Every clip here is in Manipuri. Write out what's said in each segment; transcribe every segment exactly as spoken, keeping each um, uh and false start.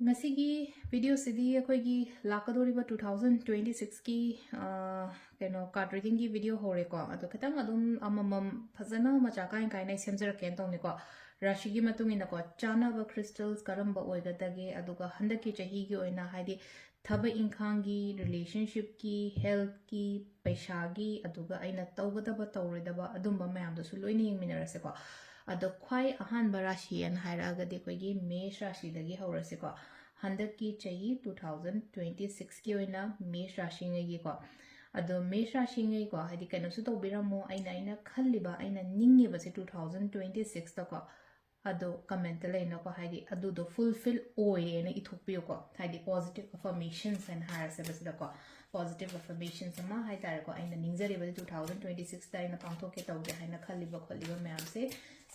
ꯉꯁꯤꯒꯤ ꯚꯤꯗꯤꯑꯣꯁꯤꯗꯤ ꯑꯩꯈꯣꯏꯒꯤ ꯂꯥꯛꯀꯗꯧꯔꯤꯕ two thousand twenty sixꯀꯤ ꯀꯩꯅꯣ ꯀꯥꯔꯠ ꯔꯤꯗꯤꯡꯒꯤ ꯚꯤꯗꯤꯑꯣ ꯍꯧꯔꯦꯀꯣ꯫ ꯑꯗꯣ ꯈꯤꯇꯪ ꯑꯗꯨꯝ ꯑꯃꯃꯝ ꯐꯖꯅ ꯃꯆꯥ ꯀꯥꯏ ꯀꯥꯏꯅ ꯑꯩ ꯁꯦꯝꯖꯔꯛꯀꯦꯅ ꯇꯧꯅꯤꯀꯣ꯫ ꯔꯥꯁꯤꯒꯤ ꯃꯇꯨꯡ ꯏꯟꯅꯀꯣ, ꯆꯥꯅꯕ ꯀ꯭ꯔꯤꯁꯇꯜꯁ ꯀꯔꯝꯕ ꯑꯣꯏꯒꯗꯒꯦ, ꯑꯗꯨꯒ ꯍꯟꯗꯛꯀꯤ ꯆꯍꯤꯒꯤ ꯑꯣꯏꯅ, ꯍꯥꯏꯗꯤ ꯊꯕꯛ ꯏꯪꯈꯥꯡꯒꯤ, ꯔꯤꯂꯦꯁꯟꯁꯤꯞꯀꯤ, ꯍꯦꯜꯠꯀꯤ, ꯄꯩꯁꯥꯒꯤ, ꯑꯗꯨꯒ ꯑꯩꯅ ꯇꯧꯒꯗꯕ ꯇꯧꯔꯣꯏꯗꯕ ꯑꯗꯨꯝꯕ ꯃꯌꯥꯝꯗꯨꯁꯨ ꯂꯣꯏꯅ ꯌꯦꯡꯃꯤꯟꯅꯔꯁꯦꯀꯣ꯫ ꯑꯗꯣ ꯈ꯭ꯋꯥꯏ ꯑꯍꯥꯟꯕ ꯔꯥꯁꯤ ꯑꯅ ꯍꯥꯏꯔꯛꯑꯒꯗꯤ ꯑꯩꯈꯣꯏꯒꯤ ꯃꯦꯁ ꯔꯥꯁꯤꯗꯒꯤ ꯍꯧꯔꯁꯤꯀꯣ꯫ ꯍꯟꯗꯛꯀꯤ ꯆꯍꯤ two thousand twenty sixꯀꯤ ꯑꯣꯏꯅ ꯃꯦꯁ ꯔꯥꯁꯤꯉꯩꯒꯤꯀꯣ꯫ ꯑꯗꯣ ꯃꯦꯁ ꯔꯥꯁꯤꯉꯩꯀꯣ, ꯍꯥꯏꯗꯤ ꯀꯩꯅꯣꯁꯨ ꯇꯧꯕꯤꯔꯝꯃꯣ, ꯑꯩꯅ, ꯑꯩꯅ ꯈꯜꯂꯤꯕ, ꯑꯩꯅ ꯅꯤꯡꯉꯤꯕꯁꯦ two thousand twenty sixꯇꯀꯣ, ꯑꯗꯣ ꯀꯃꯦꯟꯇ ꯂꯩꯅꯀꯣ, ꯍꯥꯏꯗꯤ ꯑꯗꯨꯗꯣ ꯐꯨꯜꯐꯤꯜ ꯑꯣꯏꯔꯦꯅ ꯏꯊꯣꯛꯄꯤꯌꯨꯀꯣ꯫ ꯍꯥꯏꯗꯤ ꯄꯣꯖꯤꯇꯤꯚ ꯑꯐꯔꯃꯦꯁꯟꯁ ꯍꯥꯏꯅ ꯍꯥꯏꯔꯁꯦꯕ ꯁꯤꯗꯀꯣ꯫ ꯄꯣꯖꯤꯇꯤꯚ ꯑꯐꯔꯃꯦꯁꯟꯁ ꯑꯃ ꯍꯥꯏꯇꯥꯔꯦꯀꯣ, ꯑꯩꯅ ꯅꯤꯡꯖꯔꯤꯕꯗꯤ two thousand twenty sixꯇ ꯑꯩꯅ ꯄꯥꯡꯊꯣꯛꯀꯦ ꯇꯧꯒꯦ ꯍꯥꯏꯅ ꯈꯜꯂꯤꯕ ꯈꯣꯠꯂꯤꯕ ꯃꯌꯥꯝꯁꯦ,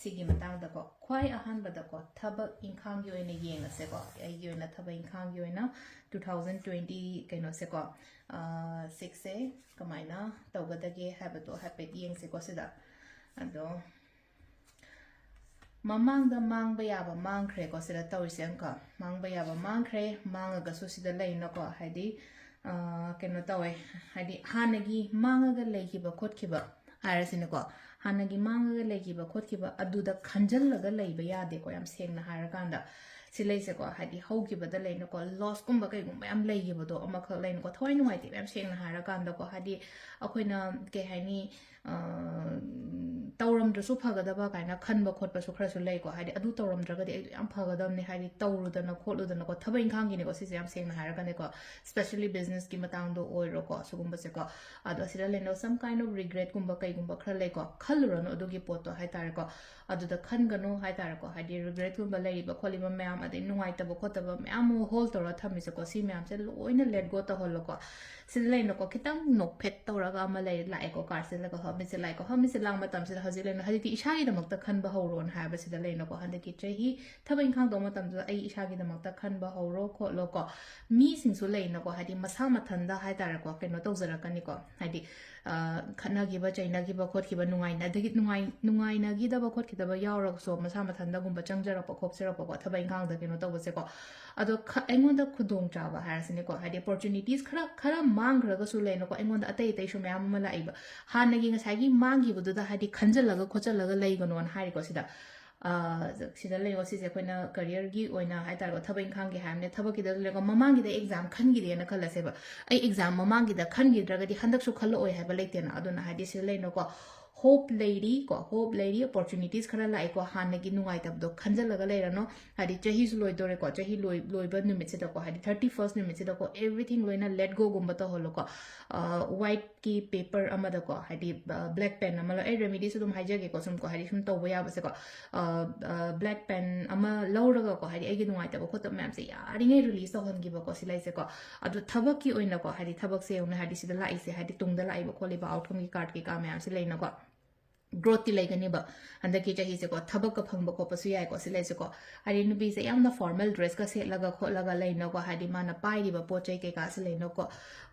ꯁꯤꯒꯤ ꯃꯇꯥꯡꯗꯀꯣ꯫ ꯈ꯭ꯋꯥꯏ ꯑꯍꯥꯟꯕꯗꯀꯣ, ꯊꯕꯛ ꯏꯪꯈꯥꯡꯒꯤ ꯑꯣꯏꯅ ꯌꯦꯡꯉꯁꯦꯀꯣ꯫ ꯑꯩꯒꯤ ꯑꯣꯏꯅ ꯊꯕꯛ ꯏꯪꯈꯥꯡꯒꯤ ꯑꯣꯏꯅ two thousand twenty ꯀꯩꯅꯣꯁꯦꯀꯣ, ꯁꯤꯛꯁꯁꯦ ꯀꯃꯥꯏꯅ ꯇꯧꯒꯗꯒꯦ ꯍꯥꯏꯕꯗꯣ ꯍꯥꯏꯐꯦꯠ ꯌꯦꯡꯁꯦꯀꯣ ꯁꯤꯗ꯫ ꯑꯗꯣ ꯃꯃꯥꯡꯗ ꯃꯥꯡꯕ ꯌꯥꯕ ꯃꯥꯡꯈ꯭ꯔꯦꯀꯣ꯫ ꯁꯤꯗ ꯇꯧꯔꯤꯁꯦ ꯑꯃꯨꯛꯀ ꯃꯥꯡꯕ ꯌꯥꯕ ꯃꯥꯡꯈ꯭ꯔꯦ꯫ ꯃꯥꯡꯉꯒꯁꯨ ꯁꯤꯗ ꯂꯩꯅꯀꯣ, ꯍꯥꯏꯗꯤ, ꯑ, ꯀꯩꯅꯣ ꯇꯧꯋꯦ, ꯍꯥꯏꯗꯤ ꯍꯥꯟꯅꯒꯤ ꯃꯥꯡꯉꯒ ꯂꯩꯈꯤꯕ ꯈꯣꯠꯈꯤꯕ ꯍꯥꯏꯔꯁꯤꯅꯦꯀꯣ, ꯍꯥꯟꯅꯒꯤ ꯃꯥꯡꯉꯒ ꯂꯩꯈꯤꯕ ꯈꯣꯠꯈꯤꯕ ꯑꯗꯨꯗ ꯈꯟꯖꯜꯂꯒ ꯂꯩꯕ ꯌꯥꯗꯦꯀꯣ꯫ ꯌꯥꯝ ꯁꯦꯡꯅ ꯍꯥꯏꯔꯀꯥꯟꯗ ꯁꯤ ꯂꯩꯁꯦꯀꯣ, ꯍꯥꯏꯗꯤ ꯍꯧꯈꯤꯕꯗ ꯂꯩꯅꯀꯣ, ꯂꯣꯁꯀꯨꯝꯕ ꯀꯩꯒꯨꯝꯕ ꯌꯥꯝ ꯂꯩꯈꯤꯕꯗꯣ, ꯑꯃꯈꯛ ꯂꯩꯅꯀꯣ, ꯊꯋꯥꯏ ꯅꯨꯡꯉꯥꯏꯇꯦꯕ, ꯌꯥꯝ ꯁꯦꯡꯅ ꯍꯥꯏꯔꯀꯥꯟꯗꯀꯣ꯫ ꯍꯥꯏꯗꯤ ꯑꯩꯈꯣꯏꯅ, ꯀꯩ ꯍꯥꯏꯅꯤ, ꯑ, ꯇꯧꯔꯝꯗ꯭ꯔꯁꯨ ꯐꯒꯗꯕ ꯀꯥꯏꯅ ꯈꯟꯕ ꯈꯣꯠꯄꯁꯨ ꯈꯔꯁꯨ ꯂꯩꯀꯣ꯫ ꯍꯥꯏꯗꯤ ꯑꯗꯨ ꯇꯧꯔꯝꯗ꯭ꯔꯒꯗꯤ ꯑꯩꯗꯣ ꯌꯥꯝ ꯐꯒꯗꯕꯅꯤ, ꯍꯥꯏꯗꯤ ꯇꯧꯔꯨꯗꯅ ꯈꯣꯠꯂꯨꯗꯅꯀꯣ꯫ ꯊꯕꯛ ꯏꯪꯈꯥꯡꯒꯤꯅꯦꯀꯣ ꯁꯤꯁꯦ, ꯌꯥꯝ ꯁꯦꯡꯅ ꯍꯥꯏꯔꯒꯅꯦꯀꯣ, especially businessꯀꯤ ꯃꯇꯥꯡꯗ ꯑꯣꯏꯔꯣꯀꯣ, ꯁꯤꯒꯨꯝꯕꯁꯦꯀꯣ꯫ ꯑꯗꯣ ꯑꯁꯤꯗ ꯂꯩꯅꯕ some kind of regretꯀꯨꯝꯕ ꯀꯩꯒꯨꯝꯕ ꯈꯔ ꯂꯩꯀꯣ, ꯈꯜꯂꯨꯔꯅꯨ ꯑꯗꯨꯒꯤ ꯄꯣꯠꯇꯣ ꯍꯥꯏꯇꯥꯔꯦꯀꯣ꯫ ꯑꯗꯨꯗ ꯈꯟꯒꯅꯨ ꯍꯥꯏꯇꯥꯔꯦꯀꯣ꯫ ꯍꯥꯏꯗꯤ regretꯀꯨꯝꯕ ꯂꯩꯔꯤꯕ ꯈꯣꯠꯂꯤꯕ ꯃꯌꯥꯝ, ꯑꯗꯩ ꯅꯨꯡꯉꯥꯏꯇꯕ ꯈꯣꯠꯇꯕ ꯃꯌꯥꯝ ꯑꯃ hold ꯇꯧꯔꯒ ꯊꯝꯃꯤꯁꯦꯀꯣ, ꯁꯤ ꯃꯌꯥꯝꯁꯦ ꯂꯣꯏꯅ let go ꯇꯧꯍꯜꯂꯣꯀꯣ꯫ ꯁꯤꯗ ꯂꯩꯅꯀꯣ, ꯈꯤꯇꯪ ꯅꯣꯛꯐꯦꯠ ꯇꯧꯔꯒ ꯑꯃ ꯂꯩ, ꯂꯥꯛꯑꯦꯀꯣ, ꯀꯥꯔꯠꯁꯤꯗꯀꯣ, ꯍꯣ, ꯃꯤꯠꯁꯦ ꯂꯥꯛꯑꯦꯀꯣ꯫ ꯍꯣ, ꯃꯤꯠꯁꯦ ꯂꯥꯛ ꯃꯇꯝꯁꯤꯗ ꯍꯧꯖꯤꯛ ꯂꯩꯅ, ꯍꯧꯖꯤꯛꯇꯤ ꯏꯁꯥꯒꯤꯗꯃꯛꯇ ꯈꯟꯕ ꯍꯧꯔꯣꯅ ꯍꯥꯏꯕꯁꯤꯗ ꯂꯩꯅꯀꯣ, ꯍꯟꯗꯛꯀꯤ ꯆꯍꯤ ꯊꯕꯛ ꯏꯪꯈꯥꯡ ꯇꯧꯕ ꯃꯇꯝꯗ ꯑꯩ ꯏꯁꯥꯒꯤꯗꯃꯛꯇ ꯈꯟꯕ ꯍꯧꯔꯣ ꯈꯣꯠꯂꯣꯀꯣ꯫ ꯃꯤꯁꯤꯡꯁꯨ ꯂꯩꯅꯀꯣ, ꯍꯥꯏꯗꯤ ꯃꯁꯥ ꯃꯊꯟꯗ ꯍꯥꯏꯇꯥꯔꯦꯀꯣ, ꯀꯩꯅꯣ ꯇꯧꯖꯔꯛꯀꯅꯤꯀꯣ, ꯍꯥꯏꯗꯤ, ꯈꯠꯅꯈꯤꯕ, ꯆꯩꯅꯈꯤꯕ, ꯈꯣꯠꯈꯤꯕ, ꯅꯨꯡꯉꯥꯏꯅꯗꯒꯤ ꯅꯨꯡꯉꯥꯏ ꯅꯨꯡꯉꯥꯏꯅꯈꯤꯗꯕ ꯈꯣꯠꯈꯤꯗꯕ ꯌꯥꯎꯔꯒꯁꯨ, ꯃꯁꯥ ꯃꯊꯟꯗꯒꯨꯝꯕ ꯆꯪꯖꯔꯛꯄ ꯈꯣꯠꯆꯔꯛꯄꯀꯣ, ꯊꯕꯛ ꯏꯪꯈꯥꯡꯗ ꯀꯩꯅꯣ ꯇꯧꯕꯁꯦꯀꯣ꯫ ꯑꯗꯣ ꯑꯩꯉꯣꯟꯗ ꯈꯨꯗꯣꯡꯆꯥꯕ ꯍꯥꯏꯔꯁꯤꯅꯦꯀꯣ, ꯍꯥꯏꯗꯤ ꯑꯣꯄꯣꯔꯆꯨꯅꯤꯇꯤꯁ ꯈꯔ ꯈꯔ ꯃꯥꯡꯈ꯭ꯔꯒꯁꯨ ꯂꯩꯅꯀꯣ, ꯑꯩꯉꯣꯟꯗ ꯑꯇꯩ ꯑꯇꯩꯁꯨ ꯃꯌꯥꯝ ꯑꯃ ꯂꯥꯛꯏꯕ꯫ ꯍꯥꯟꯅꯒꯤ ꯉꯁꯥꯏꯒꯤ ꯃꯥꯡꯈꯤꯕꯗꯨꯗ ꯍꯥꯏꯗꯤ ꯈꯟꯖꯜꯂꯒ ꯈꯣꯠꯆꯜꯂꯒ ꯂꯩꯒꯅꯣꯅ ꯍꯥꯏꯔꯤꯀꯣ ꯁꯤꯗ꯫ ꯁꯤꯗ ꯂꯩꯌꯣ, ꯁꯤꯁꯦ ꯑꯩꯈꯣꯏꯅ ꯀꯔꯤꯌꯔꯒꯤ ꯑꯣꯏꯅ ꯍꯥꯏꯇꯥꯔꯦꯀꯣ, ꯊꯕꯛ ꯏꯪꯈꯥꯡꯒꯤ ꯍꯥꯏꯔꯕꯅꯦ, ꯊꯕꯛꯀꯤꯗ ꯂꯩꯔꯒ ꯃꯃꯥꯡꯒꯤꯗ ꯑꯦꯛꯖꯥꯝ ꯈꯟꯈꯤꯗꯦꯅ ꯈꯜꯂꯁꯦꯕ꯫ ꯑꯩ ꯑꯦꯛꯖꯥꯝ ꯃꯃꯥꯡꯒꯤꯗ ꯈꯟꯈꯤꯗ꯭ꯔꯒꯗꯤ ꯍꯟꯗꯛꯁꯨ ꯈꯜꯂꯛꯑꯣꯏ ꯍꯥꯏꯕ ꯂꯩꯇꯦꯅ꯫ ꯑꯗꯨꯅ ꯍꯥꯏꯗꯤ ꯁꯤꯗ ꯂꯩꯅꯣꯀꯣ, ꯍꯣꯞ ꯂꯩꯔꯤ ꯀꯣ, ꯍꯣꯞ ꯂꯩꯔꯤ, ꯑꯣꯄꯣꯔꯆꯨꯅꯤꯇꯤꯁ ꯈꯔ ꯂꯥꯛꯑꯦꯀꯣ, ꯍꯥꯟꯅꯒꯤ ꯅꯨꯡꯉꯥꯏꯇꯕꯗꯣ ꯈꯟꯖꯜꯂꯒ ꯂꯩꯔꯅꯣ꯫ ꯍꯥꯏꯗꯤ ꯆꯍꯤꯁꯨ ꯂꯣꯏꯗꯣꯔꯦꯀꯣ, ꯆꯍꯤ ꯂꯣꯏ ꯂꯣꯏꯕ ꯅꯨꯃꯤꯠꯁꯤꯗꯀꯣ, ꯍꯥꯏꯗꯤ ꯊꯥꯔꯇꯤ ꯐꯥꯔꯁ ꯅꯨꯃꯤꯠꯁꯤꯗꯀꯣ, ꯑꯦꯕ꯭ꯔꯤꯊꯤꯡ ꯂꯣꯏꯅ ꯂꯦꯠ ꯒꯣꯒꯨꯝꯕ ꯇꯧꯍꯜꯂꯣꯀꯣ꯫ ꯋꯥꯏꯠꯀꯤ ꯄꯦꯄꯔ ꯑꯃꯗꯀꯣ, ꯍꯥꯏꯗꯤ ꯕ꯭ꯂꯦꯛ ꯄꯦꯟ ꯑꯃ ꯂꯧ-, ꯑꯩ ꯔꯦꯃꯤꯗꯤꯁꯨ ꯑꯗꯨꯝ ꯍꯥꯏꯖꯒꯦꯀꯣ, ꯁꯨꯝ ꯀꯣ, ꯍꯥꯏꯗꯤ ꯁꯨꯝ ꯇꯧꯕ ꯌꯥꯕꯁꯦꯀꯣ꯫ ꯕ꯭ꯂꯦꯛ ꯄꯦꯟ ꯑꯃ ꯂꯧꯔꯒꯀꯣ, ꯍꯥꯏꯗꯤ ꯑꯩꯒꯤ ꯅꯨꯡꯉꯥꯏꯇꯕ ꯈꯣꯠꯇꯕ ꯃꯌꯥꯝꯁꯦ ꯌꯥꯔꯤꯉꯩ ꯔꯤꯂꯤꯁ ꯇꯧꯍꯟꯈꯤꯕꯀꯣ ꯁꯤ ꯂꯩꯁꯦꯀꯣ꯫ ꯑꯗꯣ ꯊꯕꯛꯀꯤ ꯑꯣꯏꯅꯀꯣ, ꯍꯥꯏꯗꯤ ꯊꯕꯛꯁꯦ ꯌꯦꯡꯉꯨꯅꯦ, ꯍꯥꯏꯗꯤ ꯁꯤꯗ ꯂꯥꯛꯏꯁꯦ, ꯍꯥꯏꯗꯤ ꯇꯨꯡꯗ ꯂꯥꯛꯏꯕ ꯈꯣꯠꯂꯤꯕ ꯑꯥꯎꯠꯀꯝꯒꯤ ꯀꯥꯔꯠ ꯀꯩꯀꯥ ꯃꯌꯥꯝꯁꯦ ꯂꯩꯅꯀꯣ꯫ ꯒ꯭ꯔꯣꯠꯇꯤ ꯂꯩꯒꯅꯤꯕ ꯍꯟꯗꯛꯀꯤ ꯆꯍꯤꯁꯦꯀꯣ, ꯊꯕꯛꯀ ꯐꯪꯕ ꯈꯣꯠꯄꯁꯨ ꯌꯥꯏꯀꯣ ꯁꯤ ꯂꯩꯁꯦꯀꯣ꯫ ꯍꯥꯏꯗꯤ ꯅꯨꯄꯤꯁꯦ ꯌꯥꯝꯅ ꯐꯣꯔꯃꯦꯜ ꯗ꯭ꯔꯦꯁꯀ ꯁꯦꯠꯂꯒ ꯈꯣꯠꯂꯒ ꯂꯩꯅꯀꯣ, ꯍꯥꯏꯗꯤ ꯃꯥꯅ ꯄꯥꯏꯔꯤꯕ ꯄꯣꯠ ꯆꯩ ꯀꯩꯀꯥꯁꯦ ꯂꯩꯅꯀꯣ,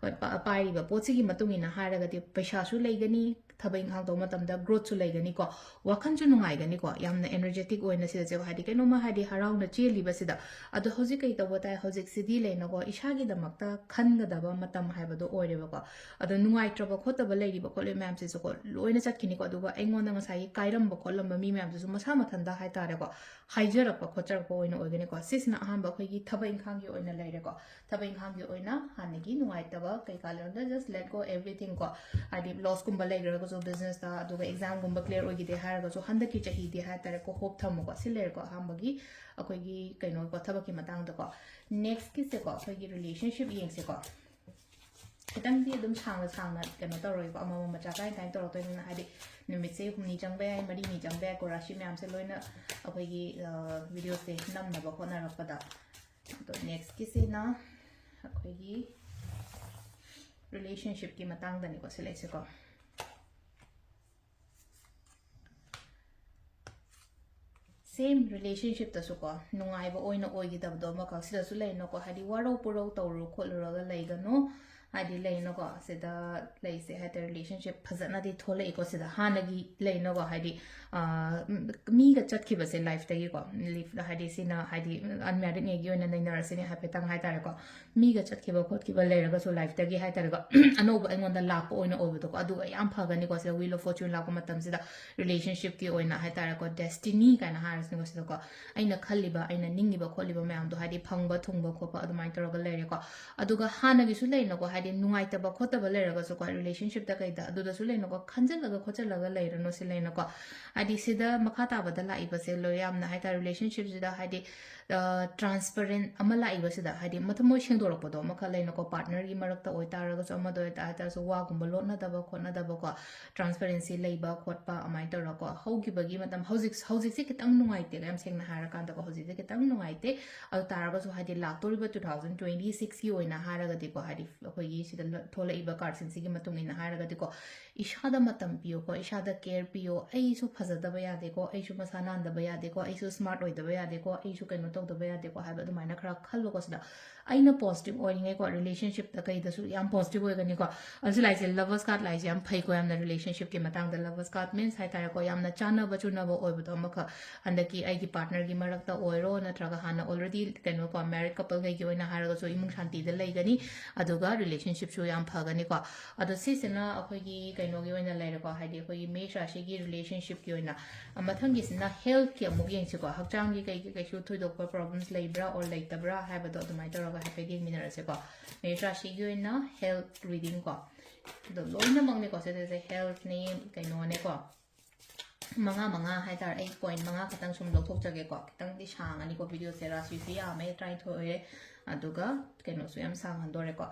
ꯄꯥꯏꯔꯤꯕ ꯄꯣꯠꯁꯤꯒꯤ ꯃꯇꯨꯡ ꯏꯟꯅ ꯍꯥꯏꯔꯒꯗꯤ ꯄꯩꯁꯥꯁꯨ ꯂꯩꯒꯅꯤ, ꯊꯕꯛ ꯏꯪꯈꯥꯡ ꯇꯧꯕ ꯃꯇꯝꯗ ꯒ꯭ꯔꯣꯠꯁꯨ ꯂꯩꯒꯅꯤꯀꯣ, ꯋꯥꯈꯜꯁꯨ ꯅꯨꯡꯉꯥꯏꯒꯅꯤꯀꯣ, ꯌꯥꯝꯅ ꯑꯦꯅꯔꯖꯦꯇꯤꯛ ꯑꯣꯏꯅ ꯁꯤꯗꯁꯦ, ꯍꯥꯏꯗꯤ ꯀꯩꯅꯣꯝꯃ ꯍꯥꯏꯗꯤ ꯍꯔꯥꯎꯅ ꯆꯦꯜꯂꯤꯕꯁꯤꯗ꯫ ꯑꯗꯣ ꯍꯧꯖꯤꯛ ꯀꯩ ꯇꯧꯕ ꯇꯥꯏ, ꯍꯧꯖꯤꯛꯁꯤꯗꯤ ꯂꯩꯅꯀꯣ, ꯏꯁꯥꯒꯤꯗꯃꯛꯇ ꯈꯟꯒꯗꯕ ꯃꯇꯝ ꯍꯥꯏꯕꯗꯣ ꯑꯣꯏꯔꯦꯕꯀꯣ꯫ ꯑꯗꯣ ꯅꯨꯡꯉꯥꯏꯇ꯭ꯔꯕ ꯈꯣꯠꯇꯕ ꯂꯩꯔꯤꯕ ꯈꯣꯠꯂꯤꯕ ꯃꯌꯥꯝꯁꯤꯁꯨꯀꯣ ꯂꯣꯏꯅ ꯆꯠꯈꯤꯅꯤꯀꯣ꯫ ꯑꯗꯨꯒ ꯑꯩꯉꯣꯟꯗ ꯉꯁꯥꯏꯒꯤ ꯀꯥꯏꯔꯝꯕ ꯈꯣꯠꯂꯝꯕ ꯃꯤ ꯃꯌꯥꯝꯗꯨꯁꯨ ꯃꯁꯥ ꯃꯊꯟꯇ ꯍꯥꯏꯇꯥꯔꯦꯀꯣ, ꯍꯥꯏꯖꯔꯛꯄ ꯈꯣꯠꯆꯔꯛꯄ ꯑꯣꯏꯅ ꯑꯣꯏꯒꯅꯤꯀꯣ꯫ ꯁꯤꯁꯤꯅ ꯑꯍꯥꯟꯕ ꯑꯩꯈꯣꯏꯒꯤ ꯊꯕꯛ ꯏꯪꯈꯥꯡꯒꯤ ꯑꯣꯏꯅ ꯂꯩꯔꯦꯀꯣ꯫ ꯊꯕꯛ ꯏꯪꯈꯥꯡꯒꯤ ꯑꯣꯏꯅ ꯍꯥꯟꯅꯒꯤ ꯅꯨꯡꯉꯥꯏꯇꯕ ꯀꯩꯀꯥ ꯂꯩꯔꯝꯗ just let go everything ꯀꯣ꯫ ꯍꯥꯏꯗꯤ ꯂꯣꯁꯀꯨꯝꯕ ꯂꯩꯈ꯭ꯔꯒꯁꯨ ꯕꯤꯖꯤꯅꯦꯁꯇ, ꯑꯗꯨꯒ ꯑꯦꯛꯖꯥꯝꯒꯨꯝꯕ ꯀ꯭ꯂꯤꯌꯥꯔ ꯑꯣꯏꯈꯤꯗꯦ ꯍꯥꯏꯔꯒꯁꯨ ꯍꯟꯗꯛꯀꯤ ꯆꯍꯤꯗꯤ ꯍꯥꯏꯇꯥꯔꯦꯀꯣ, ꯍꯣꯞ ꯊꯝꯃꯨꯀꯣ꯫ ꯁꯤ ꯂꯩꯔꯦꯀꯣ ꯑꯍꯥꯟꯕꯒꯤ ꯑꯩꯈꯣꯏꯒꯤ ꯀꯩꯅꯣꯀꯣ, ꯊꯕꯛꯀꯤ ꯃꯇꯥꯡꯗꯀꯣ꯫ ꯅꯦꯛꯁꯀꯤꯁꯦꯀꯣ, ꯑꯩꯈꯣꯏꯒꯤ ꯔꯤꯂꯦꯁꯟꯁꯤꯞ ꯌꯦꯡꯁꯦꯀꯣ꯫ ꯈꯤꯇꯪꯗꯤ ꯑꯗꯨꯝ ꯁꯥꯡꯅ ꯁꯥꯡꯅ ꯀꯩꯅꯣ ꯇꯧꯔꯣꯏꯀꯣ, ꯑꯃꯃꯝ ꯃꯆꯥ ꯀꯥꯏꯅ ꯀꯥꯏꯅ ꯇꯧꯔꯛꯇꯣꯏꯅꯤꯅ, ꯍꯥꯏꯗꯤ ꯅꯨꯃꯤꯠꯁꯦ ꯍꯨꯝꯅꯤ ꯆꯪꯕ ꯌꯥꯏ, ꯃꯔꯤꯅꯤ ꯆꯪꯕ ꯌꯥꯏꯀꯣ, ꯔꯥꯁꯤ ꯃꯌꯥꯝꯁꯦ ꯂꯣꯏꯅ ꯑꯩꯈꯣꯏꯒꯤ ꯚꯤꯗꯤꯑꯣꯁꯦ ꯅꯝꯅꯕ ꯍꯣꯠꯅꯔꯛꯄꯗ꯫ ꯑꯗꯣ ꯅꯦꯛꯁꯀꯤꯁꯤꯅ ꯑꯩꯈꯣꯏꯒꯤ ꯔꯤꯂꯦꯁꯟꯁꯤꯞꯀꯤ ꯃꯇꯥꯡꯗꯅꯤꯀꯣ ꯁꯤ ꯂꯩꯁꯦꯀꯣ꯫ ꯁꯦꯝ ꯔꯤꯂꯦꯁꯟꯁꯤꯞꯇꯁꯨꯀꯣ ꯅꯨꯡꯉꯥꯏꯕ ꯑꯣꯏꯅ ꯑꯣꯏꯈꯤꯗꯕꯗꯣ ꯑꯃꯈꯛ ꯁꯤꯗꯁꯨ ꯂꯩꯅꯀꯣ, ꯍꯥꯏꯗꯤ ꯋꯥꯔꯧ ꯄꯨꯔꯧ ꯇꯧꯔꯨ ꯈꯣꯠꯂꯨꯔꯒ ꯂꯩꯒꯅꯨ꯫ ꯍꯥꯏꯗꯤ ꯂꯩꯅꯀꯣ, ꯁꯤꯗ ꯂꯩꯁꯦ ꯍꯥꯏꯇꯥꯔꯦ, ꯔꯤꯂꯦꯁꯟꯁꯤꯞ ꯐꯖꯅꯗꯤ ꯊꯣꯛꯂꯛꯏꯀꯣ꯫ ꯁꯤꯗ ꯍꯥꯟꯅꯒꯤ ꯂꯩꯅꯀꯣ, ꯍꯥꯏꯗꯤ, ꯑ, ꯎꯝ, ꯃꯤꯒ ꯆꯠꯈꯤꯕꯁꯦ ꯂꯥꯏꯐꯇꯒꯤꯀꯣ, ꯂꯤꯐ ꯍꯥꯏꯗꯤ ꯁꯤꯅ ꯍꯥꯏꯗꯤ ꯑꯟꯃꯦꯔꯤꯠꯉꯩꯒꯤ ꯑꯣꯏꯅ ꯅꯩꯅꯔꯁꯤꯅꯦ ꯍꯥꯏꯐꯦꯠꯇꯪ ꯍꯥꯏꯇꯥꯔꯦꯀꯣ꯫ ꯃꯤꯒ ꯆꯠꯈꯤꯕ ꯈꯣꯠꯈꯤꯕ ꯂꯩꯔꯒꯁꯨ ꯂꯥꯏꯐꯇꯒꯤ ꯍꯥꯏꯇꯥꯔꯦꯀꯣ, ꯑꯅꯧꯕ ꯑꯩꯉꯣꯟꯗ ꯂꯥꯛꯄ ꯑꯣꯏꯅ ꯑꯣꯏꯕꯗꯣꯀꯣ, ꯑꯗꯨꯒ ꯌꯥꯝ ꯐꯒꯅꯤꯀꯣ꯫ ꯁꯤꯗ ꯋꯤꯜ ꯑꯣꯐ ꯐꯣꯔꯆꯨꯟ ꯂꯥꯛꯄ ꯃꯇꯝꯁꯤꯗ ꯔꯤꯂꯦꯁꯟꯁꯤꯞꯀꯤ ꯑꯣꯏꯅ ꯍꯥꯏꯇꯥꯔꯦꯀꯣ, ꯗꯦꯁꯇꯤꯅꯤ ꯀꯥꯏꯅ ꯍꯥꯏꯔꯁꯤꯅꯦꯀꯣ꯫ ꯁꯤꯗꯀꯣ ꯑꯩꯅ ꯈꯜꯂꯤꯕ, ꯑꯩꯅ ꯅꯤꯡꯉꯤꯕ ꯈꯣꯠꯂꯤꯕ ꯃꯌꯥꯝꯗꯣ ꯍꯥꯏꯗꯤ ꯐꯪꯕ ꯊꯨꯡꯕ ꯈꯣꯠꯄ ꯑꯗꯨꯃꯥꯏꯅ ꯇꯧꯔꯒ ꯂꯩꯔꯦꯀꯣ꯫ ꯑꯗꯨꯒ ꯍꯥꯟꯅꯒꯤꯁꯨ ꯂꯩꯅꯀꯣ, ꯍꯥꯏꯗꯤ ꯅꯨꯡꯉꯥꯏꯇꯕ ꯈꯣꯠꯇꯕ ꯂꯩꯔꯒꯁꯨꯀꯣ, ꯔꯤꯂꯦꯁꯟꯁꯤꯞꯇ ꯀꯩꯗ ꯑꯗꯨꯗꯁꯨ ꯂꯩꯅꯀꯣ, ꯈꯟꯖꯤꯜꯂꯒ ꯈꯣꯠꯆꯜꯂꯒ ꯂꯩꯔꯅꯨ ꯁꯤ ꯂꯩꯅꯀꯣ꯫ ꯍꯥꯏꯗꯤ ꯁꯤꯗ ꯃꯈꯥ ꯇꯥꯕꯗ ꯂꯥꯛꯏꯕꯁꯦ ꯂꯣꯏ ꯌꯥꯝꯅ ꯍꯥꯏꯇꯥꯔꯦ, ꯔꯤꯂꯦꯁꯟꯁꯤꯞꯁꯤꯗ ꯍꯥꯏꯗꯤ ꯇ꯭ꯔꯥꯟꯁꯄꯔꯦꯟ ꯑꯃ ꯂꯥꯛꯏꯕꯁꯤꯗ, ꯍꯥꯏꯗꯤ ꯃꯊꯃꯣꯏ ꯁꯦꯡꯗꯣꯔꯛꯄꯗꯣ ꯑꯃꯈꯛ ꯂꯩꯅꯀꯣ, ꯄꯥꯔꯠꯅꯔꯒꯤ ꯃꯔꯛꯇ ꯑꯣꯏꯇꯥꯔꯒꯁꯨ ꯑꯃꯗ ꯑꯣꯏꯇꯥꯔꯁꯨ ꯋꯥꯒꯨꯝꯕ ꯂꯣꯠꯅꯗꯕ ꯈꯣꯠꯅꯗꯕꯀꯣ, ꯇ꯭ꯔꯥꯟꯁꯄꯔꯦꯟꯁꯤ ꯂꯩꯕ ꯈꯣꯠꯄ ꯑꯗꯨꯃꯥꯏꯅ ꯇꯧꯔꯒꯀꯣ꯫ ꯍꯧꯈꯤꯕꯒꯤ ꯃꯇꯝ, ꯍꯧꯖꯤꯛ ꯍꯧꯖꯤꯛꯁꯦ ꯈꯤꯇꯪ ꯅꯨꯡꯉꯥꯏꯇꯦ, ꯌꯥꯝ ꯁꯦꯡꯅ ꯍꯥꯏꯔꯀꯥꯟꯗꯀꯣ, ꯍꯧꯖꯤꯛꯁꯦ ꯈꯤꯇꯪ ꯅꯨꯡꯉꯥꯏꯇꯦ꯫ ꯑꯗꯨ ꯇꯥꯔꯒꯁꯨ ꯍꯥꯏꯗꯤ ꯂꯥꯛꯇꯧꯔꯤꯕ ꯇꯨ ꯊꯥꯎꯖꯟ ꯇ꯭ꯋꯦꯟꯇꯤ ꯁꯤꯛꯁꯀꯤ ꯑꯣꯏꯅ ꯍꯥꯏꯔꯒꯗꯤꯀꯣ, ꯍꯥꯏꯗꯤ ꯑꯩꯈꯣꯏꯒꯤ ꯁꯤꯗ ꯊꯣꯛꯂꯛꯏꯕ ꯀꯥꯔꯠꯁꯤꯡꯁꯤꯒꯤ ꯃꯇꯨꯡ ꯏꯟꯅ ꯍꯥꯏꯔꯒꯗꯤꯀꯣ, ꯏꯁꯥꯗ ꯃꯇꯝ ꯄꯤꯌꯨꯀꯣ, ꯏꯁꯥꯗ ꯀꯦꯌꯔ ꯄꯤꯌꯣ꯫ ꯑꯩꯁꯨ ꯐꯖꯗꯕ ꯌꯥꯗꯦꯀꯣ, ꯑꯩꯁꯨ ꯃꯁꯥ ꯅꯥꯟꯗꯕ ꯌꯥꯗꯦꯀꯣ, ꯑꯩꯁꯨ ꯁ꯭ꯃꯥꯔꯠ ꯑꯣꯏꯗꯕ ꯌꯥꯗꯦꯀꯣ, ꯑꯩꯁꯨ ꯀꯩꯅꯣ ꯇꯧꯗꯕ ꯌꯥꯗꯦꯀꯣ ꯍꯥꯏꯕ ꯑꯗꯨꯃꯥꯏꯅ ꯈꯔ ꯈꯜꯂꯣꯀꯣ꯫ ꯁꯤꯗ ꯑꯩꯅ ꯄꯣꯖꯤꯇꯤꯚ ꯑꯣꯏꯔꯤꯉꯩꯀꯣ, ꯔꯤꯂꯦꯁꯟꯁꯤꯞꯇ ꯀꯩꯗꯁꯨ ꯌꯥꯝ ꯄꯣꯖꯤꯇꯤꯚ ꯑꯣꯏꯒꯅꯤꯀꯣ꯫ ꯑꯗꯨꯁꯨ ꯂꯥꯏꯁꯦ ꯂꯚꯔꯁ ꯀꯥꯔꯠ ꯂꯥꯏꯁꯦ ꯌꯥꯝ ꯐꯩꯀꯣ, ꯌꯥꯝꯅ ꯔꯤꯂꯦꯁꯟꯁꯤꯞꯀꯤ ꯃꯇꯥꯡꯗ꯫ ꯂꯚꯔꯁ ꯀꯥꯔꯠ ꯃꯤꯟꯁ ꯍꯥꯏꯇꯥꯔꯦꯀꯣ, ꯌꯥꯝꯅ ꯆꯥꯟꯅꯕ ꯆꯨꯅꯕ ꯑꯣꯏꯕꯗꯣ ꯑꯃꯈꯛ ꯍꯟꯗꯛꯀꯤ ꯑꯩꯒꯤ ꯄꯥꯔꯠꯅꯔꯒꯤ ꯃꯔꯛꯇ ꯑꯣꯏꯔꯣ, ꯅꯠꯇ꯭ꯔꯒ ꯍꯥꯟꯅ ꯑꯣꯜꯔꯦꯗꯤ ꯀꯩꯅꯣꯀꯣ, ꯃꯦꯔꯤꯠ ꯀꯄꯜꯈꯩꯒꯤ ꯑꯣꯏꯅ ꯍꯥꯏꯔꯒꯁꯨ ꯏꯃꯨꯡ ꯁꯥꯟꯇꯤꯗ ꯂꯩꯒꯅꯤ, ꯑꯗꯨꯒ ꯔꯤꯂꯦꯁꯟꯁꯤꯞꯁꯨ ꯌꯥꯝ ꯐꯒꯅꯤꯀꯣ꯫ ꯑꯗꯣ ꯁꯤꯁꯤꯅ ꯑꯩꯈꯣꯏꯒꯤ ꯀꯩꯅꯣꯒꯤ ꯑꯣꯏꯅ ꯂꯩꯔꯦꯀꯣ, ꯍꯥꯏꯗꯤ ꯑꯩꯈꯣꯏꯒꯤ ꯃꯦꯁ ꯔꯥꯁꯤꯒꯤ ꯔꯤꯂꯦꯁꯟꯁꯤꯞꯀꯤ ꯑꯣꯏꯅ꯫ ꯑ, ꯃꯊꯪꯒꯤꯁꯤꯅ ꯍꯦꯜꯠꯀꯤ ꯑꯃꯨꯛ ꯌꯦꯡꯁꯤꯀꯣ꯫ ꯍꯛꯆꯥꯡꯒꯤ ꯀꯩꯒꯤ ꯀꯩꯁꯨ ꯊꯣꯏꯗꯣꯛꯄ ꯄ꯭ꯔꯣꯕ꯭ꯂꯦꯝꯁ ꯂꯩꯕ꯭ꯔꯥ ꯑꯣꯔ ꯂꯩꯇꯕ꯭ꯔꯥ ꯍꯥꯏꯕꯗꯣ ꯑꯗꯨꯃꯥꯏꯅ ꯇꯧꯔꯒ ꯍꯥꯏꯐꯦꯠ ꯌꯦꯡꯃꯤꯟꯅꯔꯁꯦꯀꯣ꯫ ꯃꯦꯁ ꯔꯥꯁꯤꯒꯤ ꯑꯣꯏꯅ ꯍꯦꯜꯠ ꯔꯤꯗꯤꯡ ꯀꯣ꯫ ꯑꯗꯣ ꯂꯣꯏꯅꯃꯛꯅꯦꯀꯣ, ꯁꯤꯗꯁꯦ ꯍꯦꯜꯠꯅꯦ, ꯀꯩꯅꯣꯅꯦꯀꯣ, ꯃꯉꯥ ꯃꯉꯥ ꯍꯥꯏꯇꯥꯔꯦ꯫ ꯑꯩ ꯄꯣꯏꯟꯠ ꯃꯉꯥ ꯈꯛꯇꯪ ꯁꯨꯝ ꯂꯧꯊꯣꯛꯆꯒꯦꯀꯣ꯫ ꯈꯤꯇꯪꯗꯤ ꯁꯥꯡꯉꯅꯤꯀꯣ ꯚꯤꯗꯤꯑꯣꯁꯦ, ꯔꯥꯁꯤꯁꯨ ꯌꯥꯝꯃꯦ, ꯇꯔꯥꯅꯤꯊꯣꯏ ꯑꯣꯏꯔꯦ, ꯑꯗꯨꯒ ꯀꯩꯅꯣꯁꯨ ꯌꯥꯝ ꯁꯥꯡꯍꯟꯗꯣꯔꯦꯀꯣ꯫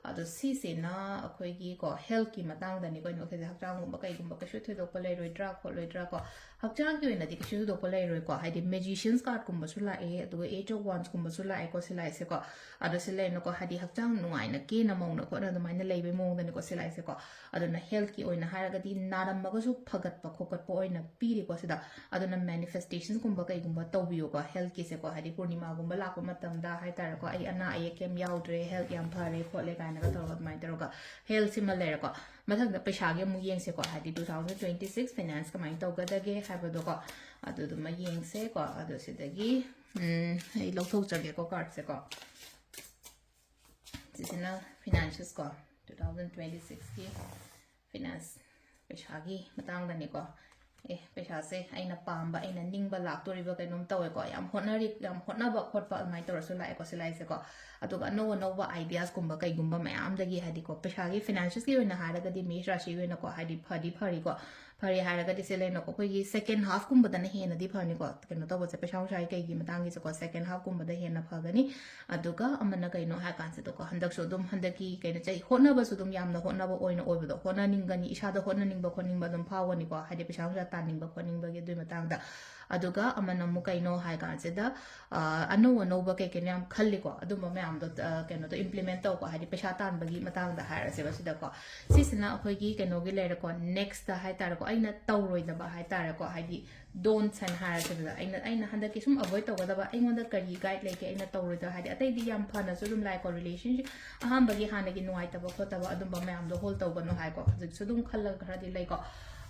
ꯑꯗꯣ ꯁꯤꯁꯤꯅ ꯑꯩꯈꯣꯏꯒꯤ ꯀꯣ, ꯍꯦꯜꯠꯀꯤ ꯃꯇꯥꯡꯗꯅꯤꯀꯣ ꯑꯩꯅ ꯎꯠꯂꯤꯁꯦ꯫ ꯍꯛꯆꯥꯡꯒꯨꯝꯕ ꯀꯩꯒꯨꯝꯕ ꯀꯩꯁꯨ ꯊꯣꯏꯗꯣꯛꯄ ꯂꯩꯔꯣꯏꯗ꯭ꯔꯥ ꯈꯣꯠꯂꯣꯏꯗ꯭ꯔꯥ ꯀꯣ꯫ ꯍꯛꯆꯥꯡꯒꯤ ꯑꯣꯏꯅꯗꯤ ꯀꯩꯁꯨ ꯊꯣꯏꯗꯣꯛꯄ ꯂꯩꯔꯣꯏꯀꯣ, ꯍꯥꯏꯗꯤ ꯃꯦꯖꯤꯁꯤꯌꯟꯁ ꯀꯥꯔꯠꯀꯨꯝꯕꯁꯨ ꯂꯥꯛꯑꯦ, ꯑꯗꯨꯒ ꯑꯦꯖ ꯑꯣꯐ ꯋꯥꯟꯁꯀꯨꯝꯕꯁꯨ ꯂꯥꯛꯑꯦꯀꯣ ꯁꯤ ꯂꯥꯛꯏꯁꯦꯀꯣ꯫ ꯑꯗꯣ ꯁꯤ ꯂꯩꯅꯀꯣ, ꯍꯥꯏꯗꯤ ꯍꯛꯆꯥꯡ ꯅꯨꯡꯉꯥꯏꯅ ꯀꯦꯅ ꯃꯧꯅ ꯈꯣꯠꯅ ꯑꯗꯨꯃꯥꯏꯅ ꯂꯩꯕꯩ ꯃꯑꯣꯡꯗꯅꯤꯀꯣ ꯁꯤ ꯂꯥꯛꯏꯁꯦꯀꯣ꯫ ꯑꯗꯨꯅ ꯍꯦꯜꯠꯀꯤ ꯑꯣꯏꯅ ꯍꯥꯏꯔꯒꯗꯤ ꯅꯥꯔꯝꯃꯒꯁꯨ ꯐꯒꯠꯄ ꯈꯣꯀꯠꯄ ꯑꯣꯏꯅ ꯄꯤꯔꯤꯀꯣ ꯁꯤꯗ꯫ ꯑꯗꯨꯅ ꯃꯦꯅꯤꯐꯦꯁꯇꯦꯁꯟꯒꯨꯝꯕ ꯀꯩꯒꯨꯝꯕ ꯇꯧꯕꯤꯌꯨꯀꯣ ꯍꯦꯜꯠꯀꯤꯁꯦꯀꯣ, ꯍꯥꯏꯗꯤ ꯄꯨꯔꯅꯤꯃꯥꯒꯨꯝꯕ ꯂꯥꯛꯄ ꯃꯇꯝꯗ ꯍꯥꯏꯇꯥꯔꯦꯀꯣ, ꯑꯩ ꯑꯅꯥ ꯑꯌꯦꯛ ꯀꯩꯝ ꯌꯥꯎꯗ꯭ꯔꯦ, health ꯌꯥꯝ ꯐꯔꯦ ꯈꯣꯠꯂꯦ ꯀꯥꯏꯅꯒ ꯇꯧꯔꯒ ꯑꯗꯨꯃꯥꯏꯅ ꯇꯧꯔꯒ health ꯁꯤꯃ ꯂꯩꯔꯦꯀꯣ꯫ ꯃꯊꯪꯗ ꯄꯩꯁꯥꯒꯤ ꯑꯃꯨꯛ ꯌꯦꯡꯁꯦꯀꯣ, ꯍꯥꯏꯗꯤ two thousand twenty six finance ꯀꯃꯥꯏꯅ ꯇꯧꯒꯗꯒꯦ ꯍꯥꯏꯕꯗꯣꯀꯣ꯫ ꯑꯗꯨꯗꯨꯃ ꯌꯦꯡꯁꯦꯀꯣ꯫ ꯑꯗꯣ ꯁꯤꯗꯒꯤ ꯎꯝ, ꯑꯩ ꯂꯧꯊꯣꯛꯆꯒꯦꯀꯣ cardꯁꯦꯀꯣ꯫ ꯁꯤꯁꯤꯅ finances ꯀꯣ, two thousand twenty sixꯀꯤ finance, ꯄꯩꯁꯥꯒꯤ ꯃꯇꯥꯡꯗꯅꯤꯀꯣ꯫ ꯑꯦ, ꯄꯩꯁꯥꯁꯦ ꯑꯩꯅ ꯄꯥꯝꯕ, ꯑꯩꯅ ꯅꯤꯡꯕ ꯂꯥꯛꯇꯣꯔꯤꯕ ꯀꯩꯅꯣꯝ ꯇꯧꯋꯦꯀꯣ꯫ ꯌꯥꯝ ꯍꯣꯠꯅꯔꯤ, ꯌꯥꯝ ꯍꯣꯠꯅꯕ ꯈꯣꯠꯄ ꯑꯗꯨꯃꯥꯏꯅ ꯇꯧꯔꯁꯨ ꯂꯥꯛꯑꯦꯀꯣ, ꯁꯤ ꯂꯥꯏꯁꯦꯀꯣ꯫ ꯑꯗꯨꯒ ꯑꯅꯧ ꯑꯅꯧꯕ ideasꯀꯨꯝꯕ ꯀꯩꯒꯨꯝꯕ ꯃꯌꯥꯝꯗꯒꯤ, ꯍꯥꯏꯗꯤꯀꯣ, ꯄꯩꯁꯥꯒꯤ financesꯀꯤ ꯑꯣꯏꯅ ꯍꯥꯏꯔꯒꯗꯤ ꯃꯦꯁ ꯔꯥꯁꯤꯒꯤ ꯑꯣꯏꯅꯀꯣ, ꯍꯥꯏꯗꯤ ꯐꯗꯤ ꯐꯔꯤꯀꯣ꯫ ꯐꯔꯦ ꯍꯥꯏꯔꯒꯗꯤ ꯁꯤ ꯂꯩꯅꯀꯣ, ꯑꯩꯈꯣꯏꯒꯤ second halfꯀꯨꯝꯕꯗꯅ ꯍꯦꯟꯅꯗꯤ ꯐꯅꯤꯀꯣ, ꯀꯩꯅꯣ ꯇꯧꯕꯁꯦ, ꯄꯩꯁꯥ ꯅꯨꯡꯁꯥꯒꯤ ꯀꯩꯒꯤ ꯃꯇꯥꯡꯒꯤꯁꯦꯀꯣ, second halfꯀꯨꯝꯕꯗ ꯍꯦꯟꯅ ꯐꯒꯅꯤ꯫ ꯑꯗꯨꯒ ꯑꯃꯅ ꯀꯩꯅꯣ ꯍꯥꯏ ꯀꯥꯟꯁꯤꯗꯀꯣ, ꯍꯟꯗꯛꯁꯨ ꯑꯗꯨꯝ, ꯍꯟꯗꯛꯀꯤ ꯀꯩꯅꯣ, ꯆꯍꯤ ꯍꯣꯠꯅꯕꯁꯨ ꯑꯗꯨꯝ ꯌꯥꯝꯅ ꯍꯣꯠꯅꯕ ꯑꯣꯏꯅ ꯑꯣꯏꯕꯗꯣ, ꯍꯣꯠꯅꯅꯤꯡꯒꯅꯤ, ꯏꯁꯥꯗ ꯍꯣꯠꯅꯅꯤꯡꯕ ꯈꯣꯠꯅꯤꯡꯕ ꯑꯗꯨꯝ ꯐꯥꯎꯒꯅꯤꯀꯣ, ꯍꯥꯏꯗꯤ ꯄꯩꯁꯥ ꯅꯨꯡꯁꯥ ꯇꯥꯟꯅꯤꯡꯕ ꯈꯣꯠꯅꯤꯡꯕꯒꯤ ꯑꯗꯨꯒꯤ ꯃꯇꯥꯡꯗ꯫ ꯑꯗꯨꯒ ꯑꯃꯅ ꯑꯃꯨꯛ ꯀꯩꯅꯣ ꯍꯥꯏ ꯀꯥꯟꯁꯤꯗ, ꯑ, ꯑꯅꯧ ꯑꯅꯧꯕ ꯀꯩ ꯀꯩꯅꯣ ꯌꯥꯝ ꯈꯜꯂꯤꯀꯣ, ꯑꯗꯨꯝꯕ ꯃꯌꯥꯝꯗꯣ, ꯑ, ꯀꯩꯅꯣꯗꯣ implement ꯇꯧꯀꯣ, ꯍꯥꯏꯗꯤ ꯄꯩꯁꯥ ꯇꯥꯟꯕꯒꯤ ꯃꯇꯥꯡꯗ ꯍꯥꯏꯔꯁꯦꯕ ꯁꯤꯗꯀꯣ꯫ ꯁꯤꯁꯤꯅ ꯑꯩꯈꯣꯏꯒꯤ ꯀꯩꯅꯣꯒꯤ ꯂꯩꯔꯦꯀꯣ, nextꯇ ꯍꯥꯏꯇꯥꯔꯦꯀꯣ, ꯑꯩꯅ ꯇꯧꯔꯣꯏꯗꯕ ꯍꯥꯏꯇꯥꯔꯦꯀꯣ, ꯍꯥꯏꯗꯤ don'ts ꯍꯥꯏꯅ ꯍꯥꯏꯔꯁꯦꯕ, ꯑꯩꯅ, ꯑꯩꯅ ꯍꯟꯗꯛꯀꯤ ꯁꯨꯝ avoid ꯇꯧꯒꯗꯕ, ꯑꯩꯉꯣꯟꯗ ꯀꯔꯤ guide ꯂꯩꯒꯦ ꯑꯩꯅ ꯇꯧꯔꯣꯏꯗꯕ, ꯍꯥꯏꯗꯤ ꯑꯇꯩꯗꯤ ꯌꯥꯝ ꯐꯅꯁꯨ ꯑꯗꯨꯝ ꯂꯥꯛꯑꯦꯀꯣ, relationship ꯑꯍꯥꯟꯕꯒꯤ ꯍꯥꯟꯅꯒꯤ ꯅꯨꯡꯉꯥꯏꯇꯕ ꯈꯣꯠꯇꯕ ꯑꯗꯨꯝꯕ ꯃꯌꯥꯝꯗꯣ hold ꯇꯧꯒꯅꯨ ꯍꯥꯏꯀꯣ, ꯍꯧꯖꯤꯛꯁꯨ ꯑꯗꯨꯝ ꯈꯜꯂꯒ ꯈꯔꯗꯤ ꯂꯩꯀꯣ꯫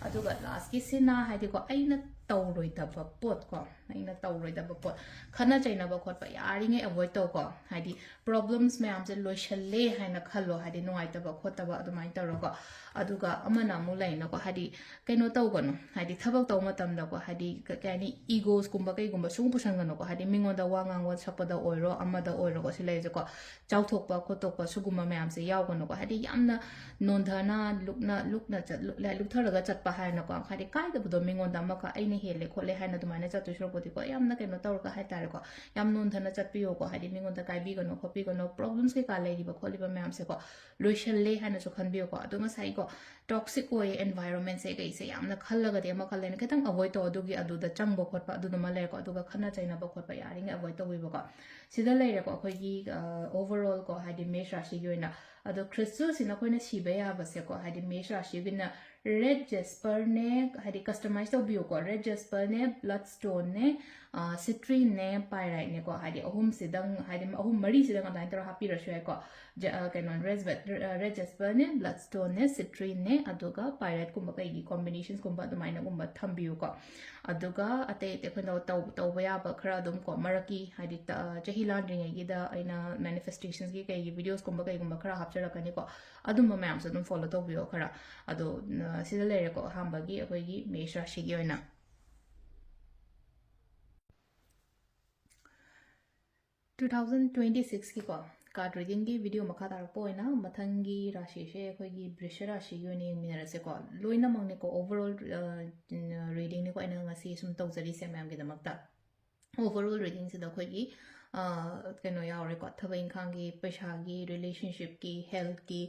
ꯑꯗꯨꯒ lastꯀꯤꯁꯤꯅ ꯍꯥꯏꯗꯤꯀꯣ, ꯑꯩꯅ ꯇꯧꯔꯣꯏꯗꯕ ꯄꯣꯠꯀꯣ, ꯑꯩꯅ ꯇꯧꯔꯣꯏꯗꯕ ꯄꯣꯠ, ꯈꯠꯅ ꯆꯩꯅꯕ ꯈꯣꯠꯄ ꯌꯥꯔꯤꯉꯩ avoid ꯇꯧꯀꯣ, ꯍꯥꯏꯗꯤ problems ꯃꯌꯥꯝꯁꯦ ꯂꯣꯏꯁꯜꯂꯦ ꯍꯥꯏꯅ ꯈꯜꯂꯣ, ꯍꯥꯏꯗꯤ ꯅꯨꯡꯉꯥꯏꯇꯕ ꯈꯣꯠꯇꯕ ꯑꯗꯨꯃꯥꯏꯅ ꯇꯧꯔꯒ꯫ ꯑꯗꯨꯒ ꯑꯃꯅ ꯑꯃꯨꯛ ꯂꯩꯅꯀꯣ, ꯍꯥꯏꯗꯤ ꯀꯩꯅꯣ ꯇꯧꯒꯅꯨ, ꯍꯥꯏꯗꯤ ꯊꯕꯛ ꯇꯧꯕ ꯃꯇꯝꯗꯀꯣ, ꯍꯥꯏꯗꯤ ꯀ-, ꯀꯩ ꯍꯥꯏꯅꯤ, egosꯀꯨꯝꯕ ꯀꯩꯒꯨꯝꯕ ꯁꯨꯝ ꯄꯨꯁꯟꯒꯅꯨꯀꯣ, ꯍꯥꯏꯗꯤ ꯃꯤꯉꯣꯟꯗ ꯋꯥ ꯉꯥꯡꯕ ꯁꯛꯄꯗ ꯑꯣꯏꯔꯣ, ꯑꯃꯗ ꯑꯣꯏꯔꯣꯀꯣ, ꯁꯤ ꯂꯩꯔꯤꯁꯦꯀꯣ, ꯆꯥꯎꯊꯣꯛꯄ ꯈꯣꯠꯇꯣꯛꯄ ꯁꯤꯒꯨꯝꯕ ꯃꯌꯥꯝꯁꯦ ꯌꯥꯎꯒꯅꯨꯀꯣ, ꯍꯥꯏꯗꯤ ꯌꯥꯝꯅ ꯅꯣꯟꯊꯅ ꯂꯨꯛꯅ, ꯂꯨꯛꯅ ꯆꯠ-, ꯂꯨꯛ-, ꯂꯨꯛꯊꯔꯒ ꯆꯠꯄ ꯍꯥꯏꯅꯀꯣ, ꯍꯥꯏꯗꯤ ꯀꯥꯏꯗꯕꯗꯣ ꯃꯤꯉꯣꯟꯗ ꯑꯃꯈꯛ ꯑꯩꯅ ꯍꯦꯜꯂꯦ ꯈꯣꯠꯂꯦ ꯍꯥꯏꯅ ꯑꯗꯨꯃꯥꯏꯅ ꯆꯠꯇꯣꯏ ꯁꯔꯨꯛꯄꯨꯗꯤꯀꯣ, ꯌꯥꯝꯅ ꯀꯩꯅꯣ ꯇꯧꯔꯒ ꯍꯥꯏꯇꯥꯔꯦꯀꯣ, ꯌꯥꯝ ꯅꯣꯟꯊꯅ ꯆꯠꯄꯤꯌꯣꯀꯣ, ꯍꯥꯏꯗꯤ ꯃꯤꯉꯣꯟꯗ ꯀꯥꯏꯕꯤꯒꯅꯣ ꯈꯣꯠꯄꯤꯒꯅꯣ, problems ꯀꯩꯀꯥ ꯂꯩꯔꯤꯕ ꯈꯣꯠꯂꯤꯕ ꯃꯌꯥꯝꯁꯦꯀꯣ, ꯂꯣꯏꯁꯜꯂꯦ ꯍꯥꯏꯅꯁꯨ ꯈꯟꯕꯤꯌꯨꯀꯣ꯫ ꯑꯗꯣ ꯉꯁꯥꯏꯀꯣ, toxic ꯑꯣꯏꯌꯦ environmentꯁꯦ ꯀꯩꯁꯦ ꯌꯥꯝꯅ ꯈꯜꯂꯒꯗꯤ ꯑꯃ ꯈꯜꯂꯦꯅ ꯈꯤꯇꯪ avoid ꯇꯧ, ꯑꯗꯨꯒꯤ ꯑꯗꯨꯗ ꯆꯪꯕ ꯈꯣꯠꯄ ꯑꯗꯨꯗꯨꯃ ꯂꯩꯔꯦꯀꯣ꯫ ꯑꯗꯨꯒ ꯈꯠꯅ ꯆꯩꯅꯕ ꯈꯣꯠꯄ ꯌꯥꯔꯤꯉꯩ avoid ꯇꯧꯕꯤꯕꯀꯣ꯫ ꯁꯤꯗ ꯂꯩꯔꯦꯀꯣ ꯑꯩꯈꯣꯏꯒꯤ, ꯑ, overall ꯀꯣ, ꯍꯥꯏꯗꯤ ꯃꯦꯁ ꯔꯥꯁꯤꯒꯤ ꯑꯣꯏꯅ꯫ ꯑꯗꯣ crystalꯁꯤꯅ ꯑꯩꯈꯣꯏꯅ ꯁꯤꯕ ꯌꯥꯕꯁꯦꯀꯣ, ꯍꯥꯏꯗꯤ ꯃꯦꯁ ꯔꯥꯁꯤꯒꯤꯅ red jasperꯅꯦ, ꯍꯥꯏꯗꯤ customize ꯇꯧꯕꯤꯌꯨꯀꯣ, red jasperꯅꯦ, bloodstoneꯅꯦ, citrineꯅꯦ, pyrideꯅꯦꯀꯣ, ꯍꯥꯏꯗꯤ ꯑꯍꯨꯝꯁꯤꯗꯪ, ꯍꯥꯏꯗꯤ ꯑꯍꯨꯝ ꯃꯔꯤꯁꯤꯗꯪ ꯑꯗꯨꯃꯥꯏꯅ ꯇꯧꯔꯒ ꯍꯥꯞꯄꯤꯔꯁꯨ ꯌꯥꯏꯀꯣ꯫ ꯀꯩꯅꯣ, red jasperꯅꯦ, bloodstoneꯅꯦ, citrineꯅꯦ, ꯑꯗꯨꯒ pyrideꯀꯨꯝꯕ ꯀꯩꯒꯤ combinationsꯀꯨꯝꯕ ꯑꯗꯨꯃꯥꯏꯅꯒꯨꯝꯕ ꯊꯝꯕꯤꯌꯨꯀꯣ꯫ ꯑꯗꯨꯒ ꯑꯇꯩ ꯑꯇꯩ ꯑꯩꯈꯣꯏꯅ ꯇꯧꯕ ꯌꯥꯕ ꯈꯔ ꯑꯗꯨꯝ ꯀꯣ, ꯃꯔꯛꯀꯤ ꯍꯥꯏꯗꯤ ꯆꯍꯤ ꯂꯥꯟꯗ꯭ꯔꯤꯉꯩꯒꯤꯗ ꯑꯩꯅ manifestations ꯀꯤ ꯀꯩꯒꯤ videosꯀꯨꯝꯕ ꯀꯩꯒꯨꯝꯕ ꯈꯔ ꯍꯥꯞꯆꯔꯛꯀꯅꯤꯀꯣ꯫ ꯑꯗꯨꯝꯕ ꯃꯌꯥꯝꯁꯨ ꯑꯗꯨꯝ follow ꯇꯧꯕꯤꯌꯣ ꯈꯔ꯫ ꯑꯗꯣ ꯁꯤꯗ ꯂꯩꯔꯦꯀꯣ, ꯑꯍꯥꯟꯕꯒꯤ ꯑꯩꯈꯣꯏꯒꯤ ꯃꯦꯁ ꯔꯥꯁꯤꯒꯤ ꯑꯣꯏꯅ꯫ Two thousand twenty sixꯀꯤꯀꯣ, card readingꯒꯤ video ꯃꯈꯥ ꯇꯥꯔꯛꯄ ꯑꯣꯏꯅ ꯃꯊꯪꯒꯤ ꯔꯥꯁꯤꯁꯦ ꯑꯩꯈꯣꯏꯒꯤ ꯕ꯭ꯔꯤꯁ ꯔꯥꯁꯤꯒꯤ ꯑꯣꯏꯅ ꯌꯦꯡꯃꯤꯟꯅꯔꯁꯦꯀꯣ꯫ ꯂꯣꯏꯅꯃꯛꯅꯦꯀꯣ, overall readingꯅꯤꯀꯣ ꯑꯩꯅ ꯉꯁꯤ ꯁꯨꯝ ꯇꯧꯖꯔꯤꯁꯦ ꯃꯌꯥꯝꯒꯤꯗꯃꯛꯇ꯫ Overall readingꯁꯤꯗ ꯑꯩꯈꯣꯏꯒꯤ ꯀꯩꯅꯣ ꯌꯥꯎꯔꯦꯀꯣ, ꯊꯕꯛ ꯏꯪꯈꯥꯡꯒꯤ, ꯄꯩꯁꯥꯒꯤ, relationshipꯀꯤ, healthꯀꯤ,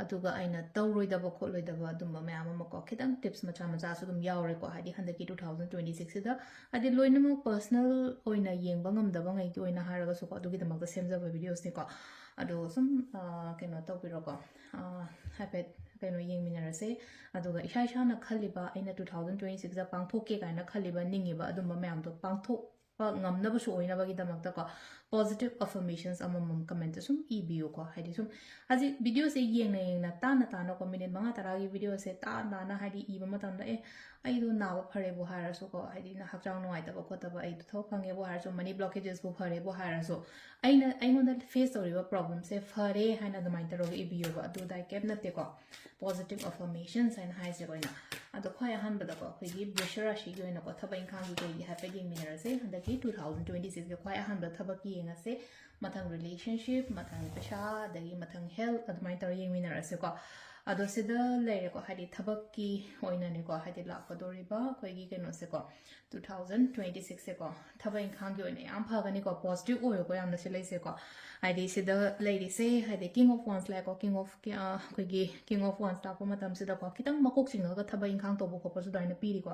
ꯑꯗꯨꯒ ꯑꯩꯅ ꯇꯧꯔꯣꯏꯗꯕ ꯈꯣꯠꯂꯣꯏꯗꯕ ꯑꯗꯨꯝꯕ ꯃꯌꯥꯝ ꯑꯃꯀꯣ, ꯈꯤꯇꯪ tips ꯃꯆꯥ ꯃꯆꯥꯁꯨ ꯑꯗꯨꯝ ꯌꯥꯎꯔꯦꯀꯣ꯫ ꯍꯥꯏꯗꯤ ꯍꯟꯗꯛꯀꯤ two thousand twenty sixꯁꯤꯗ ꯍꯥꯏꯗꯤ ꯂꯣꯏꯅꯃꯛ personal ꯑꯣꯏꯅ ꯌꯦꯡꯕ ꯉꯝꯗꯕꯉꯩꯒꯤ ꯑꯣꯏꯅ ꯍꯥꯏꯔꯒꯁꯨꯀꯣ, ꯑꯗꯨꯒꯤꯗꯃꯛꯇ ꯁꯦꯝꯖꯕ videosꯅꯤꯀꯣ꯫ ꯑꯗꯣ ꯁꯨꯝ ꯀꯩꯅꯣ ꯇꯧꯕꯤꯔꯣꯀꯣ, ꯍꯥꯏꯐꯦꯠ ꯀꯩꯅꯣ ꯌꯦꯡꯃꯤꯟꯅꯔꯁꯦ꯫ ꯑꯗꯨꯒ ꯏꯁꯥ ꯏꯁꯥꯅ ꯈꯜꯂꯤꯕ, ꯑꯩꯅ two thousand twenty sixꯇ ꯄꯥꯡꯊꯣꯛꯀꯦ ꯀꯥꯏꯅ ꯈꯜꯂꯤꯕ, ꯅꯤꯡꯉꯤꯕ ꯑꯗꯨꯝꯕ ꯃꯌꯥꯝꯗꯣ ꯄꯥꯡꯊꯣꯛ ꯉꯝꯅꯕꯁꯨ ꯑꯣꯏꯅꯕꯒꯤꯗꯃꯛꯇꯀꯣ, positive affirmations ꯑꯃꯃꯝ commentꯇ ꯁꯨꯝ ꯏꯕꯤꯌꯨꯀꯣ꯫ ꯍꯥꯏꯗꯤ ꯁꯨꯝ ꯍꯧꯖꯤꯛ videoꯁꯦ ꯌꯦꯡꯅ ꯌꯦꯡꯅ, ꯇꯥꯅ ꯇꯥꯅꯀꯣ, minute ꯃꯉꯥ ꯇꯔꯥꯒꯤ videoꯁꯦ ꯇꯥꯅ ꯇꯥꯅ ꯍꯥꯏꯗꯤ ꯏꯕ ꯃꯇꯝꯗ, ꯑꯦ, ꯑꯩꯗꯣ ꯅꯥꯕ ꯐꯔꯦꯕꯨ ꯍꯥꯏꯔꯁꯨꯀꯣ, ꯍꯥꯏꯗꯤ ꯍꯛꯆꯥꯡ ꯅꯨꯡꯉꯥꯏꯇꯕ ꯈꯣꯠꯇꯕ, ꯑꯩꯗꯣ ꯊꯕꯛ ꯐꯪꯉꯦꯕꯨ ꯍꯥꯏꯔꯁꯨ, money blockagesꯄꯨ ꯐꯔꯦꯕꯨ ꯍꯥꯏꯔꯁꯨ, ꯑꯩꯅ, ꯑꯩꯉꯣꯟꯗ face ꯇꯧꯔꯤꯕ problemꯁꯦ ꯐꯔꯦ ꯍꯥꯏꯅ ꯑꯗꯨꯃꯥꯏꯅ ꯇꯧꯔꯒ ꯏꯕꯤꯌꯣꯕ꯫ ꯑꯗꯨ ꯑꯗꯥꯏ ꯀꯩꯝ ꯅꯠꯇꯦꯀꯣ, positive affirmations ꯍꯥꯏꯅ ꯍꯥꯏꯁꯦ ꯑꯩꯈꯣꯏꯅ꯫ ꯑꯗꯣ ꯈ꯭ꯋꯥꯏ ꯑꯍꯥꯟꯕꯗꯀꯣ, ꯑꯩꯈꯣꯏꯒꯤ ꯕ꯭ꯔꯤꯁ ꯔꯥꯁꯤꯒꯤ ꯑꯣꯏꯅꯀꯣ, ꯊꯕꯛ ꯏꯪꯈꯥꯡꯒꯤ ꯀꯩꯒꯤ ꯍꯥꯏꯐꯦꯠ ꯌꯦꯡꯃꯤꯟꯅꯔꯁꯦ꯫ ꯍꯟꯗꯛꯀꯤ two thousand twenty sixꯀꯤ ꯈ꯭ꯋꯥꯏ ꯑꯍꯥꯟꯕ ꯊꯕꯛꯀꯤ ꯌꯦꯡꯉꯁꯦ꯫ ꯃꯊꯪ relationship, ꯃꯊꯪ ꯄꯩꯁꯥ, ꯑꯗꯒꯤ ꯃꯊꯪ health, ꯑꯗꯨꯃꯥꯏꯅ ꯇꯧꯔ ꯌꯦꯡꯃꯤꯟꯅꯔꯁꯦꯀꯣ꯫ ꯑꯗꯣ ꯁꯤꯗ ꯂꯩꯔꯦꯀꯣ, ꯍꯥꯏꯗꯤ ꯊꯕꯛꯀꯤ ꯑꯣꯏꯅꯅꯦꯀꯣ, ꯍꯥꯏꯗꯤ ꯂꯥꯛꯀꯗꯧꯔꯤꯕ ꯑꯩꯈꯣꯏꯒꯤ ꯀꯩꯅꯣꯁꯦꯀꯣ, ꯇꯨ ꯊꯥꯎꯖꯟ ꯇ꯭ꯋꯦꯟꯇꯤ ꯁꯤꯛꯁꯁꯦꯀꯣ ꯊꯕꯛ ꯏꯪꯈꯥꯡꯒꯤ ꯑꯣꯏꯅ ꯌꯥꯝ ꯐꯒꯅꯤꯀꯣ, ꯄꯣꯖꯤꯇꯤꯚ ꯑꯣꯏꯌꯨꯀꯣ ꯌꯥꯝꯅ ꯁꯤ ꯂꯩꯁꯦꯀꯣ꯫ ꯍꯥꯏꯗꯤ ꯁꯤꯗ ꯂꯩꯔꯤꯁꯦ ꯍꯥꯏꯗꯤ ꯀꯤꯡ ꯑꯣꯐ ꯋꯥꯟꯁ ꯂꯥꯛꯑꯦꯀꯣ, ꯀꯤꯡ ꯑꯣꯐ ꯑꯩꯈꯣꯏꯒꯤ ꯀꯤꯡ ꯑꯣꯐ ꯋꯥꯟꯁ ꯂꯥꯛꯄ ꯃꯇꯝꯁꯤꯗꯀꯣ ꯈꯤꯇꯪ ꯃꯀꯣꯛ ꯆꯤꯡꯉꯒ ꯊꯕꯛ ꯏꯪꯈꯥꯡ ꯇꯧꯕ ꯈꯣꯠꯄꯁꯨ ꯑꯗꯨꯃꯥꯏꯅ ꯄꯤꯔꯤꯀꯣ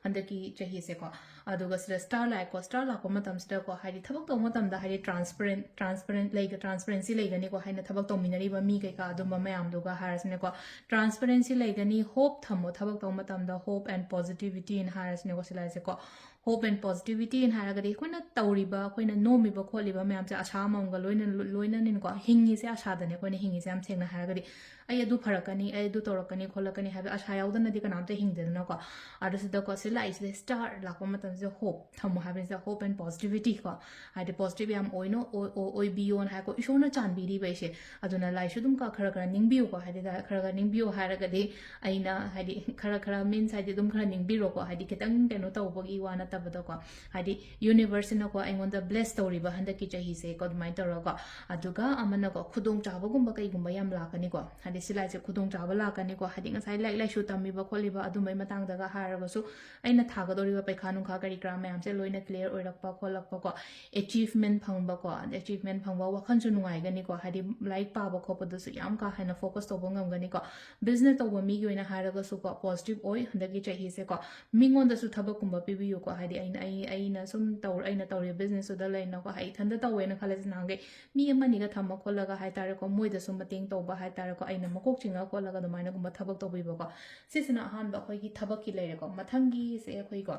ꯍꯟꯗꯛꯀꯤ ꯆꯍꯤꯁꯦꯀꯣ꯫ ꯑꯗꯨꯒ ꯁꯤꯗ ꯁ꯭ꯇꯥꯔ ꯂꯥꯛꯑꯦꯀꯣ, ꯁ꯭ꯇꯥꯔ ꯂꯥꯛꯄ ꯃꯇꯝꯁꯤꯗꯀꯣ ꯍꯥꯏꯗꯤ ꯊꯕꯛ ꯇꯧꯕ ꯃꯇꯝꯗ ꯍꯥꯏꯗꯤ ꯇ꯭ꯔꯥꯟꯁꯄꯔꯦꯟ ꯇ꯭ꯔꯥꯟꯁꯄꯔꯦꯟ ꯂꯩꯒ ꯇ꯭ꯔꯥꯟꯁꯄꯔꯦꯟꯁꯤ ꯂꯩꯒꯅꯤꯀꯣ ꯍꯥꯏꯅ ꯊꯕꯛ ꯇꯧꯃꯤꯟꯅꯔꯤꯕ ꯃꯤ ꯀꯩꯀꯥ ꯑꯗꯨꯝꯕ ꯃꯌꯥꯝꯗꯨꯒ ꯍꯥꯏꯔꯁꯤꯅꯦꯀꯣ꯫ ꯇ꯭ꯔꯥꯟꯁꯄꯔꯦꯟꯁꯤ ꯂꯩꯒꯅꯤ, ꯍꯣꯞ ꯊꯝꯃꯣ ꯊꯕꯛ ꯇꯧꯕ ꯃꯇꯝꯗ, ꯍꯣꯞ ꯑꯦꯟ ꯄꯣꯖꯤꯇꯤꯚꯤꯇꯤꯅ ꯍꯥꯏꯔꯁꯤꯅꯦꯀꯣ ꯁꯤ ꯂꯥꯏꯁꯦꯀꯣ꯫ ꯍꯣꯞ ꯑꯦꯟ ꯄꯣꯖꯤꯇꯤꯚꯤꯇꯤꯅ ꯍꯥꯏꯔꯒꯗꯤ ꯑꯩꯈꯣꯏꯅ ꯇꯧꯔꯤꯕ ꯑꯩꯈꯣꯏꯅ ꯅꯣꯝꯃꯤꯕ ꯈꯣꯠꯂꯤꯕ ꯃꯌꯥꯝꯁꯦ ꯑꯁꯥ ꯑꯃꯃꯝꯒ ꯂꯣꯏꯅ ꯂꯣꯏꯅꯅꯤꯅꯀꯣ ꯍꯤꯡꯉꯤꯁꯦ, ꯑꯁꯥꯗꯅꯦ ꯑꯩꯈꯣꯏꯅ ꯍꯤꯡꯉꯤꯁꯦ ꯌꯥꯝ ꯁꯦꯡꯅ ꯍꯥꯏꯔꯒꯗꯤ꯫ ꯑꯩ ꯑꯗꯨ ꯐꯔꯛꯀꯅꯤ, ꯑꯩ ꯑꯗꯨ ꯇꯧꯔꯛꯀꯅꯤ ꯈꯣꯠꯂꯛꯀꯅꯤ ꯍꯥꯏꯕ ꯑꯁꯥ ꯌꯥꯎꯗꯅꯗꯤ ꯀꯅꯥꯝꯇ ꯍꯤꯡꯗꯦꯗꯅꯀꯣ꯫ ꯑꯗꯨꯁꯤꯗꯀꯣ ꯁꯤ ꯂꯥꯛꯏꯁꯤꯗ ꯁ꯭ꯇꯥꯔ ꯂꯥꯛꯄ ꯃꯇꯝꯁꯤꯗ ꯍꯣꯞ ꯊꯝꯃꯣ ꯍꯥꯏꯕꯅꯤꯁꯤꯗ, ꯍꯣꯞ ꯑꯦꯟ ꯄꯣꯖꯤꯇꯤꯚꯤꯇꯤ ꯀꯣ꯫ ꯍꯥꯏꯗꯤ ꯄꯣꯖꯤꯇꯤꯚ ꯌꯥꯝ ꯑꯣꯏꯅꯣ ꯑꯣꯏ- ꯑꯣꯏ- ꯑꯣꯏꯕꯤꯌꯣꯅ ꯍꯥꯏꯀꯣ, ꯏꯁꯣꯔꯅ ꯆꯥꯟꯕꯤꯔꯤꯕ ꯑꯩꯁꯦ꯫ ꯑꯗꯨꯅ ꯂꯥꯏꯁꯨ ꯑꯗꯨꯝ ꯈ- ꯈꯔ ꯈꯔ ꯅꯤꯡꯕꯤꯌꯨꯀꯣ꯫ ꯍꯥꯏꯗꯤ ꯈꯔ ꯈꯔ ꯅꯤꯡꯕꯤꯌꯨ ꯍꯥꯏꯔꯒꯗꯤ ꯑꯩꯅ ꯍꯥꯏꯗꯤ ꯈꯔ ꯈꯔ ꯃꯤꯟꯁ ꯍꯥꯏꯗꯤ ꯑꯗꯨꯝ ꯈꯔ ꯅꯤꯡꯕꯤꯔꯣꯀꯣ꯫ ꯍꯥꯏꯗꯤ ꯈꯤꯇꯪ ꯀꯩꯅꯣ ꯇꯧꯕꯒꯤ ꯋꯥ ꯅꯠꯇꯕꯗꯀꯣ꯫ ꯍꯥꯏꯗꯤ ꯌꯨꯅꯤꯚꯔꯁꯁꯤꯅꯀꯣ ꯑꯩꯉꯣꯟꯗ ꯕ꯭ꯂꯦꯁ ꯇꯧꯔꯤꯕ ꯍꯟꯗꯛꯀꯤ ꯆꯍꯤꯁꯦꯀꯣ ꯑꯗꯨꯃꯥꯏꯅ ꯇꯧꯔꯒꯀꯣ꯫ ꯑꯗꯨꯒ ꯑꯃꯅꯀꯣ ꯈꯨꯗꯣꯡꯆꯥꯕꯒꯨꯝꯕ ꯀꯩꯒꯨꯝꯕ ꯌꯥꯝ ꯂꯥꯛꯀꯅꯤꯀꯣ꯫ ꯍꯥꯏꯗꯤ ꯁꯤ ꯂꯥꯏꯁꯦ ꯈꯨꯗꯣꯡꯆꯥꯕ ꯂꯥꯛꯀꯅꯤꯀꯣ꯫ ꯍꯥꯏꯗꯤ ꯉꯁꯥꯏ ꯂꯥꯏꯔꯤꯛ ꯂꯥꯏꯁꯨ ꯇꯝꯃꯤꯕ ꯈꯣꯠꯂꯤꯕ ꯑꯗꯨꯝꯕꯩ ꯃꯇꯥꯡꯗꯒ ꯍꯥꯏꯔꯒꯁꯨ ꯑꯩꯅ ꯊꯥꯒꯗꯧꯔꯤꯕ ꯄꯩꯈꯥ ꯅꯨꯡꯈꯥ ꯀꯔꯤ ꯀꯔꯥ ꯃꯌꯥꯝꯁꯦ ꯂꯣꯏꯅ ꯀ꯭ꯂꯤꯌꯥꯔ ꯑꯣꯏꯔꯛꯄ ꯈꯣꯠꯂꯛꯄꯀꯣ꯫ ꯑꯦꯆꯤꯚꯃꯦꯟ ꯐꯪꯕꯀꯣ, ꯑꯦꯆꯤꯚꯃꯦꯟ ꯐꯪꯕ, ꯋꯥꯈꯜꯁꯨ ꯅꯨꯡꯉꯥꯏꯒꯅꯤꯀꯣ꯫ ꯍꯥꯏꯗꯤ ꯂꯥꯏꯔꯤꯛ ꯄꯥꯕ ꯈꯣꯠꯄꯗꯁꯨ ꯌꯥꯝ ꯀꯥ ꯍꯦꯟꯅ ꯐꯣꯀꯁ ꯇꯧꯕ ꯉꯝꯒꯅꯤꯀꯣ꯫ ꯕꯤꯖꯤꯅꯦꯁ ꯇꯧꯕ ꯃꯤꯒꯤ ꯑꯣꯏꯅ ꯍꯥꯏꯔꯒꯁꯨꯀꯣ ꯄꯣꯖꯤꯇꯤꯚ ꯑꯣꯏ ꯍꯟꯗꯛꯀꯤ ꯆꯍꯤꯁꯦꯀꯣ꯫ ꯃꯤꯉꯣꯟꯗꯁꯨ ꯊꯕꯛꯀꯨꯝꯕ ꯄꯤꯕꯤꯌꯨꯀꯣ꯫ ꯍꯥꯏꯗꯤ ꯑꯩꯅ ꯑꯩ ꯑꯩꯅ ꯁꯨꯝ ꯇꯧ ꯑꯩꯅ ꯇꯧꯔꯤꯕ ꯕꯤꯖꯤꯅꯦꯁꯇꯨꯗ ꯂꯩꯅꯀꯣ꯫ ꯍꯥꯏ ꯏꯊꯟꯇ ꯇꯧꯋꯦꯅ ꯈꯜꯂꯁꯤ ꯅꯍꯥꯟꯈꯩ ꯃꯤ ꯑꯃꯅꯤꯒ ꯊꯝꯃ ꯈꯣꯠꯂꯒ ꯍꯥꯏꯇꯥꯔꯦꯀꯣ, ꯃꯣꯏꯗꯁꯨ ꯃꯇꯦꯡ ꯇꯧꯕ ꯍꯥꯏꯇꯥꯔꯦꯀꯣ, ꯑꯩꯅ ꯃꯀꯣꯛ ꯆꯤꯡꯉ ꯈꯣꯠꯂꯒ ꯑꯗꯨꯃꯥꯏꯅꯒꯨꯝꯕ ꯊꯕꯛ ꯇꯧꯕꯤꯕꯀꯣ꯫ ꯁꯤꯁꯤꯅ ꯑꯍꯥꯟꯕ ꯑꯩꯈꯣꯏꯒꯤ ꯊꯕꯛꯀꯤ ꯂꯩꯔꯦꯀꯣ꯫ ꯃꯊꯪꯒꯤꯁꯦ ꯑꯩꯈꯣꯏꯀꯣ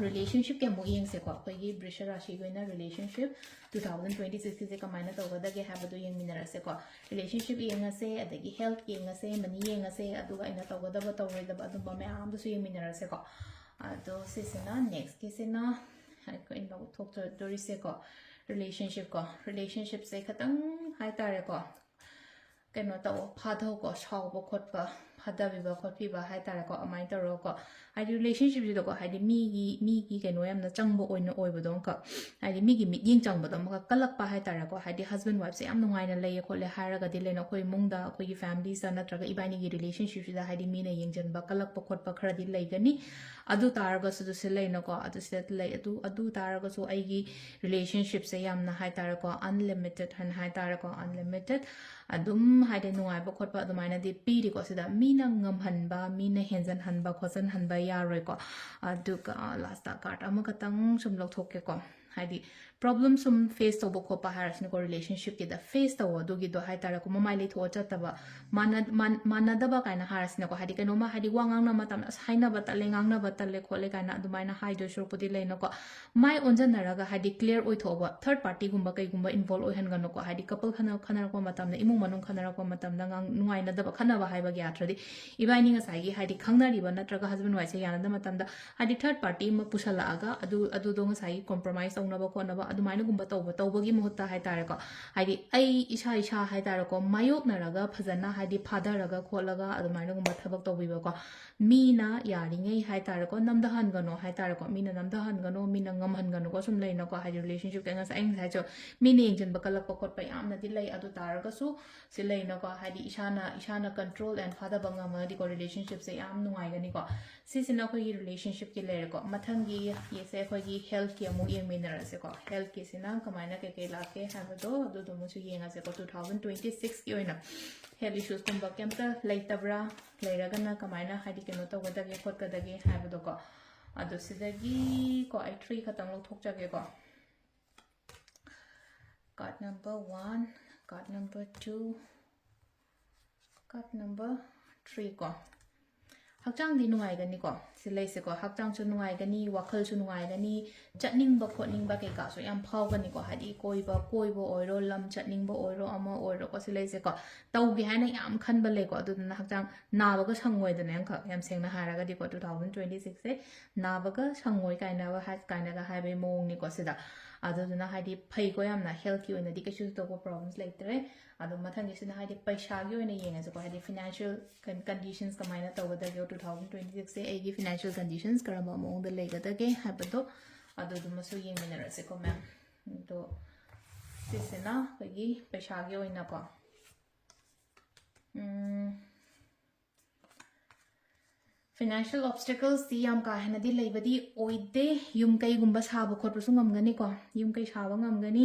ꯔꯤꯂꯦꯁꯟꯁꯤꯞꯀꯤ ꯑꯃꯨꯛ ꯌꯦꯡꯁꯦꯀꯣ꯫ ꯑꯩꯈꯣꯏꯒꯤ ꯕ꯭ꯔꯤꯁ ꯔꯥꯁꯤꯒꯤ ꯑꯣꯏꯅ ꯔꯤꯂꯦꯁꯟꯁꯤꯞ ꯇꯨ ꯊꯥꯎꯖꯟ ꯇ꯭ꯋꯦꯟꯇꯤ ꯁꯤꯛꯁꯀꯤꯁꯦ ꯀꯃꯥꯏꯅ ꯇꯧꯒꯗꯒꯦ ꯍꯥꯏꯕꯗꯣ ꯌꯦꯡꯃꯤꯟꯅꯔꯁꯦꯀꯣ꯫ ꯔꯤꯂꯦꯁꯟꯁꯤꯞ ꯌꯦꯡꯉꯁꯦ, ꯑꯗꯒꯤ ꯍꯦꯜꯠ ꯌꯦꯡꯉꯁꯦ, ꯃꯅꯤ ꯌꯦꯡꯉꯁꯦ, ꯑꯗꯨꯒ ꯑꯩꯅ ꯇꯧꯒꯗꯕ ꯇꯧꯔꯣꯏꯗꯕ ꯑꯗꯨꯝꯕ ꯃꯌꯥꯝꯗꯨꯁꯨ ꯌꯦꯡꯃꯤꯟꯅꯔꯁꯦꯀꯣ꯫ ꯑꯗꯣ ꯁꯤꯁꯤꯅ ꯅꯦꯛꯁꯀꯤꯁꯤꯅ ꯑꯩꯈꯣꯏꯅ ꯂꯧꯊꯣꯛꯆꯗꯣꯔꯤꯁꯦꯀꯣ꯫ ꯔꯤꯂꯦꯁꯟꯁꯤꯞꯀꯣ꯫ ꯔꯤꯂꯦꯁꯟꯁꯤꯞꯁꯦ ꯈꯤꯇꯪ ꯍꯥꯏꯇꯥꯔꯦꯀꯣ, ꯀꯩꯅꯣ ꯇꯧꯑꯣ, ꯐꯥꯊꯧꯀꯣ꯫ ꯁꯥꯎꯕ ꯈꯣꯠꯄ, ꯐꯥꯊꯕꯤꯕ ꯈꯣꯠꯄꯤꯕ ꯍꯥꯏꯇꯥꯔꯦꯀꯣ, ꯑꯗꯨꯃꯥꯏꯅ ꯇꯧꯔꯒꯀꯣ꯫ ꯍꯥꯏꯗꯤ ꯔꯤꯂꯦꯁꯟꯁꯤꯞꯁꯤꯗꯀꯣ, ꯍꯥꯏꯗꯤ ꯃꯤꯒꯤ ꯃꯤꯒꯤ ꯀꯩꯅꯣ ꯌꯥꯝꯅ ꯆꯪꯕ ꯑꯣꯏꯅ ꯑꯣꯏꯕꯗꯣ ꯑꯃꯈꯛ, ꯍꯥꯏꯗꯤ ꯃꯤꯒꯤ ꯃꯤꯠꯌꯦꯡ ꯆꯪꯕꯗꯣ ꯑꯃꯈꯛ ꯀꯜꯂꯛꯄ ꯍꯥꯏꯇꯥꯔꯦꯀꯣ꯫ ꯍꯥꯏꯗꯤ ꯍꯁꯕꯦꯟ ꯋꯥꯏꯐꯁꯦ ꯌꯥꯝ ꯅꯨꯡꯉꯥꯏꯅ ꯂꯩꯌꯦ ꯈꯣꯠꯂꯦ ꯍꯥꯏꯔꯒꯗꯤ ꯂꯩꯅ, ꯑꯩꯈꯣꯏ ꯏꯃꯨꯡꯗ ꯑꯩꯈꯣꯏꯒꯤ ꯐꯦꯃꯤꯂꯤꯁꯇ ꯅꯠꯇ꯭ꯔꯒ ꯏꯕꯥꯅꯤꯒꯤ ꯔꯤꯂꯦꯁꯟꯁꯤꯞꯁꯤꯗ ꯍꯥꯏꯗꯤ ꯃꯤꯅ ꯌꯦꯡꯁꯤꯟꯕ ꯀꯜꯂꯛꯄ ꯈꯣꯠꯄ ꯈꯔꯗꯤ ꯂꯩꯒꯅꯤ꯫ ꯑꯗꯨ ꯇꯥꯔꯒꯁꯨ ꯑꯗꯨ ꯁꯤ ꯂꯩꯅꯀꯣ, ꯑꯗꯨ ꯁꯤꯗ ꯂꯩ, ꯑꯗꯨ ꯑꯗꯨ ꯇꯥꯔꯒꯁꯨ ꯑꯩꯒꯤ ꯔꯤꯂꯦꯁꯟꯁꯤꯞꯁꯦ ꯌꯥꯝꯅ ꯍꯥꯏꯇꯥꯔꯦꯀꯣ, ꯑꯟꯂꯤꯃꯤꯇꯦꯠ ꯍꯥꯏꯅ ꯍꯥꯏꯇꯥꯔꯦꯀꯣ, ꯑꯟꯂꯤꯃꯤꯇꯦꯠ ꯑꯗꯨꯝ ꯍꯥꯏꯗꯤ ꯅꯨꯡꯉꯥꯏꯕ ꯈꯣꯠꯄ ꯑꯗꯨꯃꯥꯏꯅꯗꯤ ꯄꯤꯔꯤꯀꯣ꯫ ꯁꯤꯗ ꯃꯤꯅ ꯉꯝꯍꯟꯕ, ꯃꯤꯅ ꯍꯦꯟꯖꯟꯍꯟꯕ ꯈꯣꯠꯆꯟꯍꯟꯕ ꯌꯥꯔꯣꯏꯀꯣ꯫ ꯑꯗꯨꯒ ꯂꯥꯁꯇ ꯀꯥꯔꯠ ꯑꯃꯈꯛꯇꯪ ꯁꯨꯝ ꯂꯧꯊꯣꯛꯀꯦꯀꯣ꯫ ꯍꯥꯏꯗꯤ ꯄ꯭ꯔꯣꯕ꯭ꯂꯦꯝ ꯁꯨꯝ ꯐꯦꯁ ꯇꯧꯕ ꯈꯣꯠꯄ ꯍꯥꯏꯔꯁꯤꯅꯀꯣ, ꯔꯤꯂꯦꯁꯟꯁꯤꯞꯀꯤꯗ ꯐꯦꯁ ꯇꯧꯕ ꯑꯗꯨꯒꯤꯗꯣ ꯍꯥꯏꯇꯥꯔꯦꯀꯣ, ꯃꯃꯥꯏ ꯂꯩꯊꯣꯛꯑ ꯆꯠꯇꯕ, ꯃꯥꯟꯅ- ꯃꯥꯟ- ꯃꯥꯟꯅꯗꯕ ꯀꯥꯏꯅ ꯍꯥꯏꯔꯁꯤꯅꯀꯣ꯫ ꯍꯥꯏꯗꯤ ꯀꯩꯅꯣꯝꯃ ꯍꯥꯏꯗꯤ ꯋꯥ ꯉꯥꯡꯅꯕ ꯃꯇꯝꯗ ꯑꯁ ꯍꯥꯏꯅꯕ ꯇꯜꯂꯦ, ꯉꯥꯡꯅꯕ ꯇꯜꯂꯦ ꯈꯣꯠꯂꯦ ꯀꯥꯏꯅ ꯑꯗꯨꯃꯥꯏꯅ ꯍꯥꯏꯗꯣꯏ ꯁꯔꯨꯛꯄꯨꯗꯤ ꯂꯩꯅꯀꯣ, ꯃꯥꯏ ꯑꯣꯟꯁꯤꯟꯅꯔꯒ ꯍꯥꯏꯗꯤ ꯀ꯭ꯂꯤꯌꯥꯔ ꯑꯣꯏꯊꯣꯛꯑꯕ, ꯊꯔꯠ ꯄꯥꯔꯇꯤꯒꯨꯝꯕ ꯀꯩꯒꯨꯝꯕ ꯏꯟꯚꯣꯜꯕ ꯑꯣꯏꯍꯟꯒꯅꯨꯀꯣ꯫ ꯍꯥꯏꯗꯤ ꯀꯄꯜ ꯈꯠꯅ- ꯈꯠꯅꯔꯛꯄ ꯃꯇꯝꯗ, ꯏꯃꯨꯡ ꯃꯅꯨꯡ ꯈꯠꯅꯔꯛꯄ ꯃꯇꯝꯗ ꯉꯥꯡ- ꯅꯨꯡꯉꯥꯏꯅꯗꯕ ꯈꯠꯅꯕ ꯍꯥꯏꯕꯒꯤ ꯑꯥꯔꯊꯗꯤ ꯏꯕꯥꯏꯅꯤ ꯉꯁꯥꯏꯒꯤ ꯍꯥꯏꯗꯤ ꯈꯪꯅꯔꯤꯕ ꯅꯠꯇ꯭ꯔꯒ ꯍꯁꯕꯦꯟ ꯋꯥꯏꯐꯁꯦ ꯌꯥꯅꯗꯕ ꯃꯇꯝꯗ ꯍꯥꯏꯗꯤ ꯊꯔꯠ ꯄꯥꯔꯇꯤ ꯑꯃ ꯄꯨꯁꯜꯂꯛꯑꯒ ꯑꯗꯨ ꯑꯗꯨꯗꯣ ꯉꯁꯥꯏꯒꯤ ꯀꯣꯝꯄ꯭ꯔꯣꯃꯥꯏꯁ ꯇꯧꯅꯕ ꯈꯣꯠꯅꯕ ꯑꯗꯨꯃꯥꯏꯅꯒꯨꯝꯕ ꯇꯧꯕ ꯇꯧꯕꯒꯤ ꯃꯍꯨꯠꯇ ꯍꯥꯏꯇꯥꯔꯦꯀꯣ, ꯍꯥꯏꯗꯤ ꯑꯩ ꯏꯁꯥ ꯏꯁꯥ ꯍꯥꯏꯇꯥꯔꯦꯀꯣ, ꯃꯥꯌꯣꯛꯅꯔꯒ ꯐꯖꯅ ꯍꯥꯏꯗꯤ ꯐꯥꯊꯔꯒ ꯈꯣꯠꯂꯒ ꯑꯗꯨꯃꯥꯏꯅꯒꯨꯝꯕ ꯊꯕꯛ ꯇꯧꯕꯤꯕꯀꯣ꯫ ꯃꯤꯅ ꯌꯥꯔꯤꯉꯩ ꯍꯥꯏꯇꯥꯔꯦꯀꯣ, ꯅꯝꯊꯍꯟꯒꯅꯣ ꯍꯥꯏꯇꯥꯔꯦꯀꯣ, ꯃꯤꯅ ꯅꯝꯊꯍꯟꯒꯅꯣ, ꯃꯤꯅ ꯉꯝꯍꯟꯒꯅꯨꯀꯣ꯫ ꯁꯨꯝ ꯂꯩꯅꯀꯣ, ꯍꯥꯏꯗꯤ ꯔꯤꯂꯦꯁꯟꯁꯤꯞꯇ ꯉꯁꯥꯏ ꯑꯩꯅ ꯉꯁꯥꯏꯁꯨ ꯃꯤꯅ ꯌꯦꯡꯁꯤꯟꯕ ꯀꯜꯂꯛꯄ ꯈꯣꯠꯄ ꯌꯥꯝꯅꯗꯤ ꯂꯩ꯫ ꯑꯗꯨ ꯇꯥꯔꯒꯁꯨ ꯁꯤ ꯂꯩꯅꯀꯣ, ꯍꯥꯏꯗꯤ ꯏꯁꯥꯅ ꯏꯁꯥꯅ ꯀꯟꯇ꯭ꯔꯣꯜ ꯑꯦꯟ ꯐꯥꯊꯕ ꯉꯝꯃꯒꯗꯤꯀꯣ, ꯔꯤꯂꯦꯁꯟꯁꯤꯞꯁꯦ ꯌꯥꯝ ꯅꯨꯡꯉꯥꯏꯒꯅꯤꯀꯣ꯫ ꯁꯤꯁꯤꯅ ꯑꯩꯈꯣꯏꯒꯤ ꯔꯤꯂꯦꯁꯟꯁꯤꯞꯀꯤ ꯂꯩꯔꯦꯀꯣ꯫ ꯃꯊꯪꯒꯤ ꯌꯦꯁꯦ ꯑꯩꯈꯣꯏꯒꯤ ꯍꯦꯜꯠꯀꯤ ꯑꯃꯨꯛ ꯌꯦꯡꯃꯤꯟꯅꯔꯁꯦꯀꯣ꯫ ꯍꯦꯜꯠꯀꯤꯁꯤꯅ ꯀꯃꯥꯏꯅ ꯀꯩꯀꯩ ꯂꯥꯛꯀꯦ ꯍꯥꯏꯕꯗꯣ ꯑꯗꯨꯗꯨꯃꯁꯨ ꯌꯦꯡꯉꯁꯦꯀꯣ꯫ ꯇꯨ ꯊꯥꯎꯖꯟ ꯇ꯭ꯋꯦꯟꯇꯤ ꯁꯤꯛꯁꯀꯤ ꯑꯣꯏꯅ ꯍꯦꯜꯠ ꯏꯁꯨꯁꯀꯨꯝꯕ ꯀꯩꯝꯇ ꯂꯩꯇꯕ꯭ꯔꯥ, ꯂꯩꯔꯒꯅ ꯀꯃꯥꯏꯅ ꯍꯥꯏꯗꯤ ꯀꯩꯅꯣ ꯇꯧꯒꯗꯒꯦ ꯈꯣꯠꯀꯗꯒꯦ ꯍꯥꯏꯕꯗꯣꯀꯣ꯫ ꯑꯗꯣ ꯁꯤꯗꯒꯤꯀꯣ ꯑꯩ ꯊ꯭ꯔꯤ ꯈꯛꯇꯪ ꯂꯧꯊꯣꯛꯆꯒꯦꯀꯣ꯫ Card number one, card number two, card number three ꯀꯣ꯫ ꯍꯛꯆꯥꯡꯗꯤ ꯅꯨꯡꯉꯥꯏꯒꯅꯤꯀꯣ꯫ ꯁꯤ ꯂꯩꯁꯦꯀꯣ, ꯍꯛꯆꯥꯡꯁꯨ ꯅꯨꯡꯉꯥꯏꯒꯅꯤ, ꯋꯥꯈꯜꯁꯨ ꯅꯨꯡꯉꯥꯏꯒꯅꯤ, ꯆꯠꯅꯤꯡꯕ ꯈꯣꯠꯅꯤꯡꯕ ꯀꯩꯀꯥꯁꯨ ꯌꯥꯝ ꯐꯥꯎꯒꯅꯤꯀꯣ꯫ ꯍꯥꯏꯗꯤ ꯀꯣꯏꯕ ꯀꯣꯏꯕ ꯑꯣꯏꯔꯣ, ꯂꯝ ꯆꯠꯅꯤꯡꯕ ꯑꯣꯏꯔꯣ, ꯑꯃ ꯑꯣꯏꯔꯣꯀꯣ꯫ ꯁꯤ ꯂꯩꯁꯦꯀꯣ, ꯇꯧꯒꯦ ꯍꯥꯏꯅ ꯌꯥꯝ ꯈꯟꯕ ꯂꯩꯀꯣ꯫ ꯑꯗꯨꯗꯨꯅ ꯍꯛꯆꯥꯡ ꯅꯥꯕꯒ ꯁꯪꯉꯣꯏꯗꯅ, ꯌꯥꯝꯈꯛ ꯌꯥꯝ ꯁꯦꯡꯅ ꯍꯥꯏꯔꯒꯗꯤꯀꯣ, ꯇꯨ ꯊꯥꯎꯖꯟ ꯇ꯭ꯋꯦꯟꯇꯤ ꯁꯤꯛꯁꯁꯦ ꯅꯥꯕꯒ ꯁꯪꯉꯣꯏ ꯀꯥꯏꯅꯒ ꯍꯥꯏ- ꯀꯥꯏꯅꯒ ꯍꯥꯏꯕꯒꯤ ꯃꯑꯣꯡꯅꯤꯀꯣ ꯁꯤꯗ꯫ ꯑꯗꯨꯗꯨꯅ ꯍꯥꯏꯗꯤ ꯐꯩꯀꯣ ꯌꯥꯝꯅ, ꯍꯦꯜꯠꯀꯤ ꯑꯣꯏꯅꯗꯤ ꯀꯩꯁꯨ ꯊꯣꯏꯗꯣꯛꯄ ꯄ꯭ꯔꯣꯕ꯭ꯂꯦꯝꯁ ꯂꯩꯇ꯭ꯔꯦ꯫ ꯑꯗꯣ ꯃꯊꯪꯒꯤꯁꯤꯅ ꯍꯥꯏꯗꯤ ꯄꯩꯁꯥꯒꯤ ꯑꯣꯏꯅ ꯌꯦꯡꯉꯁꯤꯀꯣ, ꯍꯥꯏꯗꯤ ꯐꯤꯅꯥꯟꯁꯤꯌꯦꯜ ꯀꯟ- ꯀꯟꯗꯤꯁꯟꯁ ꯀꯃꯥꯏꯅ ꯇꯧꯒꯗꯒꯦ, ꯇꯨ ꯊꯥꯎꯖꯟ ꯇ꯭ꯋꯦꯟꯇꯤ ꯁꯤꯛꯁꯁꯦ ꯑꯩꯒꯤ financial conditions ꯀꯔꯝꯕ ꯃꯑꯣꯡꯗ ꯂꯩꯒꯗꯒꯦ ꯍꯥꯏꯕꯗꯣ ꯑꯗꯨꯗꯨꯃꯁꯨ ꯌꯦꯡꯃꯤꯟꯅꯔꯁꯦꯀꯣ ꯃꯦꯝ꯫ ꯑꯗꯣ ꯁꯤꯁꯤꯅ ꯑꯩꯈꯣꯏꯒꯤ ꯄꯩꯁꯥꯒꯤ ꯑꯣꯏꯅꯀꯣ꯫ ꯎꯝ, financial obstaclesꯇꯤ ꯌꯥꯝ ꯀꯥ ꯍꯦꯟꯅꯗꯤ ꯂꯩꯕꯗꯤ ꯑꯣꯏꯗꯦ꯫ ꯌꯨꯝ ꯀꯩꯒꯨꯝꯕ ꯁꯥꯕ ꯈꯣꯠꯄꯁꯨ ꯉꯝꯒꯅꯤꯀꯣ꯫ ꯌꯨꯝ ꯀꯩ ꯁꯥꯕ ꯉꯝꯒꯅꯤ꯫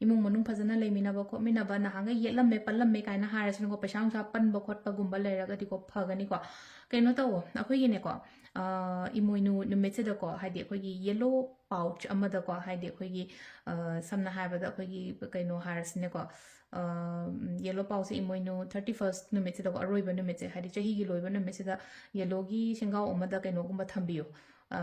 ꯏꯃꯨꯡ ꯃꯅꯨꯡ ꯐꯖꯅ ꯂꯩꯃꯤꯟꯅꯕ ꯈꯣꯠꯃꯤꯟꯅꯕ, ꯅꯍꯥꯟꯒꯩ ꯌꯦꯠꯂꯝꯃꯦ ꯄꯜꯂꯝꯃꯦ ꯀꯥꯏꯅ ꯍꯥꯏꯔꯁꯨꯅꯀꯣ, ꯄꯩꯁꯥ ꯅꯨꯡꯁꯥ ꯄꯟꯕ ꯈꯣꯠꯄꯒꯨꯝꯕ ꯂꯩꯔꯒꯗꯤꯀꯣ, ꯐꯒꯅꯤꯀꯣ꯫ ꯀꯩꯅꯣ ꯇꯧꯋꯣ, ꯑꯩꯈꯣꯏꯒꯤꯅꯦꯀꯣ, ꯑ, ꯏꯃꯣꯏꯅꯨ ꯅꯨꯃꯤꯠꯁꯤꯗꯀꯣ, ꯍꯥꯏꯗꯤ ꯑꯩꯈꯣꯏꯒꯤ yellow pouch ꯑꯃꯗꯀꯣ, ꯍꯥꯏꯗꯤ ꯑꯩꯈꯣꯏꯒꯤ, ꯑ, ꯁꯝꯅ ꯍꯥꯏꯔꯕꯗ ꯑꯩꯈꯣꯏꯒꯤ ꯀꯩꯅꯣ ꯍꯥꯏꯔꯁꯤꯅꯦꯀꯣ, yellow pouchꯁꯦ ꯏꯃꯣꯏꯅꯨ thirty first ꯅꯨꯃꯤꯠꯁꯤꯗꯀꯣ, ꯑꯔꯣꯏꯕ ꯅꯨꯃꯤꯠꯁꯦ, ꯍꯥꯏꯗꯤ ꯆꯍꯤꯒꯤ ꯂꯣꯏꯕ ꯅꯨꯃꯤꯠꯁꯤꯗ yellowꯒꯤ ꯁꯦꯡꯒꯥꯎ ꯑꯃꯗ ꯀꯩꯅꯣꯒꯨꯝꯕ ꯊꯝꯕꯤꯌꯨ꯫ ꯑ,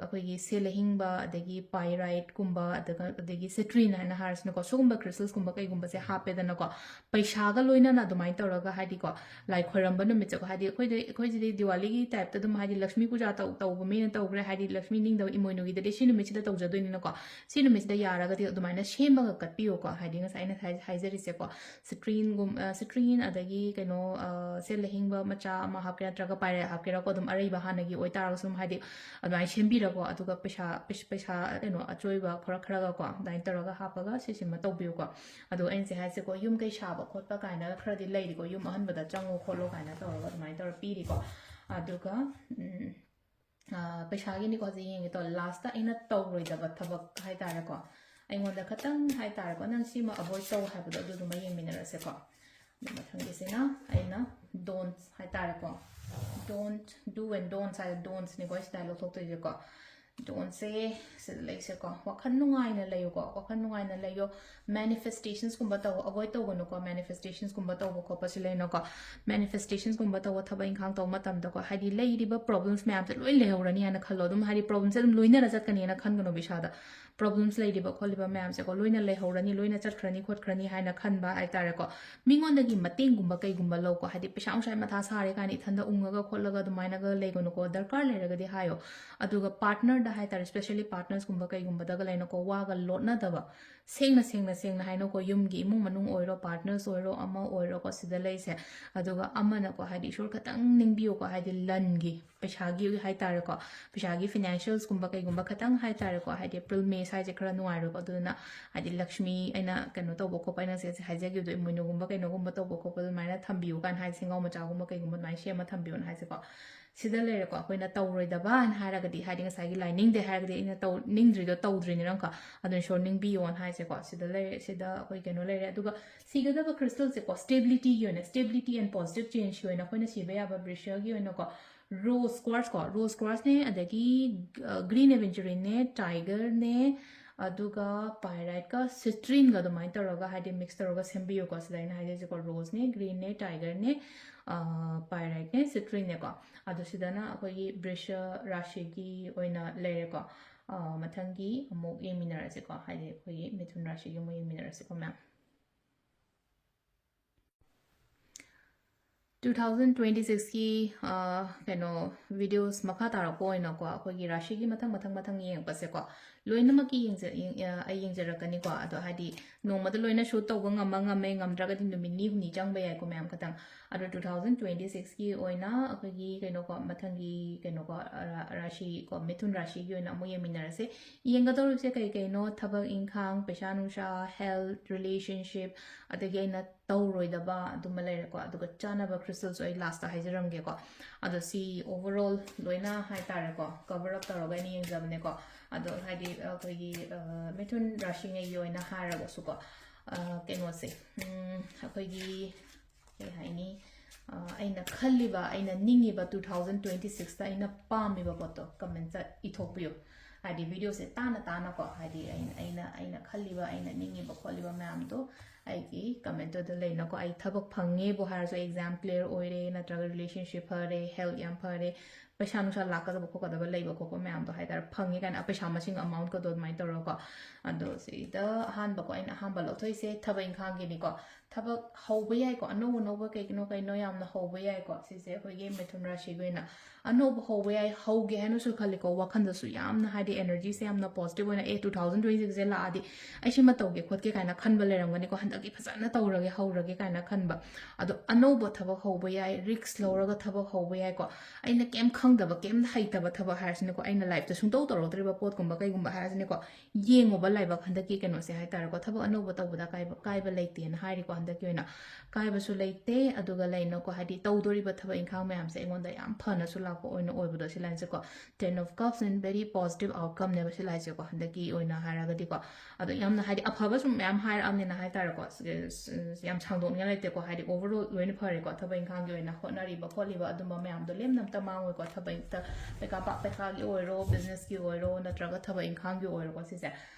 ꯑꯩꯈꯣꯏꯒꯤ ꯁꯦ ꯂꯩꯍꯤꯡꯕ, ꯑꯗꯒꯤ pyriteꯀꯨꯝꯕ, ꯑꯗꯨꯒ, ꯑꯗꯒꯤ citrine ꯍꯥꯏꯅ ꯍꯥꯏꯔꯁꯤꯅꯀꯣ, ꯁꯤꯒꯨꯝꯕ crystalꯁꯀꯨꯝꯕ ꯀꯩꯒꯨꯝꯕꯁꯦ ꯍꯥꯞꯄꯦꯗꯅꯀꯣ, ꯄꯩꯁꯥꯒ ꯂꯣꯏꯅꯅ ꯑꯗꯨꯃꯥꯏꯅ ꯇꯧꯔꯒ, ꯍꯥꯏꯗꯤꯀꯣ, ꯂꯥꯏ ꯈꯣꯏꯔꯝꯕ ꯅꯨꯃꯤꯠꯁꯦꯀꯣ, ꯍꯥꯏꯗꯤ ꯑꯩꯈꯣꯏꯗꯤ, ꯑꯩꯈꯣꯏꯁꯤꯗꯤ ꯗꯤꯋꯥꯂꯤꯒꯤ typeꯇ ꯑꯗꯨꯝ, ꯍꯥꯏꯗꯤ ꯂꯛꯁꯃꯤ ꯄꯨꯖꯥ ꯇꯧ-, ꯇꯧꯕ ꯃꯤꯅ ꯇꯧꯈ꯭ꯔꯦ, ꯍꯥꯏꯗꯤ ꯂꯛꯁꯃꯤ ꯅꯤꯡꯗꯕ ꯏꯃꯣꯏꯅꯨꯒꯤꯗꯗꯤ ꯁꯤ ꯅꯨꯃꯤꯠꯁꯤꯗ ꯇꯧꯖꯗꯣꯏꯅꯤꯅꯀꯣ, ꯁꯤ ꯅꯨꯃꯤꯠꯁꯤꯗ ꯌꯥꯔꯒꯗꯤ ꯑꯗꯨꯃꯥꯏꯅ ꯁꯦꯝꯃꯒ ꯀꯠꯄꯤꯌꯨꯀꯣ꯫ ꯍꯥꯏꯗꯤ ꯉꯁꯥꯏ ꯑꯩꯅ ꯍꯥꯏ-, ꯍꯥꯏꯖꯔꯤꯁꯦꯀꯣ, citrineꯒꯨꯝ-, ꯑ, citrine, ꯑꯗꯒꯤ ꯀꯩꯅꯣ, ꯑ, ꯁꯦ ꯂꯩꯍꯤꯡꯕ ꯃꯆꯥ ꯑꯃ ꯍꯥꯞꯀꯦꯔꯥ ꯅꯠꯇ꯭ꯔꯒ pyrite ꯍꯥꯞꯀꯦꯔꯥꯀꯣ, ꯑꯗꯨꯝ ꯑꯔꯩꯕ ꯍꯥꯟꯅꯒꯤ ꯑꯣꯏꯇꯥꯔꯒꯁꯨ ꯑꯗꯨꯝ, ꯍꯥꯏꯗꯤ ꯑꯗꯨꯃꯥꯏꯅ ꯁꯦꯝꯕꯤꯔꯀꯣ, ꯑꯗꯨꯒ ꯄꯩꯁꯥ, ꯄꯩꯁ-, ꯄꯩꯁꯥ ꯀꯩꯅꯣ ꯑꯆꯣꯏꯕ ꯈꯔ ꯈꯔꯒꯀꯣ, ꯑꯗꯨꯃꯥꯏꯅ ꯇꯧꯔꯒ ꯍꯥꯞꯄꯒ ꯁꯤꯁꯤꯃ ꯇꯧꯕꯤꯌꯨꯀꯣ꯫ ꯑꯗꯣ ꯑꯩꯅ ꯁꯤ ꯍꯥꯏꯁꯦꯀꯣ, ꯌꯨꯝ ꯀꯩ ꯁꯥꯕ ꯈꯣꯠꯄ ꯀꯥꯏꯅꯒ ꯈꯔꯗꯤ ꯂꯩꯔꯤꯀꯣ, ꯌꯨꯝ ꯑꯍꯟꯕꯗ ꯆꯪꯉꯣ ꯈꯣꯠꯂꯣ ꯀꯥꯏꯅ ꯇꯧꯔꯒ ꯑꯗꯨꯃꯥꯏꯅ ꯇꯧꯔ ꯄꯤꯔꯤꯀꯣ꯫ ꯑꯗꯨꯒ, ꯎꯝ, ꯑ, ꯄꯩꯁꯥꯒꯤꯅꯤꯀꯣ ꯍꯧꯖꯤꯛ ꯌꯦꯡꯒꯦ ꯇꯧ꯫ Lastꯇ ꯑꯩꯅ ꯇꯧꯔꯣꯏꯗꯕ ꯊꯕꯛ ꯍꯥꯏꯇꯥꯔꯦꯀꯣ, ꯑꯩꯉꯣꯟꯗ ꯈꯇꯪ ꯍꯥꯏꯇꯥꯔꯦꯀꯣ, ꯅꯪ ꯁꯤꯃ avoid ꯇꯧ ꯍꯥꯏꯕꯗꯣ, ꯑꯗꯨꯗꯨꯃ ꯌꯦꯡꯃꯤꯟꯅꯔꯁꯦꯀꯣ꯫ ꯑꯗꯨ ꯃꯊꯪꯒꯤꯁꯤꯅ ꯑꯩꯅ don't ꯍꯥꯏꯇꯥꯔꯦꯀꯣ, don't, do and don'ts ꯍꯥꯏ, don'tsꯅꯤꯀꯣ ꯑꯩ ꯁꯤꯗ ꯂꯧꯊꯣꯛꯇꯣꯏꯁꯦꯀꯣ꯫ Don'tsꯁꯦ ꯁꯤꯗ ꯂꯩꯁꯦꯀꯣ, ꯋꯥꯈꯜ ꯅꯨꯡꯉꯥꯏꯅ ꯂꯩꯌꯨꯀꯣ, ꯋꯥꯈꯜ ꯅꯨꯡꯉꯥꯏꯅ ꯂꯩꯌꯣ꯫ Manifestationsꯀꯨꯝꯕ ꯇꯧꯕ avoid ꯇꯧꯒꯅꯨꯀꯣ, manifestationsꯀꯨꯝꯕ ꯇꯧꯕ ꯈꯣꯠꯄꯁꯤ ꯂꯩꯅꯀꯣ꯫ Manifestationsꯀꯨꯝꯕ ꯇꯧꯕ ꯊꯕꯛ ꯏꯪꯈꯥꯡ ꯇꯧꯕ ꯃꯇꯝꯗꯀꯣ, ꯍꯥꯏꯗꯤ ꯂꯩꯔꯤꯕ problems ꯃꯌꯥꯝꯁꯦ ꯂꯣꯏ ꯂꯩꯍꯧꯔꯅꯤ ꯍꯥꯏꯅ ꯈꯜꯂꯣ꯫ ꯑꯗꯨꯝ ꯍꯥꯏꯗꯤ problemꯁꯦ ꯑꯗꯨꯝ ꯂꯣꯏꯅꯔ ꯆꯠꯀꯅꯤꯅ ꯈꯟꯒꯅꯣꯕ ꯏꯁꯥꯗ꯫ Problems ꯂꯩꯔꯤꯕ ꯈꯣꯠꯂꯤꯕ ꯃꯌꯥꯝꯁꯦꯀꯣ, ꯂꯣꯏꯅ ꯂꯩꯍꯧꯔꯅꯤ, ꯂꯣꯏꯅ ꯆꯠꯈ꯭ꯔꯅꯤ ꯈꯣꯠꯈ꯭ꯔꯅꯤ ꯍꯥꯏꯅ ꯈꯟꯕ ꯍꯥꯏꯇꯥꯔꯦꯀꯣ꯫ ꯃꯤꯉꯣꯟꯗꯒꯤ ꯃꯇꯦꯡꯒꯨꯝꯕ ꯀꯩꯒꯨꯝꯕ ꯂꯧꯀꯣ, ꯍꯥꯏꯗꯤ ꯄꯩꯁꯥ ꯅꯨꯡꯁꯥ ꯃꯊꯥ ꯁꯥꯔꯦ ꯀꯥꯏꯅ ꯏꯊꯟꯗ ꯎꯪꯉꯒ ꯈꯣꯠꯂꯒ ꯑꯗꯨꯃꯥꯏꯅꯒ ꯂꯩꯒꯅꯨꯀꯣ꯫ ꯗꯔꯀꯥꯔ ꯂꯩꯔꯒꯗꯤ ꯍꯥꯏꯌꯣ꯫ ꯑꯗꯨꯒ partner ꯍꯥꯏꯇꯥꯔꯦ, especially partnersꯀꯨꯝꯕ ꯀꯩꯒꯨꯝꯕꯗꯒ ꯂꯩꯅꯀꯣ, ꯋꯥꯒ ꯂꯣꯠꯅꯗꯕ, ꯁꯦꯡꯅ ꯁꯦꯡꯅ ꯁꯦꯡꯅ ꯍꯥꯏꯅꯀꯣ, ꯌꯨꯝꯒꯤ ꯏꯃꯨꯡ ꯃꯅꯨꯡ ꯑꯣꯏꯔꯣ, partners ꯑꯣꯏꯔꯣ, ꯑꯃ ꯑꯣꯏꯔꯣꯀꯣ, ꯁꯤꯗ ꯂꯩꯁꯦ꯫ ꯑꯗꯨꯒ ꯑꯃꯅꯀꯣ, ꯍꯥꯏꯗꯤ ꯏꯁꯣꯔ ꯈꯇꯪ ꯅꯤꯡꯕꯤꯌꯨꯀꯣ, ꯍꯥꯏꯗꯤ ꯂꯟꯒꯤ, ꯄꯩꯁꯥꯒꯤ ꯍꯥꯏꯇꯥꯔꯦꯀꯣ, ꯄꯩꯁꯥꯒꯤ financialsꯀꯨꯝꯕ ꯀꯩꯒꯨꯝꯕ ꯈꯇꯪ ꯍꯥꯏꯇꯥꯔꯦꯀꯣ, ꯍꯥꯏꯗꯤ April May ꯁ꯭ꯋꯥꯏꯁꯦ ꯈꯔ ꯅꯨꯡꯉꯥꯏꯔꯣꯏꯀꯣ꯫ ꯑꯗꯨꯗꯨꯅ ꯍꯥꯏꯗꯤ ꯂꯛꯁꯃꯤ, ꯑꯩꯅ ꯀꯩꯅꯣ ꯇꯧꯕ ꯈꯣꯠꯄ, ꯑꯩꯅ ꯉꯁꯥꯏ ꯍꯥꯏꯖꯈꯤꯕꯗꯣ, ꯏꯃꯣꯏꯅꯨꯒꯨꯝꯕ ꯀꯩꯅꯣꯒꯨꯝꯕ ꯇꯧꯕ ꯈꯣꯠꯄ ꯑꯗꯨꯃꯥꯏꯅ ꯊꯝꯕꯤꯌꯨ ꯀꯥꯏꯅ ꯍꯥꯏꯁꯦ, ꯁꯦꯡꯒꯥꯎ ꯃꯆꯥꯒꯨꯝꯕ ꯀꯩꯒꯨꯝꯕ ꯑꯗꯨꯃꯥꯏꯅ ꯁꯦꯝꯃ ꯊꯝꯕꯤꯌꯣꯅ ꯍꯥꯏꯁꯦꯀꯣ꯫ ꯁꯤꯗ ꯂꯩꯔꯦꯀꯣ꯫ ꯑꯩꯈꯣꯏꯅ ꯇꯧꯔꯣꯏꯗꯕꯅ ꯍꯥꯏꯔꯒꯗꯤ, ꯍꯥꯏꯗꯤ ꯉꯁꯥꯏꯒꯤ ꯂꯥꯏꯅꯤꯡꯗꯦ ꯍꯥꯏꯔꯒꯗꯤ, ꯑꯩꯅ ꯇꯧ-, ꯅꯤꯡꯗ꯭ꯔꯤꯗꯣ ꯇꯧꯗ꯭ꯔꯤꯅꯤꯅꯀꯣ, ꯑꯗꯨꯅ ꯏꯁꯣꯔ ꯅꯤꯡꯕꯤꯌꯣꯅ ꯍꯥꯏꯁꯦꯀꯣ꯫ ꯁꯤꯗ ꯂꯩꯔꯦ, ꯁꯤꯗ ꯑꯩꯈꯣꯏ ꯀꯩꯅꯣ ꯂꯩꯔꯦ꯫ ꯑꯗꯨꯒ ꯁꯤꯒꯗꯕ crystalꯁꯦꯀꯣ, stabilityꯒꯤ ꯑꯣꯏꯅ, stability and positive changeꯀꯤ ꯑꯣꯏꯅ ꯑꯩꯈꯣꯏꯅ ꯁꯤꯕ ꯌꯥꯕ ꯕ꯭ꯔꯤꯁꯤꯌꯔꯒꯤ ꯑꯣꯏꯅꯀꯣ, rose quartzꯀꯣ, rose quartzꯅꯦ, ꯑꯗꯒꯤ green aventurinene, tigerꯅꯦ, ꯑꯗꯨꯒ pyriteꯀ citrinꯒ ꯑꯗꯨꯃꯥꯏꯅ ꯇꯧꯔꯒ, ꯍꯥꯏꯗꯤ mix ꯇꯧꯔꯒ ꯁꯦꯝꯕꯤꯌꯨꯀꯣ꯫ ꯁꯤꯗ ꯑꯩꯅ ꯍꯥꯏꯖꯩꯁꯦꯀꯣ, roseꯅꯦ, greenꯅꯦ, tigerꯅꯦ, pyriteꯅꯦ, citrinꯅꯦꯀꯣ꯫ ꯑꯗꯣ ꯁꯤꯗꯅ ꯑꯩꯈꯣꯏꯒꯤ ꯕ꯭ꯔꯤꯁ ꯔꯥꯁꯤꯒꯤ ꯑꯣꯏꯅ ꯂꯩꯔꯦꯀꯣ꯫ ꯃꯊꯪꯒꯤ ꯑꯃꯨꯛ ꯌꯦꯡꯃꯤꯟꯅꯔꯁꯤꯀꯣ, ꯍꯥꯏꯗꯤ ꯑꯩꯈꯣꯏꯒꯤ ꯃꯤꯊꯨꯟ ꯔꯥꯁꯤꯒꯤ ꯑꯃꯨꯛ ꯌꯦꯡꯃꯤꯟꯅꯔꯁꯤꯀꯣ ꯃꯌꯥꯝ꯫ Two thousand twenty sixꯀꯤ ꯀꯩꯅꯣ videos ꯃꯈꯥ ꯇꯥꯔꯛꯄ ꯑꯣꯏꯅꯀꯣ, ꯑꯩꯈꯣꯏꯒꯤ ꯔꯥꯁꯤꯒꯤ ꯃꯊꯪ ꯃꯊꯪ ꯃꯊꯪ ꯌꯦꯡꯉꯛꯄꯁꯦꯀꯣ, ꯂꯣꯏꯅꯃꯛꯀꯤ ꯌꯦꯡꯖ-, ꯌꯦꯡ-, ꯑ, ꯑꯩ ꯌꯦꯡꯖꯔꯛꯀꯅꯤꯀꯣ꯫ ꯑꯗꯣ ꯍꯥꯏꯗꯤ ꯅꯣꯡꯃꯗ ꯂꯣꯏꯅ shoot ꯇꯧꯕ ꯉꯝꯃ ꯉꯝꯃꯦ, ꯉꯝꯗ꯭ꯔꯒꯗꯤ ꯅꯨꯃꯤꯠ ꯅꯤ ꯍꯨꯝꯅꯤ ꯆꯪꯕ ꯌꯥꯏꯀꯣ ꯃꯌꯥꯝ ꯈꯇꯪ꯫ ꯑꯗꯣ two thousand twenty sixꯀꯤ ꯑꯣꯏꯅ ꯑꯩꯈꯣꯏꯒꯤ ꯀꯩꯅꯣꯀꯣ, ꯃꯊꯪꯒꯤ ꯀꯩꯅꯣꯀꯣ, ꯔꯥ-, ꯔꯥꯁꯤꯀꯣ, ꯃꯤꯊꯨꯟ ꯔꯥꯁꯤꯒꯤ ꯑꯣꯏꯅ ꯑꯃꯨꯛ ꯌꯦꯡꯃꯤꯟꯅꯔꯁꯦ꯫ ꯌꯦꯡꯒꯗꯧꯔꯤꯕꯁꯦ ꯀꯩ ꯀꯩꯅꯣ? ꯊꯕꯛ ꯏꯪꯈꯥꯡ, ꯄꯩꯁꯥ ꯅꯨꯡꯁꯥ, health, relationship, ꯑꯗꯒꯤ ꯑꯩꯅ ꯇꯧꯔꯣꯏꯗꯕ ꯑꯗꯨꯃ ꯂꯩꯔꯦꯀꯣ꯫ ꯑꯗꯨꯒ ꯆꯥꯅꯕ crystalꯁꯨ ꯑꯩ lastꯇ ꯍꯥꯏꯖꯔꯝꯒꯦꯀꯣ꯫ ꯑꯗꯣ ꯁꯤ overall ꯂꯣꯏꯅ ꯍꯥꯏꯇꯥꯔꯦꯀꯣ, cover up ꯇꯧꯔꯒ ꯑꯩꯅ ꯌꯦꯡꯖꯕꯅꯦꯀꯣ꯫ ꯑꯗꯣ ꯍꯥꯏꯗꯤ ꯑꯩꯈꯣꯏꯒꯤ, ꯑ, ꯃꯤꯊꯨꯟ ꯔꯥꯁꯤꯉꯩꯒꯤ ꯑꯣꯏꯅ ꯍꯥꯏꯔꯒꯁꯨꯀꯣ, ꯑ, ꯀꯩꯅꯣꯁꯦ, ꯎꯝ, ꯑꯩꯈꯣꯏꯒꯤ ꯀꯩ ꯍꯥꯏꯅꯤ, ꯑ, ꯑꯩꯅ ꯈꯜꯂꯤꯕ, ꯑꯩꯅ ꯅꯤꯡꯉꯤꯕ two thousand twenty sixꯇ ꯑꯩꯅ ꯄꯥꯝꯃꯤꯕ ꯄꯣꯠꯇꯣ commentꯇ ꯏꯊꯣꯛꯄꯤꯌꯨ꯫ ꯍꯥꯏꯗꯤ videoꯁꯦ ꯇꯥꯅ ꯇꯥꯅꯀꯣ, ꯍꯥꯏꯗꯤ ꯑꯩꯅ, ꯑꯩꯅ, ꯑꯩꯅ ꯈꯜꯂꯤꯕ, ꯑꯩꯅ ꯅꯤꯡꯉꯤꯕ ꯈꯣꯠꯂꯤꯕ ꯃꯌꯥꯝꯗꯣ ꯑꯩꯒꯤ commentꯇꯨꯗ ꯂꯩꯅꯀꯣ꯫ ꯑꯩ ꯊꯕꯛ ꯐꯪꯉꯦꯕꯨ ꯍꯥꯏꯔꯁꯨ, exam clear ꯑꯣꯏꯔꯦ, ꯅꯠꯇ꯭ꯔꯒ relationship ꯐꯔꯦ, health ꯌꯥꯝ ꯐꯔꯦ, ꯄꯩꯁꯥ ꯅꯨꯡꯁꯥ ꯂꯥꯛꯀꯗꯕ ꯈꯣꯠꯀꯗꯕ ꯂꯩꯕ ꯈꯣꯠꯄ ꯃꯌꯥꯝꯗꯣ ꯍꯥꯏꯇꯥꯔꯦ, ꯐꯪꯉꯦ ꯀꯥꯏꯅ ꯄꯩꯁꯥ ꯃꯁꯤꯡ ꯑꯃꯥꯎꯟꯠꯀꯗꯣ ꯑꯗꯨꯃꯥꯏꯅ ꯇꯧꯔꯒꯀꯣ꯫ ꯑꯗꯣ ꯁꯤꯗ ꯑꯍꯥꯟꯕꯀꯣ, ꯑꯩꯅ ꯑꯍꯥꯟꯕ ꯂꯧꯊꯣꯛꯏꯁꯦ ꯊꯕꯛ ꯏꯪꯈꯥꯡꯒꯤꯅꯤꯀꯣ꯫ ꯊꯕꯛ ꯍꯧꯕ ꯌꯥꯏꯀꯣ, ꯑꯅꯧ ꯑꯅꯧꯕ ꯀꯩꯅꯣ ꯀꯩꯅꯣ ꯌꯥꯝꯅ ꯍꯧꯕ ꯌꯥꯏꯀꯣ꯫ ꯁꯤꯁꯦ ꯑꯩꯈꯣꯏꯒꯤ ꯃꯤꯊꯨꯟ ꯔꯥꯁꯤꯒꯤ ꯑꯣꯏꯅ ꯑꯅꯧꯕ ꯍꯧꯕ ꯌꯥꯏ, ꯍꯧꯒꯦ ꯍꯥꯏꯅꯁꯨ ꯈꯜꯂꯤꯀꯣ꯫ ꯋꯥꯈꯜꯗꯁꯨ ꯌꯥꯝꯅ ꯍꯥꯏꯗꯤ ꯑꯦꯅꯔꯖꯤꯁꯦ ꯌꯥꯝꯅ ꯄꯣꯖꯤꯇꯤꯚ ꯑꯣꯏꯅ, ꯑꯦ, ꯇꯨ ꯊꯥꯎꯖꯟ ꯇ꯭ꯋꯦꯟꯇꯤ ꯁꯤꯛꯁꯁꯦ ꯂꯥꯛꯑꯗꯤ ꯑꯩ ꯁꯤꯃ ꯇꯧꯒꯦ ꯈꯣꯠꯀꯦ ꯀꯥꯏꯅ ꯈꯟꯕ ꯂꯩꯔꯝꯒꯅꯤꯀꯣ꯫ ꯍꯟꯗꯛꯇꯤ ꯐꯖꯅ ꯇꯧꯔꯒꯦ, ꯍꯧꯔꯒꯦ ꯀꯥꯏꯅ ꯈꯟꯕ꯫ ꯑꯗꯣ ꯑꯅꯧꯕ ꯊꯕꯛ ꯍꯧꯕ ꯌꯥꯏ, ꯔꯤꯛꯁ ꯂꯧꯔꯒ ꯊꯕꯛ ꯍꯧꯕ ꯌꯥꯏꯀꯣ꯫ ꯑꯩꯅ ꯀꯩꯝ ꯈꯪꯗꯕ, ꯀꯩꯝ ꯍꯩꯇꯕ ꯊꯕꯛ ꯍꯥꯏꯔꯁꯤꯅꯦꯀꯣ, ꯑꯩꯅ ꯂꯥꯏꯐꯇ ꯁꯨꯡꯇꯧ ꯇꯧꯔꯛꯇ꯭ꯔꯤꯕ ꯄꯣꯠꯀꯨꯝꯕ ꯀꯩꯒꯨꯝꯕ ꯍꯥꯏꯔꯁꯤꯅꯦꯀꯣ, ꯌꯦꯡꯉꯨꯕ ꯂꯥꯏꯕꯛ ꯍꯟꯗꯛꯀꯤ ꯀꯩꯅꯣꯁꯦ ꯍꯥꯏꯇꯥꯔꯦꯀꯣ꯫ ꯊꯕꯛ ꯑꯅꯧꯕ ꯇꯧꯕꯗ ꯑꯀꯥꯏꯕ, ꯑꯀꯥꯏꯕ ꯂꯩꯇꯦꯅ ꯍꯥꯏꯔꯤꯀꯣ꯫ ꯍꯟꯗꯛꯀꯤ ꯑꯣꯏꯅ ꯑꯀꯥꯏꯕꯁꯨ ꯂꯩꯇꯦ꯫ ꯑꯗꯨꯒ ꯂꯩꯅꯀꯣ, ꯍꯥꯏꯗꯤ ꯇꯧꯗꯣꯔꯤꯕ ꯊꯕꯛ ꯏꯪꯈꯥꯡ ꯃꯌꯥꯝꯁꯦ ꯑꯩꯉꯣꯟꯗ ꯌꯥꯝ ꯐꯅꯁꯨ ꯂꯥꯛꯄ ꯑꯣꯏꯅ ꯑꯣꯏꯕꯗꯣ ꯁꯤ ꯂꯥꯏꯟꯁꯦꯀꯣ꯫ Ten of Cups and very positive outcomeꯅꯦꯕ ꯁꯤ ꯂꯥꯏꯟꯁꯦꯀꯣ, ꯍꯟꯗꯛꯀꯤ ꯑꯣꯏꯅ ꯍꯥꯏꯔꯒꯗꯤꯀꯣ꯫ ꯑꯗꯣ ꯌꯥꯝꯅ ꯍꯥꯏꯗꯤ ꯑꯐꯕ ꯁꯨꯝ ꯃꯌꯥꯝ ꯍꯥꯏꯔꯛꯑꯕꯅꯤꯅ ꯍꯥꯏꯇꯥꯔꯦꯀꯣ, ꯁ-, ꯁ-, ꯌꯥꯝ ꯁꯥꯡꯗꯣꯛꯅꯤꯡꯉꯥꯏ ꯂꯩꯇꯦꯀꯣ꯫ ꯍꯥꯏꯗꯤ overall ꯂꯣꯏꯅ ꯐꯔꯦꯀꯣ꯫ ꯊꯕꯛ ꯏꯪꯈꯥꯡꯒꯤ ꯑꯣꯏꯅ ꯍꯣꯠꯅꯔꯤꯕ ꯈꯣꯠꯂꯤꯕ ꯑꯗꯨꯝꯕ ꯃꯌꯥꯝꯗꯣ ꯂꯦꯝꯅ ꯑꯝꯇ ꯃꯥꯡꯉꯣꯏꯀꯣ꯫ ꯊꯕꯛ ꯏꯪ-, ꯄꯩꯈꯥ ꯄꯥ-, ꯄꯩꯈꯥꯒꯤ ꯑꯣꯏꯔꯣ, ꯕꯤꯖꯤꯅꯦꯁꯀꯤ ꯑꯣꯏꯔꯣ, ꯅꯠꯇ꯭ꯔꯒ ꯊꯕꯛ ꯏꯪꯈꯥꯡꯒꯤ ꯑꯣꯏꯔꯣꯀꯣ꯫ ꯁꯤꯁꯦ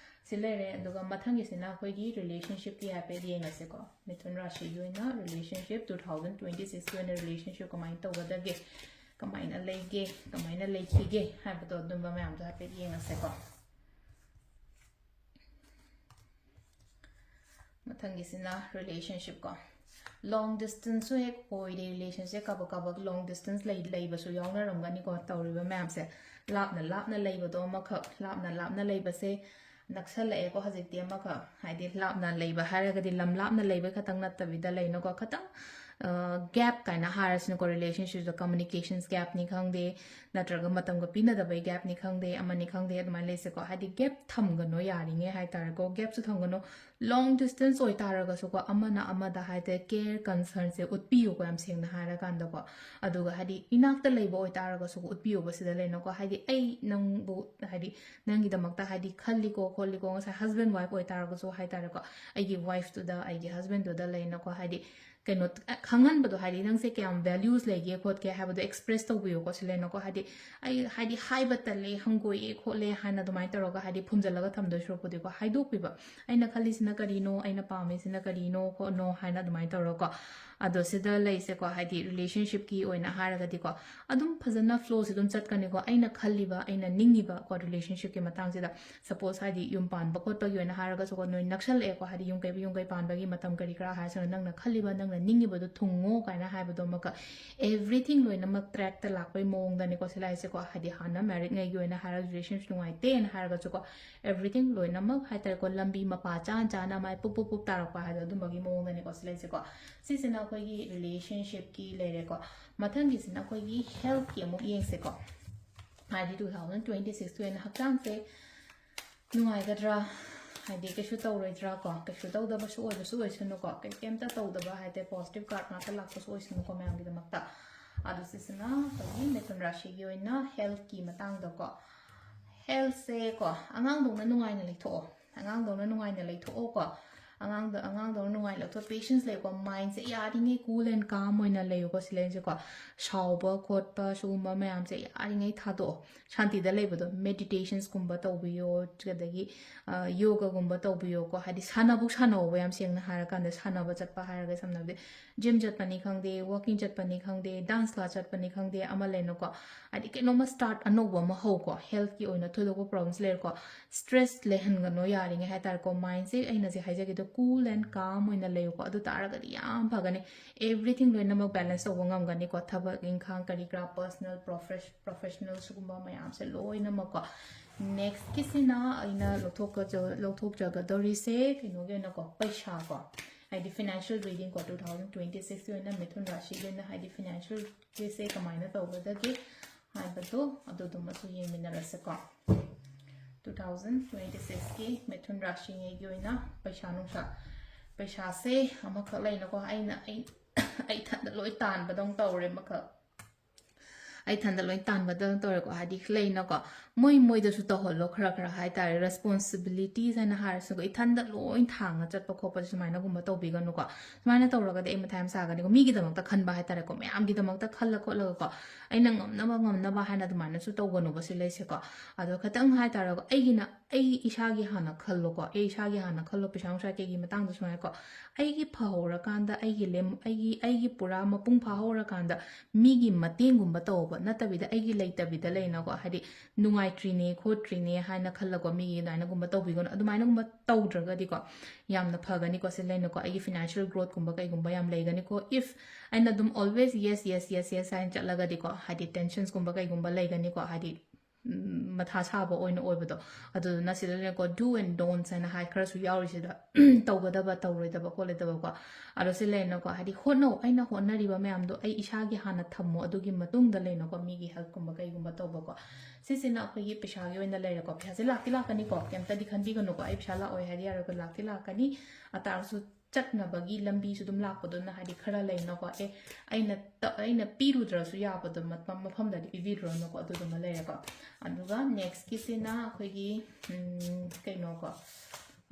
ꯁꯤ ꯂꯩꯔꯦ꯫ ꯑꯗꯨꯒ ꯃꯊꯪꯒꯤꯁꯤꯅ ꯑꯩꯈꯣꯏꯒꯤ ꯔꯤꯂꯦꯁꯟꯁꯤꯞꯀꯤ ꯍꯥꯏꯐꯦꯠ ꯌꯦꯡꯉꯁꯦꯀꯣ꯫ ꯃꯤꯊꯨꯟ ꯔꯥꯁꯤꯒꯤ ꯑꯣꯏꯅ ꯔꯤꯂꯦꯁꯟꯁꯤꯞ, ꯇꯨ ꯊꯥꯎꯖꯟ ꯇ꯭ꯋꯦꯟꯇꯤ ꯁꯤꯛꯁꯀꯤ ꯑꯣꯏꯅ ꯔꯤꯂꯦꯁꯟꯁꯤꯞ ꯀꯃꯥꯏꯅ ꯇꯧꯒꯗꯒꯦ, ꯀꯃꯥꯏꯅ ꯂꯩꯒꯦ, ꯀꯃꯥꯏꯅ ꯂꯩꯈꯤꯒꯦ ꯍꯥꯏꯕꯗꯣ ꯑꯗꯨꯝꯕ ꯃꯌꯥꯝꯗꯣ ꯍꯥꯏꯐꯦꯠ ꯌꯦꯡꯉꯁꯦꯀꯣ꯫ ꯃꯊꯪꯒꯤꯁꯤꯅ ꯔꯤꯂꯦꯁꯟꯁꯤꯞ ꯀꯣ꯫ ꯂꯣꯡ ꯗꯤꯁꯇꯦꯟꯁꯁꯨ ꯍꯦꯛ ꯑꯣꯏꯔꯦ ꯔꯤꯂꯦꯁꯟꯁꯦ꯫ ꯀꯥꯕꯛ ꯀꯥꯕꯛ ꯂꯣꯡ ꯗꯤꯁꯇꯦꯟꯁ ꯂꯩ-, ꯂꯩꯕꯁꯨ ꯌꯥꯎꯅꯔꯝꯒꯅꯤꯀꯣ꯫ ꯇꯧꯔꯤꯕ ꯃꯌꯥꯝꯁꯦ ꯂꯥꯞꯅ ꯂꯥꯞꯅ ꯂꯩꯕꯗꯣ ꯑꯃꯈꯛ, ꯂꯥꯞꯅ ꯂꯥꯞꯅ ꯂꯩꯕꯁꯦ ꯅꯛꯁꯜꯂꯛꯑꯦꯀꯣ ꯍꯧꯖꯤꯛꯇꯤ ꯑꯃꯈꯛ꯫ ꯍꯥꯏꯗꯤ ꯂꯥꯞꯅ ꯂꯩꯕ ꯍꯥꯏꯔꯒꯗꯤ ꯂꯝ ꯂꯥꯞꯅ ꯂꯩꯕ ꯈꯛꯇꯪ ꯅꯠꯇꯕꯤꯗ ꯂꯩꯅꯀꯣ, ꯈꯇꯪ, ꯑ, ꯒꯦꯞ ꯀꯥꯏꯅ ꯍꯥꯏꯔꯁꯤꯅꯀꯣ, ꯔꯤꯂꯦꯁꯟꯁꯤꯞꯇ ꯀꯝꯃꯨꯅꯤꯀꯦꯁꯟꯁ ꯒꯦꯞꯅꯤ ꯈꯪꯗꯦ, ꯅꯠꯇ꯭ꯔꯒ ꯃꯇꯝꯒ ꯄꯤꯅꯗꯕꯩ ꯒꯦꯞꯅꯤ ꯈꯪꯗꯦ, ꯑꯃꯅꯤ ꯈꯪꯗꯦ, ꯑꯗꯨꯃꯥꯏꯅ ꯂꯩꯁꯦꯀꯣ꯫ ꯍꯥꯏꯗꯤ ꯒꯦꯞ ꯊꯝꯒꯅꯣ ꯌꯥꯔꯤꯉꯩ ꯍꯥꯏꯇꯥꯔꯦꯀꯣ, ꯒꯦꯞꯁꯨ ꯊꯝꯒꯅꯣ꯫ ꯂꯣꯡ ꯗꯤꯁꯇꯦꯟꯁ ꯑꯣꯏꯇꯥꯔꯒꯁꯨꯀꯣ, ꯑꯃꯅ ꯑꯃꯗ ꯍꯥꯏꯗꯤ ꯀꯦꯌꯔ, ꯀꯟꯁꯔꯟꯁꯦ ꯎꯠꯄꯤꯌꯨꯀꯣ, ꯌꯥꯝ ꯁꯦꯡꯅ ꯍꯥꯏꯔꯀꯥꯟꯗꯀꯣ꯫ ꯑꯗꯨꯒ ꯍꯥꯏꯗꯤ ꯏꯅꯥꯛꯇ ꯂꯩꯕ ꯑꯣꯏꯇꯥꯔꯒꯁꯨ ꯎꯠꯄꯤꯌꯨꯕ ꯁꯤꯗ ꯂꯩꯅꯀꯣ꯫ ꯍꯥꯏꯗꯤ ꯑꯩ ꯅꯪꯕꯨ ꯍꯥꯏꯗꯤ ꯅꯪꯒꯤꯗꯃꯛꯇ ꯍꯥꯏꯗꯤ ꯈꯜꯂꯤꯀꯣ ꯈꯣꯠꯂꯤꯀꯣ, ꯉꯁꯥꯏ ꯍꯁꯕꯦꯟ ꯋꯥꯏꯐ ꯑꯣꯏꯇꯥꯔꯒꯁꯨ ꯍꯥꯏꯇꯥꯔꯦꯀꯣ, ꯑꯩꯒꯤ ꯋꯥꯏꯐꯇꯨꯗ, ꯑꯩꯒꯤ ꯍꯁꯕꯦꯟꯗꯨꯗ ꯂꯩꯅꯀꯣ, ꯍꯥꯏꯗꯤ ꯀꯩꯅꯣ, ꯈꯪꯍꯟꯕꯗꯣ, ꯍꯥꯏꯗꯤ ꯅꯪꯁꯦ ꯀꯌꯥꯝ ꯚꯦꯂ꯭ꯌꯨꯁ ꯂꯩꯒꯦ ꯈꯣꯠꯀꯦ ꯍꯥꯏꯕꯗꯣ ꯑꯦꯛꯁꯄ꯭ꯔꯦꯁ ꯇꯧꯕꯤꯌꯨꯀꯣ꯫ ꯁꯤ ꯂꯩꯅꯀꯣ, ꯍꯥꯏꯗꯤ ꯑꯩ ꯍꯥꯏꯗꯤ ꯍꯥꯏꯕ ꯇꯜꯂꯦ, ꯍꯪꯒꯣꯏꯑꯦ ꯈꯣꯠꯂꯦ ꯍꯥꯏꯅ ꯑꯗꯨꯃꯥꯏꯅ ꯇꯧꯔꯒ ꯍꯥꯏꯗꯤ ꯐꯨꯝꯖꯤꯜꯂꯒ ꯊꯝꯗꯣꯏ ꯁꯔꯨꯛꯄꯨꯗꯤꯀꯣ, ꯍꯥꯏꯗꯣꯛꯄꯤꯕ, ꯑꯩꯅ ꯈꯜꯂꯤꯁꯤꯅ ꯀꯔꯤꯅꯣ, ꯑꯩꯅ ꯄꯥꯝꯃꯤꯁꯤꯅ ꯀꯔꯤꯅꯣ ꯈꯣꯠꯅꯣ ꯍꯥꯏꯅ ꯑꯗꯨꯃꯥꯏꯅ ꯇꯧꯔꯒꯀꯣ꯫ ꯑꯗꯣ ꯁꯤꯗ ꯂꯩꯁꯦꯀꯣ, ꯍꯥꯏꯗꯤ relationshipꯀꯤ ꯑꯣꯏꯅ ꯍꯥꯏꯔꯒꯗꯤꯀꯣ, ꯑꯗꯨꯝ ꯐꯖꯅ flowꯁꯦ ꯑꯗꯨꯝ ꯆꯠꯀꯅꯤꯀꯣ꯫ ꯑꯩꯅ ꯈꯜꯂꯤꯕ, ꯑꯩꯅ ꯅꯤꯡꯉꯤꯕꯀꯣ, relationshipꯀꯤ ꯃꯇꯥꯡꯁꯤꯗ, suppose ꯍꯥꯏꯗꯤ ꯌꯨꯝ ꯄꯥꯟꯕ ꯈꯣꯠꯄꯒꯤ ꯑꯣꯏꯅ ꯍꯥꯏꯔꯒꯁꯨꯀꯣ, ꯅꯣꯏ ꯅꯛꯁꯜꯂꯛꯑꯦꯀꯣ, ꯍꯥꯏꯗꯤ ꯌꯨꯝ ꯀꯩ, ꯌꯨꯝ ꯀꯩ ꯄꯥꯟꯕꯒꯤ ꯃꯇꯝ ꯀꯔꯤ ꯀꯔꯥ ꯍꯥꯏꯔꯁꯨ, ꯅꯪꯅ ꯈꯜꯂꯤꯕ, ꯅꯪꯅ ꯅꯤꯡꯉꯤꯕꯗꯣ ꯊꯨꯡꯉꯣ ꯀꯥꯏꯅ ꯍꯥꯏꯕꯗꯣ ꯑꯃꯨꯛꯀ, everything ꯂꯣꯏꯅꯃꯛ trackꯇ ꯂꯥꯛꯄꯩ ꯃꯑꯣꯡꯗꯅꯤꯀꯣ ꯁꯤ ꯂꯩꯁꯦꯀꯣ꯫ ꯍꯥꯏꯗꯤ ꯍꯥꯟꯅ marriedꯉꯩꯒꯤ ꯑꯣꯏꯅ ꯍꯥꯏꯔꯒ relationship ꯅꯨꯡꯉꯥꯏꯇꯦꯅ ꯍꯥꯏꯔꯒꯁꯨꯀꯣ, everything ꯂꯣꯏꯅꯃꯛ ꯍꯥꯏꯇꯥꯔꯦꯀꯣ, ꯂꯝꯕꯤ ꯃꯄꯥ ꯆꯥꯅ ꯆꯥꯅ ꯃꯥꯏ ꯄꯨꯞ ꯄꯨꯞ ꯄꯨꯞ ꯇꯥꯔꯛꯄ ꯍꯥꯏꯗꯣ ꯑꯗꯨꯝꯕꯒꯤ ꯃꯑꯣꯡꯗꯅꯤꯀꯣ ꯁꯤ ꯂꯩꯁꯦꯀꯣ꯫ ꯁꯤꯁꯤꯅ ꯑꯩꯈꯣꯏꯒꯤ relationshipꯀꯤ ꯂꯩꯔꯦꯀꯣ꯫ ꯃꯊꯪꯒꯤꯁꯤꯅ ꯑꯩꯈꯣꯏꯒꯤ healthꯀꯤ ꯑꯃꯨꯛ ꯌꯦꯡꯁꯦꯀꯣ꯫ ꯍꯥꯏꯗꯤ two thousand twenty sixꯀꯤ ꯑꯣꯏꯅ ꯍꯛꯆꯥꯡꯁꯦ ꯅꯨꯡꯉꯥꯏꯒꯗ꯭ꯔꯥ? ꯍꯥꯏꯗꯤ ꯀꯩꯁꯨ ꯇꯧꯔꯣꯏꯗ꯭ꯔꯥ ꯀꯣ? ꯀꯩꯁꯨ ꯇꯧꯗꯕꯁꯨ ꯑꯣꯏꯕꯁꯨ ꯑꯣꯏꯁꯅꯨꯀꯣ꯫ ꯀꯩ-, ꯀꯩꯝꯇ ꯇꯧꯗꯕ ꯍꯥꯏꯗꯤ positive card ꯉꯥꯛꯇ ꯂꯥꯛꯄꯁꯨ ꯑꯣꯏꯁꯅꯨꯀꯣ ꯃꯌꯥꯝꯒꯤꯗꯃꯛꯇ꯫ ꯑꯗꯣ ꯁꯤꯁꯤꯅ ꯑꯩꯈꯣꯏꯒꯤ ꯃꯤꯊꯨꯟ ꯔꯥꯁꯤꯒꯤ ꯑꯣꯏꯅ healthꯀꯤ ꯃꯇꯥꯡꯗꯀꯣ꯫ Healthꯁꯦ ꯀꯣ, ꯑꯉꯥꯡꯗꯧꯅ ꯅꯨꯡꯉꯥꯏꯅ ꯂꯩꯊꯣꯛꯑꯣ꯫ ꯑꯉꯥꯡꯗꯧꯅ ꯅꯨꯡꯉꯥꯏꯅ ꯂꯩꯊꯣꯛꯑꯣꯀꯣ꯫ ꯑꯉꯥꯡꯗ-, ꯑꯉꯥꯡꯗꯧꯅ ꯅꯨꯡꯉꯥꯏꯅ ꯂꯩꯊꯣꯛꯑꯣ꯫ Patience ꯂꯩꯀꯣ꯫ Mindꯁꯦ ꯌꯥꯔꯤꯉꯩ cool and calm ꯑꯣꯏꯅ ꯂꯩꯌꯨꯀꯣ ꯁꯤ ꯂꯩꯁꯦꯀꯣ꯫ ꯁꯥꯎꯕ ꯈꯣꯠꯄ ꯁꯤꯒꯨꯝꯕ ꯃꯌꯥꯝꯁꯦ ꯌꯥꯔꯤꯉꯩ ꯊꯥꯗꯣꯛꯑꯣ꯫ ꯁꯥꯟꯇꯤꯗ ꯂꯩꯕꯗꯣ, meditationsꯀꯨꯝꯕ ꯇꯧꯕꯤꯌꯣ, ꯑꯗꯒꯤ, ꯑ, yogaꯒꯨꯝꯕ ꯇꯧꯕꯤꯌꯣꯀꯣ꯫ ꯍꯥꯏꯗꯤ ꯁꯥꯟꯅꯕꯨ ꯁꯥꯟꯅꯧꯕ, ꯌꯥꯝ ꯁꯦꯡꯅ ꯍꯥꯏꯔꯀꯥꯟꯗ ꯁꯥꯟꯅꯕ ꯆꯠꯄ ꯍꯥꯏꯔꯒ ꯁꯝꯅꯕꯗꯤ gym ꯆꯠꯄꯅꯤ ꯈꯪꯗꯦ, walking ꯆꯠꯄꯅꯤ ꯈꯪꯗꯦ, dance class ꯆꯠꯄꯅꯤ ꯈꯪꯗꯦ, ꯑꯃ ꯂꯩꯅꯀꯣ꯫ ꯍꯥꯏꯗꯤ ꯀꯩꯅꯣꯝꯃ start ꯑꯅꯧꯕ ꯑꯃ ꯍꯧꯀꯣ꯫ Healthꯀꯤ ꯑꯣꯏꯅ ꯊꯣꯏꯗꯣꯛꯄ problems ꯂꯩꯔꯦꯀꯣ꯫ Stress ꯂꯩꯍꯟꯒꯅꯣ ꯌꯥꯔꯤꯉꯩ ꯍꯥꯏꯇꯥꯔꯦꯀꯣ꯫ Mindꯁꯦ ꯑꯩꯅ ꯍꯧꯖꯤꯛ ꯍꯥꯏꯖꯒꯦꯗꯣ cool and calm ꯑꯣꯏꯅ ꯂꯩꯌꯨꯀꯣ꯫ ꯑꯗꯨ ꯇꯥꯔꯒꯗꯤ ꯌꯥꯝ ꯐꯒꯅꯤ꯫ Everything ꯂꯣꯏꯅꯃꯛ balance ꯇꯧꯕ ꯉꯝꯒꯅꯤꯀꯣ꯫ ꯊꯕꯛ ꯏꯪꯈꯥꯡ ꯀꯔꯤ ꯀꯔꯥ, personal, profes-, professional ꯁꯤꯒꯨꯝꯕ ꯃꯌꯥꯝꯁꯦ ꯂꯣꯏꯅꯃꯛꯀꯣ꯫ Nextꯀꯤꯁꯤꯅ ꯑꯩꯅ ꯂꯧꯊꯣꯛꯀ-, ꯂꯧꯊꯣꯛꯆꯒꯗꯧꯔꯤꯁꯦ ꯀꯩꯅꯣꯒꯤ ꯑꯣꯏꯅꯀꯣ, ꯄꯩꯁꯥꯀꯣ꯫ ꯍꯥꯏꯗꯤ financial readingꯀꯣ, two thousand twenty sixꯀꯤ ꯑꯣꯏꯅ ꯃꯤꯊꯨꯟ ꯔꯥꯁꯤꯒꯤ ꯑꯣꯏꯅ, ꯍꯥꯏꯗꯤ financialꯒꯤꯁꯦ ꯀꯃꯥꯏꯅ ꯇꯧꯒꯗꯒꯦ ꯍꯥꯏꯕꯗꯣ ꯑꯗꯨꯗꯨꯃꯁꯨ ꯌꯦꯡꯃꯤꯟꯅꯔꯁꯦꯀꯣ꯫ Two thousand twenty sixꯀꯤ ꯃꯤꯊꯨꯟ ꯔꯥꯁꯤꯉꯩꯒꯤ ꯑꯣꯏꯅ ꯄꯩꯁꯥ ꯅꯨꯡꯁꯥ, ꯄꯩꯁꯥꯁꯦ ꯑꯃꯈꯛ ꯂꯩꯅꯀꯣ, ꯑꯩꯅ, ꯑꯩ, ꯑꯩ ꯏꯊꯟꯗ ꯂꯣꯏ ꯇꯥꯟꯕꯗꯧꯅ ꯇꯧꯔꯦ ꯑꯃꯈꯛ꯫ ꯑꯩ ꯏꯊꯟꯗ ꯂꯣꯏ ꯇꯥꯟꯕꯗ ꯇꯧꯔꯦꯀꯣ, ꯍꯥꯏꯗꯤ ꯂꯩꯅꯀꯣ, ꯃꯣꯏ ꯃꯣꯏꯗꯁꯨ ꯇꯧꯍꯜꯂꯣ ꯈꯔ ꯈꯔ ꯍꯥꯏꯇꯥꯔꯦ, ꯔꯦꯁꯄꯣꯟꯁꯤꯕꯤꯂꯤꯇꯤꯁ ꯍꯥꯏꯅ ꯍꯥꯏꯔꯁꯨꯀꯣ, ꯏꯊꯟꯗ ꯂꯣꯏ ꯊꯥꯡꯉ ꯆꯠꯄ ꯈꯣꯠꯄꯁꯦ ꯁꯨꯃꯥꯏꯅꯒꯨꯝꯕ ꯇꯧꯕꯤꯒꯅꯨꯀꯣ꯫ ꯁꯨꯃꯥꯏꯅ ꯇꯧꯔꯒꯗꯤ ꯑꯩ ꯃꯊꯥ ꯌꯥꯝ ꯁꯥꯒꯅꯤꯀꯣ, ꯃꯤꯒꯤꯗꯃꯛꯇ ꯈꯟꯕ ꯍꯥꯏꯇꯥꯔꯦꯀꯣ, ꯃꯌꯥꯝꯒꯤꯗꯃꯛꯇ ꯈꯜꯂ ꯈꯣꯠꯂꯒꯀꯣ, ꯑꯩꯅ ꯉꯝꯅꯕ ꯉꯝꯅꯕ ꯍꯥꯏꯅ ꯑꯗꯨꯃꯥꯏꯅꯁꯨ ꯇꯧꯒꯅꯨꯕ ꯁꯤ ꯂꯩꯁꯦꯀꯣ꯫ ꯑꯗꯣ ꯈꯤꯇꯪ ꯍꯥꯏꯇꯥꯔꯦꯀꯣ, ꯑꯩꯒꯤꯅ ꯑꯩ ꯏꯁꯥꯒꯤ ꯍꯥꯟꯅ ꯈꯜꯂꯣꯀꯣ, ꯑꯩ ꯏꯁꯥꯒꯤ ꯍꯥꯟꯅ ꯈꯜꯂꯣ, ꯄꯩꯁꯥ ꯅꯨꯡꯁꯥ ꯀꯩꯒꯤ ꯃꯇꯥꯡꯗ ꯁꯨꯃꯥꯏꯅꯀꯣ, ꯑꯩꯒꯤ ꯐꯍꯧꯔꯀꯥꯟꯗ, ꯑꯩꯒꯤ ꯂꯦꯝ ꯑꯩꯒꯤ ꯑꯩꯒꯤ ꯄꯨꯔꯥ ꯃꯄꯨꯡ ꯐꯥꯍꯧꯔꯀꯥꯟꯗ ꯃꯤꯒꯤ ꯃꯇꯦꯡꯒꯨꯝꯕ ꯇꯧꯕ ꯅꯠꯇꯕꯤꯗ, ꯑꯩꯒꯤ ꯂꯩꯇꯕꯤꯗ ꯂꯩꯅꯀꯣ, ꯍꯥꯏꯗꯤ ꯅꯨꯡꯉꯥꯏꯇ꯭ꯔꯤꯅꯦ ꯈꯣꯠꯇ꯭ꯔꯤꯅꯦ ꯍꯥꯏꯅ ꯈꯜꯂꯒꯣ, ꯃꯤꯒꯤ ꯑꯗꯨꯃꯥꯏꯅꯒꯨꯝꯕ ꯇꯧꯕꯤꯒꯅꯨ꯫ ꯑꯗꯨꯃꯥꯏꯅꯒꯨꯝꯕ ꯇꯧꯗ꯭ꯔꯒꯗꯤꯀꯣ, ꯌꯥꯝꯅ ꯐꯒꯅꯤꯀꯣ꯫ ꯁꯤ ꯂꯩꯅꯀꯣ, ꯑꯩꯒꯤ ꯐꯤꯅꯥꯟꯁꯤꯌꯦꯜ ꯒ꯭ꯔꯣꯠꯀꯨꯝꯕ ꯀꯩꯒꯨꯝꯕ ꯌꯥꯝ ꯂꯩꯒꯅꯤꯀꯣ꯫ If ꯑꯩꯅ ꯑꯗꯨꯝ always yes yes yes yes ꯍꯥꯏꯅ ꯆꯠꯂꯒꯗꯤꯀꯣ, ꯍꯥꯏꯗꯤ ꯇꯦꯟꯁꯟꯁꯀꯨꯝꯕ ꯀꯩꯒꯨꯝꯕ ꯂꯩꯒꯅꯤꯀꯣ, ꯍꯥꯏꯗꯤ ꯎꯝ, ꯃꯊꯥ ꯁꯥꯕ ꯑꯣꯏꯅ ꯑꯣꯏꯕꯗꯣ꯫ ꯑꯗꯨꯗꯨꯅ ꯁꯤꯗ ꯂꯩꯅꯀꯣ, do and don'ts ꯍꯥꯏꯅ ꯍꯥꯏ ꯈꯔꯁꯨ ꯌꯥꯎꯔꯤꯁꯤꯗ, ꯇꯧꯒꯗꯕ, ꯇꯧꯔꯣꯏꯗꯕ, ꯈꯣꯠꯂꯣꯏꯗꯕꯀꯣ꯫ ꯑꯗꯣ ꯁꯤ ꯂꯩꯅꯀꯣ, ꯍꯥꯏꯗꯤ ꯍꯣꯠꯅꯧ, ꯑꯩꯅ ꯍꯣꯠꯅꯔꯤꯕ ꯃꯌꯥꯝꯗꯣ ꯑꯩ ꯏꯁꯥꯒꯤ ꯍꯥꯟꯅ ꯊꯝꯃꯣ, ꯑꯗꯨꯒꯤ ꯃꯇꯨꯡꯗ ꯂꯩꯅꯀꯣ, ꯃꯤꯒꯤ ꯍꯦꯜꯞꯀꯨꯝꯕ ꯀꯩꯒꯨꯝꯕ ꯇꯧꯕꯀꯣ꯫ ꯁꯤꯁꯤꯅ ꯑꯩꯈꯣꯏꯒꯤ ꯄꯩꯁꯥꯒꯤ ꯑꯣꯏꯅ ꯂꯩꯔꯦꯀꯣ꯫ ꯄꯩꯁꯥꯁꯦ ꯂꯥꯛꯇꯤ ꯂꯥꯛꯀꯅꯤꯀꯣ, ꯀꯩꯝꯇꯗꯤ ꯈꯟꯕꯤꯒꯅꯨꯀꯣ, ꯑꯩ ꯄꯩꯁꯥ ꯂꯥꯛꯑꯣꯏ ꯍꯥꯏꯗꯤ ꯌꯥꯔꯣꯏꯀꯣ, ꯂꯥꯛꯇꯤ ꯂꯥꯛꯀꯅꯤ꯫ ꯑꯇꯥꯔꯁꯨ ꯆꯠꯅꯕꯒꯤ ꯂꯝꯕꯤꯁꯨ ꯑꯗꯨꯝ ꯂꯥꯛꯄꯗꯨꯅ, ꯍꯥꯏꯗꯤ ꯈꯔ ꯂꯩꯅꯀꯣ, ꯑꯦ, ꯑꯩꯅ ꯇ- ꯑꯩꯅ ꯄꯤꯔꯨꯗ꯭ꯔꯁꯨ ꯌꯥꯕꯗꯣ ꯃꯐꯝ ꯃꯐꯝꯗꯗꯤ ꯄꯤꯕꯤꯔꯨꯔꯅꯨꯀꯣ, ꯑꯗꯨꯗꯨꯃ ꯂꯩꯔꯦꯀꯣ꯫ ꯑꯗꯨꯒ ꯅꯦꯛꯁꯀꯤꯁꯤꯅ ꯑꯩꯈꯣꯏꯒꯤ ꯎꯝ, ꯀꯩꯅꯣꯀꯣ,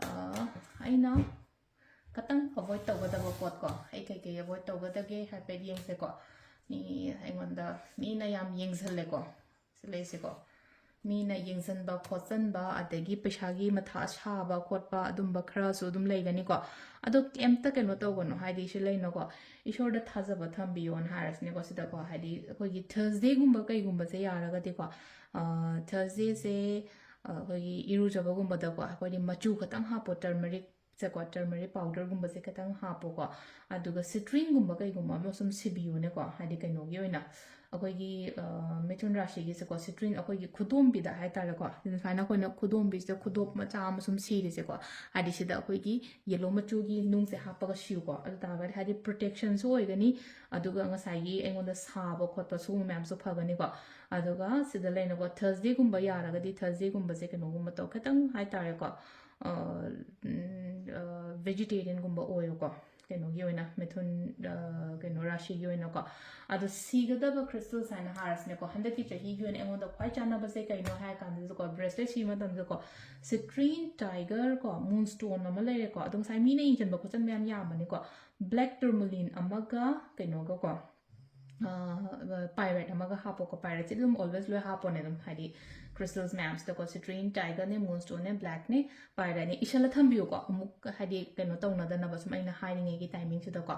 ꯑ, ꯑꯩꯅ ꯈꯇꯪ ꯑꯦꯚꯣꯏꯗ ꯇꯧꯒꯗꯕ ꯄꯣꯠꯀꯣ, ꯑꯩ ꯀꯩꯀꯩ ꯑꯦꯚꯣꯏꯗ ꯇꯧꯒꯗꯒꯦ ꯍꯥꯏꯐꯦꯠ ꯌꯦꯡꯁꯦꯀꯣ꯫ ꯃꯤ ꯑꯩꯉꯣꯟꯗ ꯃꯤꯅ ꯌꯥꯝ ꯌꯦꯡꯁꯤꯜꯂꯦꯀꯣ, ꯁꯤ ꯂꯩꯁꯦꯀꯣ꯫ ꯃꯤꯅ ꯌꯦꯡꯁꯤꯟꯕ ꯈꯣꯠꯆꯟꯕ, ꯑꯗꯒꯤ ꯄꯩꯁꯥꯒꯤ ꯃꯊꯥ ꯁꯥꯕ ꯈꯣꯠꯄ, ꯑꯗꯨꯝꯕ ꯈꯔꯁꯨ ꯑꯗꯨꯝ ꯂꯩꯒꯅꯤꯀꯣ꯫ ꯑꯗꯣ ꯀꯩꯝꯇ ꯀꯩꯅꯣ ꯇꯧꯒꯅꯨ, ꯍꯥꯏꯗꯤ ꯁꯤ ꯂꯩꯅꯀꯣ, ꯏꯁꯣꯔꯗ ꯊꯥꯖꯕ ꯊꯝꯕꯤꯌꯣꯅ ꯍꯥꯏꯔꯁꯤꯅꯦꯀꯣ꯫ ꯁꯤꯗꯀꯣ, ꯍꯥꯏꯗꯤ ꯑꯩꯈꯣꯏꯒꯤ ꯊꯔꯁꯗꯦꯒꯨꯝꯕ ꯀꯩꯒꯨꯝꯕꯁꯦ ꯌꯥꯔꯒꯗꯤꯀꯣ, ꯊꯔꯁꯗꯦꯁꯦ ꯑꯩꯈꯣꯏꯒꯤ ꯏꯔꯨꯖꯕꯒꯨꯝꯕꯗꯀꯣ, ꯑꯩꯈꯣꯏꯗꯤ ꯃꯆꯨ ꯈꯛꯇꯪ ꯍꯥꯞꯄꯣ, ꯇꯔꯃꯔꯤꯛ ꯁꯦꯀꯣ, ꯇꯔꯃꯔꯤꯛ ꯄꯥꯎꯗꯔꯒꯨꯝꯕꯁꯦ ꯈꯤꯇꯪ ꯍꯥꯞꯄꯣꯀꯣ꯫ ꯑꯗꯨꯒ ꯁꯤꯇ꯭ꯔꯤꯟꯒꯨꯝꯕ ꯀꯩꯒꯨꯝꯕ ꯑꯃ ꯁꯨꯝ ꯁꯤꯕꯤꯌꯨꯅꯦꯀꯣ, ꯍꯥꯏꯗꯤ ꯀꯩꯅꯣꯒꯤ ꯑꯣꯏꯅ, ꯑꯩꯈꯣꯏꯒꯤ ꯃꯤꯊꯨꯟ ꯔꯥꯁꯤꯒꯤꯁꯦꯀꯣ, ꯁꯤꯇ꯭ꯔꯤꯟ ꯑꯩꯈꯣꯏꯒꯤ ꯈꯨꯗꯣꯝꯕꯤꯗ ꯍꯥꯏꯇꯥꯔꯦꯀꯣ, ꯁꯨꯃꯥꯏꯅ ꯑꯩꯈꯣꯏꯅ ꯈꯨꯗꯣꯝꯕꯤꯁꯤꯗ ꯈꯨꯗꯣꯞ ꯃꯆꯥ ꯑꯃ ꯁꯨꯝ ꯁꯤꯔꯤꯁꯦꯀꯣ, ꯍꯥꯏꯗꯤ ꯁꯤꯗ ꯑꯩꯈꯣꯏꯒꯤ ꯌꯦꯂꯣ ꯃꯆꯨꯒꯤ ꯅꯨꯡꯁꯦ ꯍꯥꯞꯄꯒ ꯁꯤꯌꯨꯀꯣ꯫ ꯑꯗꯨ ꯇꯥꯔꯒꯗꯤ ꯍꯥꯏꯗꯤ ꯄ꯭ꯔꯣꯇꯦꯛꯁꯟꯁꯨ ꯑꯣꯏꯒꯅꯤ, ꯑꯗꯨꯒ ꯉꯁꯥꯏꯒꯤ ꯑꯩꯉꯣꯟꯗ ꯁꯥꯕ ꯈꯣꯠꯄ ꯁꯤꯒꯨꯝꯕ ꯃꯌꯥꯝꯁꯨ ꯐꯒꯅꯤꯀꯣ꯫ ꯑꯗꯨꯒ ꯁꯤꯗ ꯂꯩꯅꯀꯣ, ꯊꯔꯁꯗꯦꯒꯨꯝꯕ ꯌꯥꯔꯒꯗꯤ ꯊꯔꯁꯗꯦꯒꯨꯝꯕꯁꯦ ꯀꯩꯅꯣꯒꯨꯝꯕ ꯇꯧ, ꯈꯤꯇꯪ ꯍꯥꯏꯇꯥꯔꯦꯀꯣ, ꯚꯦꯖꯤꯇꯦꯔꯤꯌꯟꯒꯨꯝꯕ ꯑꯣꯏꯌꯨꯀꯣ꯫ ꯀꯩꯅꯣꯒꯤ ꯑꯣꯏꯅ ꯃꯤꯊꯨꯟ ꯑ, ꯀꯩꯅꯣ ꯔꯥꯁꯤꯒꯤ ꯑꯣꯏꯅꯀꯣ꯫ ꯑꯗꯣ ꯁꯤꯒꯗꯕ crystals ꯍꯥꯏꯅ ꯍꯥꯏꯔꯁꯤꯅꯦꯀꯣ, ꯍꯟꯗꯛꯀꯤ ꯆꯍꯤꯒꯤ ꯑꯣꯏꯅ ꯑꯩꯉꯣꯟꯗ ꯈ꯭ꯋꯥꯏ ꯆꯥꯟꯅꯕꯁꯦ ꯀꯩꯅꯣ ꯍꯥꯏꯔ ꯀꯥꯟꯗꯁꯨꯀꯣ, bracelet ꯁꯤꯕ ꯃꯇꯝꯗꯀꯣ, citrine tiger ꯀꯣ, moonstone ꯑꯃ ꯂꯩꯔꯦꯀꯣ꯫ ꯑꯗꯣ ꯉꯁꯥꯏ ꯃꯤꯅ ꯌꯦꯡꯁꯤꯟꯕ ꯈꯣꯠꯆꯟꯕ ꯌꯥꯝ ꯌꯥꯝꯕꯅꯤꯀꯣ, black tourmaline ꯑꯃꯒ ꯀꯩꯅꯣꯒꯀꯣ, pyrite ꯑꯃꯒ ꯍꯥꯞꯄꯣꯀꯣ꯫ Pyriteꯁꯦ ꯑꯗꯨꯝ always ꯂꯣꯏ ꯍꯥꯞꯄꯣꯅꯦ ꯑꯗꯨꯝ, ꯍꯥꯏꯗꯤ crystals ꯃꯌꯥꯝꯁꯤꯗꯀꯣ, citrine tigerꯅꯦ, moonstoneꯅꯦ, blackꯅꯦ, pyriteꯅꯦ, ꯏꯁꯜꯂ ꯊꯝꯕꯤꯌꯨꯀꯣ꯫ ꯑꯃꯨꯛ ꯍꯥꯏꯗꯤ ꯀꯩꯅꯣ ꯇꯧꯅꯗꯅꯕ ꯁꯨꯝ ꯑꯩꯅ ꯍꯥꯏꯔꯤꯉꯩꯒꯤ timingꯁꯤꯗꯀꯣ꯫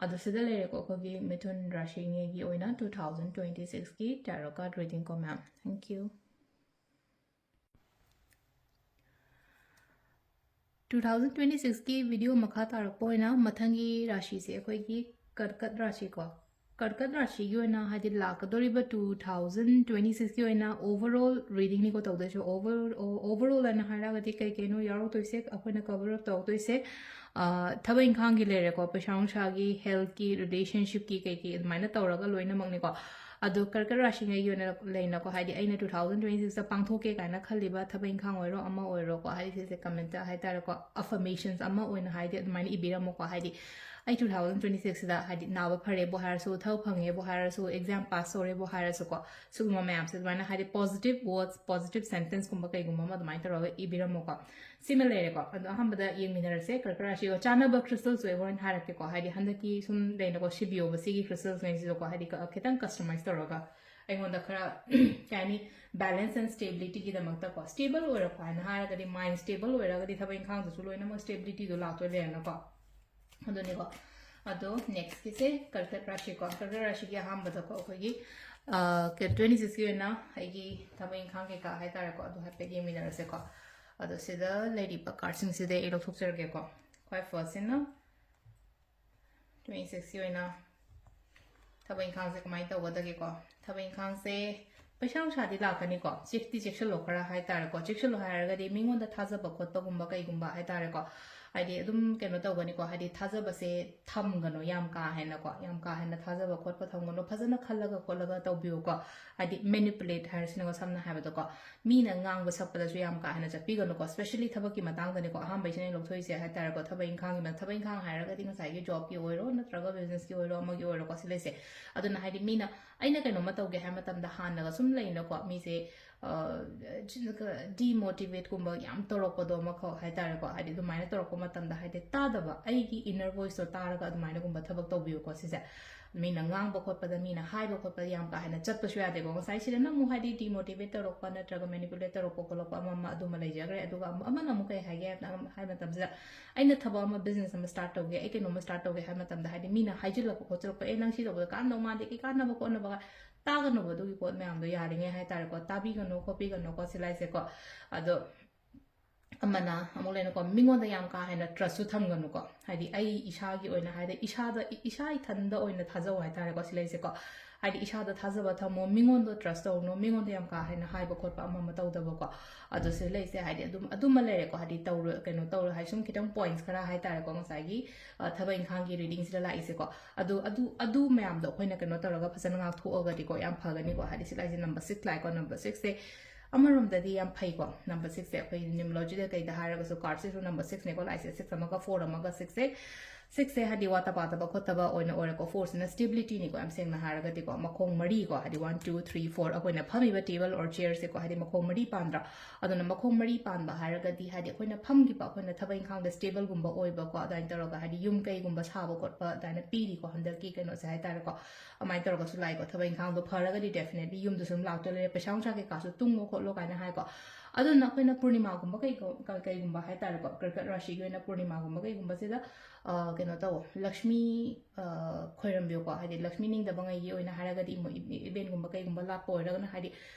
ꯑꯗꯣ ꯁꯤꯗ ꯂꯩꯔꯦꯀꯣ ꯑꯩꯈꯣꯏꯒꯤ ꯃꯤꯊꯨꯟ ꯔꯥꯁꯤꯉꯩꯒꯤ ꯑꯣꯏꯅ two thousand twenty sixꯀꯤ tarot card reading ꯀꯣ ꯃꯌꯥꯝ꯫ Thank you. Two thousand twenty sixꯀꯤ video ꯃꯈꯥ ꯇꯥꯔꯛꯄ ꯑꯣꯏꯅ ꯃꯊꯪꯒꯤ ꯔꯥꯁꯤꯁꯦ ꯑꯩꯈꯣꯏꯒꯤ ꯀꯔꯀꯠ ꯔꯥꯁꯤꯀꯣ꯫ ꯀꯔꯀꯠ ꯔꯥꯁꯤꯒꯤ ꯑꯣꯏꯅ ꯍꯥꯏꯗꯤ ꯂꯥꯛꯀꯗꯧꯔꯤꯕ two thousand twenty sixꯀꯤ ꯑꯣꯏꯅ overall readingꯅꯤꯀꯣ ꯇꯧꯗꯣꯏꯁꯦ꯫ Over overall ꯍꯥꯏꯅ ꯍꯥꯏꯔꯒꯗꯤ ꯀꯩ ꯀꯩꯅꯣ ꯌꯥꯎꯔꯛꯇꯣꯏꯁꯦ, ꯑꯩꯈꯣꯏꯅ cover up ꯇꯧꯗꯣꯏꯁꯦ, ꯑ, ꯊꯕꯛ ꯏꯪꯈꯥꯡꯒꯤ ꯂꯩꯔꯦꯀꯣ, ꯄꯩꯁꯥ ꯅꯨꯡꯁꯥꯒꯤ, healthꯀꯤ, relationshipꯀꯤ ꯀꯩꯀꯩ ꯑꯗꯨꯃꯥꯏꯅ ꯇꯧꯔꯒ ꯂꯣꯏꯅꯃꯛꯅꯤꯀꯣ꯫ ꯑꯗꯣ ꯀꯔꯀꯠ ꯔꯥꯁꯤꯉꯩꯒꯤ ꯑꯣꯏꯅ ꯂꯩꯅꯀꯣ, ꯍꯥꯏꯗꯤ ꯑꯩꯅ two thousand twenty sixꯇ ꯄꯥꯡꯊꯣꯛꯀꯦ ꯀꯥꯏꯅ ꯈꯜꯂꯤꯕ ꯊꯕꯛ ꯏꯪꯈꯥꯡ ꯑꯣꯏꯔꯣ ꯑꯃ ꯑꯣꯏꯔꯣꯀꯣ, ꯍꯥꯏꯗꯤ ꯁꯤꯁꯦ commentꯇ ꯍꯥꯏꯇꯥꯔꯦꯀꯣ, affirmations ꯑꯃ ꯑꯣꯏꯅ ꯍꯥꯏꯗꯤ ꯑꯗꯨꯃꯥꯏꯅ ꯏꯕꯤꯔꯝꯃꯣꯀꯣ꯫ ꯍꯥꯏꯗꯤ ꯑꯩ two thousand twenty sixꯁꯤꯗ ꯍꯥꯏꯗꯤ ꯅꯥꯕ ꯐꯔꯦꯕꯨ ꯍꯥꯏꯔꯁꯨ, ꯊꯕꯛ ꯐꯪꯉꯦꯕꯨ ꯍꯥꯏꯔꯁꯨ, exam pass ꯇꯧꯔꯦꯕꯨ ꯍꯥꯏꯔꯁꯨꯀꯣ, ꯁꯤꯒꯨꯝꯕ ꯃꯌꯥꯝꯁꯦ ꯑꯗꯨꯃꯥꯏꯅ ꯍꯥꯏꯗꯤ positive words, positive sentenceꯀꯨꯝꯕ ꯀꯩꯒꯨꯝꯕ ꯑꯃ ꯑꯗꯨꯃꯥꯏꯅ ꯇꯧꯔꯒ ꯏꯕꯤꯔꯝꯃꯣꯀꯣ꯫ ꯁꯤꯃ ꯂꯩꯔꯦꯀꯣ꯫ ꯑꯗꯣ ꯑꯍꯥꯟꯕꯗ ꯌꯦꯡꯃꯤꯟꯅꯔꯁꯦ ꯀꯔꯀꯠ ꯔꯥꯁꯤꯒ ꯆꯥꯟꯅꯕ crystals ꯑꯣꯏꯕ ꯑꯣꯏꯅ ꯍꯥꯏꯔꯛꯀꯦꯀꯣ꯫ ꯍꯥꯏꯗꯤ ꯍꯟꯗꯛꯀꯤ ꯁꯨꯝ ꯂꯩꯅꯀꯣ, ꯁꯤꯕꯤꯌꯣꯕ ꯁꯤꯒꯤ crystals ꯉꯩꯁꯤꯗꯀꯣ, ꯍꯥꯏꯗꯤ ꯈ-, ꯈꯤꯇꯪ customize ꯇꯧꯔꯒ ꯑꯩꯉꯣꯟꯗ ꯈꯔ ꯀꯩ ꯍꯥꯏꯅꯤ, balance and stabilityꯒꯤꯗꯃꯛꯇꯀꯣ꯫ Stable ꯑꯣꯏꯔꯛꯄ ꯍꯥꯏꯅ ꯍꯥꯏꯔꯒꯗꯤ, mind stable ꯑꯣꯏꯔꯒꯗꯤ ꯊꯕꯛ ꯏꯪꯈꯥꯡꯗꯁꯨ ꯂꯣꯏꯅꯃꯛ stabilityꯗꯣ ꯂꯥꯛꯇꯣꯏ ꯂꯩꯔꯦꯅꯀꯣ꯫ ꯑꯗꯨꯅꯤꯀꯣ꯫ ꯑꯗꯣ nextꯀꯤꯁꯦ ꯀꯔꯀꯠ ꯔꯥꯁꯤꯀꯣ꯫ ꯀꯔꯀꯠ ꯔꯥꯁꯤꯒꯤ ꯑꯍꯥꯟꯕꯗꯀꯣ ꯑꯩꯈꯣꯏꯒꯤ, ꯑ, ꯀ-, twenty sixꯀꯤ ꯑꯣꯏꯅ ꯑꯩꯒꯤ ꯊꯕꯛ ꯏꯪꯈꯥꯡ ꯀꯩꯀꯥ ꯍꯥꯏꯇꯥꯔꯦꯀꯣ, ꯑꯗꯨ ꯍꯥꯏꯐꯦꯠ ꯌꯦꯡꯃꯤꯟꯅꯔꯁꯦꯀꯣ꯫ ꯑꯗꯣ ꯁꯤꯗ ꯂꯩꯔꯤꯕ cardꯁꯤꯡꯁꯤꯗ ꯑꯩ ꯂꯧꯊꯣꯛꯆꯔꯒꯦꯀꯣ꯫ ꯈ꯭ꯋꯥꯏ firstꯁꯤꯅ twenty sixꯀꯤ ꯑꯣꯏꯅ ꯊꯕꯛ ꯏꯪꯈꯥꯡꯁꯦ ꯀꯃꯥꯏꯅ ꯇꯧꯒꯗꯒꯦꯀꯣ? ꯊꯕꯛ ꯏꯪꯈꯥꯡꯁꯦ ꯄꯩꯁꯥ ꯅꯨꯡꯁꯥꯗꯤ ꯂꯥꯛꯀꯅꯤꯀꯣ꯫ ꯆꯦꯛꯇꯤ ꯆꯦꯛꯁꯤꯜꯂꯣ ꯈꯔ ꯍꯥꯏꯇꯥꯔꯦꯀꯣ꯫ ꯆꯦꯛꯁꯤꯜꯂꯣ ꯍꯥꯏꯔꯒꯗꯤ ꯃꯤꯉꯣꯟꯗ ꯊꯥꯖꯕ ꯈꯣꯠꯄꯒꯨꯝꯕ ꯀꯩꯒꯨꯝꯕ ꯍꯥꯏꯇꯥꯔꯦꯀꯣ꯫ ꯍꯥꯏꯗꯤ ꯑꯗꯨꯝ ꯀꯩꯅꯣ ꯇꯧꯒꯅꯤꯀꯣ, ꯍꯥꯏꯗꯤ ꯊꯥꯖꯕꯁꯦ ꯊꯝꯒꯅꯨ ꯌꯥꯝ ꯀꯥ ꯍꯦꯟꯅꯀꯣ, ꯌꯥꯝ ꯀꯥ ꯍꯦꯟꯅ ꯊꯥꯖꯕ ꯈꯣꯠꯄ ꯊꯝꯒꯅꯨ, ꯐꯖꯅ ꯈꯜꯂꯒ ꯈꯣꯠꯂꯒ ꯇꯧꯕꯤꯌꯨꯀꯣ꯫ ꯍꯥꯏꯗꯤ manipulate ꯍꯥꯏꯔꯁꯤꯅꯀꯣ, ꯁꯝꯅ ꯍꯥꯏꯕꯗꯀꯣ, ꯃꯤꯅ ꯉꯥꯡꯕ ꯁꯛꯄꯗꯁꯨ ꯌꯥꯝ ꯀꯥ ꯍꯦꯟꯅ ꯆꯠꯄꯤꯒꯅꯨꯀꯣ, especially ꯊꯕꯛꯀꯤ ꯃꯇꯥꯡꯗꯅꯤꯀꯣ꯫ ꯑꯍꯥꯟꯕꯩꯁꯤꯅ ꯑꯩ ꯂꯧꯊꯣꯛꯏꯁꯦ ꯍꯥꯏꯇꯥꯔꯦꯀꯣ, ꯊꯕꯛ ꯏꯪꯈꯥꯡꯒꯤ ꯃ-, ꯊꯕꯛ ꯏꯪꯈꯥꯡ ꯍꯥꯏꯔꯒꯗꯤ ꯉꯁꯥꯏꯒꯤ jobꯀꯤ ꯑꯣꯏꯔꯣ ꯅꯠꯇ꯭ꯔꯒ businessꯀꯤ ꯑꯣꯏꯔꯣ ꯑꯃꯒꯤ ꯑꯣꯏꯔꯣꯀꯣ, ꯁꯤ ꯂꯩꯁꯦ꯫ ꯑꯗꯨꯅ ꯍꯥꯏꯗꯤ ꯃꯤꯅ, ꯑꯩꯅ ꯀꯩꯅꯣꯝꯃ ꯇꯧꯒꯦ ꯍꯥꯏꯕ ꯃꯇꯝꯗ ꯍꯥꯟꯅꯒ ꯁꯨꯝ ꯂꯩꯅꯀꯣ, ꯃꯤꯁꯦ demotivateꯀꯨꯝꯕ ꯌꯥꯝ ꯇꯧꯔꯛꯄꯗꯣ ꯑꯃꯈꯛ ꯍꯥꯏꯇꯥꯔꯦꯀꯣ, ꯍꯥꯏꯗꯤ ꯑꯗꯨꯃꯥꯏꯅ ꯇꯧꯔꯛꯄ ꯃꯇꯝꯗ ꯍꯥꯏꯗꯤ ꯇꯥꯗꯕ, ꯑꯩꯒꯤ inner voiceꯇꯣ ꯇꯥꯔꯒ ꯑꯗꯨꯃꯥꯏꯅꯒꯨꯝꯕ ꯊꯕꯛ ꯇꯧꯕꯤꯌꯨꯀꯣ꯫ ꯁꯤꯁꯦ ꯃꯤꯅ ꯉꯥꯡꯕ ꯈꯣꯠꯄꯗ, ꯃꯤꯅ ꯍꯥꯏꯕ ꯈꯣꯠꯄꯗ ꯌꯥꯝ ꯀꯥ ꯍꯦꯟꯅ ꯆꯠꯄꯁꯨ ꯌꯥꯗꯦꯀꯣ꯫ ꯉꯁꯥꯏ ꯁꯤꯗꯅ ꯑꯃꯨꯛ ꯍꯥꯏꯗꯤ demotivate ꯇꯧꯔꯛꯄ ꯅꯠꯇ꯭ꯔꯒ manipulate ꯇꯧꯔꯛꯄ ꯈꯣꯠꯂꯛꯄ ꯑꯃ ꯑꯃ ꯑꯗꯨꯃ ꯂꯩꯖꯈ꯭ꯔꯦ꯫ ꯑꯗꯨꯒ ꯑꯃ-, ꯑꯃꯅ ꯑꯃꯨꯛ ꯀꯩ ꯍꯥꯏꯒꯦ ꯍꯥꯏꯕ ꯃꯇꯝꯁꯤꯗ, ꯑꯩꯅ ꯊꯕꯛ ꯑꯃ, business ꯑꯃ start ꯇꯧꯒꯦ, ꯑꯩ ꯀꯩꯅꯣꯝꯃ start ꯇꯧꯒꯦ ꯍꯥꯏꯕ ꯃꯇꯝꯗ ꯍꯥꯏꯗꯤ ꯃꯤꯅ ꯍꯥꯏꯖꯤꯜꯂꯛꯄ ꯈꯣꯠꯆꯤꯜꯂꯛꯄ, "ꯑꯦ, ꯅꯪ ꯁꯤ ꯇꯧꯕꯗ ꯀꯥꯟꯅꯗꯧ ꯃꯥꯟꯗꯦ, ꯀꯩ ꯀꯥꯟꯅꯕ ꯈꯣꯠꯅꯕ?" ꯇꯥꯒꯅꯨꯕ ꯑꯗꯨꯒꯤ ꯄꯣꯠ ꯃꯌꯥꯝꯗꯣ ꯌꯥꯔꯤꯉꯩ ꯍꯥꯏꯇꯥꯔꯦꯀꯣ, ꯇꯥꯕꯤꯒꯅꯨ ꯈꯣꯠꯄꯤꯒꯅꯨꯀꯣ ꯁꯤ ꯂꯩꯁꯦꯀꯣ꯫ ꯑꯗꯣ ꯑꯃꯅ ꯑꯃꯨꯛ ꯂꯩꯅꯀꯣ, ꯃꯤꯉꯣꯟꯗ ꯌꯥꯝ ꯀꯥ ꯍꯦꯟꯅ trustꯁꯨ ꯊꯝꯒꯅꯨꯀꯣ꯫ ꯍꯥꯏꯗꯤ ꯑꯩ ꯏꯁꯥꯒꯤ ꯑꯣꯏꯅ ꯍꯥꯏꯗꯤ ꯏꯁꯥꯗ, ꯏ-, ꯏꯁꯥ ꯏꯊꯟꯗ ꯑꯣꯏꯅ ꯊꯥꯖꯧ ꯍꯥꯏꯇꯥꯔꯦꯀꯣ ꯁꯤ ꯂꯩꯁꯦꯀꯣ꯫ ꯍꯥꯏꯗꯤ ꯏꯁꯥꯗ ꯊꯥꯖꯕ ꯊꯝꯃꯣ, ꯃꯤꯉꯣꯟꯗ trust ꯇꯧꯅꯨ, ꯃꯤꯉꯣꯟꯗ ꯌꯥꯝ ꯀꯥ ꯍꯦꯟꯅ ꯍꯥꯏꯕ ꯈꯣꯠꯄ ꯑꯃ ꯑꯃ ꯇꯧꯗꯕꯀꯣ꯫ ꯑꯗꯣ ꯁꯤ ꯂꯩꯁꯦ ꯍꯥꯏꯗꯤ ꯑꯗꯨꯝ, ꯑꯗꯨꯃ ꯂꯩꯔꯦꯀꯣ꯫ ꯍꯥꯏꯗꯤ ꯇꯧꯔꯣ, ꯀꯩꯅꯣ ꯇꯧꯔꯣ ꯍꯥꯏ ꯁꯨꯝ ꯈꯤꯇꯪ points ꯈꯔ ꯍꯥꯏꯇꯥꯔꯦꯀꯣ, ꯉꯁꯥꯏꯒꯤ, ꯑ, ꯊꯕꯛ ꯏꯪꯈꯥꯡꯒꯤ readingꯁꯤꯗ ꯂꯥꯛꯏꯁꯦꯀꯣ꯫ ꯑꯗꯨ, ꯑꯗꯨ, ꯑꯗꯨ ꯃꯌꯥꯝꯗꯣ ꯑꯩꯈꯣꯏꯅ ꯀꯩꯅꯣ ꯇꯧꯔꯒ ꯐꯖꯅ ꯉꯥꯛꯊꯣꯛꯑꯒꯗꯤꯀꯣ ꯌꯥꯝ ꯐꯒꯅꯤꯀꯣ꯫ ꯍꯥꯏꯗꯤ ꯁꯤ ꯂꯥꯛꯏꯁꯦ number six ꯂꯥꯛꯏꯀꯣ꯫ Number sixꯁꯦ ꯑꯃꯔꯣꯝꯗꯗꯤ ꯌꯥꯝ ꯐꯩꯀꯣ꯫ Number sixꯁꯦ ꯑꯩꯈꯣꯏ numerologyꯗ ꯀꯩꯗ ꯍꯥꯏꯔꯒꯁꯨ cardꯁꯤꯁꯨ number sixꯅꯦꯀꯣ ꯂꯥꯛꯏꯁꯦ꯫ Six ꯑꯃꯒ four ꯑꯃꯒ sixꯁꯦ, sixꯁꯦ ꯍꯥꯏꯗꯤ ꯋꯥꯠꯇ ꯄꯥꯗꯕ ꯈꯣꯠꯇꯕ ꯑꯣꯏꯅ ꯑꯣꯏꯔꯦꯀꯣ꯫ Fourꯁꯤꯅ stabilityꯅꯤꯀꯣ, ꯌꯥꯝ ꯁꯦꯡꯅ ꯍꯥꯏꯔꯒꯗꯤꯀꯣ꯫ ꯃꯈꯣꯡ ꯃꯔꯤꯀꯣ, ꯍꯥꯏꯗꯤ one, two, three, four, ꯑꯩꯈꯣꯏꯅ ꯐꯝꯃꯤꯕ table or chairꯁꯦꯀꯣ, ꯍꯥꯏꯗꯤ ꯃꯈꯣꯡ ꯃꯔꯤ ꯄꯥꯟꯗ꯭ꯔꯥ? ꯑꯗꯨꯅ ꯃꯈꯣꯡ ꯃꯔꯤ ꯄꯥꯟꯕ ꯍꯥꯏꯔꯒꯗꯤ ꯍꯥꯏꯗꯤ ꯑꯩꯈꯣꯏꯅ ꯐꯝꯈꯤꯕ, ꯑꯩꯈꯣꯏꯅ ꯊꯕꯛ ꯏꯪꯈꯥꯡꯗ stableꯒꯨꯝꯕ ꯑꯣꯏꯕꯀꯣ, ꯑꯗꯨꯃꯥꯏꯅ ꯇꯧꯔꯒ ꯍꯥꯏꯗꯤ ꯌꯨꯝ ꯀꯩꯒꯨꯝꯕ ꯁꯥꯕ ꯈꯣꯠꯄ ꯑꯗꯨꯃꯥꯏꯅ ꯄꯤꯔꯤꯀꯣ ꯍꯟꯗꯛꯀꯤ ꯀꯩꯅꯣꯁꯦ ꯍꯥꯏꯇꯥꯔꯦꯀꯣ꯫ ꯑꯗꯨꯃꯥꯏꯅ ꯇꯧꯔꯒꯁꯨ ꯂꯥꯛꯏꯀꯣ꯫ ꯊꯕꯛ ꯏꯪꯈꯥꯡꯗꯣ ꯐꯔꯒꯗꯤ definitely ꯌꯨꯝꯗꯁꯨ ꯑꯗꯨꯝ ꯂꯥꯛꯇꯣꯏ ꯂꯩꯔꯦ, ꯄꯩꯁꯥ ꯅꯨꯡꯁꯥ ꯀꯩꯀꯥꯁꯨ ꯇꯨꯡꯉꯣ ꯈꯣꯠꯂꯣ ꯀꯥꯏꯅ ꯍꯥꯏꯀꯣ꯫ ꯑꯗꯨꯅ ꯑꯩꯈꯣꯏꯅ ꯄꯨꯔꯅꯤꯃꯥꯒꯨꯝꯕ ꯀꯩꯒꯨꯝ-, ꯀ-, ꯀꯩꯒꯨꯝꯕ ꯍꯥꯏꯇꯥꯔꯦꯀꯣ, ꯀꯔꯀꯠ ꯔꯥꯁꯤꯒꯤ ꯑꯣꯏꯅ ꯄꯨꯔꯅꯤꯃꯥꯒꯨꯝꯕ ꯀꯩꯒꯨꯝꯕꯁꯤꯗ, ꯑ, ꯀꯩꯅꯣ ꯇꯧ, ꯂꯛꯁꯃꯤ, ꯑ, ꯈꯣꯏꯔꯝꯕꯤꯌꯨꯀꯣ꯫ ꯍꯥꯏꯗꯤ ꯂꯛꯁꯃꯤ ꯅꯤꯡꯗꯕꯉꯩꯒꯤ ꯑꯣꯏꯅ ꯍꯥꯏꯔꯒꯗꯤ ꯏꯃꯣ-, ꯏ-, eventꯒꯨꯝꯕ ꯀꯩꯒꯨꯝꯕ ꯂꯥꯛꯄ ꯑꯣꯏꯔꯒꯅ ꯍꯥꯏꯗꯤ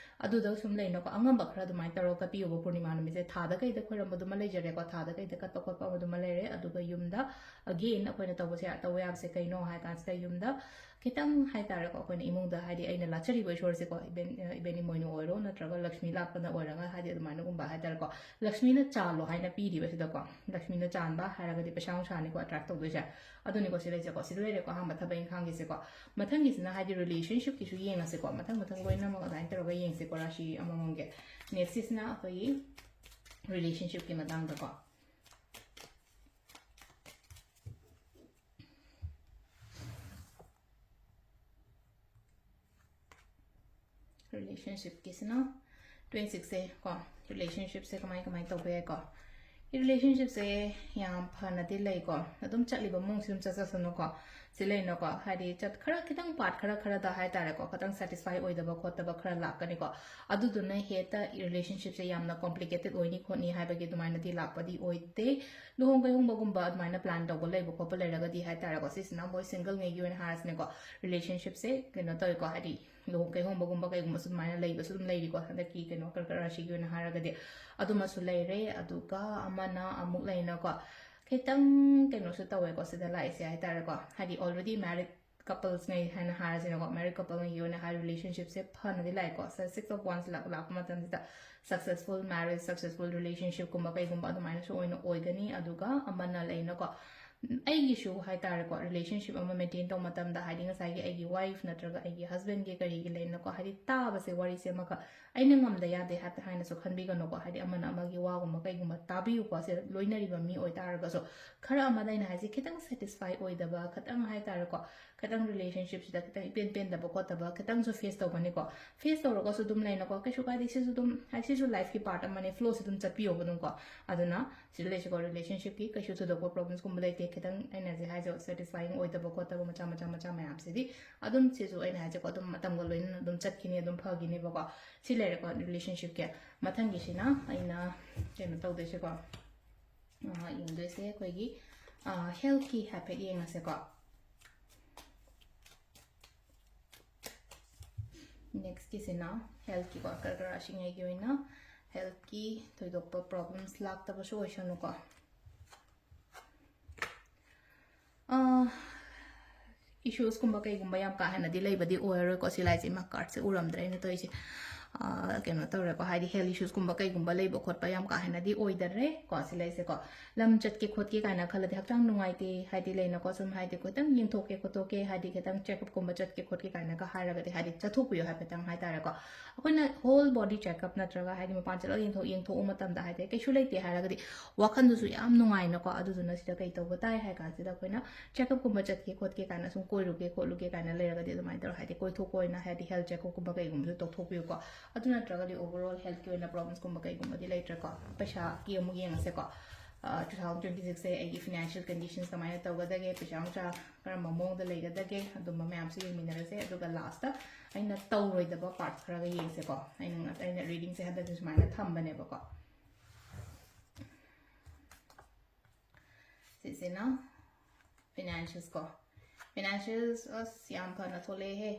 ꯑꯗꯨꯗ ꯁꯨꯝ ꯂꯩꯅꯀꯣ, ꯑꯉꯝꯕ ꯈꯔ ꯑꯗꯨꯃꯥꯏꯅ ꯇꯧꯔꯒ ꯀꯠꯄꯤꯌꯣꯕ꯫ ꯄꯨꯔꯅꯤꯃꯥ ꯅꯨꯃꯤꯠꯁꯦ ꯊꯥꯗ ꯀꯩꯗ ꯈꯣꯏꯔꯝꯕꯗꯨꯃ ꯂꯩꯖꯔꯦꯀꯣ, ꯊꯥꯗ ꯀꯩꯗ ꯀꯠꯄ ꯈꯣꯠꯄ ꯑꯗꯨꯃ ꯂꯩꯔꯦ꯫ ꯑꯗꯨꯒ ꯌꯨꯝꯗ again ꯑꯩꯈꯣꯏꯅ ꯇꯧꯕꯁꯦ, ꯇꯧꯕ ꯌꯥꯕꯁꯦ ꯀꯩꯅꯣ ꯍꯥꯏ ꯀꯥꯟꯁꯤꯗ ꯌꯨꯝꯗ ꯈꯤꯇꯪ ꯍꯥꯏꯇꯥꯔꯦꯀꯣ, ꯑꯩꯈꯣꯏꯅ ꯏꯃꯨꯡꯗ ꯍꯥꯏꯗꯤ ꯑꯩꯅ ꯂꯥꯠꯆꯔꯤꯕ ꯏꯁꯣꯔꯁꯦꯀꯣ, ꯏꯕꯦꯟ ꯏꯕꯦꯟ ꯏꯃꯣꯏꯅꯨ ꯑꯣꯏꯔꯣ, ꯅꯠꯇ꯭ꯔꯒ ꯂꯛꯁꯃꯤ ꯂꯥꯠꯄꯅ ꯑꯣꯏꯔꯒ ꯍꯥꯏꯗꯤ ꯑꯗꯨꯃꯥꯏꯅꯒꯨꯝꯕ ꯍꯥꯏꯇꯥꯔꯦꯀꯣ, ꯂꯛꯁꯃꯤꯅ ꯆꯥꯜꯂꯣ ꯍꯥꯏꯅ ꯄꯤꯔꯤꯕꯁꯤꯗꯀꯣ, ꯂꯛꯁꯃꯤꯅ ꯆꯥꯟꯕ ꯍꯥꯏꯔꯒꯗꯤ ꯄꯩꯁꯥ ꯅꯨꯡꯁꯥꯅꯤꯀꯣ ꯑꯦꯇ꯭ꯔꯦꯛ ꯇꯧꯗꯣꯏꯁꯦ꯫ ꯑꯗꯨꯅꯤꯀꯣ ꯁꯤ ꯂꯩꯁꯦꯀꯣ, ꯁꯤꯗ ꯂꯩꯔꯦꯀꯣ ꯑꯍꯥꯟꯕ ꯊꯕꯛ ꯏꯪꯈꯥꯡꯒꯤꯁꯦꯀꯣ꯫ ꯃꯊꯪꯒꯤꯁꯤꯅ ꯍꯥꯏꯗꯤ ꯔꯤꯂꯦꯁꯟꯁꯤꯞꯀꯤꯁꯨ ꯌꯦꯡꯉꯁꯦꯀꯣ, ꯃꯊꯪ ꯃꯊꯪ ꯂꯣꯏꯅꯃꯛ ꯑꯗꯨꯃꯥꯏꯅ ꯇꯧꯔꯒ ꯌꯦꯡꯁꯦꯀꯣ, ꯔꯥꯁꯤ ꯑꯃꯃꯝꯒꯤ꯫ ꯅꯦꯛꯁꯁꯤꯅ ꯑꯩꯈꯣꯏꯒꯤ ꯔꯤꯂꯦꯁꯟꯁꯤꯞꯀꯤ ꯃꯇꯥꯡꯗꯀꯣ꯫ ꯔꯤꯂꯦꯁꯟꯁꯤꯞꯀꯤꯁꯤꯅ ꯇ꯭ꯋꯦꯟꯇꯤ ꯁꯤꯛꯁꯁꯦ ꯀꯣ, ꯔꯤꯂꯦꯁꯟꯁꯤꯞꯁꯦ ꯀꯃꯥꯏ ꯀꯃꯥꯏ ꯇꯧꯕ ꯌꯥꯏꯀꯣ? ꯔꯤꯂꯦꯁꯟꯁꯤꯞꯁꯦ ꯌꯥꯝ ꯐꯅꯗꯤ ꯂꯩꯀꯣ, ꯑꯗꯨꯝ ꯆꯠꯂꯤꯕ ꯃꯑꯣꯡꯁꯤ ꯑꯗꯨꯝ ꯆꯠꯆꯁꯅꯨꯀꯣ꯫ ꯁꯤ ꯂꯩꯅꯀꯣ, ꯍꯥꯏꯗꯤ ꯆꯠ ꯈꯔ ꯈꯤꯇꯪ ꯄꯥꯔꯠ ꯈꯔ ꯈꯔꯗ ꯍꯥꯏꯇꯥꯔꯦꯀꯣ, ꯈꯤꯇꯪ ꯁꯦꯇꯤꯁꯐꯥꯏ ꯑꯣꯏꯗꯕ ꯈꯣꯠꯇꯕ ꯈꯔ ꯂꯥꯛꯀꯅꯤꯀꯣ꯫ ꯑꯗꯨꯗꯨꯅ ꯍꯦꯛꯇ ꯔꯤꯂꯦꯁꯟꯁꯤꯞꯁꯦ ꯌꯥꯝꯅ ꯀꯣꯝꯄ꯭ꯂꯤꯀꯦꯇꯦꯠ ꯑꯣꯏꯅꯤ ꯈꯣꯠꯅꯤ ꯍꯥꯏꯕꯒꯤ ꯑꯗꯨꯃꯥꯏꯅꯗꯤ ꯂꯥꯛꯄꯗꯤ ꯑꯣꯏꯗꯦ꯫ ꯂꯨꯍꯣꯡ ꯀꯩꯍꯣꯡꯕꯒꯨꯝꯕ ꯑꯗꯨꯃꯥꯏꯅ ꯄ꯭ꯂꯥꯟ ꯇꯧꯕ ꯂꯩꯕ ꯈꯣꯠꯄ ꯂꯩꯔꯒꯗꯤ ꯍꯥꯏꯇꯥꯔꯦꯀꯣ, ꯁꯤꯁꯤꯅ ꯃꯣꯏ ꯁꯤꯡꯒꯜꯉꯩꯒꯤ ꯑꯣꯏꯅ ꯍꯥꯏꯔꯁꯤꯅꯦꯀꯣ, ꯔꯤꯂꯦꯁꯟꯁꯤꯞꯁꯦ ꯀꯩꯅꯣ ꯇꯧꯋꯦꯀꯣ, ꯍꯥꯏꯗꯤ ꯂꯨꯍꯣꯡ ꯀꯩꯍꯣꯡꯕꯒꯨꯝꯕ ꯀꯩꯒꯨꯝꯕꯁꯨ ꯑꯗꯨꯃꯥꯏꯅ ꯂꯩꯕꯁꯨ ꯑꯗꯨꯝ ꯂꯩꯔꯤꯀꯣ, ꯍꯟꯗꯛꯀꯤ ꯀꯩꯅꯣ ꯀꯔꯀꯠ ꯔꯥꯁꯤꯒꯤ ꯑꯣꯏꯅ ꯍꯥꯏꯔꯒꯗꯤ꯫ ꯑꯗꯨꯃꯁꯨ ꯂꯩꯔꯦ꯫ ꯑꯗꯨꯒ ꯑꯃꯅ ꯑꯃꯨꯛ ꯂꯩꯅꯀꯣ, ꯈꯤꯇꯪ ꯀꯩꯅꯣꯁꯨ ꯇꯧꯋꯦꯀꯣ ꯁꯤꯗ ꯂꯥꯛꯏꯁꯦ ꯍꯥꯏꯇꯥꯔꯦꯀꯣ, ꯍꯥꯏꯗꯤ ꯑꯣꯜꯔꯦꯗꯤ ꯃꯦꯔꯤꯠ ꯀꯄꯜꯁꯉꯩ ꯍꯥꯏꯅ ꯍꯥꯏꯔꯁꯤꯅꯀꯣ, ꯃꯦꯔꯤꯠ ꯀꯄꯜꯉꯩꯒꯤ ꯑꯣꯏꯅ ꯍꯥꯏ ꯔꯤꯂꯦꯁꯟꯁꯤꯞꯁꯦ ꯐꯅꯗꯤ ꯂꯥꯛꯑꯦꯀꯣ꯫ ꯁꯤꯛꯁ ꯑꯣꯐ ꯋꯥꯟꯁ ꯂꯥꯛꯄ ꯃꯇꯝꯁꯤꯗ ꯁꯛꯁꯦꯁꯐꯨꯜ ꯃꯦꯔꯤꯖ, ꯁꯛꯁꯦꯁꯐꯨꯜ ꯔꯤꯂꯦꯁꯟꯁꯤꯞꯀꯨꯝꯕ ꯀꯩꯒꯨꯝꯕ ꯑꯗꯨꯃꯥꯏꯅꯁꯨ ꯑꯣꯏꯅ ꯑꯣꯏꯒꯅꯤ꯫ ꯑꯗꯨꯒ ꯑꯃꯅ ꯂꯩꯅꯀꯣ, ꯑꯩꯒꯤꯁꯨ ꯍꯥꯏꯇꯥꯔꯦꯀꯣ, ꯔꯤꯂꯦꯁꯟꯁꯤꯞ ꯑꯃ ꯃꯦꯟꯇꯦꯟ ꯇꯧꯕ ꯃꯇꯝꯗ ꯍꯥꯏꯗꯤ ꯉꯁꯥꯏꯒꯤ ꯑꯩꯒꯤ ꯋꯥꯏꯐ ꯅꯠꯇ꯭ꯔꯒ ꯑꯩꯒꯤ ꯍꯁꯕꯦꯟꯒꯤ ꯀꯔꯤꯒꯤ ꯂꯩꯅꯀꯣ, ꯍꯥꯏꯗꯤ ꯇꯥꯕꯁꯦ, ꯋꯥꯔꯤꯁꯦ ꯑꯃꯈꯛ ꯑꯩꯅ ꯉꯝꯗ ꯌꯥꯗꯦ ꯍꯥꯏ-, ꯍꯥꯏꯅꯁꯨ ꯈꯟꯕꯤꯒꯅꯨꯀꯣ꯫ ꯍꯥꯏꯗꯤ ꯑꯃꯅ ꯑꯃꯒꯤ ꯋꯥꯒꯨꯝꯕ ꯀꯩꯒꯨꯝꯕ ꯇꯥꯕꯤꯌꯨꯀꯣ꯫ ꯁꯤ ꯂꯣꯏꯅꯔꯤꯕ ꯃꯤ ꯑꯣꯏꯇꯥꯔꯒꯁꯨ ꯈꯔ ꯑꯃꯗ ꯑꯩꯅ ꯍꯥꯏꯁꯦ ꯈꯤꯇꯪ ꯁꯦꯇꯤꯁꯐꯥꯏ ꯑꯣꯏꯗꯕ, ꯈꯤꯇꯪ ꯍꯥꯏꯇꯥꯔꯦꯀꯣ, ꯈꯤꯇꯪ ꯔꯤꯂꯦꯁꯟꯁꯤꯞꯁꯤꯗ ꯈꯤꯇꯪ ꯏꯄꯦꯟ ꯄꯦꯟꯗꯕ ꯈꯣꯠꯇꯕ ꯈꯤꯇꯪꯁꯨ ꯐꯦꯁ ꯇꯧꯒꯅꯤꯀꯣ꯫ ꯐꯦꯁ ꯇꯧꯔꯒꯁꯨ ꯑꯗꯨꯝ ꯂꯩꯅꯀꯣ, ꯀꯩꯁꯨ ꯀꯥꯏꯗꯦ, ꯁꯤꯁꯨ ꯑꯗꯨꯝ ꯍꯥꯏ-, ꯁꯤꯁꯨ ꯂꯥꯏꯐꯀꯤ ꯄꯥꯔꯠ ꯑꯃꯅꯦ, ꯐ꯭ꯂꯣꯁꯤ ꯑꯗꯨꯝ ꯆꯠꯄꯤꯌꯣꯕ ꯑꯗꯨꯝꯀꯣ꯫ ꯑꯗꯨꯅ ꯁꯤꯗ ꯂꯩꯁꯤꯀꯣ, ꯔꯤꯂꯦꯁꯟꯁꯤꯞꯀꯤ ꯀꯩꯁꯨ ꯊꯣꯏꯗꯣꯛꯄ ꯄ꯭ꯔꯣꯕ꯭ꯂꯦꯝꯁꯀꯨꯝꯕ ꯂꯩꯇꯦ꯫ ꯈꯤꯇꯪ ꯑꯩꯅ ꯍꯧꯖꯤꯛ ꯍꯥꯏꯖ ꯁꯦꯇꯤꯁꯐꯥꯏꯌꯤꯡ ꯑꯣꯏꯗꯕ ꯈꯣꯠꯇꯕ ꯃꯆꯥ ꯃꯆꯥ ꯃꯆꯥ ꯃꯌꯥꯝꯁꯤꯗꯤ ꯑꯗꯨꯝ, ꯁꯤꯁꯨ ꯑꯩꯅ ꯍꯥꯏꯁꯦꯀꯣ, ꯑꯗꯨꯝ ꯃꯇꯝꯒ ꯂꯣꯏꯅꯅ ꯑꯗꯨꯝ ꯆꯠꯈꯤꯅꯤ, ꯑꯗꯨꯝ ꯐꯈꯤꯅꯦꯕꯀꯣ꯫ ꯁꯤ ꯂꯩꯔꯦꯀꯣ ꯔꯤꯂꯦꯁꯟꯁꯤꯞꯀꯤ꯫ ꯃꯊꯪꯒꯤꯁꯤꯅ ꯑꯩꯅ ꯀꯩꯅꯣ ꯇꯧꯗꯣꯏꯁꯦꯀꯣ, ꯑ, ꯌꯦꯡꯗꯣꯏꯁꯦ ꯑꯩꯈꯣꯏꯒꯤ, ꯑ, ꯍꯦꯜꯊꯀꯤ ꯍꯥꯏꯐꯦꯠ ꯌꯦꯡꯉꯁꯦꯀꯣ꯫ ꯅꯦꯛꯁꯀꯤꯁꯤꯅ ꯍꯦꯜꯊꯀꯤꯀꯣ, ꯀꯔꯀꯠ ꯔꯥꯁꯤꯉꯩꯒꯤ ꯑꯣꯏꯅ ꯍꯦꯜꯊꯀꯤ ꯊꯣꯏꯗꯣꯛꯄ ꯄ꯭ꯔꯣꯕ꯭ꯂꯦꯝꯁ ꯂꯥꯛꯇꯕꯁꯨ ꯑꯣꯏꯁꯅꯨꯀꯣ꯫ ꯑ, ꯏꯁꯨꯁꯀꯨꯝꯕ ꯀꯩꯒꯨꯝꯕ ꯌꯥꯝ ꯀꯥ ꯍꯦꯟꯅꯗꯤ ꯂꯩꯕꯗꯤ ꯑꯣꯏꯔꯔꯣꯏꯀꯣ꯫ ꯁꯤ ꯂꯥꯏꯁꯦ, ꯏꯃꯥ, ꯀꯥꯔꯠꯁꯦ ꯎꯔꯝꯗ꯭ꯔꯦ ꯑꯩꯅ ꯇꯧꯔꯤꯁꯦ꯫ ꯑ, ꯀꯩꯅꯣ ꯇꯧꯔꯦꯀꯣ, ꯍꯥꯏꯗꯤ ꯍꯦꯜꯊ ꯏꯁꯨꯁꯀꯨꯝꯕ ꯀꯩꯒꯨꯝꯕ ꯂꯩꯕ ꯈꯣꯠꯄ ꯌꯥꯝ ꯀꯥ ꯍꯦꯟꯅꯗꯤ ꯑꯣꯏꯗꯔꯦꯀꯣ꯫ ꯁꯤ ꯂꯩꯁꯦꯀꯣ, ꯂꯝ ꯆꯠꯀꯦ ꯈꯣꯠꯀꯦ ꯀꯥꯏꯅ ꯈꯜꯂꯗꯤ, ꯍꯛꯆꯥꯡ ꯅꯨꯡꯉꯥꯏꯇꯦ, ꯍꯥꯏꯗꯤ ꯂꯩꯅꯀꯣ, ꯁꯨꯝ ꯍꯥꯏꯗꯤ ꯈꯤꯇꯪ ꯌꯦꯡꯊꯣꯛꯀꯦ ꯈꯣꯠꯇꯣꯛꯀꯦ, ꯍꯥꯏꯗꯤ ꯈꯤꯇꯪ ꯆꯦꯛꯑꯞꯀꯨꯝꯕ ꯆꯠꯀꯦ ꯈꯣꯠꯀꯦ ꯀꯥꯏꯅꯒ ꯍꯥꯏꯔꯒꯗꯤ, ꯍꯥꯏꯗꯤ ꯆꯠꯊꯣꯛꯄꯤꯌꯨ ꯍꯥꯏꯐꯦꯠꯇꯪ ꯍꯥꯏꯇꯥꯔꯦꯀꯣ꯫ ꯑꯩꯈꯣꯏꯅ ꯍꯣꯜ ꯕꯣꯗꯤ ꯆꯦꯛꯑꯞ ꯅꯠꯇ꯭ꯔꯒ ꯍꯥꯏꯗꯤ ꯃꯄꯥꯟ ꯆꯠꯂꯒ ꯌꯦꯡꯊꯣꯛ ꯌꯦꯡꯊꯣꯛꯎ ꯃꯇꯝꯗ ꯍꯥꯏꯗꯤ ꯀꯩꯁꯨ ꯂꯩꯇꯦ ꯍꯥꯏꯔꯒꯗꯤ ꯋꯥꯈꯜꯗꯨꯁꯨ ꯌꯥꯝ ꯅꯨꯡꯉꯥꯏꯅꯀꯣ꯫ ꯑꯗꯨꯗꯨꯅ ꯁꯤꯗ ꯀꯩ ꯇꯧꯕ ꯇꯥꯏ ꯍꯥꯏ ꯀꯥꯟꯁꯤꯗ, ꯑꯩꯈꯣꯏꯅ ꯆꯦꯛꯑꯞꯀꯨꯝꯕ ꯆꯠꯀꯦ ꯈꯣꯠꯀꯦ ꯀꯥꯏꯅ, ꯁꯨꯝ ꯀꯣꯏꯔꯨꯒꯦ ꯈꯣꯠꯂꯨꯒꯦ ꯀꯥꯏꯅ ꯂꯩꯔꯒꯗꯤ, ꯑꯗꯨꯃꯥꯏꯅ ꯇꯧꯔꯒ ꯍꯥꯏꯗꯤ ꯀꯣꯏꯊꯣꯛꯄ ꯑꯣꯏꯅ ꯍꯥꯏꯗꯤ ꯍꯦꯜꯊ ꯆꯦꯛꯑꯞꯀꯨꯝꯕ ꯀꯩꯒꯨꯝꯕꯁꯨ ꯇꯧꯊꯣꯛꯄꯤꯌꯨꯀꯣ꯫ ꯑꯗꯨ ꯅꯠꯇ꯭ꯔꯒꯗꯤ ꯑꯣꯚꯔꯑꯣꯜ ꯍꯦꯜꯊꯀꯤ ꯑꯣꯏꯅ ꯄ꯭ꯔꯣꯕ꯭ꯂꯦꯝꯁꯀꯨꯝꯕ ꯀꯩꯒꯨꯝꯕꯗꯤ ꯂꯩꯇ꯭ꯔꯦꯀꯣ꯫ ꯄꯩꯁꯥꯒꯤ ꯑꯃꯨꯛ ꯌꯦꯡꯉꯁꯦꯀꯣ꯫ ꯇꯨ ꯊꯥꯎꯖꯟ ꯇ꯭ꯋꯦꯟꯇꯤ ꯁꯤꯛꯁꯁꯦ ꯑꯩꯒꯤ ꯐꯤꯅꯥꯟꯁꯤꯌꯦꯜ ꯀꯟꯗꯤꯁꯟꯁ ꯀꯃꯥꯏꯅ ꯇꯧꯒꯗꯒꯦ, ꯄꯩꯁꯥ ꯅꯨꯡꯁꯥ ꯀꯔꯝꯕ ꯃꯑꯣꯡꯗ ꯂꯩꯒꯗꯒꯦ, ꯑꯗꯨꯝꯕ ꯃꯌꯥꯝꯁꯨ ꯌꯦꯡꯃꯤꯟꯅꯔꯁꯦ꯫ ꯑꯗꯨꯒ ꯂꯥꯁꯇ ꯑꯩꯅ ꯇꯧꯔꯣꯏꯗꯕ ꯄꯥꯔꯠꯁ ꯈꯔꯒ ꯌꯦꯡꯁꯦꯀꯣ꯫ ꯑꯩꯅ ꯑꯩꯅ ꯔꯤꯗꯤꯡꯁꯦ ꯍꯟꯗꯛꯇꯤ ꯁꯨꯃꯥꯏꯅ ꯊꯝꯕꯅꯦꯕꯀꯣ꯫ ꯁꯤꯁꯤꯅ ꯐꯤꯅꯥꯟꯁꯤꯌꯦꯜꯁ ꯀꯣ꯫ ꯐꯤꯅꯥꯟꯁꯤꯌꯦꯜꯁ, ꯑꯁ, ꯌꯥꯝ ꯐꯅ ꯊꯣꯛꯂꯛꯑꯦꯍꯦ꯫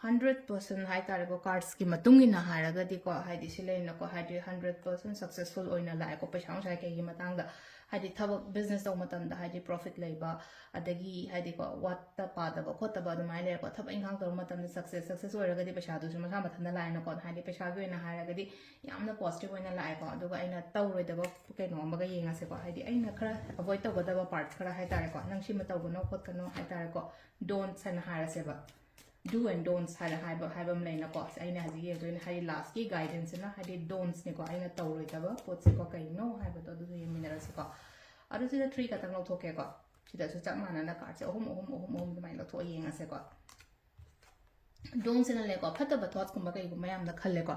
ꯍꯟꯗ꯭ꯔꯦꯠ ꯄꯥꯔꯁꯦꯟ ꯍꯥꯏꯇꯥꯔꯦꯀꯣ, ꯀꯥꯔꯠꯁꯀꯤ ꯃꯇꯨꯡ ꯏꯟꯅ ꯍꯥꯏꯔꯒꯗꯤꯀꯣ, ꯍꯥꯏꯗꯤ ꯁꯤ ꯂꯩꯅꯀꯣ, ꯍꯥꯏꯗꯤ ꯍꯟꯗ꯭ꯔꯦꯠ ꯄꯥꯔꯁꯦꯟ ꯁꯛꯁꯦꯁꯐꯨꯜ ꯑꯣꯏꯅ ꯂꯥꯛꯑꯦꯀꯣ, ꯄꯩꯁꯥ ꯅꯨꯡꯁꯥ ꯀꯩꯒꯤ ꯃꯇꯥꯡꯗ꯫ ꯍꯥꯏꯗꯤ ꯊꯕꯛ, ꯕꯤꯖꯤꯅꯦꯁ ꯇꯧꯕ ꯃꯇꯝꯗ ꯍꯥꯏꯗꯤ ꯄ꯭ꯔꯣꯐꯤꯠ ꯂꯩꯕ, ꯑꯗꯒꯤ ꯍꯥꯏꯗꯤꯀꯣ, ꯋꯥꯠꯇ ꯄꯥꯗꯕ ꯈꯣꯠꯇꯕ ꯑꯗꯨꯃꯥꯏꯅ ꯂꯩꯔꯦꯀꯣ꯫ ꯊꯕꯛ ꯏꯪꯈꯥꯡ ꯇꯧꯕ ꯃꯇꯝꯗ ꯁꯛꯁꯦꯁ, ꯁꯛꯁꯦꯁ ꯑꯣꯏꯔꯒꯗꯤ ꯄꯩꯁꯥꯗꯨꯁꯨ ꯃꯁꯥ ꯃꯊꯟꯇ ꯂꯥꯛꯑꯦꯅꯀꯣ꯫ ꯍꯥꯏꯗꯤ ꯄꯩꯁꯥꯒꯤ ꯑꯣꯏꯅ ꯍꯥꯏꯔꯒꯗꯤ ꯌꯥꯝꯅ ꯄꯣꯖꯤꯇꯤꯚ ꯑꯣꯏꯅ ꯂꯥꯛꯑꯦꯀꯣ꯫ ꯑꯗꯨꯒ ꯑꯩꯅ ꯇꯧꯔꯣꯏꯗꯕ ꯀꯩꯅꯣ ꯑꯃꯒ ꯌꯦꯡꯉꯁꯦꯀꯣ꯫ ꯍꯥꯏꯗꯤ ꯑꯩꯅ ꯈꯔ ꯑꯦꯚꯣꯏꯗ ꯇꯧꯒꯗꯕ ꯄꯥꯔꯠꯁ ꯈꯔ ꯍꯥꯏꯇꯥꯔꯦꯀꯣ, ꯅꯪ ꯁꯤꯃ ꯇꯧꯒꯅꯣ ꯈꯣꯠꯀꯅꯣ ꯍꯥꯏꯇꯥꯔꯦꯀꯣ, ꯗꯣꯟꯠꯁ ꯍꯥꯏꯅ ꯍꯥꯏꯔꯁꯦꯕ꯫ ꯗꯨ ꯑꯦꯟ ꯗꯣꯟꯠꯁ ꯍꯥꯏꯔ ꯍꯥꯏꯕ, ꯍꯥꯏꯕ ꯑꯃ ꯂꯩꯅꯀꯣ꯫ ꯑꯩꯅ ꯍꯧꯖꯤꯛ ꯌꯦꯡꯗꯣꯏꯅꯦ, ꯍꯥꯏꯗꯤ ꯂꯥꯁꯀꯤ ꯒꯥꯏꯗꯦꯟꯁꯁꯤꯅ ꯍꯥꯏꯗꯤ ꯗꯣꯟꯠꯁꯅꯤꯀꯣ, ꯑꯩꯅ ꯇꯧꯔꯣꯏꯗꯕ ꯄꯣꯠꯁꯦꯀꯣ ꯀꯩꯅꯣ ꯍꯥꯏꯕꯗꯣ, ꯑꯗꯨꯁꯨ ꯌꯦꯡꯃꯤꯟꯅꯔꯁꯤꯀꯣ꯫ ꯑꯗꯨ ꯁꯤꯗ ꯊ꯭ꯔꯤ ꯈꯛꯇꯪ ꯂꯧꯊꯣꯛꯀꯦꯀꯣ꯫ ꯁꯤꯗꯁꯨ ꯆꯞ ꯃꯥꯟꯅꯅ ꯀꯥꯔꯠꯁꯦ ꯑꯍꯨꯝ, ꯑꯍꯨꯝ, ꯑꯍꯨꯝ, ꯑꯍꯨꯝ ꯑꯗꯨꯃꯥꯏꯅ ꯂꯧꯊꯣꯛꯑ ꯌꯦꯡꯉꯁꯦꯀꯣ꯫ ꯗꯣꯟꯠꯁꯤꯅ ꯂꯩꯀꯣ, ꯐꯠꯇꯕ ꯊꯣꯠꯁꯀꯨꯝꯕ ꯀꯩꯒꯨꯝꯕ ꯌꯥꯝꯅ ꯈꯜꯂꯦꯀꯣ꯫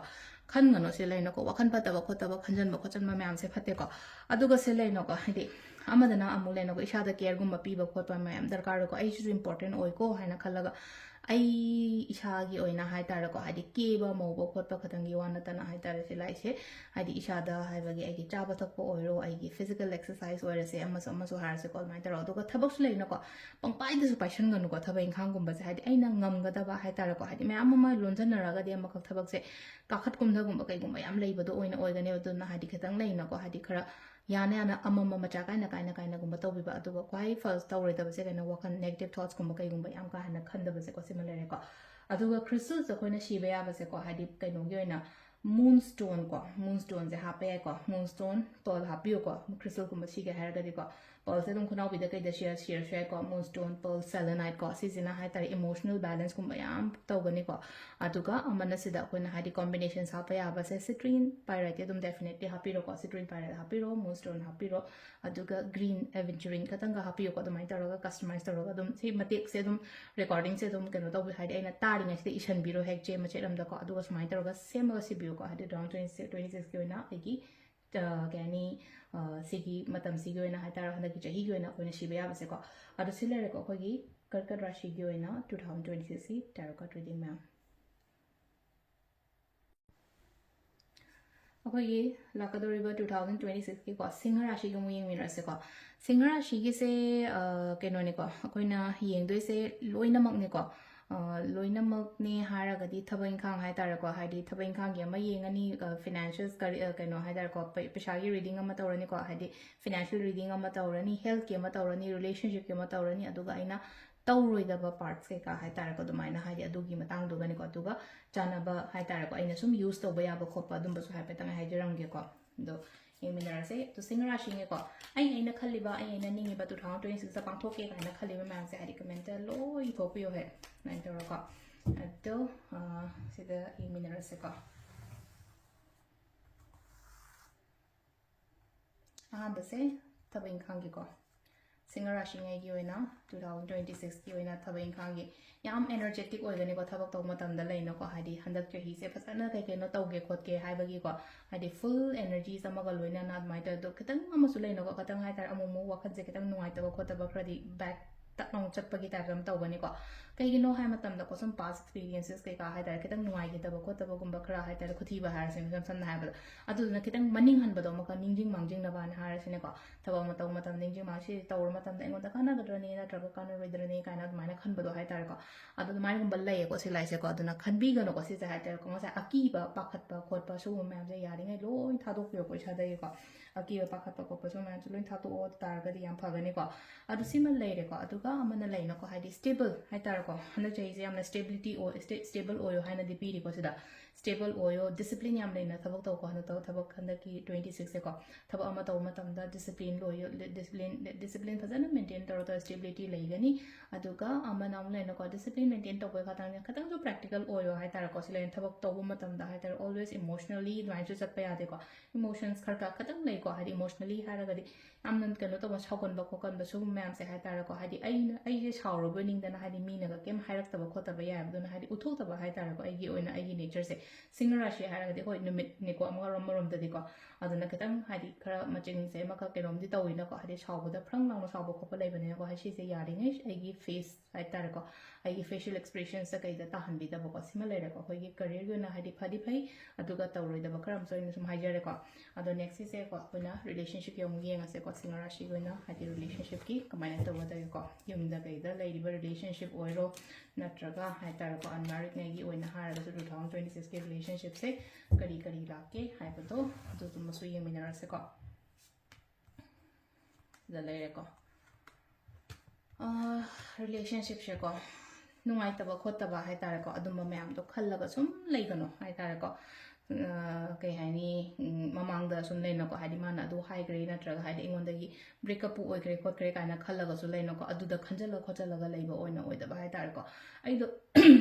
ꯈꯟꯒꯅꯣ ꯁꯤ ꯂꯩꯅꯀꯣ, ꯋꯥꯈꯜ ꯐꯠꯇꯕ ꯈꯣꯠꯇꯕ ꯈꯟꯖꯟꯕ ꯈꯣꯠꯆꯟꯕ ꯃꯌꯥꯝꯁꯦ ꯐꯠꯇꯦꯀꯣ꯫ ꯑꯗꯨꯒ ꯁꯤ ꯂꯩꯅꯀꯣ, ꯍꯥꯏꯗꯤ ꯑꯃꯗꯅ ꯑꯃꯨꯛ ꯂꯩꯅꯀꯣ, ꯏꯁꯥꯗ ꯀꯦꯌꯔꯒꯨꯝꯕ ꯄꯤꯕ ꯈꯣꯠꯄ ꯃꯌꯥꯝ ꯗꯔꯀꯥꯔ ꯑꯣꯏꯀꯣ꯫ ꯑꯩꯁꯤꯁꯨ ꯏꯝꯄꯣꯔꯇꯦꯟ ꯑꯣꯏꯀꯣ ꯍꯥꯏꯅ ꯈꯜꯂꯒ, ꯑꯩ ꯏꯁꯥꯒꯤ ꯑꯣꯏꯅ ꯍꯥꯏꯇꯥꯔꯦꯀꯣ, ꯍꯥꯏꯗꯤ ꯀꯦꯕ ꯃꯧꯕ ꯈꯣꯠꯄ ꯈꯛꯇꯪꯒꯤ ꯋꯥ ꯅꯠꯇꯅ ꯍꯥꯏꯇꯥꯔꯦ, ꯁꯤ ꯂꯥꯏꯁꯦ ꯍꯥꯏꯗꯤ ꯏꯁꯥꯗ ꯍꯥꯏꯕꯒꯤ, ꯑꯩꯒꯤ ꯆꯥꯕ ꯊꯛꯄ ꯑꯣꯏꯔꯣ, ꯑꯩꯒꯤ ꯐꯤꯖꯤꯀꯦꯜ ꯑꯦꯛꯁꯔꯁꯥꯏꯁ ꯑꯣꯏꯔꯁꯦ, ꯑꯃꯁꯨ ꯑꯃꯁꯨ ꯍꯥꯏꯔꯁꯦꯀꯣ, ꯑꯗꯨꯃꯥꯏꯅ ꯇꯧꯔꯣ꯫ ꯑꯗꯨꯒ ꯊꯕꯛꯁꯨ ꯂꯩꯅꯀꯣ, ꯄꯪꯄꯥꯏꯗꯁꯨ ꯄꯥꯏꯁꯟꯒꯅꯨꯀꯣ ꯊꯕꯛ ꯏꯪꯈꯥꯡꯒꯨꯝꯕꯁꯦ꯫ ꯍꯥꯏꯗꯤ ꯑꯩꯅ ꯉꯝꯒꯗꯕ ꯍꯥꯏꯇꯥꯔꯦꯀꯣ, ꯍꯥꯏꯗꯤ ꯃꯌꯥꯝ ꯑꯃ ꯂꯣꯟꯁꯤꯟꯅꯔꯒꯗꯤ ꯑꯃꯈꯛ ꯊꯕꯛꯁꯦ ꯀꯥꯈꯠ ꯀꯨꯝꯊꯒꯨꯝꯕ ꯀꯩꯒꯨꯝꯕ ꯌꯥꯝ ꯂꯩꯕꯗꯣ ꯑꯣꯏꯅ ꯑꯣꯏꯒꯅꯦꯕ꯫ ꯑꯗꯨꯅ ꯍꯥꯏꯗꯤ ꯈꯤꯇꯪ ꯂꯩꯅꯀꯣ, ꯍꯥꯏꯗꯤ ꯈꯔ ꯌꯥꯅ ꯌꯥꯅ ꯑꯃꯃꯝ ꯃꯆꯥ ꯀꯥꯏꯅ ꯀꯥꯏꯅ ꯀꯥꯏꯅꯒꯨꯝꯕ ꯇꯧꯕꯤꯕ꯫ ꯑꯗꯨꯒ ꯈ꯭ꯋꯥꯏ ꯐꯥꯔꯁ ꯇꯧꯔꯣꯏꯗꯕꯁꯦ ꯀꯩꯅꯣ, ꯋꯥꯈꯜ negative thoughtsꯀꯨꯝꯕ ꯀꯩꯒꯨꯝꯕ ꯌꯥꯝ ꯀꯥ ꯍꯦꯟꯅ ꯈꯟꯗꯕꯁꯦꯀꯣ, ꯁꯤꯃ ꯂꯩꯔꯦꯀꯣ꯫ ꯑꯗꯨꯒ crystals ꯑꯩꯈꯣꯏꯅ ꯁꯤꯕ ꯌꯥꯕꯁꯦꯀꯣ, ꯍꯥꯏꯗꯤ ꯀꯩꯅꯣꯒꯤ ꯑꯣꯏꯅ moonstone ꯀꯣ, moonstoneꯁꯦ ꯍꯥꯞꯄ ꯌꯥꯏꯀꯣ꯫ Moonstone pearl ꯍꯥꯞꯄꯤꯌꯨꯀꯣ, crystalꯒꯨꯝꯕ ꯁꯤꯒꯦ ꯍꯥꯏꯔꯒꯗꯤꯀꯣ꯫ Pearlꯁꯦ ꯑꯗꯨꯝ ꯈꯨꯅꯥꯎꯕꯤꯗ ꯀꯩꯗ ꯁꯤꯔ-, ꯁꯤꯔꯁꯨ ꯌꯥꯏꯀꯣ꯫ Moonstone pearl selenite ꯀꯣ, ꯁꯤꯁꯤꯅ ꯍꯥꯏꯇꯥꯔꯦ emotional balanceꯀꯨꯝꯕ ꯌꯥꯝ ꯇꯧꯒꯅꯤꯀꯣ꯫ ꯑꯗꯨꯒ ꯑꯃꯅ ꯁꯤꯗ ꯑꯩꯈꯣꯏꯅ ꯍꯥꯏꯗꯤ combinations ꯍꯥꯞꯄ ꯌꯥꯕꯁꯦ, citrine pyrideꯇꯤ ꯑꯗꯨꯝ definitely ꯍꯥꯞꯄꯤꯔꯣꯀꯣ꯫ Citrine pyrite ꯍꯥꯞꯄꯤꯔꯣ, moonstone ꯍꯥꯞꯄꯤꯔꯣ, ꯑꯗꯨꯒ green aventurine ꯈꯇꯪꯒ ꯍꯥꯞꯄꯤꯌꯨꯀꯣ꯫ ꯑꯗꯨꯃꯥꯏꯅ ꯇꯧꯔꯒ customize ꯇꯧꯔꯒ ꯑꯗꯨꯝ ꯁꯤ ꯃꯇꯦꯛꯁꯦ ꯑꯗꯨꯝ, recordingꯁꯦ ꯑꯗꯨꯝ ꯀꯩꯅꯣ ꯇꯧꯕꯤ, ꯍꯥꯏꯗꯤ ꯑꯩꯅ ꯇꯥꯔꯤꯉꯩꯁꯤꯗ ꯏꯁꯟꯕꯤꯔꯣ ꯍꯦꯛ ꯆꯦ ꯃꯆꯦꯠ ꯑꯃꯗꯀꯣ꯫ ꯑꯗꯨꯒ ꯁꯨꯃꯥꯏꯅ ꯇꯧꯔꯒ ꯁꯦꯝꯃꯒ ꯁꯤꯕꯤꯌꯨꯀꯣ꯫ ꯍꯥꯏꯗꯤ two thousand twenty-six, twenty-sixꯀꯤ ꯑꯣꯏꯅ ꯑꯩꯒꯤ, ꯑ, ꯀꯩ ꯍꯥꯏꯅꯤ, ꯑ, ꯁꯤꯒꯤ ꯃꯇꯝꯁꯤꯒꯤ ꯑꯣꯏꯅ ꯍꯥꯏꯇꯥꯔꯦ, ꯍꯟꯗꯛꯀꯤ ꯆꯍꯤꯒꯤ ꯑꯣꯏꯅ ꯑꯩꯈꯣꯏꯅ ꯁꯤꯕ ꯌꯥꯕꯁꯦꯀꯣ꯫ ꯑꯗꯣ ꯁꯤ ꯂꯩꯔꯦꯀꯣ ꯑꯩꯈꯣꯏꯒꯤ ꯀꯔꯀꯠ ꯔꯥꯁꯤꯒꯤ ꯑꯣꯏꯅ two thousand twenty-sixꯀꯤ tarot card reading ꯃꯌꯥꯝ꯫ ꯑꯩꯈꯣꯏꯒꯤ ꯂꯥꯛꯀꯗꯧꯔꯤꯕ two thousand twenty-sixꯀꯤꯀꯣ, ꯁꯤꯡꯍ ꯔꯥꯁꯤꯒꯤ ꯑꯃꯨꯛ ꯌꯦꯡꯃꯤꯟꯅꯔꯁꯤꯀꯣ꯫ ꯁꯤꯡꯍ ꯔꯥꯁꯤꯒꯤꯁꯦ, ꯑ, ꯀꯩꯅꯣꯅꯤꯀꯣ, ꯑꯩꯈꯣꯏꯅ ꯌꯦꯡꯗꯣꯏꯁꯦ ꯂꯣꯏꯅꯃꯛꯅꯤꯀꯣ꯫ ꯑ, ꯂꯣꯏꯅꯃꯛꯅꯦ ꯍꯥꯏꯔꯒꯗꯤ ꯊꯕꯛ ꯏꯪꯈꯥꯡ ꯍꯥꯏꯇꯥꯔꯦꯀꯣ, ꯍꯥꯏꯗꯤ ꯊꯕꯛ ꯏꯪꯈꯥꯡꯒꯤ ꯑꯃ ꯌꯦꯡꯉꯅꯤ, ꯑ, financials ꯀꯔꯤ, ꯑ, ꯀꯩꯅꯣ ꯍꯥꯏꯇꯥꯔꯦꯀꯣ, ꯄꯩ-, ꯄꯩꯁꯥꯒꯤ reading ꯑꯃ ꯇꯧꯔꯅꯤꯀꯣ, ꯍꯥꯏꯗꯤ financial reading ꯑꯃ ꯇꯧꯔꯅꯤ, healthꯀꯤ ꯑꯃ ꯇꯧꯔꯅꯤ, relationshipꯀꯤ ꯑꯃ ꯇꯧꯔꯅꯤ, ꯑꯗꯨꯒ ꯑꯩꯅ ꯇꯧꯔꯣꯏꯗꯕ parts ꯀꯩꯀꯥ ꯍꯥꯏꯇꯥꯔꯦꯀꯣ, ꯑꯗꯨꯃꯥꯏꯅ ꯍꯥꯏꯗꯤ ꯑꯗꯨꯒꯤ ꯃꯇꯥꯡꯗꯨꯒꯅꯤꯀꯣ꯫ ꯑꯗꯨꯒ ꯆꯥꯟꯅꯕ ꯍꯥꯏꯇꯥꯔꯦꯀꯣ, ꯑꯩꯅ ꯁꯨꯝ use ꯇꯧꯕ ꯌꯥꯕ ꯈꯣꯠꯄ ꯑꯗꯨꯝꯕꯁꯨ ꯍꯥꯏꯐꯦꯠꯇꯪ ꯍꯥꯏꯖꯔꯝꯒꯦꯀꯣ꯫ ꯑꯗꯣ ꯌꯦꯡꯃꯤꯟꯅꯔꯁꯦ꯫ ꯑꯗꯣ ꯁꯤꯡꯍ ꯔꯥꯁꯤꯅꯦꯀꯣ, ꯑꯩꯅ, ꯑꯩꯅ ꯈꯜꯂꯤꯕ, ꯑꯩ, ꯑꯩꯅ ꯅꯤꯡꯉꯤꯕ two thousand twenty-sixꯇ ꯄꯥꯡꯊꯣꯛꯀꯦ ꯀꯥꯏꯅ ꯈꯜꯂꯤꯕ ꯃꯌꯥꯝꯁꯦ ꯍꯥꯏꯗꯤ commentꯇ ꯂꯣꯏ ꯏꯊꯣꯛꯄꯤꯌꯣ ꯍꯦꯛ, ꯑꯗꯨꯃꯥꯏꯅ ꯇꯧꯔꯒꯀꯣ꯫ ꯑꯗꯣ, ꯑ, ꯁꯤꯗ ꯌꯦꯡꯃꯤꯟꯅꯔꯁꯦꯀꯣ꯫ ꯑꯍꯥꯟꯕꯁꯦ ꯊꯕꯛ ꯏꯪꯈꯥꯡꯒꯤꯀꯣ꯫ ꯁꯤꯡꯍ ꯔꯥꯁꯤꯉꯩꯒꯤ ꯑꯣꯏꯅ two thousand twenty-sixꯀꯤ ꯑꯣꯏꯅ ꯊꯕꯛ ꯏꯪꯈꯥꯡꯒꯤ ꯌꯥꯝ energetic ꯑꯣꯏꯒꯅꯤꯀꯣ, ꯊꯕꯛ ꯇꯧꯕ ꯃꯇꯝꯗ ꯂꯩꯅꯀꯣ, ꯍꯥꯏꯗꯤ ꯍꯟꯗꯛ ꯆꯍꯤꯁꯦ ꯐꯖꯅ ꯀꯩ ꯀꯩꯅꯣ ꯇꯧꯒꯦ ꯈꯣꯠꯀꯦ ꯍꯥꯏꯕꯒꯤꯀꯣ, ꯍꯥꯏꯗꯤ full energies ꯑꯃꯒ ꯂꯣꯏꯅꯅ ꯑꯗꯨꯃꯥꯏꯅ ꯇꯧꯋꯦ꯫ ꯑꯗꯣ ꯈꯤꯇꯪ ꯑꯃꯁꯨ ꯂꯩꯅꯀꯣ, ꯈꯤꯇꯪ ꯍꯥꯏꯇꯥꯔꯦ, ꯑꯃꯨꯛ ꯑꯃꯨꯛ ꯋꯥꯈꯜꯁꯦ ꯈꯤꯇꯪ ꯅꯨꯡꯉꯥꯏꯇꯕ ꯈꯣꯠꯇꯕ ꯈꯔꯗꯤ back ꯇꯛ ꯂꯥꯎꯅ ꯆꯠꯄꯒꯤ type ꯑꯃ ꯇꯧꯒꯅꯤꯀꯣ꯫ ꯀꯩꯒꯤꯅꯣ ꯍꯥꯏ ꯃꯇꯝꯗꯀꯣ, ꯁꯨꯝ past experiences ꯀꯩꯀꯥ ꯍꯥꯏꯇꯥꯔꯦ, ꯈꯤꯇꯪ ꯅꯨꯡꯉꯥꯏꯈꯤꯗꯕ ꯈꯣꯠꯇꯕꯒꯨꯝꯕ ꯈꯔ ꯍꯥꯏꯇꯥꯔꯦ, ꯈꯨꯊꯤꯕ ꯍꯥꯏꯔꯁꯤꯅꯦ ꯏꯁꯝ ꯁꯝꯅ ꯍꯥꯏꯔꯕꯗ, ꯑꯗꯨꯗꯨꯅ ꯈꯤꯇꯪ ꯃꯅꯤꯡ ꯍꯟꯕꯗꯣ ꯑꯃꯈꯛ ꯅꯤꯡꯁꯤꯡ ꯃꯥꯡꯖꯤꯡꯅꯕꯅ ꯍꯥꯏꯔꯁꯤꯅꯦꯀꯣ꯫ ꯊꯕꯛ ꯑꯃ ꯇꯧꯕ ꯃꯇꯝꯗ ꯅꯤꯡꯁꯤꯡ ꯃꯥꯡ-, ꯁꯤ ꯇꯧꯔ ꯃꯇꯝꯗ ꯑꯩꯉꯣꯟꯗ ꯀꯥꯟꯅꯒꯗ꯭ꯔꯅꯦ ꯅꯠꯇ꯭ꯔꯒ ꯀꯥꯟꯅꯔꯣꯏꯗ꯭ꯔꯅꯦ ꯀꯥꯏꯅ ꯑꯗꯨꯃꯥꯏꯅ ꯈꯟꯕꯗꯣ ꯍꯥꯏꯇꯥꯔꯦꯀꯣ꯫ ꯑꯗꯨ ꯑꯗꯨꯃꯥꯏꯅꯒꯨꯝꯕ ꯂꯩꯌꯦꯀꯣ ꯁꯤ ꯂꯥꯏꯁꯦꯀꯣ꯫ ꯑꯗꯨꯅ ꯈꯟꯕꯤꯒꯅꯨꯀꯣ ꯁꯤꯁꯦ ꯍꯥꯏꯇꯥꯔꯦꯀꯣ꯫ ꯉꯁꯥꯏ ꯑꯀꯤꯕ, ꯄꯥꯈꯠꯄ ꯈꯣꯠꯄ ꯁꯤꯒꯨꯝꯕ ꯃꯌꯥꯝꯁꯦ ꯌꯥꯔꯤꯉꯩ ꯂꯣꯏ ꯊꯥꯗꯣꯛꯄꯤꯌꯣꯀꯣ ꯏꯁꯥꯗꯒꯤꯀꯣ꯫ ꯑꯀꯤꯕ, ꯄꯥꯈꯠꯄ ꯈꯣꯠꯄ ꯁꯨꯝ ꯃꯌꯥꯝꯁꯨ ꯂꯣꯏ ꯊꯥꯗꯣꯛꯑꯣ ꯇꯥꯔꯒꯗꯤ ꯌꯥꯝ ꯐꯒꯅꯤꯀꯣ꯫ ꯑꯗꯨ ꯁꯤꯃ ꯂꯩꯔꯦꯀꯣ꯫ ꯑꯗꯨꯒ ꯑꯃꯅ ꯂꯩꯅꯀꯣ, ꯍꯥꯏꯗꯤ stable ꯍꯥꯏꯇꯥꯔꯦꯀꯣ꯫ ꯍꯟꯗꯛ ꯆꯍꯤꯁꯦ ꯌꯥꯝꯅ stability ꯑꯣꯏ, sta-, stable ꯑꯣꯏꯌꯣ ꯍꯥꯏꯅꯗꯤ ꯄꯤꯔꯤꯀꯣ ꯁꯤꯗ꯫ Stable ꯑꯣꯏꯌꯣ, discipline ꯌꯥꯝ ꯂꯩꯅ ꯊꯕꯛ ꯇꯧꯀꯣ꯫ ꯍꯟꯗꯛ ꯊꯕꯛ, ꯍꯟꯗꯛꯀꯤ twenty six ꯁꯦꯀꯣ꯫ ꯊꯕꯛ ꯑꯃ ꯇꯧꯕ ꯃꯇꯝꯗ discipline ꯂꯣꯏꯌꯣ, discipline, discipline ꯐꯖꯅ maintain ꯇꯧꯔꯒ stability ꯂꯩꯒꯅꯤ꯫ ꯑꯗꯨꯒ ꯑꯃꯅ ꯑꯃꯨꯛ ꯂꯩꯅꯀꯣ, discipline maintain ꯇꯧꯕꯒꯤ ꯈꯛꯇꯪꯅꯦ, ꯈꯤꯇꯪꯁꯨ practical ꯑꯣꯏꯌꯣ ꯍꯥꯏꯇꯥꯔꯦꯀꯣ꯫ ꯁꯤ ꯂꯩꯅ ꯊꯕꯛ ꯇꯧꯕ ꯃꯇꯝꯗ ꯍꯥꯏꯇꯥꯔꯦ, always emotionally ꯑꯗꯨꯃꯥꯏꯅꯁꯨ ꯆꯠꯄ ꯌꯥꯗꯦꯀꯣ꯫ Emotions ꯈꯔ ꯈꯔ ꯈꯤꯇꯪ ꯂꯩꯀꯣ, ꯍꯥꯏꯗꯤ emotionally ꯍꯥꯏꯔꯒꯗꯤ ꯌꯥꯝꯅ ꯀꯩꯅꯣ ꯇꯧꯕ, ꯁꯥꯎꯒꯟꯕ ꯈꯣꯠꯀꯟꯕ ꯁꯤꯒꯨꯝꯕ ꯃꯌꯥꯝꯁꯦ ꯍꯥꯏꯇꯥꯔꯦꯀꯣ꯫ ꯍꯥꯏꯗꯤ ꯑꯩꯅ, ꯑꯩꯁꯦ ꯁꯥꯎꯔꯕꯣꯏ ꯅꯤꯡꯗꯅ ꯍꯥꯏꯗꯤ ꯃꯤꯅꯒ ꯀꯩꯝ ꯍꯥꯏꯔꯛꯇꯕ ꯈꯣꯠꯇꯕ ꯌꯥꯏꯑꯕ꯫ ꯑꯗꯨꯅ ꯍꯥꯏꯗꯤ ꯎꯠꯊꯣꯛꯇꯕ ꯍꯥꯏꯇꯥꯔꯦꯀꯣ꯫ ꯑꯩꯒꯤ ꯑꯣꯏꯅ ꯑꯩꯒꯤ natureꯁꯦ ꯁꯤꯡꯍ ꯔꯥꯁꯤ ꯍꯥꯏꯔꯒꯗꯤ ꯍꯣꯏ ꯅꯨꯃꯤꯠꯅꯤꯀꯣ, ꯑꯃꯔꯣꯝ, ꯑꯃꯔꯣꯝꯗꯗꯤꯀꯣ꯫ ꯑꯗꯨꯅ ꯈꯤꯇꯪ ꯍꯥꯏꯗꯤ ꯈꯔ ꯃꯆꯤꯡꯁꯦ ꯑꯃꯈꯛ ꯀꯩꯅꯣꯝꯗꯤ ꯇꯧꯋꯤꯅꯀꯣ, ꯍꯥꯏꯗꯤ ꯁꯥꯎꯕꯗ ꯐ꯭ꯔꯪ ꯂꯥꯎꯅ ꯁꯥꯎꯕ ꯈꯣꯠꯄ ꯂꯩꯕꯅꯤꯅꯀꯣ꯫ ꯍꯥꯏ ꯁꯤꯁꯦ ꯌꯥꯔꯤꯉꯩ ꯑꯩꯒꯤ face ꯍꯥꯏꯇꯥꯔꯦꯀꯣ, ꯑꯩꯒꯤ facial expressionsꯇ ꯀꯩꯗ ꯇꯥꯍꯟꯕꯤꯗꯕꯀꯣ꯫ ꯁꯤꯃ ꯂꯩꯔꯦꯀꯣ꯫ ꯑꯩꯈꯣꯏꯒꯤ careerꯒꯤ ꯑꯣꯏꯅ ꯍꯥꯏꯗꯤ ꯐꯗꯤ ꯐꯩ, ꯑꯗꯨꯒ ꯇꯧꯔꯣꯏꯗꯕ ꯈꯔ ꯑꯃꯁꯨ ꯑꯩꯅ ꯁꯨꯝ ꯍꯥꯏꯖꯔꯦꯀꯣ꯫ ꯑꯗꯣ next ꯁꯤꯁꯦꯀꯣ, ꯑꯩꯈꯣꯏꯅ relationshipꯀꯤ ꯑꯃꯨꯛ ꯌꯦꯡꯉꯁꯦꯀꯣ꯫ ꯁꯤꯡꯍ ꯔꯥꯁꯤꯒꯤ ꯑꯣꯏꯅ ꯍꯥꯏꯗꯤ relationshipꯀꯤ ꯀꯃꯥꯏꯅ ꯇꯧꯒꯗꯒꯦꯀꯣ, ꯌꯨꯝꯗ ꯀꯩꯗ ꯂꯩꯔꯤꯕ relationship ꯑꯣꯏꯔꯣ, ꯅꯠꯇ꯭ꯔꯒ ꯍꯥꯏꯇꯥꯔꯦꯀꯣ, unmarriedꯉꯩꯒꯤ ꯑꯣꯏꯅ ꯍꯥꯏꯔꯒꯁꯨ two thousand twenty sixꯀꯤ relationshipꯁꯦ ꯀꯔꯤ ꯀꯔꯤ ꯂꯥꯛꯀꯦ ꯍꯥꯏꯕꯗꯣ ꯑꯗꯨꯗꯨꯃꯁꯨ ꯌꯦꯡꯃꯤꯟꯅꯔꯁꯦꯀꯣ꯫ ꯁꯤꯗ ꯂꯩꯔꯦꯀꯣ꯫ ꯑꯥ, relationshipꯁꯦꯀꯣ, ꯅꯨꯡꯉꯥꯏꯇꯕ ꯈꯣꯠꯇꯕ ꯍꯥꯏꯇꯥꯔꯦꯀꯣ, ꯑꯗꯨꯝꯕ ꯃꯌꯥꯝꯗꯣ ꯈꯜꯂꯒ ꯁꯨꯝ ꯂꯩꯒꯅꯣ ꯍꯥꯏꯇꯥꯔꯦꯀꯣ꯫ ꯑꯥ, ꯀꯩ ꯍꯥꯏꯅꯤ, ꯎꯝ, ꯃꯃꯥꯡꯗ ꯁꯨꯝ ꯂꯩꯅꯀꯣ, ꯍꯥꯏꯗꯤ ꯃꯥꯅ ꯑꯗꯨ ꯍꯥꯏꯈ꯭ꯔꯦ ꯅꯠꯇ꯭ꯔꯒ ꯍꯥꯏꯗꯤ ꯑꯩꯉꯣꯟꯗꯒꯤ breakupꯄꯨ ꯑꯣꯏꯈ꯭ꯔꯦ ꯈꯣꯠꯈ꯭ꯔꯦ ꯀꯥꯏꯅ ꯈꯜꯂꯒꯁꯨ ꯂꯩꯅꯀꯣ, ꯑꯗꯨꯗ ꯈꯟꯖꯜꯂ ꯈꯣꯠꯆꯜꯂꯒ ꯂꯩꯕ ꯑꯣꯏꯅ ꯑꯣꯏꯗꯕ ꯍꯥꯏꯇꯥꯔꯦꯀꯣ꯫ ꯑꯩꯗꯣ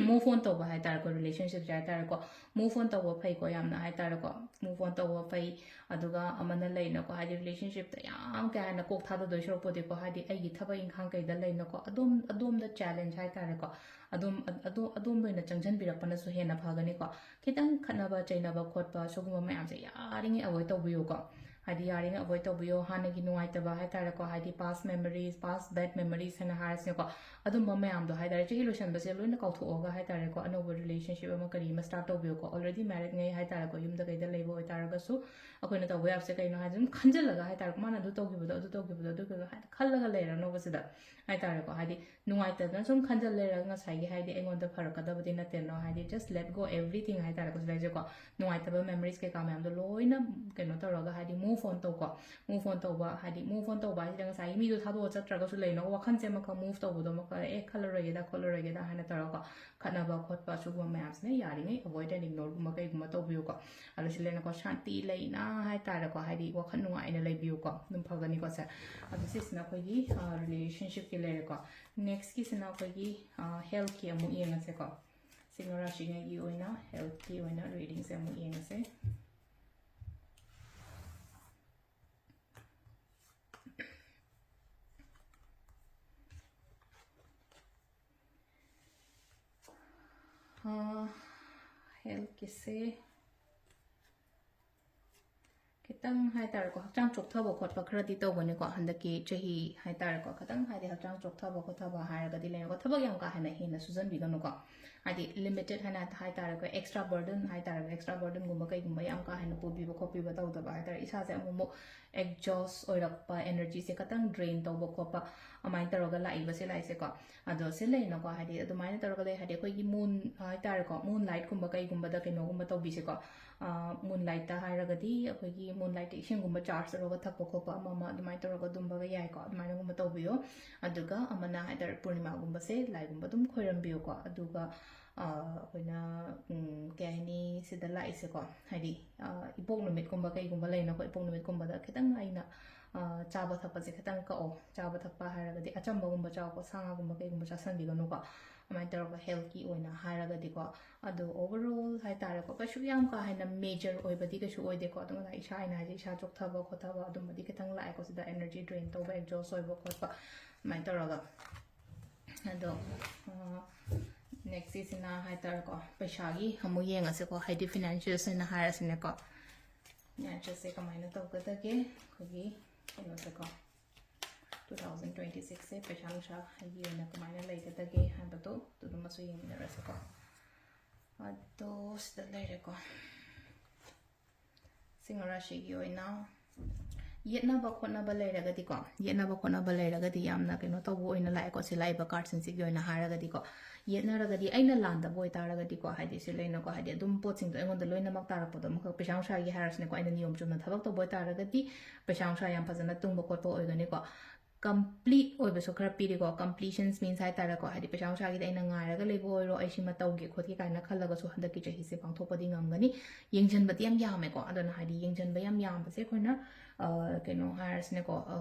move on ꯇꯧꯕ ꯍꯥꯏꯇꯥꯔꯦꯀꯣ, relationshipꯁꯦ ꯍꯥꯏꯇꯥꯔꯦꯀꯣ, move on ꯇꯧꯕ ꯐꯩꯀꯣ, ꯌꯥꯝꯅ ꯍꯥꯏꯇꯥꯔꯦꯀꯣ, move on ꯇꯧꯕ ꯐꯩ꯫ ꯑꯗꯨꯒ ꯑꯃꯅ ꯂꯩꯅꯀꯣ, ꯍꯥꯏꯗꯤ relationshipꯇ ꯌꯥꯝ ꯀꯩ ꯍꯥꯏꯅ ꯀꯣꯛ ꯊꯥꯗꯗꯣꯏ ꯁꯔꯨꯛꯄꯨꯗꯤꯀꯣ, ꯍꯥꯏꯗꯤ ꯑꯩꯒꯤ ꯊꯕꯛ ꯏꯪꯈꯥꯡ ꯀꯩꯗ ꯂꯩꯅꯀꯣ, ꯑꯗꯣꯝ-, ꯑꯗꯣꯝꯗ challenge ꯍꯥꯏꯇꯥꯔꯦꯀꯣ, ꯑꯗꯣꯝ-, ꯑꯗꯣ-, ꯑꯗꯣꯝꯗ ꯑꯣꯏꯅ ꯆꯪꯁꯤꯟꯕꯤꯔꯛꯄꯅꯁꯨ ꯍꯦꯟꯅ ꯐꯒꯅꯤꯀꯣ꯫ ꯈꯤꯇꯪ ꯈꯠꯅꯕ ꯆꯩꯅꯕ ꯈꯣꯠꯄ ꯁꯤꯒꯨꯝꯕ ꯃꯌꯥꯝꯁꯦ ꯌꯥꯔꯤꯉꯩ avoid ꯇꯧꯕꯤꯌꯨꯀꯣ꯫ ꯍꯥꯏꯗꯤ ꯌꯥꯔꯤꯉꯩ ꯑꯦꯚꯣꯏꯗ ꯇꯧꯕꯤꯌꯣ꯫ ꯍꯥꯟꯅꯒꯤ ꯅꯨꯡꯉꯥꯏꯇꯕ ꯍꯥꯏꯇꯥꯔꯦꯀꯣ, ꯍꯥꯏꯗꯤ past memories, past bad memories ꯍꯥꯏꯅ ꯍꯥꯏꯔꯁꯤꯅꯦꯀꯣ, ꯑꯗꯨꯝꯕ ꯃꯌꯥꯝꯗꯣ ꯍꯥꯏꯇꯥꯔꯦ, ꯆꯍꯤ ꯂꯣꯏꯁꯟꯕꯁꯦ ꯂꯣꯏꯅ ꯀꯥꯎꯊꯣꯛꯑꯒ ꯍꯥꯏꯇꯥꯔꯦꯀꯣ, ꯑꯅꯧꯕ ꯔꯤꯂꯦꯁꯟꯁꯤꯞ ꯑꯃ ꯀꯔꯤ ꯑꯃ ꯁ꯭ꯇꯥꯔꯠ ꯇꯧꯕꯤꯌꯨꯀꯣ꯫ ꯑꯣꯜꯔꯦꯗꯤ ꯃꯦꯔꯤꯗꯉꯩ ꯍꯥꯏꯇꯥꯔꯦꯀꯣ, ꯌꯨꯝꯗ ꯀꯩꯗ ꯂꯩꯕ ꯑꯣꯏꯇꯥꯔꯒꯁꯨ ꯑꯩꯈꯣꯏꯅ ꯇꯧꯕ ꯌꯥꯕꯁꯦ ꯀꯩꯅꯣ ꯍꯥꯏꯗꯤ ꯑꯗꯨꯝ ꯈꯟꯖꯤꯜꯂꯒ ꯍꯥꯏꯇꯥꯔꯦꯀꯣ, ꯃꯥꯅ ꯑꯗꯨ ꯇꯧꯈꯤꯕꯗꯣ, ꯑꯗꯨ ꯇꯧꯈꯤꯕꯗꯣ, ꯑꯗꯨ ꯇꯧꯈꯤꯕꯗꯣ ꯍꯥꯏꯗꯤ ꯈꯜꯂꯒ ꯂꯩꯔꯅꯣꯕ ꯁꯤꯗ ꯍꯥꯏꯇꯥꯔꯦꯀꯣ꯫ ꯍꯥꯏꯗꯤ ꯅꯨꯡꯉꯥꯏꯇꯗꯅ ꯁꯨꯝ ꯈꯟꯖꯜ ꯂꯩꯔꯒ ꯉꯁꯥꯏꯒꯤ ꯍꯥꯏꯗꯤ ꯑꯩꯉꯣꯟꯗ ꯐꯔꯛꯀꯗꯕꯗꯤ ꯅꯠꯇꯦꯅꯣ꯫ ꯍꯥꯏꯗꯤ just let go everything ꯍꯥꯏꯇꯥꯔꯦꯀꯣ꯫ ꯁꯤꯗꯩꯁꯤꯀꯣ ꯅꯨꯡꯉꯥꯏꯇꯕ ꯃꯦꯃꯣꯔꯤꯁ ꯀꯩꯀꯥ ꯃꯌꯥꯝꯗꯣ ꯂꯣꯏꯅ ꯀꯩꯅꯣ ꯇꯧꯔꯒ ꯍꯥꯏꯗꯤ move on ꯇꯧꯀꯣ꯫ Move on ꯇꯧꯕ ꯍꯥꯏꯗꯤ move on ꯇꯧꯕ ꯍꯥꯏꯁꯤꯗ ꯉꯁꯥꯏꯒꯤ ꯃꯤꯗꯣ ꯊꯥꯗꯣꯛꯑ ꯆꯠꯇ꯭ꯔꯒꯁꯨ ꯂꯩꯅꯣ, ꯋꯥꯈꯜꯁꯦ ꯑꯃꯈꯛ move ꯇꯧꯕꯗꯣ ꯑꯃꯈꯛ ꯑꯦ ꯈꯜꯂꯔꯣꯏꯒꯦꯗ ꯈꯣꯠꯂꯔꯣꯏꯒꯦꯗ ꯍꯥꯏꯅ ꯇꯧꯔꯒꯀꯣ ꯈꯠꯅꯕ ꯈꯣꯠꯄ ꯁꯤꯒꯨꯝꯕ ꯃꯌꯥꯝꯁꯤꯅ ꯌꯥꯔꯤꯉꯩ ꯑꯦꯚꯣꯏꯗ ꯑꯦꯟ ꯏꯒꯅꯣꯔꯒꯨꯝꯕ ꯀꯩꯒꯨꯝꯕ ꯇꯧꯕꯤꯌꯨꯀꯣ꯫ ꯑꯗꯣ ꯁꯤ ꯂꯩꯅꯀꯣ ꯁꯥꯟꯇꯤ ꯂꯩꯅ ꯍꯥꯏꯇꯥꯔꯦꯀꯣ, ꯍꯥꯏꯗꯤ ꯋꯥꯈꯜ ꯅꯨꯡꯉꯥꯏꯅ ꯂꯩꯕꯤꯌꯨꯀꯣ, ꯑꯗꯨꯝ ꯐꯒꯅꯤꯀꯣ ꯁꯦ꯫ ꯑꯗꯣ ꯁꯤꯁꯤꯅ ꯑꯩꯈꯣꯏꯒꯤ ꯔꯤꯂꯦꯁꯟꯁꯤꯞꯀꯤ ꯂꯩꯔꯦꯀꯣ꯫ ꯅꯦꯛꯁꯀꯤꯁꯤꯅ ꯑꯩꯈꯣꯏꯒꯤ ꯍꯦꯜꯠꯀꯤ ꯑꯃꯨꯛ ꯌꯦꯡꯉꯁꯦꯀꯣ꯫ ꯁꯤꯡꯍ ꯔꯥꯁꯤꯉꯩꯒꯤ ꯑꯣꯏꯅ ꯍꯦꯜꯠꯀꯤ ꯑꯣꯏꯅ ꯔꯤꯗꯤꯡꯁꯦ ꯑꯃꯨꯛ ꯌꯦꯡꯉꯁꯦ꯫ ꯍꯦꯜꯠꯀꯤꯁꯦ ꯈꯤꯇꯪ ꯍꯥꯏꯇꯥꯔꯦꯀꯣ, ꯍꯛꯆꯥꯡ ꯆꯣꯛꯊꯕ ꯈꯣꯠꯄ ꯈꯔꯗꯤ ꯇꯧꯒꯅꯤꯀꯣ, ꯍꯟꯗꯛꯀꯤ ꯆꯍꯤ ꯍꯥꯏꯇꯥꯔꯦꯀꯣ꯫ ꯈꯤꯇꯪ ꯍꯥꯏꯗꯤ ꯍꯛꯆꯥꯡ ꯆꯣꯛꯊꯕ ꯈꯣꯠꯊꯕ ꯍꯥꯏꯔꯒꯗꯤ ꯂꯩꯔꯦꯀꯣ, ꯊꯕꯛ ꯌꯥꯝ ꯀꯥ ꯍꯦꯟꯅ ꯍꯦꯟꯅ ꯁꯨꯖꯟꯕꯤꯒꯅꯨꯀꯣ꯫ ꯍꯥꯏꯗꯤ ꯂꯤꯃꯤꯇꯦꯠ ꯍꯥꯏꯅ ꯍꯥꯏꯇꯥꯔꯦꯀꯣ, ꯑꯦꯛꯁꯇ꯭ꯔꯥ ꯕꯔꯗꯟ ꯍꯥꯏꯇꯥꯔꯦꯀꯣ, ꯑꯦꯛꯁꯇ꯭ꯔꯥ ꯕꯔꯗꯟꯒꯨꯝꯕ ꯀꯩꯒꯨꯝꯕ ꯌꯥꯝ ꯀꯥ ꯍꯦꯟꯅ ꯄꯨꯕꯤꯕ ꯈꯣꯠꯄꯤꯕ ꯇꯧꯗꯕ ꯍꯥꯏꯇꯥꯔꯦ꯫ ꯏꯁꯥꯁꯦ ꯑꯃꯨꯛ ꯑꯃꯨꯛ ꯑꯦꯛꯖꯣꯁ ꯑꯣꯏꯔꯛꯄ, ꯑꯦꯅꯔꯖꯤꯁꯦ ꯈꯤꯇꯪ ꯗ꯭ꯔꯦꯟ ꯇꯧꯕ ꯈꯣꯠꯄ ꯑꯗꯨꯃꯥꯏꯅ ꯇꯧꯔꯒ ꯂꯥꯛꯏꯕꯁꯦ ꯂꯥꯛꯏꯁꯦꯀꯣ꯫ ꯑꯗꯣ ꯁꯤ ꯂꯩꯅꯀꯣ, ꯍꯥꯏꯗꯤ ꯑꯗꯨꯃꯥꯏꯅ ꯇꯧꯔꯒ ꯂꯩ ꯍꯥꯏꯗꯤ ꯑꯩꯈꯣꯏꯒꯤ ꯃꯨꯟ ꯍꯥꯏꯇꯥꯔꯦꯀꯣ, ꯃꯨꯟ ꯂꯥꯏꯠꯀꯨꯝꯕ ꯀꯩꯒꯨꯝꯕꯗ ꯀꯩꯅꯣꯒꯨꯝꯕ ꯇꯧꯕꯤꯁꯦꯀꯣ꯫ ꯃꯨꯟ ꯂꯥꯏꯠꯇ ꯍꯥꯏꯔꯒꯗꯤ ꯑꯩꯈꯣꯏꯒꯤ ꯃꯨꯟ ꯂꯥꯏꯠꯇ ꯏꯁꯤꯡꯒꯨꯝꯕ ꯆꯥꯔꯖ ꯇꯧꯔꯒ ꯊꯛꯄ ꯈꯣꯠꯄ ꯑꯃ ꯑꯃ ꯑꯗꯨꯃꯥꯏꯅ ꯇꯧꯔꯒ ꯑꯗꯨꯝꯕꯒ ꯌꯥꯏꯀꯣ, ꯑꯗꯨꯃꯥꯏꯅꯒꯨꯝꯕ ꯇꯧꯕꯤꯌꯣ꯫ ꯑꯗꯨꯒ ꯑꯃꯅ ꯍꯥꯏꯇꯥꯔꯦ ꯄꯨꯔꯅꯤꯃꯥꯒꯨꯝꯕꯁꯦ ꯂꯥꯏꯒꯨꯝꯕ ꯑꯗꯨꯝ ꯈꯣꯏꯔꯝꯕꯤꯌꯨꯀꯣ꯫ ꯑꯗꯨꯒ ꯑꯩꯈꯣꯏꯅ ꯀꯩ ꯍꯥꯏꯅꯤ ꯁꯤꯗ ꯂꯥꯛꯏꯁꯦꯀꯣ, ꯍꯥꯏꯗꯤ ꯏꯄꯣꯛ ꯅꯨꯃꯤꯠꯀꯨꯝꯕ ꯀꯩꯒꯨꯝꯕ ꯂꯩꯅꯀꯣ, ꯏꯄꯣꯛ ꯅꯨꯃꯤꯠꯀꯨꯝꯕꯗ ꯈꯤꯇꯪ ꯑꯩꯅ ꯆꯥꯕ ꯊꯛꯄꯁꯦ ꯈꯤꯇꯪ ꯀꯛꯑꯣ꯫ ꯆꯥꯕ ꯊꯛꯄ ꯍꯥꯏꯔꯒꯗꯤ ꯑꯆꯝꯕꯒꯨꯝꯕ ꯆꯥꯎꯀꯣ, ꯁꯥ ꯉꯥꯒꯨꯝꯕ ꯀꯩꯒꯨꯝꯕ ꯆꯥꯁꯟꯕꯤꯒꯅꯨꯀꯣ꯫ ꯑꯗꯨꯃꯥꯏꯅ ꯇꯧꯔꯒ ꯍꯦꯜꯠꯀꯤ ꯑꯣꯏꯅ ꯍꯥꯏꯔꯒꯗꯤꯀꯣ꯫ ꯑꯗꯣ ꯑꯣꯚꯔꯑꯣꯜ ꯍꯥꯏꯇꯥꯔꯦꯀꯣ, ꯀꯩꯁꯨ ꯌꯥꯝ ꯀꯥ ꯍꯦꯟꯅ ꯃꯦꯖꯔ ꯑꯣꯏꯕꯗꯤ ꯀꯩꯁꯨ ꯑꯣꯏꯗꯦꯀꯣ꯫ ꯑꯗꯨꯝ ꯉꯁꯥꯏ ꯏꯁꯥ ꯑꯩꯅ ꯍꯥꯏꯁꯦ ꯏꯁꯥ ꯆꯣꯛꯊꯕ ꯈꯣꯠꯊꯕ ꯑꯗꯨꯝꯕꯗꯤ ꯈꯤꯇꯪ ꯂꯥꯛꯑꯦꯀꯣ ꯁꯤꯗ, ꯑꯦꯅꯔꯖꯤ ꯗ꯭ꯔꯦꯟ ꯇꯧꯕ, ꯑꯦꯛꯖꯣꯁ ꯑꯣꯏꯕ ꯈꯣꯠꯄ ꯑꯗꯨꯃꯥꯏꯅ ꯇꯧꯔꯒ꯫ ꯑꯗꯣ ꯅꯦꯛꯁꯀꯤꯁꯤꯅ ꯍꯥꯏꯇꯥꯔꯦꯀꯣ, ꯄꯩꯁꯥꯒꯤ ꯑꯃꯨꯛ ꯌꯦꯡꯉꯁꯤꯀꯣ, ꯍꯥꯏꯗꯤ ꯐꯤꯅꯥꯟꯁꯤꯌꯦꯜꯁ ꯑꯣꯏꯅ ꯍꯥꯏꯔꯁꯤꯅꯦꯀꯣ꯫ ꯃꯦꯠꯆꯁꯦ ꯀꯃꯥꯏꯅ ꯇꯧꯒꯗꯒꯦ, ꯑꯩꯈꯣꯏꯒꯤ ꯀꯩꯅꯣꯁꯦꯀꯣ, ꯇꯨ ꯊꯥꯎꯖꯟ ꯇ꯭ꯋꯦꯟꯇꯤ ꯁꯤꯛꯁꯁꯦ ꯄꯩꯁꯥ ꯅꯨꯡꯁꯥꯒꯤ ꯑꯣꯏꯅ ꯀꯃꯥꯏꯅ ꯂꯩꯒꯗꯒꯦ ꯍꯥꯏꯕꯗꯣ ꯑꯗꯨꯃꯁꯨ ꯌꯦꯡꯃꯤꯟꯅꯔꯁꯤꯀꯣ꯫ ꯑꯗꯣ ꯁꯤꯗ ꯂꯩꯔꯦꯀꯣ꯫ ꯁꯤꯡꯍ ꯔꯥꯁꯤꯒꯤ ꯑꯣꯏꯅ ꯌꯦꯠꯅꯕ ꯈꯣꯠꯅꯕ ꯂꯩꯔꯒꯗꯤꯀꯣ, ꯌꯦꯠꯅꯕ ꯈꯣꯠꯅꯕ ꯂꯩꯔꯒꯗꯤ ꯌꯥꯝꯅ ꯀꯩꯅꯣ ꯇꯧꯕ ꯑꯣꯏꯅ ꯂꯥꯛꯑꯦꯀꯣ, ꯁꯤ ꯂꯥꯛꯏꯕ ꯀꯥꯔꯠꯁꯤꯡꯁꯤꯒꯤ ꯑꯣꯏꯅ ꯍꯥꯏꯔꯒꯗꯤꯀꯣ꯫ ꯌꯦꯠꯅꯔꯒꯗꯤ ꯑꯩꯅ ꯂꯥꯟꯗꯕ ꯑꯣꯏꯇꯥꯔꯒꯗꯤꯀꯣ, ꯍꯥꯏꯗꯤ ꯁꯤ ꯂꯩꯅꯀꯣ, ꯍꯥꯏꯗꯤ ꯑꯗꯨꯝ ꯄꯣꯠꯁꯤꯡꯗꯣ ꯑꯩꯉꯣꯟꯗ ꯂꯣꯏꯅꯃꯛ ꯇꯥꯔꯛꯄꯗꯣ ꯑꯃꯈꯛ ꯄꯩꯁꯥ ꯅꯨꯡꯁꯥꯒꯤ ꯍꯥꯏꯔꯁꯤꯅꯦꯀꯣ, ꯑꯩꯅ ꯅꯤꯌꯣꯝ ꯆꯨꯝꯅ ꯊꯕꯛ ꯇꯧꯕ ꯑꯣꯏꯇꯥꯔꯒꯗꯤ ꯄꯩꯁꯥ ꯅꯨꯡꯁꯥ ꯌꯥꯝ ꯐꯖꯅ ꯇꯨꯡꯕ ꯈꯣꯠꯄ ꯑꯣꯏꯒꯅꯤꯀꯣ꯫ ꯀꯝꯄ꯭ꯂꯤꯠ ꯑꯣꯏꯕꯁꯨ ꯈꯔ ꯄꯤꯔꯤꯀꯣ, ꯀꯝꯄ꯭ꯂꯤꯁꯟꯁ ꯃꯤꯟꯁ ꯍꯥꯏꯇꯥꯔꯦꯀꯣ, ꯍꯥꯏꯗꯤ ꯄꯩꯁꯥ ꯅꯨꯡꯁꯥꯒꯤꯗꯤ ꯑꯩꯅ ꯉꯥꯏꯔꯒ ꯂꯩꯕ ꯑꯣꯏꯔꯣ, ꯑꯩ ꯁꯤꯃ ꯇꯧꯒꯦ ꯈꯣꯠꯀꯦ ꯀꯥꯏꯅ ꯈꯜꯂꯒꯁꯨ ꯍꯟꯗꯛꯀꯤ ꯆꯍꯤꯁꯦ ꯄꯥꯡꯊꯣꯛꯄꯗꯤ ꯉꯝꯒꯅꯤ꯫ ꯌꯦꯡꯁꯤꯟꯕꯗꯤ ꯌꯥꯝ ꯌꯥꯝꯃꯦꯀꯣ꯫ ꯑꯗꯨꯅ ꯍꯥꯏꯗꯤ ꯌꯦꯡꯁꯤꯟꯕ ꯌꯥꯝ ꯌꯥꯝꯕꯁꯦ ꯑꯩꯈꯣꯏꯅ, ꯑ, ꯀꯩꯅꯣ ꯍꯥꯏꯔꯁꯤꯅꯦꯀꯣ, ꯑ,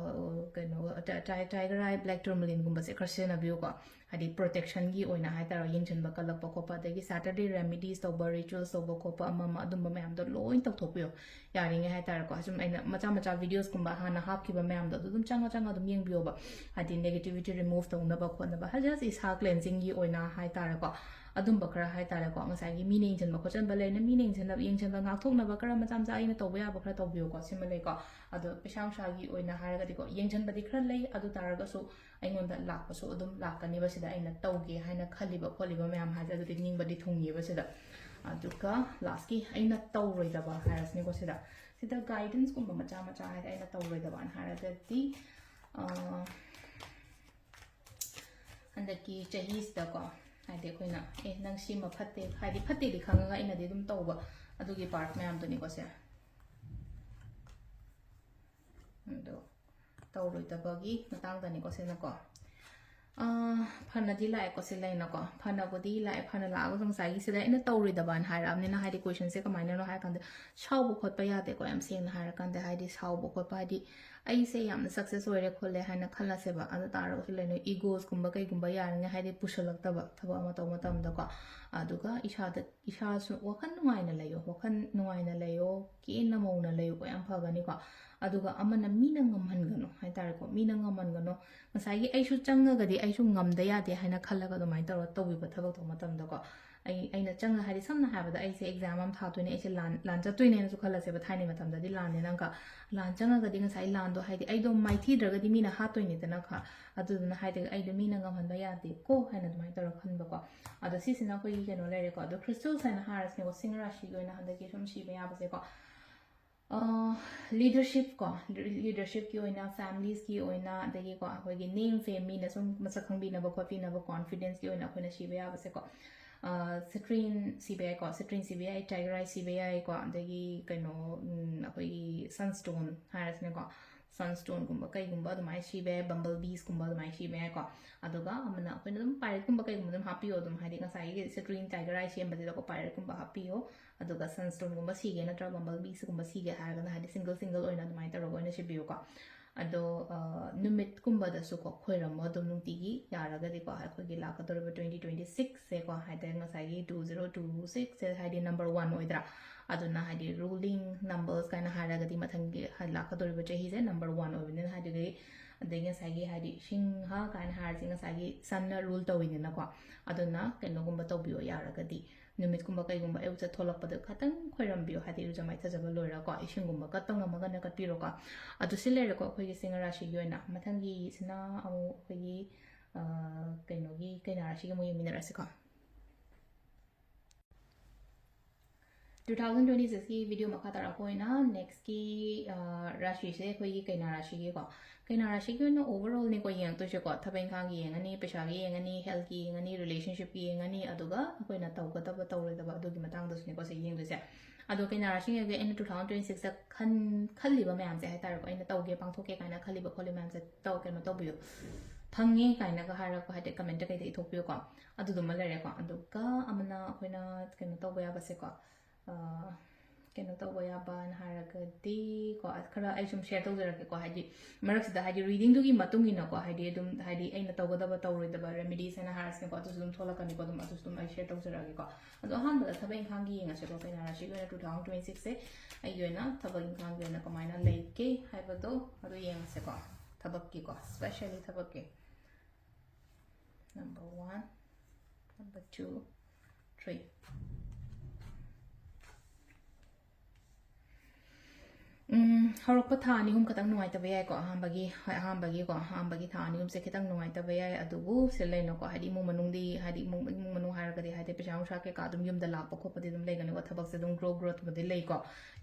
ꯀꯩꯅꯣ, ꯇ-, ꯇꯥꯏ-, ꯇꯥꯏꯒꯔ ꯑꯥꯏ, ꯕ꯭ꯂꯦꯛ ꯇꯨꯔꯃꯂꯤꯟꯒꯨꯝꯕꯁꯦ ꯈꯔ ꯁꯤꯖꯤꯟꯅꯕꯤꯌꯨꯀꯣ꯫ ꯍꯥꯏꯗꯤ ꯄ꯭ꯔꯣꯇꯦꯛꯁꯟꯒꯤ ꯑꯣꯏꯅ ꯍꯥꯏꯇꯥꯔꯦ, ꯌꯦꯡꯁꯤꯟꯕ ꯀꯜꯂꯛꯄ ꯈꯣꯠꯄ, ꯑꯗꯒꯤ ꯁꯦꯇꯔꯗꯦ ꯔꯦꯃꯤꯗꯤꯁ ꯇꯧꯕ, ꯔꯤꯆꯨꯋꯜꯁ ꯇꯧꯕ ꯈꯣꯠꯄ, ꯑꯃ ꯑꯃ ꯑꯗꯨꯝꯕ ꯃꯌꯥꯝꯗꯣ ꯂꯣꯏ ꯇꯧꯊꯣꯛꯄꯤꯌꯣ꯫ ꯌꯥꯔꯤꯉꯩ ꯍꯥꯏꯇꯥꯔꯦꯀꯣ, ꯁꯨꯝ ꯑꯩꯅ ꯃꯆꯥ ꯃꯆꯥ ꯚꯤꯗꯤꯑꯣꯁꯀꯨꯝꯕ ꯍꯥꯟꯅ ꯍꯥꯞꯈꯤꯕ ꯃꯌꯥꯝꯗꯣ ꯑꯗꯨ ꯑꯗꯨꯝ ꯆꯪꯉ ꯆꯪꯉ ꯑꯗꯨꯝ ꯌꯦꯡꯕꯤꯌꯣꯕ꯫ ꯍꯥꯏꯗꯤ ꯅꯦꯒꯦꯇꯤꯚꯤꯇꯤ ꯔꯤꯃꯨꯚ ꯇꯧꯅꯕ ꯈꯣꯠꯅꯕ, ꯍꯥꯏ, ꯖꯁ ꯏꯁꯥ ꯀ꯭ꯂꯦꯟꯖꯤꯡꯒꯤ ꯑꯣꯏꯅ ꯍꯥꯏꯇꯥꯔꯦꯀꯣ, ꯑꯗꯨꯝꯕ ꯈꯔ ꯍꯥꯏꯇꯥꯔꯦꯀꯣ, ꯉꯁꯥꯏꯒꯤ ꯃꯤꯅ ꯌꯦꯡꯁꯤꯟꯕ ꯈꯣꯠꯆꯟꯕ ꯂꯩꯅ, ꯃꯤꯅ ꯌꯦꯡꯁꯤꯟꯅꯕ, ꯌꯦꯡꯁꯤꯟꯕ ꯉꯥꯛꯊꯣꯛꯅꯕ ꯈꯔ ꯃꯆꯥ ꯃꯆꯥ ꯑꯩꯅ ꯇꯧꯕ ꯌꯥꯕ ꯈꯔ ꯇꯧꯕꯤꯌꯨꯀꯣ꯫ ꯁꯤꯃ ꯂꯩꯀꯣ꯫ ꯑꯗꯣ ꯄꯩꯁꯥ ꯅꯨꯡꯁꯥꯒꯤ ꯑꯣꯏꯅ ꯍꯥꯏꯔꯒꯗꯤꯀꯣ, ꯌꯦꯡꯁꯤꯟꯕꯗꯤ ꯈꯔ ꯂꯩ, ꯑꯗꯨ ꯇꯥꯔꯒꯁꯨ ꯑꯩꯉꯣꯟꯗ ꯂꯥꯛꯄꯁꯨ ꯑꯗꯨꯝ ꯂꯥꯛꯀꯅꯤꯕ, ꯁꯤꯗ ꯑꯩꯅ ꯇꯧꯒꯦ ꯍꯥꯏꯅ ꯈꯜꯂꯤꯕ ꯈꯣꯠꯂꯤꯕ ꯃꯌꯥꯝ ꯍꯥꯏꯁꯦ ꯑꯗꯨꯗꯤ ꯅꯤꯡꯕꯗꯤ ꯊꯨꯡꯉꯤꯕ ꯁꯤꯗ꯫ ꯑꯗꯨꯒ ꯂꯥꯁꯀꯤ ꯑꯩꯅ ꯇꯧꯔꯣꯏꯗꯕ ꯍꯥꯏꯔꯁꯤꯅꯦꯀꯣ ꯁꯤꯗ꯫ ꯁꯤꯗ ꯒꯥꯏꯗꯦꯟꯁꯀꯨꯝꯕ ꯃꯆꯥ ꯃꯆꯥ ꯍꯥꯏꯗꯤ ꯑꯩꯅ ꯇꯧꯔꯣꯏꯗꯕꯅ ꯍꯥꯏꯔꯒꯗꯤ, ꯑ, ꯍꯟꯗꯛꯀꯤ ꯆꯍꯤꯁꯤꯗꯀꯣ, ꯍꯥꯏꯗꯤ ꯑꯩꯈꯣꯏꯅ, "ꯑꯦ, ꯅꯪ ꯁꯤꯃ ꯐꯠꯇꯦ", ꯍꯥꯏꯗꯤ ꯐꯠꯇꯦꯗꯤ ꯈꯪꯉꯒ ꯑꯩꯅꯗꯤ ꯑꯗꯨꯝ ꯇꯧꯕ, ꯑꯗꯨꯒꯤ ꯄꯥꯔꯠ ꯃꯌꯥꯝꯗꯨꯅꯤꯀꯣ ꯁꯦ꯫ ꯑꯗꯣ ꯇꯧꯔꯣꯏꯗꯕꯒꯤ ꯃꯇꯥꯡꯗꯅꯤꯀꯣ ꯁꯤꯅꯀꯣ꯫ ꯑꯥ, ꯐꯅꯗꯤ ꯂꯥꯛꯑꯦꯀꯣ, ꯁꯤ ꯂꯩꯅꯀꯣ꯫ ꯐꯅꯕꯨꯗꯤ ꯂꯥꯛꯑꯦ, ꯐꯅ ꯂꯥꯛꯑꯒꯁꯨ ꯉꯁꯥꯏꯒꯤ ꯁꯤꯗ ꯑꯩꯅ ꯇꯧꯔꯣꯏꯗꯕꯅ ꯍꯥꯏꯔꯛꯑꯕꯅꯤꯅ, ꯍꯥꯏꯗꯤ ꯀꯣꯏꯁꯟꯁꯦ ꯀꯃꯥꯏꯅꯅꯣ ꯍꯥꯏꯔꯀꯥꯟꯗ, ꯁꯥꯎꯕ ꯈꯣꯠꯄ ꯌꯥꯗꯦꯀꯣ, ꯌꯥꯝ ꯁꯦꯡꯅ ꯍꯥꯏꯔꯀꯥꯟꯗ, ꯍꯥꯏꯗꯤ ꯁꯥꯎꯕ ꯈꯣꯠꯄ, ꯍꯥꯏꯗꯤ ꯑꯩꯁꯦ ꯌꯥꯝꯅ ꯁꯛꯁꯦꯁ ꯑꯣꯏꯔꯦ ꯈꯣꯠꯂꯦ ꯍꯥꯏꯅ ꯈꯜꯂꯁꯦꯕ, ꯑꯗꯨ ꯇꯥꯔꯒꯁꯨ ꯂꯩꯅ ꯏꯒꯣꯁꯀꯨꯝꯕ ꯀꯩꯒꯨꯝꯕ ꯌꯥꯔꯤꯉꯩ ꯍꯥꯏꯗꯤ ꯄꯨꯁꯜꯂꯛꯇꯕ ꯊꯕꯛ ꯑꯃ ꯇꯧꯕ ꯃꯇꯝꯗꯀꯣ꯫ ꯑꯗꯨꯒ ꯏꯁꯥꯗ, ꯏꯁꯥꯁꯨ ꯋꯥꯈꯜ ꯅꯨꯡꯉꯥꯏꯅ ꯂꯩꯌꯣ, ꯋꯥꯈꯜ ꯅꯨꯡꯉꯥꯏꯅ ꯂꯩꯌꯣ, ꯀꯦꯅ ꯃꯧꯅ ꯂꯩꯌꯣꯀꯣ, ꯌꯥꯝ ꯐꯒꯅꯤꯀꯣ꯫ ꯑꯗꯨꯒ ꯑꯃꯅ ꯃꯤꯅ ꯉꯝꯍꯟꯒꯅꯨ ꯍꯥꯏꯇꯥꯔꯦꯀꯣ, ꯃꯤꯅ ꯉꯝꯍꯟꯒꯅꯨ꯫ ꯉꯁꯥꯏꯒꯤ ꯑꯩꯁꯨ ꯆꯪꯉꯒꯗꯤ ꯑꯩꯁꯨ ꯉꯝꯗ ꯌꯥꯗꯦ ꯍꯥꯏꯅ ꯈꯜꯂꯒ ꯑꯗꯨꯃꯥꯏꯅ ꯇꯧꯔꯒ ꯇꯧꯕꯤꯕ ꯊꯕꯛ ꯇꯧꯕ ꯃꯇꯝꯗꯀꯣ, ꯑꯩ ꯑꯩꯅ ꯆꯪꯉ ꯍꯥꯏꯗꯤ ꯁꯝꯅ ꯍꯥꯏꯔꯕꯗ ꯑꯩꯁꯦ ꯑꯦꯛꯖꯥꯝ ꯑꯃ ꯊꯥꯗꯣꯏꯅꯦ, ꯑꯩꯁꯦ ꯂꯥꯟ ꯂꯥꯟ ꯆꯠꯇꯣꯏꯅꯦꯅꯁꯨ ꯈꯜꯂꯁꯦꯕ, ꯊꯥꯏꯅꯩ ꯃꯇꯝꯗꯗꯤ ꯂꯥꯟꯅꯦꯅ ꯑꯃꯨꯛꯀ ꯂꯥꯟ ꯆꯪꯉꯒꯗꯤ ꯉꯁꯥꯏ ꯂꯥꯟꯗꯣ ꯍꯥꯏꯗꯤ ꯑꯩꯗꯣ ꯃꯥꯏꯊꯤꯗ꯭ꯔꯒꯗꯤ ꯃꯤꯅ ꯍꯥꯠꯇꯣꯏꯅꯤꯗꯅ ꯈ ꯑꯗꯨꯗꯨꯅ ꯍꯥꯏꯗꯤ ꯑꯩꯗꯣ ꯃꯤꯅ ꯉꯝꯍꯟꯕ ꯌꯥꯗꯦꯀꯣ ꯍꯥꯏꯅ ꯑꯗꯨꯃꯥꯏꯅ ꯇꯧꯔꯒ ꯈꯟꯕꯀꯣ꯫ ꯑꯗꯣ ꯁꯤꯁꯤꯅ ꯑꯩꯈꯣꯏꯒꯤ ꯀꯩꯅꯣ ꯂꯩꯔꯦꯀꯣ꯫ ꯑꯗꯣ ꯀ꯭ꯔꯤꯁꯇꯜꯁ ꯍꯥꯏꯅ ꯍꯥꯏꯔꯁꯤꯅꯦꯀꯣ, ꯁꯤꯡ ꯔꯥꯁꯤꯒꯤ ꯑꯣꯏꯅ ꯍꯟꯗꯛꯀꯤ ꯁꯨꯝ ꯁꯤꯕ ꯌꯥꯕꯁꯦꯀꯣ꯫ ꯂꯤꯗꯔꯁꯤꯞ ꯀꯣ, ꯂꯤꯗꯔꯁꯤꯞꯀꯤ ꯑꯣꯏꯅ, ꯐꯦꯃꯤꯂꯤꯁꯀꯤ ꯑꯣꯏꯅ, ꯑꯗꯒꯤꯀꯣ ꯑꯩꯈꯣꯏꯒꯤ ꯅꯦꯝ ꯐꯦꯝ, ꯃꯤꯅ ꯁꯨꯝ ꯃꯁꯛ ꯈꯪꯕꯤꯅꯕ ꯈꯣꯠꯄꯤꯅꯕ, ꯀꯣꯟꯐꯤꯗꯦꯟꯁꯀꯤ ꯑꯣꯏꯅ ꯑꯩꯈꯣꯏꯅ ꯁꯤꯕ ꯌꯥꯕꯁꯦꯀꯣ꯫ ꯁꯤꯇ꯭ꯔꯤꯟ ꯁꯤꯕ ꯌꯥꯏꯀꯣ, ꯁꯤꯇ꯭ꯔꯤꯟ ꯁꯤꯕ ꯌꯥꯏ, ꯇꯥꯏꯒꯔ ꯑꯥꯏ ꯁꯤꯕ ꯌꯥꯏꯀꯣ, ꯑꯗꯒꯤ ꯀꯩꯅꯣ, ꯎꯝ, ꯑꯩꯈꯣꯏꯒꯤ ꯁꯟꯁ꯭ꯇꯣꯟ ꯍꯥꯏꯔꯁꯤꯅꯦꯀꯣ, ꯁꯟꯁ꯭ꯇꯣꯟꯒꯨꯝꯕ ꯀꯩꯒꯨꯝꯕ ꯑꯗꯨꯃꯥꯏꯅ ꯁꯤꯕ ꯌꯥꯏ, ꯕꯝꯕꯜ ꯕꯤꯁꯀꯨꯝꯕ ꯑꯗꯨꯃꯥꯏꯅ ꯁꯤꯕ ꯌꯥꯏꯀꯣ꯫ ꯑꯗꯨꯒ ꯑꯃꯅ ꯑꯩꯈꯣꯏꯅ ꯑꯗꯨꯝ ꯄꯥꯏꯔꯦꯠꯀꯨꯝꯕ ꯀꯩꯒꯨꯝꯕ ꯑꯗꯨꯝ ꯍꯥꯞꯄꯤꯌꯣ, ꯑꯗꯨꯝ ꯍꯥꯏꯗꯤ ꯉꯁꯥꯏꯒꯤ ꯁꯤꯇ꯭ꯔꯤꯟ ꯇꯥꯏꯒꯔ ꯑꯥꯏ ꯁꯦꯝꯕꯁꯤꯗꯀꯣ ꯄꯥꯏꯔꯦꯠꯀꯨꯝꯕ ꯍꯥꯞꯄꯤꯌꯣ꯫ ꯑꯗꯨꯒ ꯁꯟꯁ꯭ꯇꯣꯟꯒꯨꯝꯕ ꯁꯤꯒꯦ ꯅꯠꯇ꯭ꯔꯒ ꯕꯝꯕꯜ ꯕꯤꯁꯀꯨꯝꯕ ꯁꯤꯒꯦ ꯍꯥꯏꯔꯒꯅ ꯍꯥꯏꯗꯤ ꯁꯤꯡꯒꯜ ꯁꯤꯡꯒꯜ ꯑꯣꯏꯅ ꯑꯗꯨꯃꯥꯏꯅ ꯇꯧꯔꯒ ꯑꯣꯏꯅ ꯁꯤꯕꯤꯌꯨꯀꯣ꯫ ꯑꯗꯣ ꯅꯨꯃꯤꯠꯀꯨꯝꯕꯗꯁꯨꯀꯣ ꯈꯣꯏꯔꯝꯃꯣ ꯑꯗꯨꯝ ꯅꯨꯡꯇꯤꯒꯤ, ꯌꯥꯔꯒꯗꯤꯀꯣ ꯑꯩꯈꯣꯏꯒꯤ ꯂꯥꯛꯀꯗꯧꯔꯤꯕ ꯇ꯭ꯋꯦꯟꯇꯤ ꯇ꯭ꯋꯦꯟꯇꯤ ꯁꯤꯛꯁꯁꯦꯀꯣ ꯍꯥꯏꯇꯥꯔꯦ, ꯉꯁꯥꯏꯒꯤ ꯇꯨ ꯖꯤꯔꯣ ꯇꯨ ꯁꯤꯛꯁꯁꯦ ꯍꯥꯏꯗꯤ ꯅꯝꯕꯔ ꯋꯥꯟ ꯑꯣꯏꯗ꯭ꯔꯥ? ꯑꯗꯨꯅ ꯍꯥꯏꯗꯤ ꯔꯨꯂꯤꯡ ꯅꯝꯕꯔꯁ ꯀꯥꯏꯅ ꯍꯥꯏꯔꯒꯗꯤ ꯃꯊꯪꯒꯤ ꯍꯥꯏꯗꯤ ꯂꯥꯛꯀꯗꯧꯔꯤꯕ ꯆꯍꯤꯁꯦ ꯅꯝꯕꯔ ꯋꯥꯟ ꯑꯣꯏꯕꯅꯤꯅ ꯍꯥꯏꯗꯤ ꯑꯗꯒꯤ ꯉꯁꯥꯏꯒꯤ ꯍꯥꯏꯗꯤ ꯁꯤꯡꯍ ꯀꯥꯏꯅ ꯍꯥꯏꯔꯁꯤ, ꯉꯁꯥꯏꯒꯤ ꯁꯟꯅ ꯔꯨꯜ ꯇꯧꯋꯤꯗꯅꯀꯣ꯫ ꯑꯗꯨꯅ ꯀꯩꯅꯣꯒꯨꯝꯕ ꯇꯧꯕꯤꯌꯣ, ꯌꯥꯔꯒꯗꯤ ꯅꯨꯃꯤꯠꯀꯨꯝꯕ ꯀꯩꯒꯨꯝꯕ ꯑꯌꯨꯛꯇ ꯊꯣꯛꯂꯛꯄꯗ ꯈꯇꯪ ꯈꯣꯏꯔꯝꯕꯤꯌꯣ, ꯍꯥꯏꯗꯤ ꯏꯔꯨꯖ ꯃꯥꯏꯊꯖꯕ ꯂꯣꯏꯔꯒꯀꯣ ꯏꯁꯤꯡꯒꯨꯝꯕ ꯀꯠꯄ ꯉꯝꯃꯒꯅ ꯀꯠꯄꯤꯔꯣꯀꯣ꯫ ꯑꯗꯨ ꯁꯤ ꯂꯩꯔꯦꯀꯣ ꯑꯩꯈꯣꯏꯒꯤ ꯁꯤꯡꯍ ꯔꯥꯁꯤꯒꯤ ꯑꯣꯏꯅ꯫ ꯃꯊꯪꯒꯤꯁꯤꯅ ꯑꯃꯨꯛ ꯑꯩꯈꯣꯏꯒꯤ ꯀꯩꯅꯣꯒꯤ ꯀꯩꯅꯥ ꯔꯥꯁꯤꯒꯤ ꯑꯃꯨꯛ ꯌꯦꯡꯃꯤꯟꯅꯔꯁꯤꯀꯣ꯫ ꯇꯨ ꯊꯥꯎꯖꯟ ꯇ꯭ꯋꯦꯟꯇꯤ ꯁꯤꯛꯁꯀꯤ ꯚꯤꯗꯤꯑꯣ ꯃꯈꯥ ꯇꯥꯔꯛꯄ ꯑꯣꯏꯅ ꯅꯦꯛꯁꯀꯤ ꯔꯥꯁꯤꯁꯦ ꯑꯩꯈꯣꯏꯒꯤ ꯀꯩꯅꯥ ꯔꯥꯁꯤꯒꯤꯀꯣ꯫ ꯀꯩꯅꯥ ꯔꯥꯁꯤꯒꯤ ꯑꯣꯏꯅ ꯑꯣꯚꯔꯑꯣꯜꯅꯤꯀꯣ ꯌꯦꯡꯉꯛꯇꯣꯏꯁꯦꯀꯣ꯫ ꯊꯕꯛ ꯏꯪꯈꯥꯡꯒꯤ ꯌꯦꯡꯉꯅꯤ, ꯄꯩꯁꯥꯒꯤ ꯌꯦꯡꯉꯅꯤ, ꯍꯦꯜꯠꯀꯤ ꯌꯦꯡꯉꯅꯤ, ꯔꯤꯂꯦꯁꯟꯁꯤꯞꯀꯤ ꯌꯦꯡꯉꯅꯤ, ꯑꯗꯨꯒ ꯑꯩꯈꯣꯏꯅ ꯇꯧꯒꯗꯕ ꯇꯧꯔꯣꯏꯗꯕ ꯑꯗꯨꯒꯤ ꯃꯇꯥꯡꯗꯁꯨꯅꯦꯀꯣ ꯁꯤ ꯌꯦꯡꯗꯣꯏꯁꯦ꯫ ꯑꯗꯣ ꯀꯩꯅꯥ ꯔꯥꯁꯤꯉꯩꯒꯤ ꯑꯩꯅ ꯇꯨ ꯊꯥꯎꯖꯟ ꯇ꯭ꯋꯦꯟꯇꯤ ꯁꯤꯛꯁꯇ ꯈꯟ ꯈꯜꯂꯤꯕ ꯃꯌꯥꯝꯁꯦ ꯍꯥꯏꯇꯥꯔꯦꯀꯣ, ꯑꯩꯅ ꯇꯧꯒꯦ ꯄꯥꯡꯊꯣꯛꯀꯦ ꯀꯥꯏꯅ ꯈꯜꯂꯤꯕ ꯈꯣꯠꯂꯤ ꯃꯌꯥꯝꯁꯦ ꯇꯧ ꯀꯩꯅꯣ ꯇꯧꯕꯤꯌꯨ, ꯐꯪꯉꯦ ꯀꯥꯏꯅꯒ ꯍꯥꯏꯔꯒ ꯍꯥꯏꯗꯤ ꯀꯃꯦꯟꯇ ꯀꯩꯗ ꯏꯊꯣꯛꯄꯤꯌꯨꯀꯣ꯫ ꯑꯗꯨꯗꯨꯃ ꯂꯩꯔꯦꯀꯣ꯫ ꯑꯗꯨꯒ ꯑꯃꯅ ꯑꯩꯈꯣꯏꯅ ꯀꯩꯅꯣ ꯇꯧꯕ ꯌꯥꯕꯁꯦꯀꯣ, ꯀꯩꯅꯣ ꯇꯧꯕ ꯌꯥꯕꯅ ꯍꯥꯏꯔꯒꯗꯤ ꯀꯣ, ꯈꯔ ꯑꯩ ꯁꯨꯝ ꯁꯤꯌꯔ ꯇꯧꯖꯔꯛꯀꯦꯀꯣ꯫ ꯍꯥꯏꯗꯤ ꯃꯔꯛꯁꯤꯗ ꯍꯥꯏꯗꯤ ꯔꯤꯗꯤꯡꯗꯨꯒꯤ ꯃꯇꯨꯡ ꯏꯟꯅꯀꯣ, ꯍꯥꯏꯗꯤ ꯑꯗꯨꯝ ꯍꯥꯏꯗꯤ ꯑꯩꯅ ꯇꯧꯒꯗꯕ ꯇꯧꯔꯣꯏꯗꯕ ꯔꯦꯃꯤꯗꯤꯁ ꯍꯥꯏꯅ ꯍꯥꯏꯔꯁꯤꯅꯀꯣ, ꯑꯗꯨꯁꯨ ꯑꯗꯨꯝ ꯊꯣꯛꯂꯛꯀꯅꯤꯀꯣ꯫ ꯑꯗꯨꯝ ꯑꯗꯨꯁꯨ ꯑꯗꯨꯝ ꯑꯩ ꯁꯤꯌꯔ ꯇꯧꯖꯔꯛꯑꯒꯦꯀꯣ꯫ ꯑꯗꯣ ꯑꯍꯥꯟꯕꯗ ꯊꯕꯛ ꯏꯪꯈꯥꯡꯒꯤ ꯌꯦꯡꯉꯁꯤꯀꯣ꯫ ꯀꯩꯅꯥ ꯔꯥꯁꯤꯒꯤ ꯑꯣꯏꯅ ꯇꯨ ꯊꯥꯎꯖꯟ ꯇ꯭ꯋꯦꯟꯇꯤ ꯁꯤꯛꯁꯁꯦ ꯑꯩꯒꯤ ꯑꯣꯏꯅ ꯊꯕꯛ ꯏꯪꯈꯥꯡꯒꯤ ꯑꯣꯏꯅ ꯀꯃꯥꯏꯅ ꯂꯩꯒꯦ ꯍꯥꯏꯕꯗꯣ ꯑꯗꯨ ꯌꯦꯡꯉꯁꯦꯀꯣ꯫ ꯊꯕꯛꯀꯤꯀꯣ, ꯁ꯭ꯄꯦꯁꯦꯜꯂꯤ ꯊꯕꯛꯀꯤ꯫ Number one, number two, ꯎꯝ, ꯍꯧꯔꯛꯄ ꯊꯥ ꯑꯅꯤ ꯑꯍꯨꯝ ꯈꯛꯇꯪ ꯅꯨꯡꯉꯥꯏꯇꯕ ꯌꯥꯏꯀꯣ, ꯑꯍꯥꯟꯕꯒꯤ, ꯍꯣꯏ, ꯑꯍꯥꯟꯕꯒꯤꯀꯣ, ꯑꯍꯥꯟꯕꯒꯤ ꯊꯥ ꯑꯅꯤ ꯑꯍꯨꯝꯁꯦ ꯈꯤꯇꯪ ꯅꯨꯡꯉꯥꯏꯇꯕ ꯌꯥꯏ꯫ ꯑꯗꯨꯕꯨ ꯁꯤ ꯂꯩꯅꯀꯣ, ꯍꯥꯏꯗꯤ ꯏꯃꯨꯡ ꯃꯅꯨꯡꯗꯤ, ꯍꯥꯏꯗꯤ ꯏꯃꯨꯡ, ꯏꯃꯨꯡ ꯃꯅꯨꯡ ꯍꯥꯏꯔꯒꯗꯤ, ꯍꯥꯏꯗꯤ ꯄꯩꯁꯥ ꯅꯨꯡꯁꯥ ꯀꯩꯀꯥ ꯑꯗꯨꯝ ꯌꯨꯝꯗ ꯂꯥꯛꯄ ꯈꯣꯠꯄꯗꯤ ꯑꯗꯨꯝ ꯂꯩꯒꯅꯤꯀꯣ, ꯊꯕꯛꯁꯦ ꯑꯗꯨꯝ grow growth ꯄꯨꯗꯤ ꯂꯩꯀꯣ,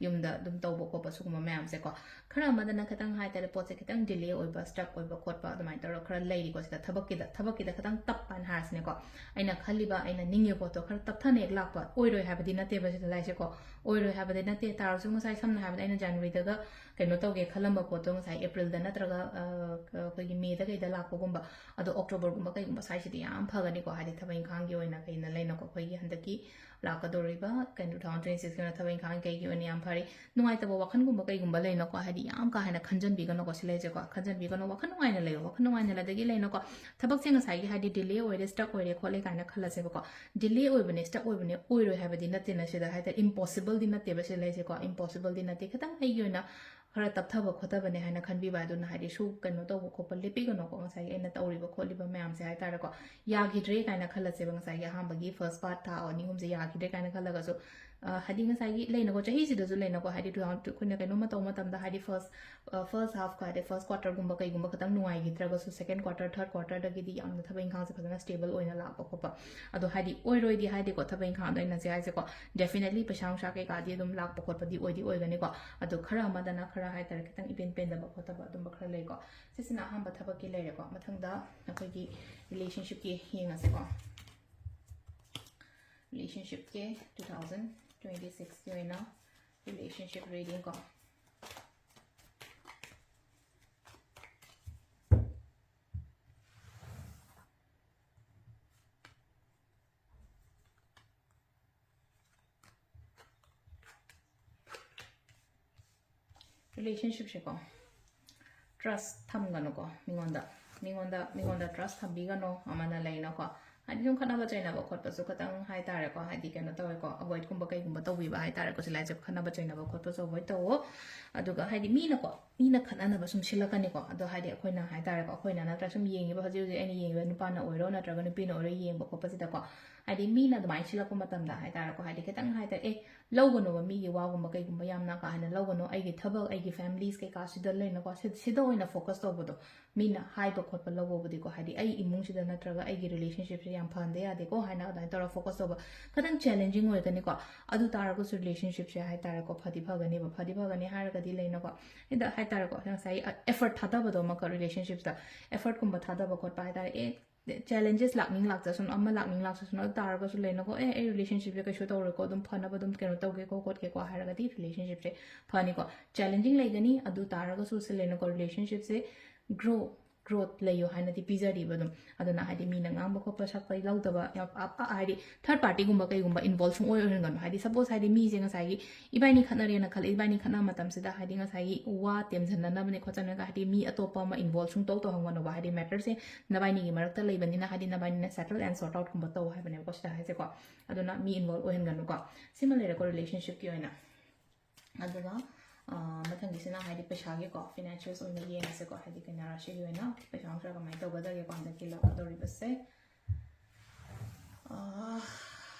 ꯌꯨꯝꯗ ꯑꯗꯨꯝ ꯇꯧꯕ ꯈꯣꯠꯄ ꯁꯤꯒꯨꯝꯕ ꯃꯌꯥꯝꯁꯦꯀꯣ꯫ ꯈꯔ ꯑꯃꯗꯅ ꯈꯤꯇꯪ ꯍꯥꯏꯇꯥꯔꯦ, ꯄꯣꯠꯁꯦ ꯈꯤꯇꯪ delay ꯑꯣꯏꯕ, stuck ꯑꯣꯏꯕ ꯈꯣꯠꯄ ꯑꯗꯨꯃꯥꯏꯅ ꯇꯧꯔꯒ ꯈꯔ ꯂꯩꯔꯤꯀꯣ꯫ ꯁꯤꯗ ꯊꯕꯛꯀꯤꯗ, ꯊꯕꯛꯀꯤꯗ ꯈꯤꯇꯪ ꯇꯞꯄ ꯍꯥꯏꯅ ꯍꯥꯏꯔꯁꯤꯅꯦꯀꯣ꯫ ꯑꯩꯅ ꯈꯜꯂꯤꯕ, ꯑꯩꯅ ꯅꯤꯡꯉꯤꯕ ꯄꯣꯠꯇꯣ ꯈꯔ ꯇꯞꯊꯅ ꯍꯦꯛ ꯂꯥꯛꯄ, ꯑꯣꯏꯔꯣꯏ ꯍꯥꯏꯕꯗꯤ ꯅꯠꯇꯦꯕ ꯁꯤꯗ ꯂꯥꯛꯏꯁꯦꯀꯣ꯫ ꯑꯣꯏꯔꯣꯏ ꯍꯥꯏꯕꯗꯤ ꯅꯠꯇꯦ, ꯇꯥꯔꯁꯨ ꯉꯁꯥꯏ ꯁꯝꯅ ꯍꯥꯏꯔꯕꯗ ꯑꯩꯅ ꯖꯅꯋꯥꯔꯤꯗꯒ ꯀꯩꯅꯣ ꯇꯧꯒꯦ ꯈꯜꯂꯝꯕ ꯄꯣꯠꯇꯣ ꯉꯁꯥꯏ ꯑꯦꯄ꯭ꯔꯤꯜꯗ ꯅꯠꯇ꯭ꯔꯒ, ꯑ, ꯑꯩꯈꯣꯏꯒꯤ ꯃꯦꯗ ꯀꯩꯗ ꯂꯥꯛꯄꯒꯨꯝꯕ, ꯑꯗꯣ ꯑꯣꯛꯇꯣꯕꯔꯒꯨꯝꯕ ꯀꯩꯒꯨꯝꯕ ꯁ꯭ꯋꯥꯏꯁꯤꯗꯤ ꯌꯥꯝ ꯐꯒꯅꯤꯀꯣ, ꯍꯥꯏꯗꯤ ꯊꯕꯛ ꯏꯪꯈꯥꯡꯒꯤ ꯑꯣꯏꯅ ꯀꯩꯅ ꯂꯩꯅꯀꯣ, ꯑꯩꯈꯣꯏꯒꯤ ꯍꯟꯗꯛꯀꯤ ꯂꯥꯛꯀꯗꯧꯔꯤꯕ ꯀꯩꯅꯣ two thousand twenty sixꯀꯤ ꯑꯣꯏꯅ ꯊꯕꯛ ꯏꯪꯈꯥꯡ ꯀꯩꯒꯤ ꯑꯣꯏꯅ ꯌꯥꯝ ꯐꯔꯤ꯫ ꯅꯨꯡꯉꯥꯏꯇꯕ ꯋꯥꯈꯜꯒꯨꯝꯕ ꯀꯩꯒꯨꯝꯕ ꯂꯩꯅꯀꯣ, ꯍꯥꯏꯗꯤ ꯌꯥꯝ ꯀꯥ ꯍꯦꯟꯅ ꯈꯟꯖꯟꯕꯤꯒꯅꯣꯀꯣ, ꯁꯤ ꯂꯩꯁꯦꯀꯣ, ꯈꯟꯖꯟꯕꯤꯒꯅꯣ, ꯋꯥꯈꯜ ꯅꯨꯡꯉꯥꯏꯅ ꯂꯩꯌꯣ, ꯋꯥꯈꯜ ꯅꯨꯡꯉꯥꯏꯅ ꯂꯩꯗꯒꯤ ꯂꯩꯅꯀꯣ, ꯊꯕꯛꯁꯦ ꯉꯁꯥꯏꯒꯤ ꯍꯥꯏꯗꯤ delay ꯑꯣꯏꯔꯦ, stuck ꯑꯣꯏꯔꯦ ꯈꯣꯠꯂꯦ ꯀꯥꯏꯅ ꯈꯜꯂꯁꯦꯕꯀꯣ꯫ Delay ꯑꯣꯏꯕꯅꯦ, stuck ꯑꯣꯏꯕꯅꯦ, ꯑꯣꯏꯔꯣꯏ ꯍꯥꯏꯕꯗꯤ ꯅꯠꯇꯦꯅ ꯁꯤꯗ ꯍꯥꯏꯇꯥꯔꯦ, impossibleꯗꯤ ꯅꯠꯇꯦꯕ ꯁꯤ ꯂꯩꯁꯦꯀꯣ, impossibleꯗꯤ ꯅꯠꯇꯦ, ꯈꯤꯇꯪ ꯑꯩꯒꯤ ꯑꯣꯏꯅ ꯈꯔ ꯇꯞꯊꯕ ꯈꯣꯠꯊꯕꯅꯦ ꯍꯥꯏꯅ ꯈꯟꯕꯤꯕ꯫ ꯑꯗꯨꯅ ꯍꯥꯏꯗꯤ ꯁꯨ ꯀꯩꯅꯣ ꯇꯧꯕ ꯈꯣꯠꯄ ꯂꯦꯞꯄꯤꯒꯅꯣꯀꯣ, ꯉꯁꯥꯏꯒꯤ ꯑꯩꯅ ꯇꯧꯔꯤꯕ ꯈꯣꯠꯂꯤꯕ ꯃꯌꯥꯝꯁꯦ ꯍꯥꯏꯇꯥꯔꯦꯀꯣ꯫ ꯌꯥꯈꯤꯗ꯭ꯔꯦ ꯀꯥꯏꯅ ꯈꯜꯂꯁꯦꯕ, ꯉꯁꯥꯏꯒꯤ ꯑꯍꯥꯟꯕꯒꯤ first part ꯊꯥ ꯑꯅꯤ ꯑꯍꯨꯝꯁꯦ ꯌꯥꯈꯤꯗ꯭ꯔꯦ ꯀꯥꯏꯅ ꯈꯜꯂꯒꯁꯨ, ꯑ, ꯍꯥꯏꯗꯤ ꯉꯁꯥꯏꯒꯤ ꯂꯩꯅꯀꯣ, ꯆꯍꯤꯁꯤꯗꯁꯨ ꯂꯩꯅꯀꯣ, ꯍꯥꯏꯗꯤ two thousand, ꯑꯩꯈꯣꯏꯅ ꯀꯩꯅꯣꯝꯃ ꯇꯧꯕ ꯃꯇꯝꯗ ꯍꯥꯏꯗꯤ first, ꯑ, first halfꯀ ꯍꯥꯏꯗꯤ first quarterꯒꯨꯝꯕ ꯀꯩꯒꯨꯝꯕ ꯈꯤꯇꯪ ꯅꯨꯡꯉꯥꯏꯈꯤꯗ꯭ꯔꯒꯁꯨ second quarter, third quarterꯗꯒꯤꯗꯤ ꯌꯥꯝꯅ ꯊꯕꯛ ꯏꯪꯈꯥꯡꯁꯦ ꯐꯖꯅ stable ꯑꯣꯏꯅ ꯂꯥꯛꯄ ꯈꯣꯠꯄ꯫ ꯑꯗꯣ ꯍꯥꯏꯗꯤ ꯑꯣꯏꯔꯣꯏꯗꯤ ꯍꯥꯏꯗꯤꯀꯣ, ꯊꯕꯛ ꯏꯪꯈꯥꯡꯗꯣ ꯑꯩꯅ ꯍꯧꯖꯤꯛ ꯍꯥꯏꯁꯦꯀꯣ, definitely ꯄꯩꯁꯥ ꯅꯨꯡꯁꯥ ꯀꯩꯀꯥꯗꯤ ꯑꯗꯨꯝ ꯂꯥꯛꯄ ꯈꯣꯠꯄꯗꯤ ꯑꯣꯏꯗꯤ ꯑꯣꯏꯒꯅꯤꯀꯣ꯫ ꯑꯗꯣ ꯈꯔ ꯑꯃꯗꯅ ꯈꯔ ꯍꯥꯏꯇꯥꯔꯦ, ꯈꯤꯇꯪ ꯏꯄꯦꯟ ꯄꯦꯟꯗꯕ ꯈꯣꯠꯇꯕ ꯑꯗꯨꯝꯕ ꯈꯔ ꯂꯩꯀꯣ꯫ ꯁꯤꯁꯤꯅ ꯑꯍꯥꯟꯕ ꯊꯕꯛꯀꯤ ꯂꯩꯔꯦꯀꯣ꯫ ꯃꯊꯪꯗ ꯑꯩꯈꯣꯏꯒꯤ relationshipꯀꯤ ꯌꯦꯡꯉꯁꯤꯀꯣ꯫ Relationshipꯀꯤ two thousand twenty sixꯀꯤ ꯑꯣꯏꯅ relationship reading ꯀꯣ꯫ Relationshipꯁꯦꯀꯣ, trust ꯊꯝꯒꯅꯨꯀꯣ ꯃꯤꯉꯣꯟꯗ꯫ ꯃꯤꯉꯣꯟꯗ, ꯃꯤꯉꯣꯟꯗ trust ꯊꯝꯕꯤꯒꯅꯣ꯫ ꯑꯃꯅ ꯂꯩꯅꯀꯣ, ꯍꯥꯏꯗꯤ ꯁꯨꯝ ꯈꯠꯅꯕ ꯆꯩꯅꯕ ꯈꯣꯠꯄꯁꯨ ꯈꯇꯪ ꯍꯥꯏꯇꯥꯔꯦꯀꯣ, ꯍꯥꯏꯗꯤ ꯀꯩꯅꯣ ꯇꯧꯋꯦꯀꯣ, ꯑꯦꯚꯣꯏꯗꯀꯨꯝꯕ ꯀꯩꯒꯨꯝꯕ ꯇꯧꯕꯤꯕ ꯍꯥꯏꯇꯥꯔꯦꯀꯣ, ꯁꯤ ꯂꯥꯏꯁꯦ ꯈꯠꯅꯕ ꯆꯩꯅꯕ ꯈꯣꯠꯄꯁꯨ ꯑꯦꯚꯣꯏꯗ ꯇꯧꯋꯣ꯫ ꯑꯗꯨꯒ ꯍꯥꯏꯗꯤ ꯃꯤꯅꯀꯣ, ꯃꯤꯅ ꯈꯠꯅꯅꯕ ꯁꯨꯝ ꯁꯤꯜꯂꯛꯀꯅꯤꯀꯣ꯫ ꯑꯗꯣ ꯍꯥꯏꯗꯤ ꯑꯩꯈꯣꯏꯅ ꯍꯥꯏꯇꯥꯔꯦꯀꯣ, ꯑꯩꯈꯣꯏꯅ ꯅꯠꯇ꯭ꯔ ꯁꯨꯝ ꯌꯦꯡꯉꯤꯕ, ꯍꯧꯖꯤꯛ ꯍꯧꯖꯤꯛ ꯑꯩꯅ ꯌꯦꯡꯉꯤꯕ ꯅꯨꯄꯥꯅ ꯑꯣꯏꯔꯣ ꯅꯠꯇ꯭ꯔꯒ ꯅꯨꯄꯤꯅ ꯑꯣꯏꯔꯣ, ꯌꯦꯡꯕ ꯈꯣꯠꯄꯁꯤꯗꯀꯣ, ꯍꯥꯏꯗꯤ ꯃꯤꯅ ꯑꯗꯨꯃꯥꯏꯅ ꯁꯤꯜꯂꯛꯄ ꯃꯇꯝꯗ ꯍꯥꯏꯇꯥꯔꯦꯀꯣ, ꯍꯥꯏꯗꯤ ꯈꯤꯇꯪ ꯍꯥꯏꯇꯥꯔꯦ, ꯑꯦ, ꯂꯧꯒꯅꯣꯕ, ꯃꯤꯒꯤ ꯋꯥꯒꯨꯝꯕ ꯀꯩꯒꯨꯝꯕ ꯌꯥꯝꯅ ꯀꯥ ꯍꯦꯟꯅ ꯂꯧꯒꯅꯣ, ꯑꯩꯒꯤ ꯊꯕꯛ, ꯑꯩꯒꯤ ꯐꯦꯃꯤꯂꯤꯁ ꯀꯩꯀꯥ ꯁꯤꯗ ꯂꯩꯅꯀꯣ, ꯁꯤ-, ꯁꯤꯗ ꯑꯣꯏꯅ ꯐꯣꯀꯁ ꯇꯧꯕꯗꯣ, ꯃꯤꯅ ꯍꯥꯏꯕ ꯈꯣꯠꯄ ꯂꯧꯕꯕꯨꯗꯤꯀꯣ, ꯍꯥꯏꯗꯤ ꯑꯩ ꯏꯃꯨꯡꯁꯤꯗ ꯅꯠꯇ꯭ꯔꯒ ꯑꯩꯒꯤ ꯔꯤꯂꯦꯁꯟꯁꯤꯞꯁꯦ ꯌꯥꯝ ꯐꯍꯟꯗ ꯌꯥꯗꯦꯀꯣ ꯍꯥꯏꯅ ꯑꯗꯨꯃꯥꯏꯅ ꯇꯧꯔꯒ ꯐꯣꯀꯁ ꯇꯧꯕ ꯈꯤꯇꯪ ꯆꯦꯂꯦꯟꯖꯤꯡ ꯑꯣꯏꯒꯅꯤꯀꯣ꯫ ꯑꯗꯨ ꯇꯥꯔꯒꯁꯨ ꯔꯤꯂꯦꯁꯟꯁꯤꯞꯁꯦ ꯍꯥꯏꯇꯥꯔꯦꯀꯣ, ꯐꯗꯤ ꯐꯒꯅꯦꯕ꯫ ꯐꯗꯤ ꯐꯒꯅꯤ ꯍꯥꯏꯔꯒꯗꯤ ꯂꯩꯅꯀꯣ, ꯍꯦꯛꯇ ꯍꯥꯏꯇꯥꯔꯦꯀꯣ, ꯉꯁꯥꯏꯒꯤ ꯑꯦꯐꯔꯠ ꯊꯥꯗꯕꯗꯣ ꯑꯃꯈꯛ, ꯔꯤꯂꯦꯁꯟꯁꯤꯞꯇ ꯑꯦꯐꯔꯠꯀꯨꯝꯕ ꯊꯥꯗꯕ ꯈꯣꯠꯄ ꯍꯥꯏꯇꯥꯔꯦ, ꯑꯦ, ꯆꯦꯂꯦꯟꯖꯦꯁ ꯂꯥꯛꯅꯤꯡ ꯂꯥꯛꯆꯁꯅꯨ, ꯑꯃ ꯂꯥꯛꯅꯤꯡ ꯂꯥꯛꯆꯁꯅꯨ, ꯑꯗꯨ ꯇꯥꯔꯒꯁꯨ ꯂꯩꯅꯀꯣ, ꯑꯦ, ꯑꯩ ꯔꯤꯂꯦꯁꯟꯁꯤꯞꯁꯦ ꯀꯩꯁꯨ ꯇꯧꯔꯣꯏꯀꯣ, ꯑꯗꯨꯝ ꯐꯅꯕ ꯑꯗꯨꯝ ꯀꯩꯅꯣ ꯇꯧꯒꯦꯀꯣ ꯈꯣꯠꯀꯦꯀꯣ ꯍꯥꯏꯔꯒꯗꯤ ꯔꯤꯂꯦꯁꯟꯁꯤꯞꯁꯦ ꯐꯅꯤꯀꯣ꯫ ꯆꯦꯂꯦꯟꯖꯤꯡ ꯂꯩꯒꯅꯤ, ꯑꯗꯨ ꯇꯥꯔꯒꯁꯨ ꯁꯤ ꯂꯩꯅꯀꯣ, ꯔꯤꯂꯦꯁꯟꯁꯤꯞꯁꯦ ꯒ꯭ꯔꯣ, ꯒ꯭ꯔꯣꯠ ꯂꯩꯌꯣ ꯍꯥꯏꯅꯗꯤ ꯄꯤꯖꯔꯤꯕ ꯑꯗꯨꯝ꯫ ꯑꯗꯨꯅ ꯍꯥꯏꯗꯤ ꯃꯤꯅ ꯉꯥꯡꯕ ꯈꯣꯠꯄ ꯁꯛꯄ ꯂꯧꯗꯕ, ꯌꯥꯝ ꯑ-, ꯑ-, ꯍꯥꯏꯗꯤ ꯊꯥꯔꯠ ꯄꯥꯔꯇꯤꯒꯨꯝꯕ ꯀꯩꯒꯨꯝꯕ ꯏꯟꯚꯣꯜꯕ ꯁꯨꯡꯑꯣꯏ ꯑꯣꯏꯍꯟꯒꯅꯨ꯫ ꯍꯥꯏꯗꯤ ꯁꯄꯣꯁ ꯍꯥꯏꯗꯤ ꯃꯤꯁꯦ ꯉꯁꯥꯏꯒꯤ ꯏꯕꯥꯏꯅꯤ ꯈꯠꯅꯔꯦꯅ ꯈꯜꯂꯤ, ꯏꯕꯥꯏꯅꯤ ꯈꯠꯅꯕ ꯃꯇꯝꯁꯤꯗ ꯍꯥꯏꯗꯤ ꯉꯁꯥꯏꯒꯤ ꯋꯥ ꯇꯦꯝꯖꯟꯅꯅꯕꯅꯦ ꯈꯣꯠꯆꯟꯅꯒ ꯍꯥꯏꯗꯤ ꯃꯤ ꯑꯇꯣꯞꯄ ꯑꯃ ꯏꯟꯚꯣꯜꯕ ꯁꯨꯡꯇꯧ ꯇꯧꯍꯟꯒꯅꯨꯕ꯫ ꯍꯥꯏꯗꯤ ꯃꯦꯇꯔꯁꯦ ꯅꯕꯥꯏꯅꯤꯒꯤ ꯃꯔꯛꯇ ꯂꯩꯕꯅꯤꯅ ꯍꯥꯏꯗꯤ ꯅꯕꯥꯏꯅꯤꯅ ꯁꯦꯇꯜ ꯑꯦꯟ ꯁꯣꯔꯠ ꯑꯥꯎꯠꯀꯨꯝꯕ ꯇꯧ ꯍꯥꯏꯕꯅꯦꯕꯀꯣ ꯁꯤꯗ ꯍꯥꯏꯁꯦꯀꯣ꯫ ꯑꯗꯨꯅ ꯃꯤ ꯏꯟꯚꯣꯜꯕ ꯑꯣꯏꯍꯟꯒꯅꯨꯀꯣ꯫ ꯁꯤꯃ ꯂꯩꯔꯦꯀꯣ ꯔꯤꯂꯦꯁꯟꯁꯤꯞꯀꯤ ꯑꯣꯏꯅ꯫ ꯑꯗꯨꯒ, ꯑ, ꯃꯊꯪꯒꯤꯁꯤꯅ ꯍꯥꯏꯗꯤ ꯄꯩꯁꯥꯒꯤꯀꯣ, ꯐꯤꯅꯥꯟꯁꯤꯌꯦꯜꯁ ꯑꯣꯏꯅ ꯌꯦꯡꯉꯁꯦꯀꯣ, ꯍꯥꯏꯗꯤ ꯀꯩꯅꯥ ꯔꯥꯁꯤꯒꯤ ꯑꯣꯏꯅ ꯄꯩꯁꯥ ꯅꯨꯡꯁꯥ ꯀꯃꯥꯏꯅ ꯇꯧꯒꯗꯒꯦꯀꯣ ꯍꯟꯗꯛꯀꯤ ꯂꯥꯛꯀꯗꯧꯔꯤꯕꯁꯦ꯫ ꯑ,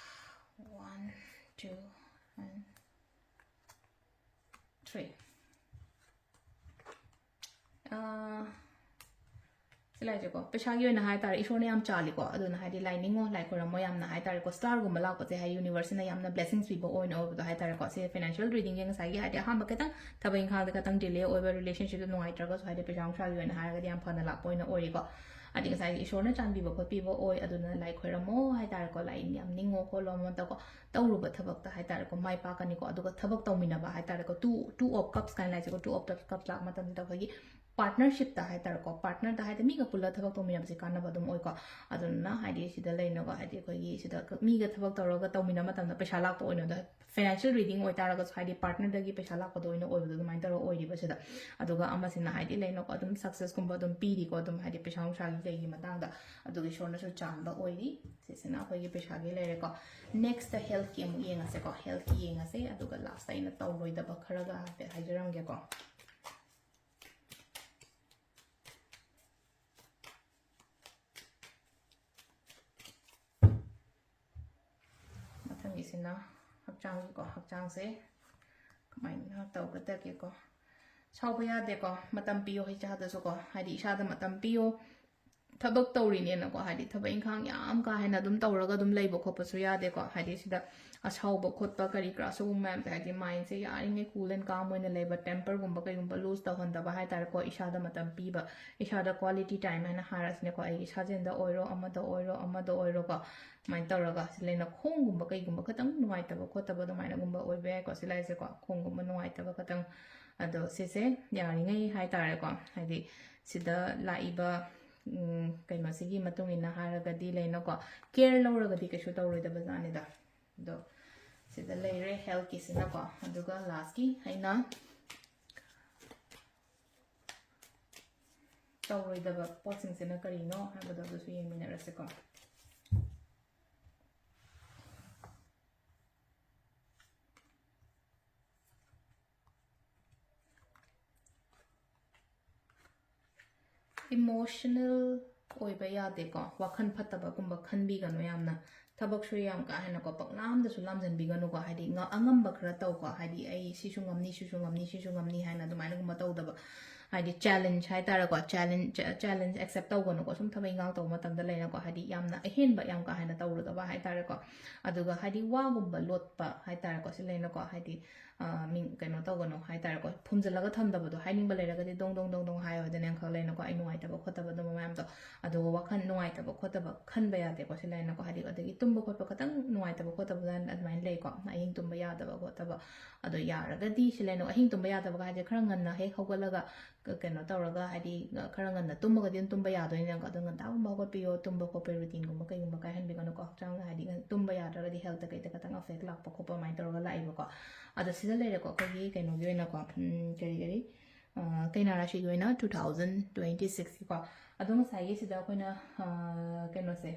one, two, and three. ꯑ, ꯁꯤ ꯂꯥꯏꯁꯦꯀꯣ, ꯄꯩꯁꯥꯒꯤ ꯑꯣꯏꯅ ꯍꯥꯏꯇꯥꯔꯦ, ꯏꯁꯣꯔꯅ ꯌꯥꯝ ꯆꯥꯜꯂꯤꯀꯣ꯫ ꯑꯗꯨꯅ ꯍꯥꯏꯗꯤ ꯂꯥꯏ ꯅꯤꯡꯉꯣ, ꯂꯥꯏ ꯈꯣꯏꯔꯝꯃꯣ ꯌꯥꯝꯅ ꯍꯥꯏꯇꯥꯔꯦꯀꯣ꯫ ꯁ꯭ꯇꯥꯔꯒꯨꯝꯕ ꯂꯥꯛꯄꯁꯦ ꯍꯥꯏꯗꯤ ꯌꯨꯅꯤꯚꯔꯁꯁꯤꯅ ꯌꯥꯝꯅ ꯕ꯭ꯂꯦꯁꯤꯡꯁ ꯄꯤꯕ ꯑꯣꯏꯅ ꯑꯣꯏꯕꯗꯣ ꯍꯥꯏꯇꯥꯔꯦꯀꯣ꯫ ꯁꯤ ꯐꯥꯏꯅꯥꯟꯁꯤꯌꯦꯜ ꯔꯤꯗꯤꯡꯒꯤ ꯉꯁꯥꯏꯒꯤ ꯍꯥꯏꯗꯤ ꯑꯍꯥꯟꯕ ꯈꯤꯇꯪ ꯊꯕꯛ ꯏꯪꯈꯥꯡꯗ ꯈꯤꯇꯪ ꯗꯤꯂꯦ ꯑꯣꯏꯕ, ꯔꯤꯂꯦꯁꯟꯁꯤꯞꯇ ꯅꯨꯡꯉꯥꯏꯇ꯭ꯔꯒꯁꯨ ꯍꯥꯏꯗꯤ ꯄꯩꯁꯥ ꯅꯨꯡꯁꯥꯒꯤ ꯑꯣꯏꯅ ꯍꯥꯏꯔꯒꯗꯤ ꯌꯥꯝ ꯐꯅ ꯂꯥꯛꯄ ꯑꯣꯏꯅ ꯑꯣꯏꯔꯤꯀꯣ꯫ ꯍꯥꯏꯗꯤ ꯉꯁꯥꯏꯒꯤ ꯏꯁꯣꯔꯅ ꯆꯥꯟꯕꯤꯕ ꯈꯣꯠꯄꯤꯕ ꯑꯣꯏ꯫ ꯑꯗꯨꯅ ꯂꯥꯏ ꯈꯣꯏꯔꯝꯃꯣ ꯍꯥꯏꯇꯥꯔꯦꯀꯣ, ꯂꯥꯏ ꯌꯥꯝ ꯅꯤꯡꯉꯣ ꯈꯣꯠꯂꯣ ꯑꯃ ꯇꯧꯀꯣ꯫ ꯇꯧꯔꯨꯕ ꯊꯕꯛꯇ ꯍꯥꯏꯇꯥꯔꯦꯀꯣ, ꯃꯥꯏ ꯄꯥꯛꯀꯅꯤꯀꯣ꯫ ꯑꯗꯨꯒ ꯊꯕꯛ ꯇꯧꯃꯤꯟꯅꯕ ꯍꯥꯏꯇꯥꯔꯦꯀꯣ, two, two of cups ꯀꯥꯏꯅ ꯂꯥꯛꯏꯁꯦꯀꯣ, two of cups ꯂꯥꯛꯄ ꯃꯇꯝꯁꯤꯗ ꯑꯩꯈꯣꯏꯒꯤ ꯄꯥꯔꯠꯅꯔꯁꯤꯞꯇ ꯍꯥꯏꯇꯥꯔꯦꯀꯣ, ꯄꯥꯔꯠꯅꯔꯗ ꯍꯥꯏꯗꯤ ꯃꯤꯒ ꯄꯨꯜꯂ ꯊꯕꯛ ꯇꯧꯃꯤꯟꯅꯕꯁꯦ ꯀꯥꯟꯅꯕ ꯑꯗꯨꯝ ꯑꯣꯏꯀꯣ꯫ ꯑꯗꯨꯅ ꯍꯥꯏꯗꯤ ꯁꯤꯗ ꯂꯩꯅꯀꯣ, ꯍꯥꯏꯗꯤ ꯑꯩꯈꯣꯏꯒꯤ ꯁꯤꯗ ꯃꯤꯒ ꯊꯕꯛ ꯇꯧꯔꯒ ꯇꯧꯃꯤꯟꯅꯕ ꯃꯇꯝꯗ ꯄꯩꯁꯥ ꯂꯥꯛꯄ ꯑꯣꯏꯅ, ꯑꯗꯣ ꯐꯥꯏꯅꯥꯟꯁꯤꯌꯦꯜ ꯔꯤꯗꯤꯡ ꯑꯣꯏꯇꯥꯔꯒꯁꯨ ꯍꯥꯏꯗꯤ ꯄꯥꯔꯠꯅꯔꯗꯒꯤ ꯄꯩꯁꯥ ꯂꯥꯛꯄꯗꯣ ꯑꯣꯏꯅ ꯑꯣꯏꯕꯗꯣ ꯑꯗꯨꯃꯥꯏꯅ ꯇꯧꯔꯒ ꯑꯣꯏꯔꯤꯕ ꯁꯤꯗ꯫ ꯑꯗꯨꯒ ꯑꯃꯁꯤꯅ ꯍꯥꯏꯗꯤ ꯂꯩꯅꯀꯣ, ꯑꯗꯨꯝ ꯁꯛꯁꯦꯁꯀꯨꯝꯕ ꯑꯗꯨꯝ ꯄꯤꯔꯤꯀꯣ, ꯑꯗꯨꯝ ꯍꯥꯏꯗꯤ ꯄꯩꯁꯥ ꯅꯨꯡꯁꯥꯒꯤ ꯀꯩꯒꯤ ꯃꯇꯥꯡꯗ꯫ ꯑꯗꯨꯒ ꯏꯁꯣꯔꯅꯁꯨ ꯆꯥꯟꯕ ꯑꯣꯏꯔꯤ꯫ ꯁꯤꯁꯤꯅ ꯑꯩꯈꯣꯏꯒꯤ ꯄꯩꯁꯥꯒꯤ ꯂꯩꯔꯦꯀꯣ꯫ ꯅꯦꯛꯁꯇ ꯍꯦꯜꯠꯀꯤ ꯑꯃꯨꯛ ꯌꯦꯡꯉꯁꯦꯀꯣ꯫ ꯍꯦꯜꯠꯀꯤ ꯌꯦꯡꯉꯁꯦ, ꯑꯗꯨꯒ ꯂꯥꯁꯇ ꯑꯩꯅ ꯇꯧꯔꯣꯏꯗꯕ ꯈꯔꯒ ꯍꯥꯏꯐꯦꯠ ꯍꯥꯏꯖꯔꯝꯒꯦꯀꯣ꯫ ꯃꯊꯪꯒꯤꯁꯤꯅ ꯍꯛꯆꯥꯡꯒꯤꯀꯣ, ꯍꯛꯆꯥꯡꯁꯦ ꯀꯃꯥꯏꯅ ꯇꯧꯒꯗꯒꯦꯀꯣ꯫ ꯁꯥꯎꯕ ꯌꯥꯗꯦꯀꯣ, ꯃꯇꯝ ꯄꯤꯌꯣ ꯏꯆꯥꯗꯁꯨꯀꯣ, ꯍꯥꯏꯗꯤ ꯏꯁꯥꯗ ꯃꯇꯝ ꯄꯤꯌꯣ꯫ ꯊꯕꯛ ꯇꯧꯔꯤꯅꯦꯅꯀꯣ, ꯍꯥꯏꯗꯤ ꯊꯕꯛ ꯏꯪꯈꯥꯡ ꯌꯥꯝ ꯀꯥ ꯍꯦꯟꯅ ꯑꯗꯨꯝ ꯇꯧꯔꯒ ꯑꯗꯨꯝ ꯂꯩꯕ ꯈꯣꯠꯄꯁꯨ ꯌꯥꯗꯦꯀꯣ꯫ ꯍꯥꯏꯗꯤ ꯁꯤꯗ ꯑꯁꯥꯎꯕ ꯈꯣꯠꯄ ꯀꯔꯤ ꯀꯔꯥ ꯁꯤꯒꯨꯝꯕ ꯃꯌꯥꯝꯁꯦ, ꯍꯥꯏꯗꯤ ꯃꯥꯏꯟꯁꯦ ꯌꯥꯔꯤꯉꯩ ꯀꯨꯜ ꯑꯦꯟ ꯀꯥꯝ ꯑꯣꯏꯅ ꯂꯩꯕ, ꯇꯦꯝꯄꯔꯒꯨꯝꯕ ꯀꯩꯒꯨꯝꯕ ꯂꯨꯖ ꯇꯧꯍꯟꯗꯕ ꯍꯥꯏꯇꯥꯔꯦꯀꯣ꯫ ꯏꯁꯥꯗ ꯃꯇꯝ ꯄꯤꯕ, ꯏꯁꯥꯗ ꯀ꯭ꯋꯥꯂꯤꯇꯤ ꯇꯥꯏꯝ ꯍꯥꯏꯅ ꯍꯥꯏꯔꯁꯤꯅꯦꯀꯣ꯫ ꯑꯩꯒꯤ ꯁꯥꯖꯦꯜꯗ ꯑꯣꯏꯔꯣ, ꯑꯃꯗ ꯑꯣꯏꯔꯣ, ꯑꯃꯗ ꯑꯣꯏꯔꯣꯀꯣ, ꯁꯨꯃꯥꯏꯅ ꯇꯧꯔꯒ ꯁꯤ ꯂꯩꯅ ꯈꯣꯡꯒꯨꯝꯕ ꯀꯩꯒꯨꯝꯕ ꯈꯤꯇꯪ ꯅꯨꯡꯉꯥꯏꯇꯕ ꯈꯣꯠꯇꯕ ꯑꯗꯨꯃꯥꯏꯅꯒꯨꯝꯕ ꯑꯣꯏꯕ ꯌꯥꯏꯀꯣ꯫ ꯁꯤ ꯂꯩꯁꯦꯀꯣ, ꯈꯣꯡꯒꯨꯝꯕ ꯅꯨꯡꯉꯥꯏꯇꯕ ꯈꯤꯇꯪ꯫ ꯑꯗꯣ ꯁꯤꯁꯦ ꯌꯥꯔꯤꯉꯩ ꯍꯥꯏꯇꯥꯔꯦꯀꯣ, ꯍꯥꯏꯗꯤ ꯁꯤꯗ ꯂꯥꯛꯏꯕ ꯎꯝ, ꯀꯩꯅꯣꯁꯤꯒꯤ ꯃꯇꯨꯡ ꯏꯟꯅ ꯍꯥꯏꯔꯒꯗꯤ ꯂꯩꯅꯀꯣ, ꯀꯦꯌꯔ ꯂꯧꯔꯒꯗꯤ ꯀꯩꯁꯨ ꯇꯧꯔꯣꯏꯗꯕ ꯖꯥꯠꯅꯤꯗ꯫ ꯑꯗꯣ ꯁꯤꯗ ꯂꯩꯔꯦ ꯍꯦꯜꯠꯀꯤꯁꯤꯅꯀꯣ꯫ ꯑꯗꯨꯒ ꯂꯥꯁꯀꯤ ꯑꯩꯅ ꯇꯧꯔꯣꯏꯗꯕ ꯄꯣꯠꯁꯤꯡꯁꯤꯅ ꯀꯔꯤꯅꯣ ꯍꯥꯏꯕꯗꯣ ꯑꯗꯨꯁꯨ ꯌꯦꯡꯃꯤꯟꯅꯔꯁꯤꯀꯣ꯫ ꯏꯃꯣꯁꯅꯦꯜ ꯑꯣꯏꯕ ꯌꯥꯗꯦꯀꯣ꯫ ꯋꯥꯈꯜ ꯐꯠꯇꯕꯒꯨꯝꯕ ꯈꯟꯕꯤꯒꯅꯨ ꯌꯥꯝꯅ꯫ ꯊꯕꯛꯁꯨ ꯌꯥꯝ ꯀꯥ ꯍꯦꯟꯅꯀꯣ, ꯄꯪꯂꯥꯝꯗꯁꯨ ꯂꯥꯝꯖꯟꯕꯤꯒꯅꯨꯀꯣ꯫ ꯍꯥꯏꯗꯤ ꯉ-, ꯑꯉꯝꯕ ꯈꯔ ꯇꯧꯀꯣ꯫ ꯍꯥꯏꯗꯤ ꯑꯩ ꯁꯤꯁꯨ ꯉꯝꯅꯤ, ꯁꯤꯁꯨ ꯉꯝꯅꯤ, ꯁꯤꯁꯨ ꯉꯝꯅꯤ ꯍꯥꯏꯅ ꯑꯗꯨꯃꯥꯏꯅꯒꯨꯝꯕ ꯇꯧꯗꯕ꯫ ꯍꯥꯏꯗꯤ ꯆꯦꯂꯦꯟꯖ ꯍꯥꯏꯇꯥꯔꯦꯀꯣ, ꯆꯦꯂꯦꯟꯖ, ꯆꯦꯂꯦꯟꯖ ꯑꯦꯛꯁꯦꯞ ꯇꯧꯒꯅꯨꯀꯣ꯫ ꯁꯨꯝ ꯊꯕꯛ ꯏꯟꯈꯥꯡ ꯇꯧꯕ ꯃꯇꯝꯗ ꯂꯩꯅꯀꯣ, ꯍꯥꯏꯗꯤ ꯌꯥꯝꯅ ꯑꯍꯦꯟꯕ ꯌꯥꯝ ꯀꯥ ꯍꯦꯟꯅ ꯇꯧꯔꯨꯗꯕ ꯍꯥꯏꯇꯥꯔꯦꯀꯣ꯫ ꯑꯗꯨꯒ ꯍꯥꯏꯗꯤ ꯋꯥꯒꯨꯝꯕ ꯂꯣꯠꯄ ꯍꯥꯏꯇꯥꯔꯦꯀꯣ, ꯁꯤ ꯂꯩꯅꯀꯣ꯫ ꯍꯥꯏꯗꯤ ꯃꯤꯡ ꯀꯩꯅꯣ ꯇꯧꯒꯅꯨ ꯍꯥꯏꯇꯥꯔꯦꯀꯣ, ꯐꯨꯝꯖꯤꯜꯂꯒ ꯊꯝꯗꯕꯗꯣ, ꯍꯥꯏꯅꯤꯡꯕ ꯂꯩꯔꯒꯗꯤ ꯗꯣꯡ ꯗꯣꯡ ꯗꯣꯡ ꯗꯣꯡ ꯍꯥꯏꯌꯣ ꯍꯥꯏꯗꯅ ꯑꯃꯈꯛ ꯂꯩꯅꯀꯣ, ꯑꯩ ꯅꯨꯡꯉꯥꯏꯇꯕ ꯈꯣꯠꯇꯕ ꯑꯗꯨꯝꯕ ꯃꯌꯥꯝꯗꯣ꯫ ꯑꯗꯨꯒ ꯋꯥꯈꯜ ꯅꯨꯡꯉꯥꯏꯇꯕ ꯈꯣꯠꯇꯕ ꯈꯟꯕ ꯌꯥꯗꯦꯀꯣ, ꯁꯤ ꯂꯩꯅꯀꯣ, ꯍꯥꯏꯗꯤ ꯑꯗꯒꯤ ꯇꯨꯝꯕ ꯈꯣꯠꯄ ꯈꯇꯪ ꯅꯨꯡꯉꯥꯏꯇꯕ ꯈꯣꯠꯇꯕ ꯑꯗꯨꯃꯥꯏꯅ ꯂꯩꯀꯣ, ꯑꯍꯤꯡ ꯇꯨꯝꯕ ꯌꯥꯗꯕ ꯈꯣꯠꯇꯕ꯫ ꯑꯗꯣ ꯌꯥꯔꯒꯗꯤ ꯁꯤ ꯂꯩꯅꯀꯣ, ꯑꯍꯤꯡ ꯇꯨꯝꯕ ꯌꯥꯗꯕꯒ ꯍꯥꯏꯁꯦ ꯈꯔ ꯉꯟꯅ ꯍꯦꯛ ꯍꯧꯒꯠꯂꯒ ꯀ- ꯀꯩꯅꯣ ꯇꯧꯔꯒ, ꯍꯥꯏꯗꯤ ꯈꯔ ꯉꯟꯅ ꯇꯨꯝꯃꯒꯗꯤ ꯑꯗꯨꯝ ꯇꯨꯝꯕ ꯌꯥꯗꯣꯏꯅꯤꯅꯀꯣ, ꯑꯗꯣ ꯉꯟꯇꯥꯒꯨꯝꯕ ꯍꯧꯒꯠꯄꯤꯌꯣ, ꯇꯨꯝꯕ ꯈꯣꯠꯄ ꯔꯨꯇꯤꯟꯒꯨꯝꯕ ꯀꯩꯒꯨꯝꯕ ꯀꯥꯏꯍꯟꯕꯤꯒꯅꯨꯀꯣ, ꯍꯛꯆꯥꯡꯗ ꯍꯥꯏꯗꯤ ꯇꯨꯝꯕ ꯌꯥꯗ꯭ꯔꯒꯗꯤ ꯍꯦꯜꯠꯇ ꯀꯩꯗ ꯈꯇꯪ ꯑꯐꯦꯛ ꯂꯥꯛꯄ ꯈꯣꯠꯄ ꯑꯗꯨꯃꯥꯏꯅ ꯇꯧꯔꯒ ꯂꯥꯛꯑꯦꯕꯀꯣ꯫ ꯑꯗꯣ ꯁꯤꯗ ꯂꯩꯔꯦꯀꯣ, ꯑꯩꯈꯣꯏꯒꯤ ꯀꯩꯅꯣꯒꯤ ꯑꯣꯏꯅꯀꯣ, ꯎꯝ, ꯀꯔꯤ ꯀꯔꯤ ꯑ, ꯀꯩꯅꯥ ꯔꯥꯁꯤꯒꯤ ꯑꯣꯏꯅ ꯇꯨ ꯊꯥꯎꯖꯟ ꯇ꯭ꯋꯦꯟꯇꯤ ꯁꯤꯛꯁꯀꯤꯀꯣ꯫ ꯑꯗꯣ ꯉꯁꯥꯏꯒꯤ ꯁꯤꯗ ꯑꯩꯈꯣꯏꯅ ꯑ, ꯀꯩꯅꯣꯁꯦ,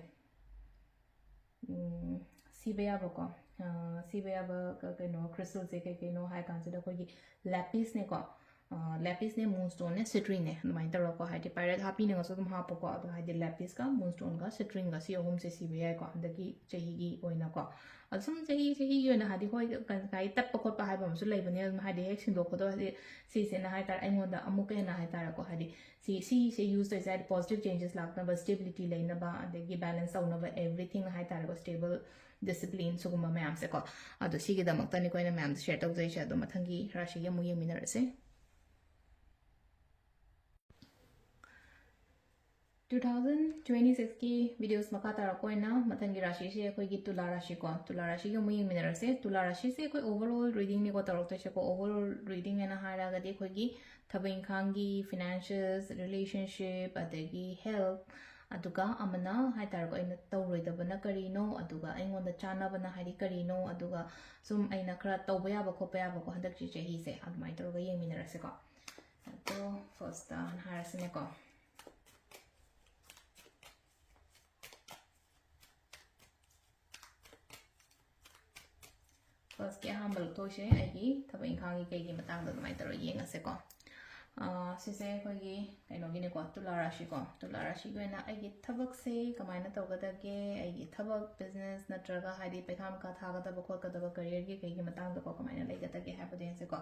ꯎꯝ, ꯁꯤꯕ ꯌꯥꯕꯀꯣ, ꯑ, ꯁꯤꯕ ꯌꯥꯕ ꯀ- ꯀꯩꯅꯣ ꯀ꯭ꯔꯤꯁꯇꯜꯁꯦ ꯀꯩ ꯀꯩꯅꯣ ꯍꯥꯏ ꯀꯥꯟꯁꯤꯗ ꯑꯩꯈꯣꯏꯒꯤ ꯂꯦꯄꯤꯁꯅꯦꯀꯣ, ꯂꯦꯄꯤꯁꯅꯦ, ꯃꯨꯟꯁꯇꯣꯟꯅꯦ, ꯁꯤꯇ꯭ꯔꯤꯟꯅꯦ, ꯑꯗꯨꯃꯥꯏꯅ ꯇꯧꯔꯒꯀꯣ, ꯍꯥꯏꯗꯤ ꯄꯥꯏꯔꯦꯠ ꯍꯥꯞꯄꯤꯅꯤꯡꯉꯁꯨ ꯑꯗꯨꯝ ꯍꯥꯞꯄꯣꯀꯣ꯫ ꯑꯗꯣ ꯍꯥꯏꯗꯤ ꯂꯦꯄꯤꯁꯀ ꯃꯨꯟꯁꯇꯣꯟꯒ ꯁꯤꯇ꯭ꯔꯤꯟꯒ ꯁꯤ ꯑꯍꯨꯝꯁꯦ ꯁꯤꯕ ꯌꯥꯏꯀꯣ, ꯍꯟꯗꯛꯀꯤ ꯆꯍꯤꯒꯤ ꯑꯣꯏꯅꯀꯣ꯫ ꯑꯗꯣ ꯁꯨꯝ ꯆꯍꯤ ꯆꯍꯤꯒꯤ ꯑꯣꯏꯅ ꯍꯥꯏꯗꯤ ꯍꯣꯏ, ꯀ- ꯉꯁꯥꯏꯒꯤ ꯇꯠꯄ ꯈꯣꯠꯄ ꯍꯥꯏꯕ ꯑꯃꯁꯨ ꯂꯩꯕꯅꯦ, ꯑꯗꯨꯝ ꯍꯥꯏꯗꯤ ꯍꯦꯛ ꯁꯤꯟꯗꯣꯛꯄꯗꯣ ꯍꯥꯏꯗꯤ ꯁꯤꯁꯤꯅ ꯍꯥꯏꯇꯥꯔꯦ, ꯑꯩꯉꯣꯟꯗ ꯑꯃꯨꯛꯀ ꯍꯦꯟꯅ ꯍꯥꯏꯇꯥꯔꯦꯀꯣ, ꯍꯥꯏꯗꯤ ꯁꯤ ꯁꯤꯁꯦ ꯌꯨꯁ ꯇꯧꯔꯤꯁꯦ ꯍꯥꯏꯗꯤ ꯄꯣꯖꯤꯇꯤꯚ ꯆꯦꯟꯖꯦꯁ ꯂꯥꯛꯅꯕ, ꯁ꯭ꯇꯦꯕꯤꯂꯤꯇꯤ ꯂꯩꯅꯕ, ꯑꯗꯒꯤ ꯕꯦꯂꯦꯟꯁ ꯇꯧꯅꯕ, ꯑꯦꯚ꯭ꯔꯤꯊꯤꯡ ꯍꯥꯏꯇꯥꯔꯦꯀꯣ, ꯁ꯭ꯇꯦꯕꯜ, ꯗꯤꯁꯤꯄ꯭ꯂꯤꯟ, ꯁꯤꯒꯨꯝꯕ ꯃꯌꯥꯝꯁꯦꯀꯣ꯫ ꯑꯗꯣ ꯁꯤꯒꯤꯗꯃꯛꯇꯅꯤꯀꯣ ꯑꯩꯅ ꯃꯌꯥꯝꯗ ꯁꯤꯌꯔ ꯇꯧꯖꯩꯁꯦ꯫ ꯑꯗꯣ ꯃꯊꯪꯒꯤ ꯔꯥꯁꯤꯒꯤ ꯑꯃꯨꯛ ꯌꯦꯡꯃꯤꯟꯅꯔꯁꯦ꯫ ꯇꯨ ꯊꯥꯎꯖꯟ ꯇ꯭ꯋꯦꯟꯇꯤ ꯁꯤꯛꯁꯀꯤ ꯚꯤꯗꯤꯑꯣꯁ ꯃꯈꯥ ꯇꯥꯔꯛꯄ ꯑꯣꯏꯅ ꯃꯊꯪꯒꯤ ꯔꯥꯁꯤꯁꯦ ꯑꯩꯈꯣꯏꯒꯤ ꯇꯨꯂꯥ ꯔꯥꯁꯤꯀꯣ꯫ ꯇꯨꯂꯥ ꯔꯥꯁꯤꯒꯤ ꯑꯃꯨꯛ ꯌꯦꯡꯃꯤꯟꯅꯔꯁꯦ꯫ ꯇꯨꯂꯥ ꯔꯥꯁꯤꯁꯦ ꯑꯩꯈꯣꯏ ꯑꯣꯚꯔ ꯑꯣꯜ ꯔꯤꯗꯤꯡꯅꯤꯀꯣ ꯇꯧꯔꯛꯇꯣꯏꯁꯦꯀꯣ꯫ ꯑꯣꯚꯔ ꯑꯣꯜ ꯔꯤꯗꯤꯡ ꯍꯥꯏꯅ ꯍꯥꯏꯔꯒꯗꯤ ꯑꯩꯈꯣꯏꯒꯤ ꯊꯕꯛ ꯏꯪꯈꯥꯡꯒꯤ, ꯐꯤꯅꯥꯟꯁꯤꯌꯦꯜꯁ, ꯔꯤꯂꯦꯁꯟꯁꯤꯞ, ꯑꯗꯒꯤ ꯍꯦꯜꯊ, ꯑꯗꯨꯒ ꯑꯃꯅ ꯍꯥꯏꯇꯥꯔꯦꯀꯣ, ꯑꯩꯅ ꯇꯧꯔꯣꯏꯗꯕꯅ ꯀꯔꯤꯅꯣ, ꯑꯗꯨꯒ ꯑꯩꯉꯣꯟꯗ ꯆꯥꯟꯅꯕꯅ ꯍꯥꯏꯗꯤ ꯀꯔꯤꯅꯣ, ꯑꯗꯨꯒ ꯁꯨꯝ ꯑꯩꯅ ꯈꯔ ꯇꯧꯕ ꯌꯥꯕ ꯈꯣꯠꯄ ꯌꯥꯕꯀꯣ, ꯍꯟꯗꯛꯀꯤ ꯆꯍꯤꯁꯦ ꯑꯗꯨꯃꯥꯏꯅ ꯇꯧꯔꯒ ꯌꯦꯡꯃꯤꯟꯅꯔꯁꯦꯀꯣ꯫ ꯑꯗꯣ ꯐꯥꯔꯁꯇ ꯍꯥꯏꯔꯁꯤꯅꯦꯀꯣ꯫ ꯐꯥꯔꯁꯀꯤ ꯑꯍꯥꯟꯕ ꯂꯧꯊꯣꯛꯏꯁꯦ ꯑꯩꯒꯤ ꯊꯕꯛ ꯏꯪꯈꯥꯡꯒꯤ ꯀꯩꯒꯤ ꯃꯇꯥꯡꯗ ꯑꯗꯨꯃꯥꯏꯅ ꯇꯧꯔꯒ ꯌꯦꯡꯉꯁꯦꯀꯣ꯫ ꯑꯥ, ꯁꯤꯁꯦ ꯑꯩꯈꯣꯏꯒꯤ ꯀꯩꯅꯣꯒꯤꯅꯦꯀꯣ, ꯇꯨꯂꯥ ꯔꯥꯁꯤꯀꯣ꯫ ꯇꯨꯂꯥ ꯔꯥꯁꯤꯒꯤ ꯑꯣꯏꯅ ꯑꯩꯒꯤ ꯊꯕꯛꯁꯦ ꯀꯃꯥꯏꯅ ꯇꯧꯒꯗꯒꯦ, ꯑꯩꯒꯤ ꯊꯕꯛ, ꯕꯤꯖꯤꯅꯦꯁ ꯅꯠꯇ꯭ꯔꯒ ꯍꯥꯏꯗꯤ ꯄꯩꯈꯥ ꯃꯈꯥ ꯊꯥꯒꯗꯕ ꯈꯣꯠꯀꯗꯕ, ꯀꯦꯔꯤꯌꯔꯒꯤ ꯀꯩꯒꯤ ꯃꯇꯥꯡꯗꯀꯣ ꯀꯃꯥꯏꯅ ꯂꯩꯒꯗꯒꯦ ꯍꯥꯏꯕꯗꯣ ꯌꯦꯡꯁꯦꯀꯣ꯫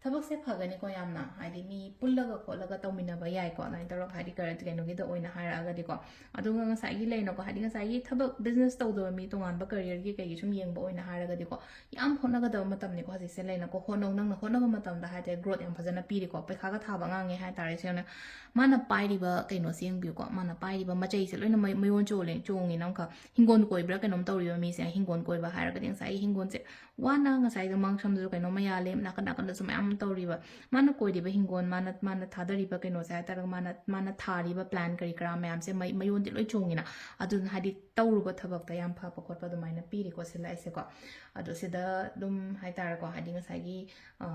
ꯊꯕꯛꯁꯦ ꯐꯒꯅꯤꯀꯣ ꯌꯥꯝꯅ, ꯍꯥꯏꯗꯤ ꯃꯤ ꯄꯨꯜꯂꯒ ꯈꯣꯠꯂꯒ ꯇꯧꯃꯤꯟꯅꯕ ꯌꯥꯏꯀꯣ, ꯑꯗꯨꯃꯥꯏꯅ ꯇꯧꯔꯒ, ꯍꯥꯏꯗꯤ ꯀꯔ-, ꯀꯩꯅꯣꯒꯤꯗ ꯑꯣꯏꯅ ꯍꯥꯏꯔꯛꯑꯒꯗꯤꯀꯣ꯫ ꯑꯗꯨꯒ ꯉꯁꯥꯏꯒꯤ ꯂꯩꯅꯀꯣ, ꯍꯥꯏꯗꯤ ꯉꯁꯥꯏꯒꯤ ꯊꯕꯛ business ꯇꯧꯗꯕ ꯃꯤ, ꯇꯣꯉꯥꯟꯕ careerꯒꯤ ꯀꯩꯒꯤ ꯁꯨꯝ ꯌꯦꯡꯕ ꯑꯣꯏꯅ ꯍꯥꯏꯔꯒꯗꯤꯀꯣ, ꯌꯥꯝ ꯍꯣꯠꯅꯒꯗꯕ ꯃꯇꯝꯅꯤꯀꯣ ꯍꯧꯖꯤꯛꯁꯦ ꯂꯩꯅꯀꯣ꯫ ꯍꯣꯠꯅꯧ, ꯅꯪꯅ ꯍꯣꯠꯅꯕ ꯃꯇꯝꯗ ꯍꯥꯏꯇꯥꯔꯦ growth ꯌꯥꯝ ꯐꯖꯅ ꯄꯤꯔꯤꯀꯣ꯫ ꯄꯩꯈꯥꯒ ꯊꯥꯕ ꯑꯉꯥꯡꯅꯦ ꯍꯥꯏꯇꯥꯔꯦ, ꯁꯦꯡꯅ ꯃꯥꯅ ꯄꯥꯏꯔꯤꯕ ꯀꯩꯅꯣꯁꯦ ꯌꯦꯡꯕꯤꯌꯨꯀꯣ, ꯃꯥꯅ ꯄꯥꯏꯔꯤꯕ ꯃꯆꯩꯁꯦ ꯂꯣꯏꯅ ꯃꯩ-, ꯃꯌꯣꯟ ꯆꯣꯜꯂꯦ, ꯆꯣꯡꯉꯦꯅ ꯑꯃꯈꯛ꯫ ꯍꯤꯡꯒꯣꯜ ꯀꯣꯏꯕ꯭ꯔꯥ ꯀꯩꯅꯣꯝ ꯇꯧꯔꯤꯕ ꯃꯤꯁꯦ, ꯍꯤꯡꯒꯣꯜ ꯀꯣꯏꯕ ꯍꯥꯏꯔꯒꯗꯤ ꯉꯁꯥꯏꯒꯤ ꯍꯤꯡꯒꯣꯜꯁꯦ ꯋꯥꯅ, ꯉꯁꯥꯏꯗꯣ ꯃꯥꯡꯁꯝꯗꯁꯨ ꯀꯩꯅꯣꯝꯃ ꯌꯥꯜꯂꯦ, ꯅꯥꯀꯟ ꯅꯥꯀꯟꯗꯁꯨ ꯃꯌꯥꯝ ꯇꯧꯔꯤꯕ, ꯃꯥꯅ ꯀꯣꯏꯔꯤꯕ ꯍꯤꯡꯒꯣꯜ, ꯃꯥꯅ, ꯃꯥꯅ ꯊꯥꯗꯔꯤꯕ ꯀꯩꯅꯣꯁꯦ ꯍꯥꯏꯇꯥꯔꯒ, ꯃꯥꯅ, ꯃꯥꯅ ꯊꯥꯔꯤꯕ plan ꯀꯔꯤ ꯀꯔꯥ ꯃꯌꯥꯝꯁꯦ ꯃꯩ-, ꯃꯌꯣꯟꯗꯤ ꯂꯣꯏ ꯆꯣꯡꯉꯤꯅ꯫ ꯑꯗꯨꯅ ꯍꯥꯏꯗꯤ ꯇꯧꯔꯨꯕ ꯊꯕꯛꯇ ꯌꯥꯝ ꯐꯕ ꯈꯣꯠꯄ ꯑꯗꯨꯃꯥꯏꯅ ꯄꯤꯔꯤꯀꯣ ꯁꯤ ꯂꯥꯏꯁꯦꯀꯣ꯫ ꯑꯗꯣ ꯁꯤꯗ ꯑꯗꯨꯝ ꯍꯥꯏꯇꯥꯔꯦꯀꯣ, ꯍꯥꯏꯗꯤ ꯉꯁꯥꯏꯒꯤ, ꯑ,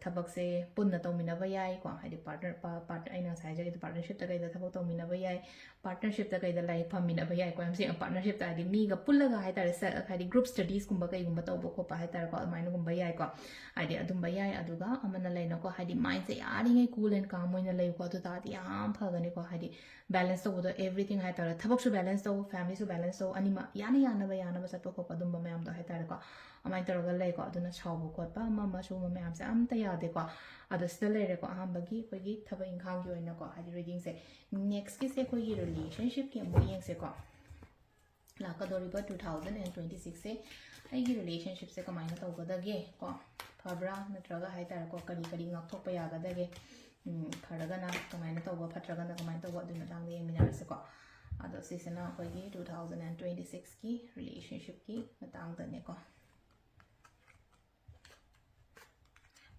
ꯊꯕꯛꯁꯦ ꯄꯨꯟꯅ ꯇꯧꯃꯤꯟꯅꯕ ꯌꯥꯏꯀꯣ, ꯍꯥꯏꯗꯤ partner, ꯄꯥ-, part-, ꯑꯩꯅ ꯉꯁꯥꯏ ꯍꯥꯏꯖꯈꯤꯕꯗꯣ partnershipꯇ ꯀꯩꯗ ꯊꯕꯛ ꯇꯧꯃꯤꯟꯅꯕ ꯌꯥꯏ, partnershipꯇ ꯀꯩꯗ ꯂꯥꯏꯔꯤꯛ ꯐꯝꯃꯤꯟꯅꯕ ꯌꯥꯏꯀꯣ꯫ ꯌꯥꯝ ꯁꯦꯡꯅ partnershipꯇ ꯍꯥꯏꯗꯤ ꯃꯤꯒ ꯄꯨꯜꯂꯒ ꯍꯥꯏꯇꯥꯔꯦ, ꯁ-, ꯍꯥꯏꯗꯤ group studiesꯀꯨꯝꯕ ꯀꯩꯒꯨꯝꯕ ꯇꯧꯕ ꯈꯣꯠꯄ ꯍꯥꯏꯇꯥꯔꯦꯀꯣ, ꯑꯗꯨꯃꯥꯏꯅꯒꯨꯝꯕ ꯌꯥꯏꯀꯣ꯫ ꯍꯥꯏꯗꯤ ꯑꯗꯨꯝꯕ ꯌꯥꯏ꯫ ꯑꯗꯨꯒ ꯑꯃꯅ ꯂꯩꯅꯀꯣ, ꯍꯥꯏꯗꯤ mindꯁꯦ ꯌꯥꯔꯤꯉꯩ cool and calm ꯑꯣꯏꯅ ꯂꯩꯌꯨꯀꯣ, ꯑꯗꯨ ꯇꯥꯔꯗꯤ ꯌꯥꯝ ꯐꯒꯅꯤꯀꯣ꯫ ꯍꯥꯏꯗꯤ balance ꯇꯧꯕꯗꯣ, everything ꯍꯥꯏꯇꯥꯔꯦ, ꯊꯕꯛꯁꯨ balance ꯇꯧ, familyꯁꯨ balance ꯇꯧ, ꯑꯅꯤꯃꯛ ꯌꯥꯅ ꯌꯥꯅꯕ, ꯌꯥꯅꯕ ꯆꯠꯄ ꯈꯣꯠꯄ ꯑꯗꯨꯝꯕ ꯃꯌꯥꯝꯗꯣ ꯍꯥꯏꯇꯥꯔꯦꯀꯣ꯫ ꯑꯗꯨꯃꯥꯏꯅ ꯇꯧꯔꯒ ꯂꯩꯀꯣ꯫ ꯑꯗꯨꯅ ꯁꯥꯎꯕ ꯈꯣꯠꯄ ꯑꯃ ꯑꯃ ꯁꯤꯒꯨꯝꯕ ꯃꯌꯥꯝꯁꯦ ꯑꯝꯇ ꯌꯥꯗꯦꯀꯣ꯫ ꯑꯗꯣ ꯁꯤꯗ ꯂꯩꯔꯦꯀꯣ, ꯑꯍꯥꯟꯕꯒꯤ ꯑꯩꯈꯣꯏꯒꯤ ꯊꯕꯛ ꯏꯪꯈꯥꯡꯒꯤ ꯑꯣꯏꯅꯀꯣ, ꯍꯥꯏꯗꯤ readingꯁꯦ꯫ Nextꯀꯤꯁꯦ ꯑꯩꯈꯣꯏꯒꯤ relationshipꯀꯤ ꯑꯃꯨꯛ ꯌꯦꯡꯁꯦꯀꯣ꯫ ꯂꯥꯛꯀꯗꯧꯔꯤꯕ two thousand and twenty sixꯁꯦ ꯑꯩꯒꯤ relationshipꯁꯦ ꯀꯃꯥꯏꯅ ꯇꯧꯒꯗꯒꯦ ꯀꯣ? ꯐꯕ꯭ꯔꯥ ꯅꯠꯇ꯭ꯔꯒ ꯍꯥꯏꯇꯥꯔꯦꯀꯣ, ꯀꯔꯤ ꯀꯔꯤ ꯉꯥꯛꯊꯣꯛꯄ ꯌꯥꯒꯗꯒꯦ? ꯎꯝ, ꯐꯔꯒꯅ ꯀꯃꯥꯏꯅ ꯇꯧꯕ, ꯐꯠꯇ꯭ꯔꯒꯅ ꯀꯃꯥꯏꯅ ꯇꯧꯕ, ꯑꯗꯨꯒꯤ ꯃꯇꯥꯡꯗ ꯌꯦꯡꯃꯤꯟꯅꯔꯁꯤꯀꯣ꯫ ꯑꯗꯣ ꯁꯤꯁꯤꯅ ꯑꯩꯈꯣꯏꯒꯤ two thousand and twenty sixꯀꯤ relationshipꯀꯤ ꯃꯇꯥꯡꯗꯅꯦꯀꯣ꯫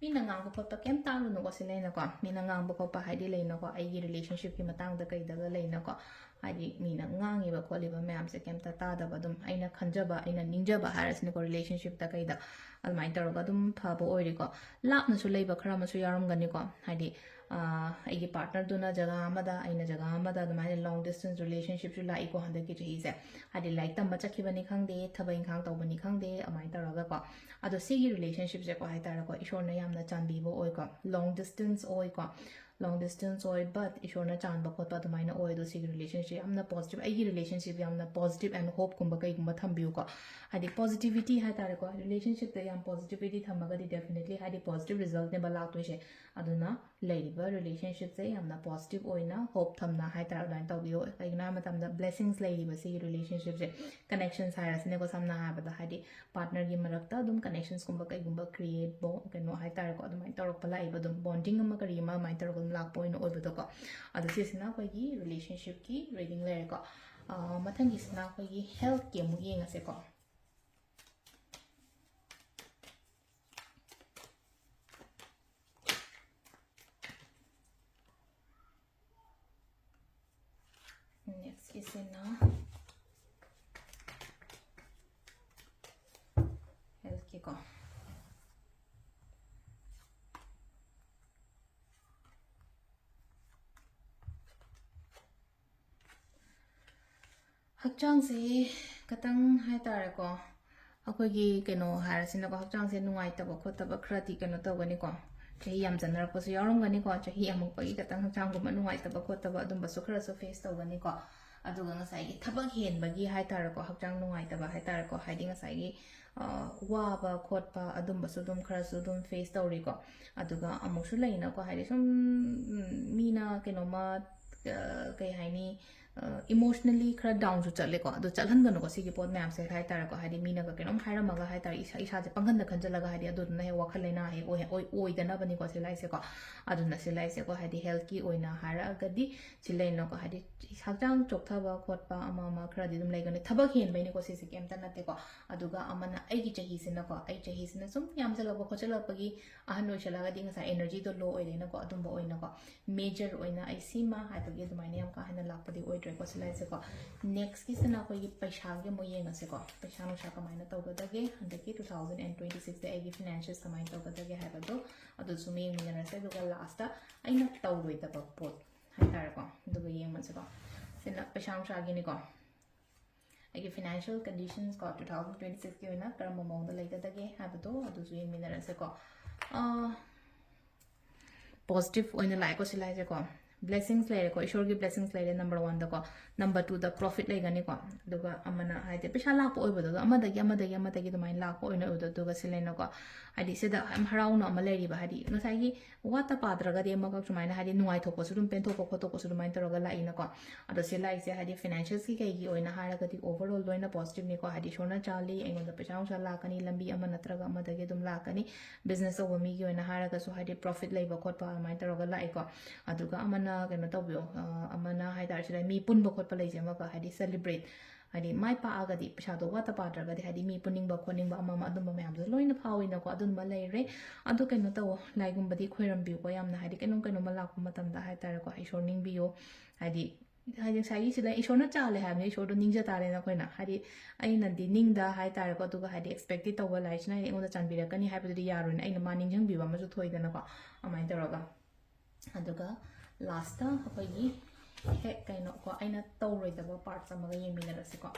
ꯃꯤꯅ ꯉꯥꯡꯕ ꯈꯣꯠꯄ ꯀꯩꯝ ꯇꯥꯔꯨꯅꯨꯀꯣ, ꯁꯤ ꯂꯩꯅꯀꯣ꯫ ꯃꯤꯅ ꯉꯥꯡꯕ ꯈꯣꯠꯄ ꯍꯥꯏꯗꯤ ꯂꯩꯅꯀꯣ, ꯑꯩꯒꯤ relationshipꯀꯤ ꯃꯇꯥꯡꯗ ꯀꯩꯗꯒ ꯂꯩꯅꯀꯣ꯫ ꯍꯥꯏꯗꯤ ꯃꯤꯅ ꯉꯥꯡꯉꯤꯕ ꯈꯣꯠꯂꯤꯕ ꯃꯌꯥꯝꯁꯦ ꯀꯩꯝꯇ ꯇꯥꯗꯕ, ꯑꯗꯨꯝ ꯑꯩꯅ ꯈꯟꯖꯕ, ꯑꯩꯅ ꯅꯤꯡꯖꯕ ꯍꯥꯏꯔꯁꯤꯅꯦꯀꯣ, relationshipꯇ ꯀꯩꯗ ꯑꯗꯨꯃꯥꯏꯅ ꯇꯧꯔꯒ ꯑꯗꯨꯝ ꯐꯕ ꯑꯣꯏꯔꯤꯀꯣ꯫ ꯂꯥꯞꯅꯁꯨ ꯂꯩꯕ ꯈꯔ ꯑꯃꯁꯨ ꯌꯥꯎꯔꯝꯒꯅꯤꯀꯣ, ꯍꯥꯏꯗꯤ, ꯑꯥ, ꯑꯩꯒꯤ partnerꯗꯨꯅ ꯖꯒꯥ ꯑꯃꯗ, ꯑꯩꯅ ꯖꯒꯥ ꯑꯃꯗ, ꯑꯗꯨꯃꯥꯏꯅ long distance relationshipꯁꯨ ꯂꯥꯛꯏꯀꯣ ꯍꯟꯗꯛꯀꯤ ꯆꯍꯤꯁꯦ꯫ ꯍꯥꯏꯗꯤ ꯂꯥꯏꯔꯤꯛ ꯇꯝꯕ ꯆꯠꯈꯤꯕꯅꯤ ꯈꯪꯗꯦ, ꯊꯕꯛ ꯏꯪꯈꯥꯡ ꯇꯧꯕꯅꯤ ꯈꯪꯗꯦ, ꯑꯗꯨꯃꯥꯏꯅ ꯇꯧꯔꯒꯀꯣ꯫ ꯑꯗꯣ ꯁꯤꯒꯤ relationshipꯁꯦꯀꯣ ꯍꯥꯏꯇꯥꯔꯦꯀꯣ, ꯏꯁꯣꯔꯅ ꯌꯥꯝꯅ ꯆꯥꯟꯕꯤꯕ ꯑꯣꯏꯀꯣ, long distance ꯑꯣꯏꯀꯣ꯫ long distance ꯑꯣꯏ, but ꯏꯁꯣꯔꯅ ꯆꯥꯟꯕ ꯈꯣꯠꯄ ꯑꯗꯨꯃꯥꯏꯅ ꯑꯣꯏ꯫ ꯑꯗꯣ ꯁꯤꯒꯤ relationship ꯌꯥꯝꯅ positive, ꯑꯩꯒꯤ relationship ꯌꯥꯝꯅ positive and hope ꯀꯨꯝꯕ ꯀꯩꯒꯨꯝꯕ ꯊꯝꯕꯤꯌꯨꯀꯣ꯫ ꯍꯥꯏꯗꯤ positivity ꯍꯥꯏ ꯇꯥꯔꯦꯀꯣ, relationship ꯇ ꯌꯥꯝ positivity ꯊꯝꯃꯒꯗꯤ definitely ꯍꯥꯏꯗꯤ positive result ꯅꯦꯕ ꯂꯥꯛꯇꯣꯏꯁꯦ꯫ ꯑꯗꯨꯅ ꯂꯩꯔꯤꯕ relationship ꯁꯦ ꯌꯥꯝꯅ positive ꯑꯣꯏꯅ hope ꯊꯝꯅ ꯍꯥꯏ ꯇꯥꯔꯦ ꯑꯗꯨꯃꯥꯏꯅ ꯇꯧꯕꯤꯌꯣ꯫ ꯀꯩꯒꯤꯅꯣ ꯍꯥꯏꯕ ꯃꯇꯝꯗ blessings ꯂꯩꯔꯤꯕ ꯁꯤꯒꯤ relationship ꯁꯦ, connections ꯍꯥꯏꯔꯁꯤꯅꯦꯀꯣ, ꯁꯝꯅ ꯍꯥꯏꯔꯕꯗ ꯍꯥꯏꯗꯤ partner ꯒꯤ ꯃꯔꯛꯇ ꯑꯗꯨꯝ connections ꯀꯨꯝꯕ ꯀꯩꯒꯨꯝꯕ create ꯀꯩꯅꯣ ꯍꯥꯏ ꯇꯥꯔꯦꯀꯣ, ꯑꯗꯨꯃꯥꯏꯅ ꯇꯧꯔꯛꯄ ꯂꯥꯛꯏꯕ, ꯑꯗꯨꯝ bonding ꯑꯃ ꯀꯔꯤ ꯑꯃ ꯑꯗꯨꯃꯥꯏꯅ ꯇꯧꯔꯒ ꯑꯗꯨꯝ ꯂꯥꯛꯄ ꯑꯣꯏꯅ ꯑꯣꯏꯕꯗꯣꯀꯣ꯫ ꯑꯗꯣ ꯁꯤꯁꯤꯅ ꯑꯩꯈꯣꯏꯒꯤ relationship ꯀꯤ reading ꯂꯩꯔꯦꯀꯣ꯫ ꯑ, ꯃꯊꯪꯒꯤꯁꯤꯅ ꯑꯩꯈꯣꯏꯒꯤ health ꯀꯤ ꯑꯃꯨꯛ ꯌꯦꯡꯉꯁꯦꯀꯣ꯫ Next ꯀꯤꯁꯤꯅ health ꯀꯤꯀꯣ꯫ ꯍꯛꯆꯥꯡꯁꯦ ꯈꯇꯪ ꯍꯥꯏ ꯇꯥꯔꯦꯀꯣ, ꯑꯩꯈꯣꯏꯒꯤ ꯀꯩꯅꯣ ꯍꯥꯏꯔꯁꯤꯅꯀꯣ, ꯍꯛꯆꯥꯡꯁꯦ ꯅꯨꯡꯉꯥꯏꯇꯕ ꯈꯣꯠꯇꯕ ꯈꯔꯗꯤ ꯀꯩꯅꯣ ꯇꯧꯒꯅꯤꯀꯣ꯫ ꯆꯍꯤ ꯌꯥꯝꯖꯟꯅꯔꯛꯄꯁꯨ ꯌꯥꯎꯔꯝꯒꯅꯤꯀꯣ, ꯆꯍꯤ ꯌꯥꯝꯃꯛꯄꯒꯤ ꯈꯇꯪ ꯍꯛꯆꯥꯡꯒꯨꯝꯕ ꯅꯨꯡꯉꯥꯏꯇꯕ ꯈꯣꯠꯇꯕ ꯑꯗꯨꯝꯕꯁꯨ ꯈꯔꯁꯨ face ꯇꯧꯒꯅꯤꯀꯣ꯫ ꯑꯗꯨꯒ ꯉꯁꯥꯏꯒꯤ ꯊꯕꯛ ꯍꯦꯟꯕꯒꯤ ꯍꯥꯏ ꯇꯥꯔꯦꯀꯣ, ꯍꯛꯆꯥꯡ ꯅꯨꯡꯉꯥꯏꯇꯕ ꯍꯥꯏ ꯇꯥꯔꯦꯀꯣ, ꯍꯥꯏꯗꯤ ꯉꯁꯥꯏꯒꯤ ꯑ, ꯋꯥꯕ ꯈꯣꯠꯄ ꯑꯗꯨꯝꯕꯁꯨ ꯑꯗꯨꯝ ꯈꯔꯁꯨ ꯑꯗꯨꯝ face ꯇꯧꯔꯤꯀꯣ꯫ ꯑꯗꯨꯒ ꯑꯃꯨꯛꯁꯨ ꯂꯩꯅꯀꯣ, ꯍꯥꯏꯗꯤ ꯁꯨꯝ, ꯎꯝ, ꯃꯤꯅ ꯀꯩꯅꯣꯝꯃ, ꯑ, ꯀꯩ ꯍꯥꯏꯅꯤ, ꯑ, emotionally ꯈꯔ down ꯁꯨ ꯆꯠꯂꯦꯀꯣ꯫ ꯑꯗꯣ ꯆꯠꯍꯟꯒꯅꯨꯀꯣ ꯁꯤꯒꯤ ꯄꯣꯠ ꯃꯌꯥꯝꯁꯦ ꯍꯥꯏ ꯇꯥꯔꯦꯀꯣ꯫ ꯍꯥꯏꯗꯤ ꯃꯤꯅꯒ ꯀꯩꯅꯣꯝ ꯍꯥꯏꯔꯝꯃꯒ ꯍꯥꯏ ꯇꯥꯔꯦ, ꯏꯁꯥ, ꯏꯁꯥꯁꯦ ꯄꯪꯍꯟꯗ ꯈꯟꯖꯜꯂꯒ ꯍꯥꯏꯗꯤ ꯑꯗꯨꯗꯨꯅ ꯍꯦꯛ ꯋꯥꯈꯜ ꯂꯩꯅꯥ ꯍꯦꯛ ꯑꯣꯏ-, ꯑꯣꯏ-, ꯑꯣꯏꯗꯅꯕꯅꯤꯀꯣ ꯁꯤ ꯂꯥꯏꯁꯦꯀꯣ꯫ ꯑꯗꯨꯅ ꯁꯤ ꯂꯥꯏꯁꯦꯀꯣ, ꯍꯥꯏꯗꯤ health ꯀꯤ ꯑꯣꯏꯅ ꯍꯥꯏꯔꯛꯑꯒꯗꯤ ꯁꯤ ꯂꯩꯅꯀꯣ, ꯍꯥꯏꯗꯤ ꯍꯛꯆꯥꯡ ꯆꯣꯛꯊꯕ ꯈꯣꯠꯄ ꯑꯃ ꯑꯃ ꯈꯔꯗꯤ ꯑꯗꯨꯝ ꯂꯩꯒꯅꯤ꯫ ꯊꯕꯛ ꯍꯦꯟꯕꯩꯅꯤꯀꯣ ꯁꯤꯁꯦ, ꯀꯩꯝꯇ ꯅꯠꯇꯦꯀꯣ꯫ ꯑꯗꯨꯒ ꯑꯃꯅ ꯑꯩꯒꯤ ꯆꯍꯤꯁꯤꯅꯀꯣ, ꯑꯩ ꯆꯍꯤꯁꯤꯅ ꯁꯨꯝ ꯌꯥꯝꯁꯜꯂꯛꯄ ꯈꯣꯠꯆꯜꯂꯛꯄꯒꯤ, ꯑꯍꯟ ꯑꯣꯏꯁꯜꯂꯛꯑꯒꯗꯤ ꯉꯁꯥꯏ energy ꯗꯣ low ꯑꯣꯏꯔꯦꯅꯀꯣ, ꯑꯗꯨꯝꯕ ꯑꯣꯏꯅꯀꯣ꯫ Major ꯑꯣꯏꯅ ꯑꯩ ꯁꯤꯃ ꯍꯥꯏꯕꯒꯤ ꯑꯗꯨꯃꯥꯏꯅ ꯌꯥꯝ ꯀꯥ ꯍꯦꯟꯅ ꯂꯥꯛꯄꯗꯤ ꯑꯣꯏꯗ꯭ꯔꯦꯀꯣ ꯁꯤ ꯂꯥꯏꯁꯦꯀꯣ꯫ Next ꯀꯤꯁꯤꯅ ꯑꯩꯈꯣꯏꯒꯤ ꯄꯩꯁꯥꯒꯤ ꯑꯃꯨꯛ ꯌꯦꯡꯉꯁꯦꯀꯣ, ꯄꯩꯁꯥ ꯅꯨꯡꯁꯥ ꯀꯃꯥꯏꯅ ꯇꯧꯒꯗꯒꯦ ꯍꯟꯗꯛꯀꯤ two thousand and twenty six ꯇ ꯑꯩꯒꯤ finances ꯀꯃꯥꯏꯅ ꯇꯧꯒꯗꯒꯦ ꯍꯥꯏꯕꯗꯣ, ꯑꯗꯨꯁꯨ ꯑꯃꯨꯛ ꯌꯦꯡꯃꯤꯟꯅꯔꯁꯦ꯫ ꯑꯗꯨꯒ last ꯑꯩꯅ ꯇꯧꯔꯣꯏꯗꯕ ꯄꯣꯠ ꯍꯥꯏ ꯇꯥꯔꯦꯀꯣ, ꯑꯗꯨꯒ ꯌꯦꯡꯉꯁꯦꯀꯣ꯫ ꯁꯤꯅ ꯄꯩꯁꯥ ꯅꯨꯡꯁꯥꯒꯤꯅꯤꯀꯣ꯫ ꯑꯩꯒꯤ financial conditions ꯀꯣ, two thousand twenty six ꯀꯤ ꯑꯣꯏꯅ ꯀꯔꯝꯕ ꯃꯑꯣꯡꯗ ꯂꯩꯒꯗꯒꯦ ꯍꯥꯏꯕꯗꯣ ꯑꯗꯨꯁꯨ ꯌꯦꯡꯃꯤꯟꯅꯔꯁꯦꯀꯣ꯫ ꯑꯥ, ꯄꯣꯖꯤꯇꯤꯚ ꯑꯣꯏꯅ ꯂꯥꯛꯑꯦꯀꯣ ꯁꯤ ꯂꯥꯏꯁꯦꯀꯣ꯫ ꯕ꯭ꯂꯦꯁꯤꯡꯁ ꯂꯩꯔꯦꯀꯣ, ꯏꯁꯣꯔꯒꯤ ꯕ꯭ꯂꯦꯁꯤꯡꯁ ꯂꯩꯔꯦ ꯅꯝꯕꯔ ꯋꯥꯟꯗꯀꯣ꯫ ꯅꯝꯕꯔ ꯇꯨꯗ ꯄ꯭ꯔꯣꯐꯤꯠ ꯂꯩꯒꯅꯤꯀꯣ꯫ ꯑꯗꯨꯒ ꯑꯃꯅ ꯍꯥꯏꯗꯤ ꯄꯩꯁꯥ ꯂꯥꯛꯄ ꯑꯣꯏꯕꯗꯣ, ꯑꯗꯣ ꯑꯃꯗꯒꯤ ꯑꯃꯗꯒꯤ ꯑꯃꯗꯒꯤ ꯑꯗꯨꯃꯥꯏꯅ ꯂꯥꯛꯄ ꯑꯣꯏꯅ ꯑꯣꯏꯕꯗꯣ꯫ ꯑꯗꯨꯒ ꯁꯤ ꯂꯩꯅꯀꯣ, ꯍꯥꯏꯗꯤ ꯁꯤꯗ ꯌꯥꯝ ꯍꯔꯥꯎꯅ ꯑꯃ ꯂꯩꯔꯤꯕ, ꯍꯥꯏꯗꯤ ꯉꯁꯥꯏꯒꯤ ꯋꯥꯠꯇ ꯄꯥꯗ꯭ꯔꯒꯗꯤ ꯑꯃꯈꯛ ꯁꯨꯃꯥꯏꯅ ꯍꯥꯏꯗꯤ ꯅꯨꯡꯉꯥꯏꯊꯣꯛꯄꯁꯨ ꯑꯗꯨꯝ, ꯄꯦꯟꯊꯣꯛꯄ ꯈꯣꯠꯇꯣꯛꯄꯁꯨ ꯑꯗꯨꯃꯥꯏꯅ ꯇꯧꯔꯒ ꯂꯥꯛꯏꯅꯀꯣ꯫ ꯑꯗꯣ ꯁꯤ ꯂꯥꯛꯏꯁꯦ ꯍꯥꯏꯗꯤ ꯐꯥꯏꯅꯥꯟꯁꯤꯌꯦꯜꯁꯀꯤ ꯀꯩꯒꯤ ꯑꯣꯏꯅ ꯍꯥꯏꯔꯒꯗꯤ ꯑꯣꯚꯔꯑꯣꯜ ꯂꯣꯏꯅ ꯄꯣꯖꯤꯇꯤꯚꯅꯤꯀꯣ꯫ ꯍꯥꯏꯗꯤ ꯏꯁꯣꯔꯅ ꯆꯥꯜꯂꯤ, ꯑꯩꯉꯣꯟꯗ ꯄꯩꯁꯥ ꯅꯨꯡꯁꯥ ꯂꯥꯛꯀꯅꯤ, ꯂꯝꯕꯤ ꯑꯃ ꯅꯠꯇ꯭ꯔꯒ ꯑꯃꯗꯒꯤ ꯑꯗꯨꯝ ꯂꯥꯛꯀꯅꯤ꯫ ꯕꯤꯖꯤꯅꯦꯁ ꯇꯧꯕ ꯃꯤꯒꯤ ꯑꯣꯏꯅ ꯍꯥꯏꯔꯒꯁꯨ ꯍꯥꯏꯗꯤ ꯄ꯭ꯔꯣꯐꯤꯠ ꯂꯩꯕ ꯈꯣꯠꯄ ꯑꯗꯨꯃꯥꯏꯅ ꯇꯧꯔꯒ ꯂꯥꯛꯑꯦꯀꯣ꯫ ꯑꯗꯨꯒ ꯑꯃꯅ ꯀꯩꯅꯣ ꯇꯧꯕꯤꯌꯣ, ꯑ, ꯑꯃꯅ ꯍꯥꯏꯇꯥꯔꯦ ꯁꯤꯗ ꯃꯤ ꯄꯨꯟꯕ ꯈꯣꯠꯄ ꯂꯩꯁꯦ ꯑꯃꯒ ꯍꯥꯏꯗꯤ ꯁꯦꯂꯤꯕ꯭ꯔꯦꯠ, ꯍꯥꯏꯗꯤ ꯃꯥꯏ ꯄꯥꯛꯑꯒꯗꯤ ꯄꯩꯁꯥꯗꯣ ꯋꯥꯠꯇ ꯄꯥꯗ꯭ꯔꯒꯗꯤ ꯍꯥꯏꯗꯤ ꯃꯤ ꯄꯨꯟꯅꯤꯡꯕ ꯈꯣꯠꯅꯤꯡꯕ ꯑꯃ ꯑꯃ ꯑꯗꯨꯝꯕ ꯃꯌꯥꯝꯗꯣ ꯂꯣꯏꯅ ꯐꯥꯎꯏꯅꯀꯣ꯫ ꯑꯗꯨꯝꯕ ꯂꯩꯔꯦ꯫ ꯑꯗꯣ ꯀꯩꯅꯣ ꯇꯧꯋꯣ, ꯂꯥꯏꯒꯨꯝꯕꯗꯤ ꯈꯣꯏꯔꯝꯕꯤꯌꯨꯀꯣ ꯌꯥꯝꯅ, ꯍꯥꯏꯗꯤ ꯀꯩꯅꯣꯝ ꯀꯩꯅꯣꯝꯃ ꯂꯥꯛꯄ ꯃꯇꯝꯗ ꯍꯥꯏꯇꯥꯔꯦꯀꯣ, ꯏꯁꯣꯔ ꯅꯤꯡꯕꯤꯌꯣ꯫ ꯍꯥꯏꯗꯤ ꯍꯥꯏꯗꯤ ꯉꯁꯥꯏꯒꯤꯁꯤꯗ ꯏꯁꯣꯔꯅ ꯆꯥꯜꯂꯦ ꯍꯥꯏꯕꯅꯤ, ꯏꯁꯣꯔꯗꯣ ꯅꯤꯡꯖ ꯇꯥꯔꯦꯅ ꯑꯩꯈꯣꯏꯅ꯫ ꯍꯥꯏꯗꯤ ꯑꯩꯅꯗꯤ ꯅꯤꯡꯗ ꯍꯥꯏꯇꯥꯔꯦꯀꯣ, ꯑꯗꯨꯒ ꯍꯥꯏꯗꯤ ꯑꯦꯛꯁꯄꯦꯛꯇꯤ ꯇꯧꯕ ꯂꯥꯏꯁꯤꯅ ꯍꯥꯏꯗꯤ ꯑꯩꯉꯣꯟꯗ ꯆꯥꯟꯕꯤꯔꯛꯀꯅꯤ ꯍꯥꯏꯕꯗꯨꯗꯤ ꯌꯥꯔꯣꯏꯅ ꯑꯩꯅ ꯃꯥ ꯅꯤꯡꯁꯤꯡꯕꯤꯕ ꯑꯃꯁꯨ ꯊꯣꯛꯏꯗꯅꯀꯣ꯫ ꯑꯗꯨꯃꯥꯏꯅ ꯇꯧꯔꯒ ꯑꯗꯨꯒ ꯂꯥꯁꯇ ꯑꯩꯈꯣꯏꯒꯤ ꯍꯦꯛ ꯀꯩꯅꯣꯀꯣ, ꯑꯩꯅ ꯇꯧꯔꯣꯏꯗꯕ ꯄꯥꯔꯠꯁ ꯑꯃꯒ ꯌꯦꯡꯃꯤꯟꯅꯔꯁꯤꯀꯣ꯫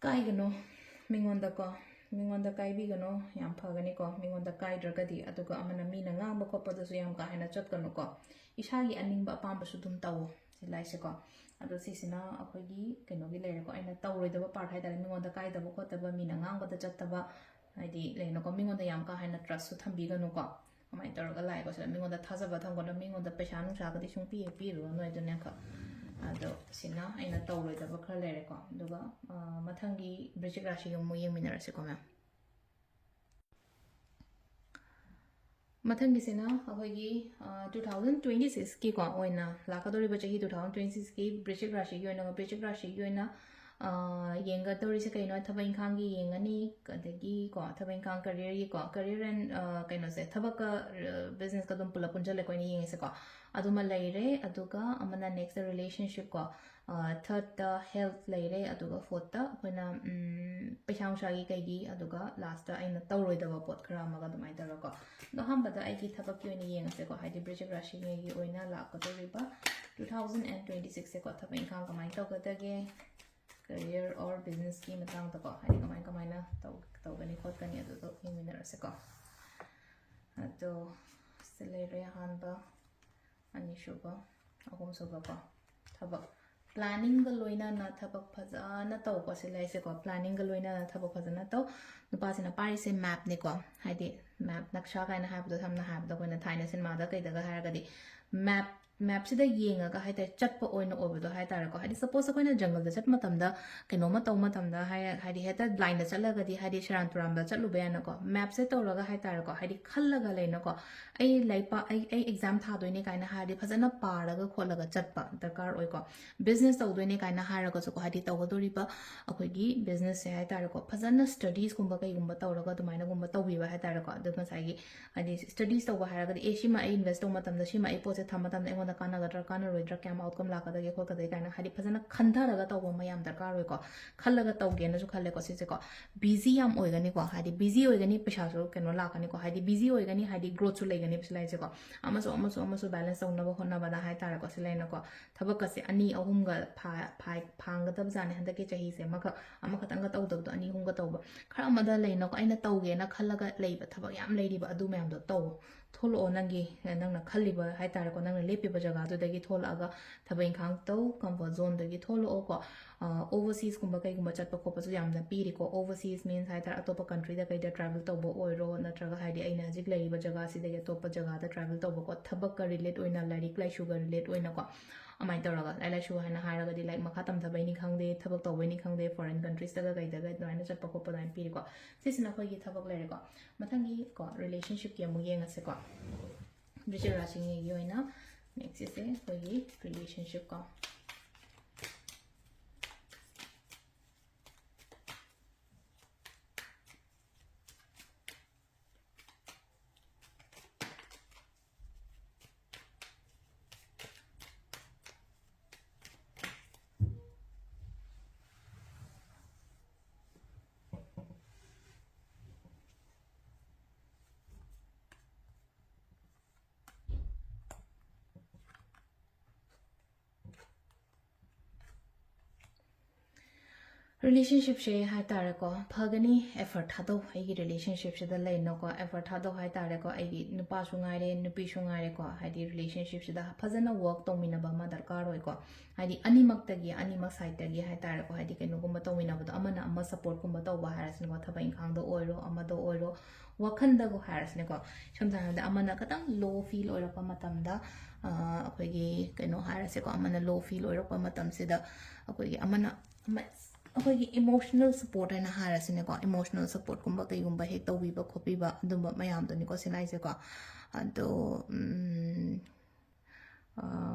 ꯀꯥꯏꯒꯅꯣ ꯃꯤꯉꯣꯟꯗꯀꯣ, ꯃꯤꯉꯣꯟꯗ ꯀꯥꯏꯕꯤꯒꯅꯣ, ꯌꯥꯝ ꯐꯒꯅꯤꯀꯣ ꯃꯤꯉꯣꯟꯗ ꯀꯥꯏꯗ꯭ꯔꯒꯗꯤ꯫ ꯑꯗꯨꯒ ꯑꯃꯅ ꯃꯤꯅ ꯉꯥꯡꯕ ꯈꯣꯠꯄꯗꯁꯨ ꯌꯥꯝ ꯀꯥ ꯍꯦꯟꯅ ꯆꯠꯀꯅꯨꯀꯣ, ꯏꯁꯥꯒꯤ ꯑꯅꯤꯡꯕ ꯑꯄꯥꯝꯕꯁꯨ ꯑꯗꯨꯝ ꯇꯧꯋꯣ ꯁꯤ ꯂꯥꯏꯁꯦꯀꯣ꯫ ꯑꯗꯣ ꯁꯤꯁꯤꯅ ꯑꯩꯈꯣꯏꯒꯤ ꯀꯩꯅꯣꯒꯤ ꯂꯩꯔꯦꯀꯣ, ꯑꯩꯅ ꯇꯧꯔꯣꯏꯗꯕ ꯄꯥꯔꯠ ꯍꯥꯏꯇꯥꯔꯦ, ꯃꯤꯉꯣꯟꯗ ꯀꯥꯏꯗꯕ ꯈꯣꯠꯇꯕ, ꯃꯤꯅ ꯉꯥꯡꯕꯗ ꯆꯠꯇꯕ, ꯍꯥꯏꯗꯤ ꯂꯩꯅꯀꯣ, ꯃꯤꯉꯣꯟꯗ ꯌꯥꯝ ꯀꯥ ꯍꯦꯟꯅ ꯇ꯭ꯔꯁꯁꯨ ꯊꯝꯕꯤꯒꯅꯨꯀꯣ꯫ ꯑꯗꯨꯃꯥꯏꯅ ꯇꯧꯔꯒ ꯂꯥꯛꯑꯦꯀꯣ꯫ ꯁꯤꯗ ꯃꯤꯉꯣꯟꯗ ꯊꯥꯖꯕ ꯊꯝꯒꯅꯨ, ꯃꯤꯉꯣꯟꯗ ꯄꯩꯁꯥ ꯅꯨꯡꯁꯥꯒꯗꯤ ꯁꯨꯡꯄꯤ ꯍꯦꯛ ꯄꯤꯔꯨꯔꯅꯨ ꯑꯗꯨꯅꯦ ꯑꯪꯀ꯫ ꯑꯗꯣ ꯁꯤꯅ ꯑꯩꯅ ꯇꯧꯔꯣꯏꯗꯕ ꯈꯔ ꯂꯩꯔꯦꯀꯣ꯫ ꯑꯗꯨꯒ ꯑ, ꯃꯊꯪꯒꯤ ꯕ꯭ꯔꯤꯆꯤꯛ ꯔꯥꯁꯤꯒꯤ ꯑꯃꯨꯛ ꯌꯦꯡꯃꯤꯟꯅꯔꯁꯤꯀꯣ ꯃꯦꯝ꯫ ꯃꯊꯪꯒꯤꯁꯤꯅ ꯑꯩꯈꯣꯏꯒꯤ ꯇꯨ ꯊꯥꯎꯖꯟ ꯇ꯭ꯋꯦꯟꯇꯤ ꯁꯤꯛꯁꯀꯤꯀꯣ ꯑꯣꯏꯅ ꯂꯥꯛꯀꯗꯧꯔꯤꯕ ꯆꯍꯤ ꯇꯨ ꯊꯥꯎꯖꯟ ꯇ꯭ꯋꯦꯟꯇꯤ ꯁꯤꯛꯁꯀꯤ ꯕ꯭ꯔꯤꯆꯤꯛ ꯔꯥꯁꯤꯒꯤ ꯑꯣꯏꯅ, ꯕ꯭ꯔꯤꯆꯤꯛ ꯔꯥꯁꯤꯒꯤ ꯑꯣꯏꯅ ꯑ, ꯌꯦꯡꯒꯗꯧꯔꯤꯁꯦ ꯀꯩꯅꯣ? ꯊꯕꯛ ꯏꯪꯈꯥꯡꯒꯤ ꯌꯦꯡꯉꯅꯤ, ꯑꯗꯒꯤ ꯀꯣ, ꯊꯕꯛ ꯏꯪꯈꯥꯡ, careerꯒꯤ ꯀꯣ, career and, ꯑ, ꯀꯩꯅꯣꯁꯦ, ꯊꯕꯛꯀ, ꯑ, businessꯀ ꯑꯗꯨꯝ ꯄꯨꯂꯞ ꯄꯨꯟꯁꯤꯜꯂꯦꯀꯣ ꯑꯩꯅ ꯌꯦꯡꯉꯤꯁꯦꯀꯣ꯫ ꯑꯗꯨꯃ ꯂꯩꯔꯦ, ꯑꯗꯨꯒ ꯑꯃꯅ next relationship ꯀꯣ, ꯑ, thirdꯇ health ꯂꯩꯔꯦ, ꯑꯗꯨꯒ fourthꯇ ꯑꯩꯈꯣꯏꯅ, ꯎꯝ, ꯄꯩꯁꯥ ꯅꯨꯡꯁꯥꯒꯤ ꯀꯩꯒꯤ, ꯑꯗꯨꯒ lastꯇ ꯑꯩꯅ ꯇꯧꯔꯣꯏꯗꯕ ꯄꯣꯠ ꯈꯔ ꯑꯃꯒ ꯑꯗꯨꯃꯥꯏꯅ ꯇꯧꯔꯒꯀꯣ꯫ ꯑꯗꯣ ꯑꯍꯥꯟꯕꯗ ꯑꯩꯒꯤ ꯊꯕꯛꯀꯤ ꯑꯣꯏꯅ ꯌꯦꯡꯉꯁꯦꯀꯣ, ꯍꯥꯏꯗꯤ ꯕ꯭ꯔꯤꯖꯤꯛ ꯔꯥꯁꯤꯉꯩꯒꯤ ꯑꯣꯏꯅ ꯂꯥꯛꯀꯗꯧꯔꯤꯕ two thousand and twenty sixꯁꯦꯀꯣ, ꯊꯕꯛ ꯏꯪꯈꯥꯡ ꯀꯃꯥꯏꯅ ꯇꯧꯒꯗꯒꯦ, career or businessꯀꯤ ꯃꯇꯥꯡꯗꯀꯣ, ꯍꯥꯏꯗꯤ ꯀꯃꯥꯏ ꯀꯃꯥꯏꯅ ꯇꯧ-, ꯇꯧꯒꯅꯤ ꯈꯣꯠꯀꯅꯤ, ꯑꯗꯨꯗꯣ ꯌꯦꯡꯃꯤꯟꯅꯔꯁꯦꯀꯣ꯫ ꯑꯗꯣ ꯁꯤ ꯂꯩꯔꯦ ꯑꯍꯥꯟꯕ, ꯑꯅꯤꯁꯨꯕ, ꯑꯍꯨꯝꯁꯨꯕꯀꯣ꯫ ꯊꯕꯛ planningꯒ ꯂꯣꯏꯅꯅ ꯊꯕꯛ ꯐꯖꯅ ꯇꯧꯀꯣ, ꯁꯤ ꯂꯩꯁꯦꯀꯣ, planningꯒ ꯂꯣꯏꯅꯅ ꯊꯕꯛ ꯐꯖꯅ ꯇꯧ꯫ ꯅꯨꯄꯥꯁꯤꯅ ꯄꯥꯏꯔꯤꯁꯦ mapꯅꯤꯀꯣ, ꯍꯥꯏꯗꯤ map, ꯅꯛꯁꯥ ꯀꯥꯏꯅ ꯍꯥꯏꯕꯗꯣ, ꯁꯝꯅ ꯍꯥꯏꯔꯕꯗ ꯑꯩꯈꯣꯏꯅ ꯊꯥꯏꯅ ꯁꯤꯅꯦꯃꯥꯗ ꯀꯩꯗꯒ ꯍꯥꯏꯔꯒꯗꯤ map, mapꯁꯤꯗ ꯌꯦꯡꯉꯒ ꯍꯥꯏꯇꯥꯔꯦ, ꯆꯠꯄ ꯑꯣꯏꯅ ꯑꯣꯏꯕꯗꯣ ꯍꯥꯏꯇꯥꯔꯦꯀꯣ꯫ ꯍꯥꯏꯗꯤ suppose ꯑꯩꯈꯣꯏꯅ ꯖꯪꯒꯜꯗ ꯆꯠꯄ ꯃꯇꯝꯗ, ꯀꯩꯅꯣꯝꯃ ꯇꯧꯕ ꯃꯇꯝꯗ ꯍꯥꯏ-, ꯍꯥꯏꯗꯤ ꯍꯦꯛꯇ blindꯗ ꯆꯠꯂꯒꯗꯤ, ꯍꯥꯏꯗꯤ ꯁꯦꯔꯥꯟ ꯇꯨꯔꯥꯟꯕ ꯆꯠꯂꯨꯕ ꯌꯥꯏꯅꯀꯣ꯫ Mapꯁꯦ ꯇꯧꯔꯒ ꯍꯥꯏꯇꯥꯔꯦꯀꯣ, ꯍꯥꯏꯗꯤ ꯈꯜꯂꯒ ꯂꯩꯅꯀꯣ, ꯑꯩ ꯂꯥꯏꯔꯤꯛ ꯄꯥ-, ꯑꯩ, ꯑꯩ exam ꯊꯥꯗꯣꯏꯅꯦ ꯀꯥꯏꯅ ꯍꯥꯏꯔꯗꯤ ꯐꯖꯅ ꯄꯥꯔꯒ ꯈꯣꯠꯂꯒ ꯆꯠꯄ ꯗꯔꯀꯥꯔ ꯑꯣꯏꯀꯣ꯫ Business ꯇꯧꯗꯣꯏꯅꯦ ꯀꯥꯏꯅ ꯍꯥꯏꯔꯒꯁꯨꯀꯣ, ꯍꯥꯏꯗꯤ ꯇꯧꯒꯗꯣꯔꯤꯕ ꯑꯩꯈꯣꯏꯒꯤ businessꯁꯦ ꯍꯥꯏꯇꯥꯔꯦꯀꯣ, ꯐꯖꯅ studiesꯀꯨꯝꯕ ꯀꯩꯒꯨꯝꯕ ꯇꯧꯔꯒ ꯑꯗꯨꯃꯥꯏꯅꯒꯨꯝꯕ ꯇꯧꯕꯤꯕ ꯍꯥꯏꯇꯥꯔꯦꯀꯣ꯫ ꯑꯗꯨ ꯉꯁꯥꯏꯒꯤ ꯍꯥꯏꯗꯤ studies ꯇꯧꯕ ꯍꯥꯏꯔꯒꯗꯤ, ꯑꯦ, ꯁꯤꯃ ꯑꯩ invest ꯇꯧꯕ ꯃꯇꯝꯗ, ꯁꯤꯃ ꯑꯩ ꯄꯣꯠꯁꯦ ꯊꯝꯕ ꯃꯇꯝꯗ ꯑꯩꯉꯣꯟꯗ ꯀꯥꯟꯅꯒꯗ꯭ꯔꯥ, ꯀꯥꯟꯅꯔꯣꯏꯗ꯭ꯔꯥ, ꯀꯌꯥꯝ outcome ꯂꯥꯛꯀꯗꯒꯦ, ꯈꯣꯠꯀꯗꯒꯦ ꯀꯥꯏꯅ ꯍꯥꯏꯗꯤ ꯐꯖꯅ ꯈꯟꯊꯔꯒ ꯇꯧꯕ ꯑꯃ ꯌꯥꯝ ꯗꯔꯀꯥꯔ ꯑꯣꯏꯀꯣ꯫ ꯈꯜꯂꯒ ꯇꯧꯒꯦꯅꯁꯨ ꯈꯜꯂꯦꯀꯣ ꯁꯤꯁꯦꯀꯣ꯫ Busy ꯌꯥꯝ ꯑꯣꯏꯒꯅꯤꯀꯣ, ꯍꯥꯏꯗꯤ busy ꯑꯣꯏꯒꯅꯤ, ꯄꯩꯁꯥꯁꯨ ꯀꯩꯅꯣ ꯂꯥꯛꯀꯅꯤꯀꯣ, ꯍꯥꯏꯗꯤ busy ꯑꯣꯏꯒꯅꯤ, ꯍꯥꯏꯗꯤ growthꯁꯨ ꯂꯩꯒꯅꯤ ꯁꯤ ꯂꯥꯏꯟꯁꯦꯀꯣ꯫ ꯑꯃꯁꯨ ꯑꯃꯁꯨ ꯑꯃꯁꯨ balance ꯇꯧꯅꯕ ꯍꯣꯠꯅꯕꯗ ꯍꯥꯏꯇꯥꯔꯦꯀꯣ, ꯁꯤ ꯂꯩꯅꯀꯣ꯫ ꯊꯕꯛꯀꯁꯦ ꯑꯅꯤ ꯑꯍꯨꯝꯒ ꯐꯥ-, ꯐꯥ-, ꯐꯥꯡꯒꯗꯕꯖꯥꯠꯅꯤ ꯍꯟꯗꯛꯀꯤ ꯆꯍꯤꯁꯦ꯫ ꯑꯃꯈꯛ, ꯑꯃꯈꯛꯇꯪꯒ ꯇꯧꯗꯕꯗꯣ, ꯑꯅꯤ ꯑꯍꯨꯝꯒ ꯇꯧꯕ꯫ ꯈꯔ ꯑꯃꯗ ꯂꯩꯅꯀꯣ, ꯑꯩꯅ ꯇꯧꯒꯦꯅ ꯈꯜꯂꯒ ꯂꯩꯕ ꯊꯕꯛ ꯌꯥꯝ ꯂꯩꯔꯤꯕ, ꯑꯗꯨ ꯃꯌꯥꯝꯗꯣ ꯇꯧ꯫ ꯊꯣꯛꯂꯛꯑꯣ, ꯅꯪꯒꯤ, ꯅꯪꯅ ꯈꯜꯂꯤꯕ ꯍꯥꯏꯇꯥꯔꯦꯀꯣ, ꯅꯪꯅ ꯂꯦꯞꯄꯤꯕ ꯖꯒꯥꯗꯨꯗꯒꯤ ꯊꯣꯛꯂꯛꯑꯒ ꯊꯕꯛ ꯏꯪꯈꯥꯡ ꯇꯧ, comfort zoneꯗꯒꯤ ꯊꯣꯛꯂꯛꯑꯣꯀꯣ꯫ ꯑ, overseasꯀꯨꯝꯕ ꯀꯩꯒꯨꯝꯕ ꯆꯠꯄ ꯈꯣꯠꯄꯁꯨ ꯌꯥꯝꯅ ꯄꯤꯔꯤꯀꯣ꯫ Overseas means ꯍꯥꯏꯇꯥꯔꯦ, ꯑꯇꯣꯞꯄ countryꯗ ꯀꯩꯗ travel ꯇꯧꯕ ꯑꯣꯏꯔꯣ, ꯅꯠꯇ꯭ꯔꯒ ꯍꯥꯏꯗꯤ ꯑꯩꯅ ꯍꯧꯖꯤꯛ ꯂꯩꯔꯤꯕ ꯖꯒꯥꯁꯤꯗꯒꯤ ꯑꯇꯣꯞꯄ ꯖꯒꯥꯗ travel ꯇꯧꯕꯀꯣ, ꯊꯕꯛꯀ relate ꯑꯣꯏꯅ, ꯂꯥꯏꯔꯤꯛ ꯂꯥꯏꯁꯨꯒ relate ꯑꯣꯏꯅꯀꯣ꯫ ꯑꯗꯨꯃꯥꯏꯅ ꯇꯧꯔꯒ, ꯂꯥꯏꯔꯤꯛ ꯂꯥꯏꯁꯨ ꯍꯥꯏꯅ ꯍꯥꯏꯔꯒꯗꯤ ꯂꯥꯏꯔꯤꯛ ꯃꯈꯥ ꯇꯝꯊꯕꯩꯅꯤ ꯈꯪꯗꯦ, ꯊꯕꯛ ꯇꯧꯕꯩꯅꯤ ꯈꯪꯗꯦ, foreign countriesꯇꯒ ꯀꯩꯗꯒ ꯑꯗꯨꯃꯥꯏꯅ ꯆꯠꯄ ꯈꯣꯠꯄ ꯑꯗꯨꯃꯥꯏꯅ ꯄꯤꯔꯤꯀꯣ꯫ ꯁꯤꯁꯤꯅ ꯑꯩꯈꯣꯏꯒꯤ ꯊꯕꯛ ꯂꯩꯔꯦꯀꯣ꯫ ꯃꯊꯪꯒꯤ ꯀꯣ, relationshipꯀꯤ ꯑꯃꯨꯛ ꯌꯦꯡꯉꯁꯦꯀꯣ꯫ ꯕ꯭ꯔꯤꯖꯤꯛ ꯔꯥꯁꯤꯉꯩꯒꯤ ꯑꯣꯏꯅ nextꯁꯦ ꯑꯩꯈꯣꯏꯒꯤ relationship ꯀꯣ꯫ ꯔꯤꯂꯦꯁꯟꯁꯤꯞꯁꯦ ꯍꯥꯏ ꯇꯥꯔꯦꯀꯣ, ꯐꯒꯅꯤ, ꯑꯦꯐꯔꯠ ꯊꯥꯗꯧ, ꯑꯩꯒꯤ ꯔꯤꯂꯦꯁꯟꯁꯤꯞꯁꯤꯗ ꯂꯩꯅꯀꯣ, ꯑꯦꯐꯔꯠ ꯊꯥꯗꯧ ꯍꯥꯏ ꯇꯥꯔꯦꯀꯣ, ꯑꯩꯒꯤ ꯅꯨꯄꯥꯁꯨ ꯉꯥꯏꯔꯦ, ꯅꯨꯄꯤꯁꯨ ꯉꯥꯏꯔꯦꯀꯣ, ꯍꯥꯏꯗꯤ ꯔꯤꯂꯦꯁꯟꯁꯤꯞꯁꯤꯗ ꯐꯖꯅ ꯋꯥꯔꯛ ꯇꯧꯃꯤꯟꯅꯕ ꯑꯃ ꯗꯔꯀꯥꯔ ꯑꯣꯏꯀꯣ꯫ ꯍꯥꯏꯗꯤ ꯑꯅꯤꯃꯛꯇꯒꯤ, ꯑꯅꯤꯃꯛ ꯁꯥꯏꯠꯇꯒꯤ ꯍꯥꯏ ꯇꯥꯔꯦꯀꯣ, ꯍꯥꯏꯗꯤ ꯀꯩꯅꯣꯒꯨꯝꯕ ꯇꯧꯃꯤꯟꯅꯕꯗꯣ, ꯑꯃꯅ ꯑꯃ ꯁꯞꯄꯣꯔꯠꯀꯨꯝꯕ ꯇꯧꯕ ꯍꯥꯏꯔꯁꯤꯅꯀꯣ, ꯊꯕꯛ ꯏꯪꯈꯥꯡꯗ ꯑꯣꯏꯔꯣ, ꯑꯃꯗ ꯑꯣꯏꯔꯣ, ꯋꯥꯈꯜꯗꯕꯨ ꯍꯥꯏꯔꯁꯤꯅꯦꯀꯣ, ꯁꯝꯅ ꯍꯥꯏꯔꯕꯗ ꯑꯃꯅ ꯈꯤꯇꯪ ꯂꯣ ꯐꯤꯜ ꯑꯣꯏꯔꯛꯄ ꯃꯇꯝꯗ, ꯑ, ꯑꯩꯈꯣꯏꯒꯤ ꯀꯩꯅꯣ ꯍꯥꯏꯔꯁꯦꯀꯣ, ꯑꯃꯅ ꯂꯣ ꯐꯤꯜ ꯑꯣꯏꯔꯛꯄ ꯃꯇꯝꯁꯤꯗ ꯑꯩꯈꯣꯏꯒꯤ ꯑꯃꯅ ꯑꯃ-, ꯑꯩꯈꯣꯏꯒꯤ ꯏꯃꯣꯁꯅꯦꯜ ꯁꯞꯄꯣꯔꯠ ꯍꯥꯏꯅ ꯍꯥꯏꯔꯁꯤꯅꯦꯀꯣ, ꯏꯃꯣꯁꯅꯦꯜ ꯁꯞꯄꯣꯔꯠꯀꯨꯝꯕ ꯀꯩꯒꯨꯝꯕ ꯍꯦꯛ ꯇꯧꯕꯤꯕ ꯈꯣꯠꯄꯤꯕ, ꯑꯗꯨꯝꯕ ꯃꯌꯥꯝꯗꯨꯅꯤꯀꯣ ꯁꯤꯅ ꯍꯥꯏꯁꯦꯀꯣ꯫ ꯑꯗꯣ, ꯎꯝ, ꯑ,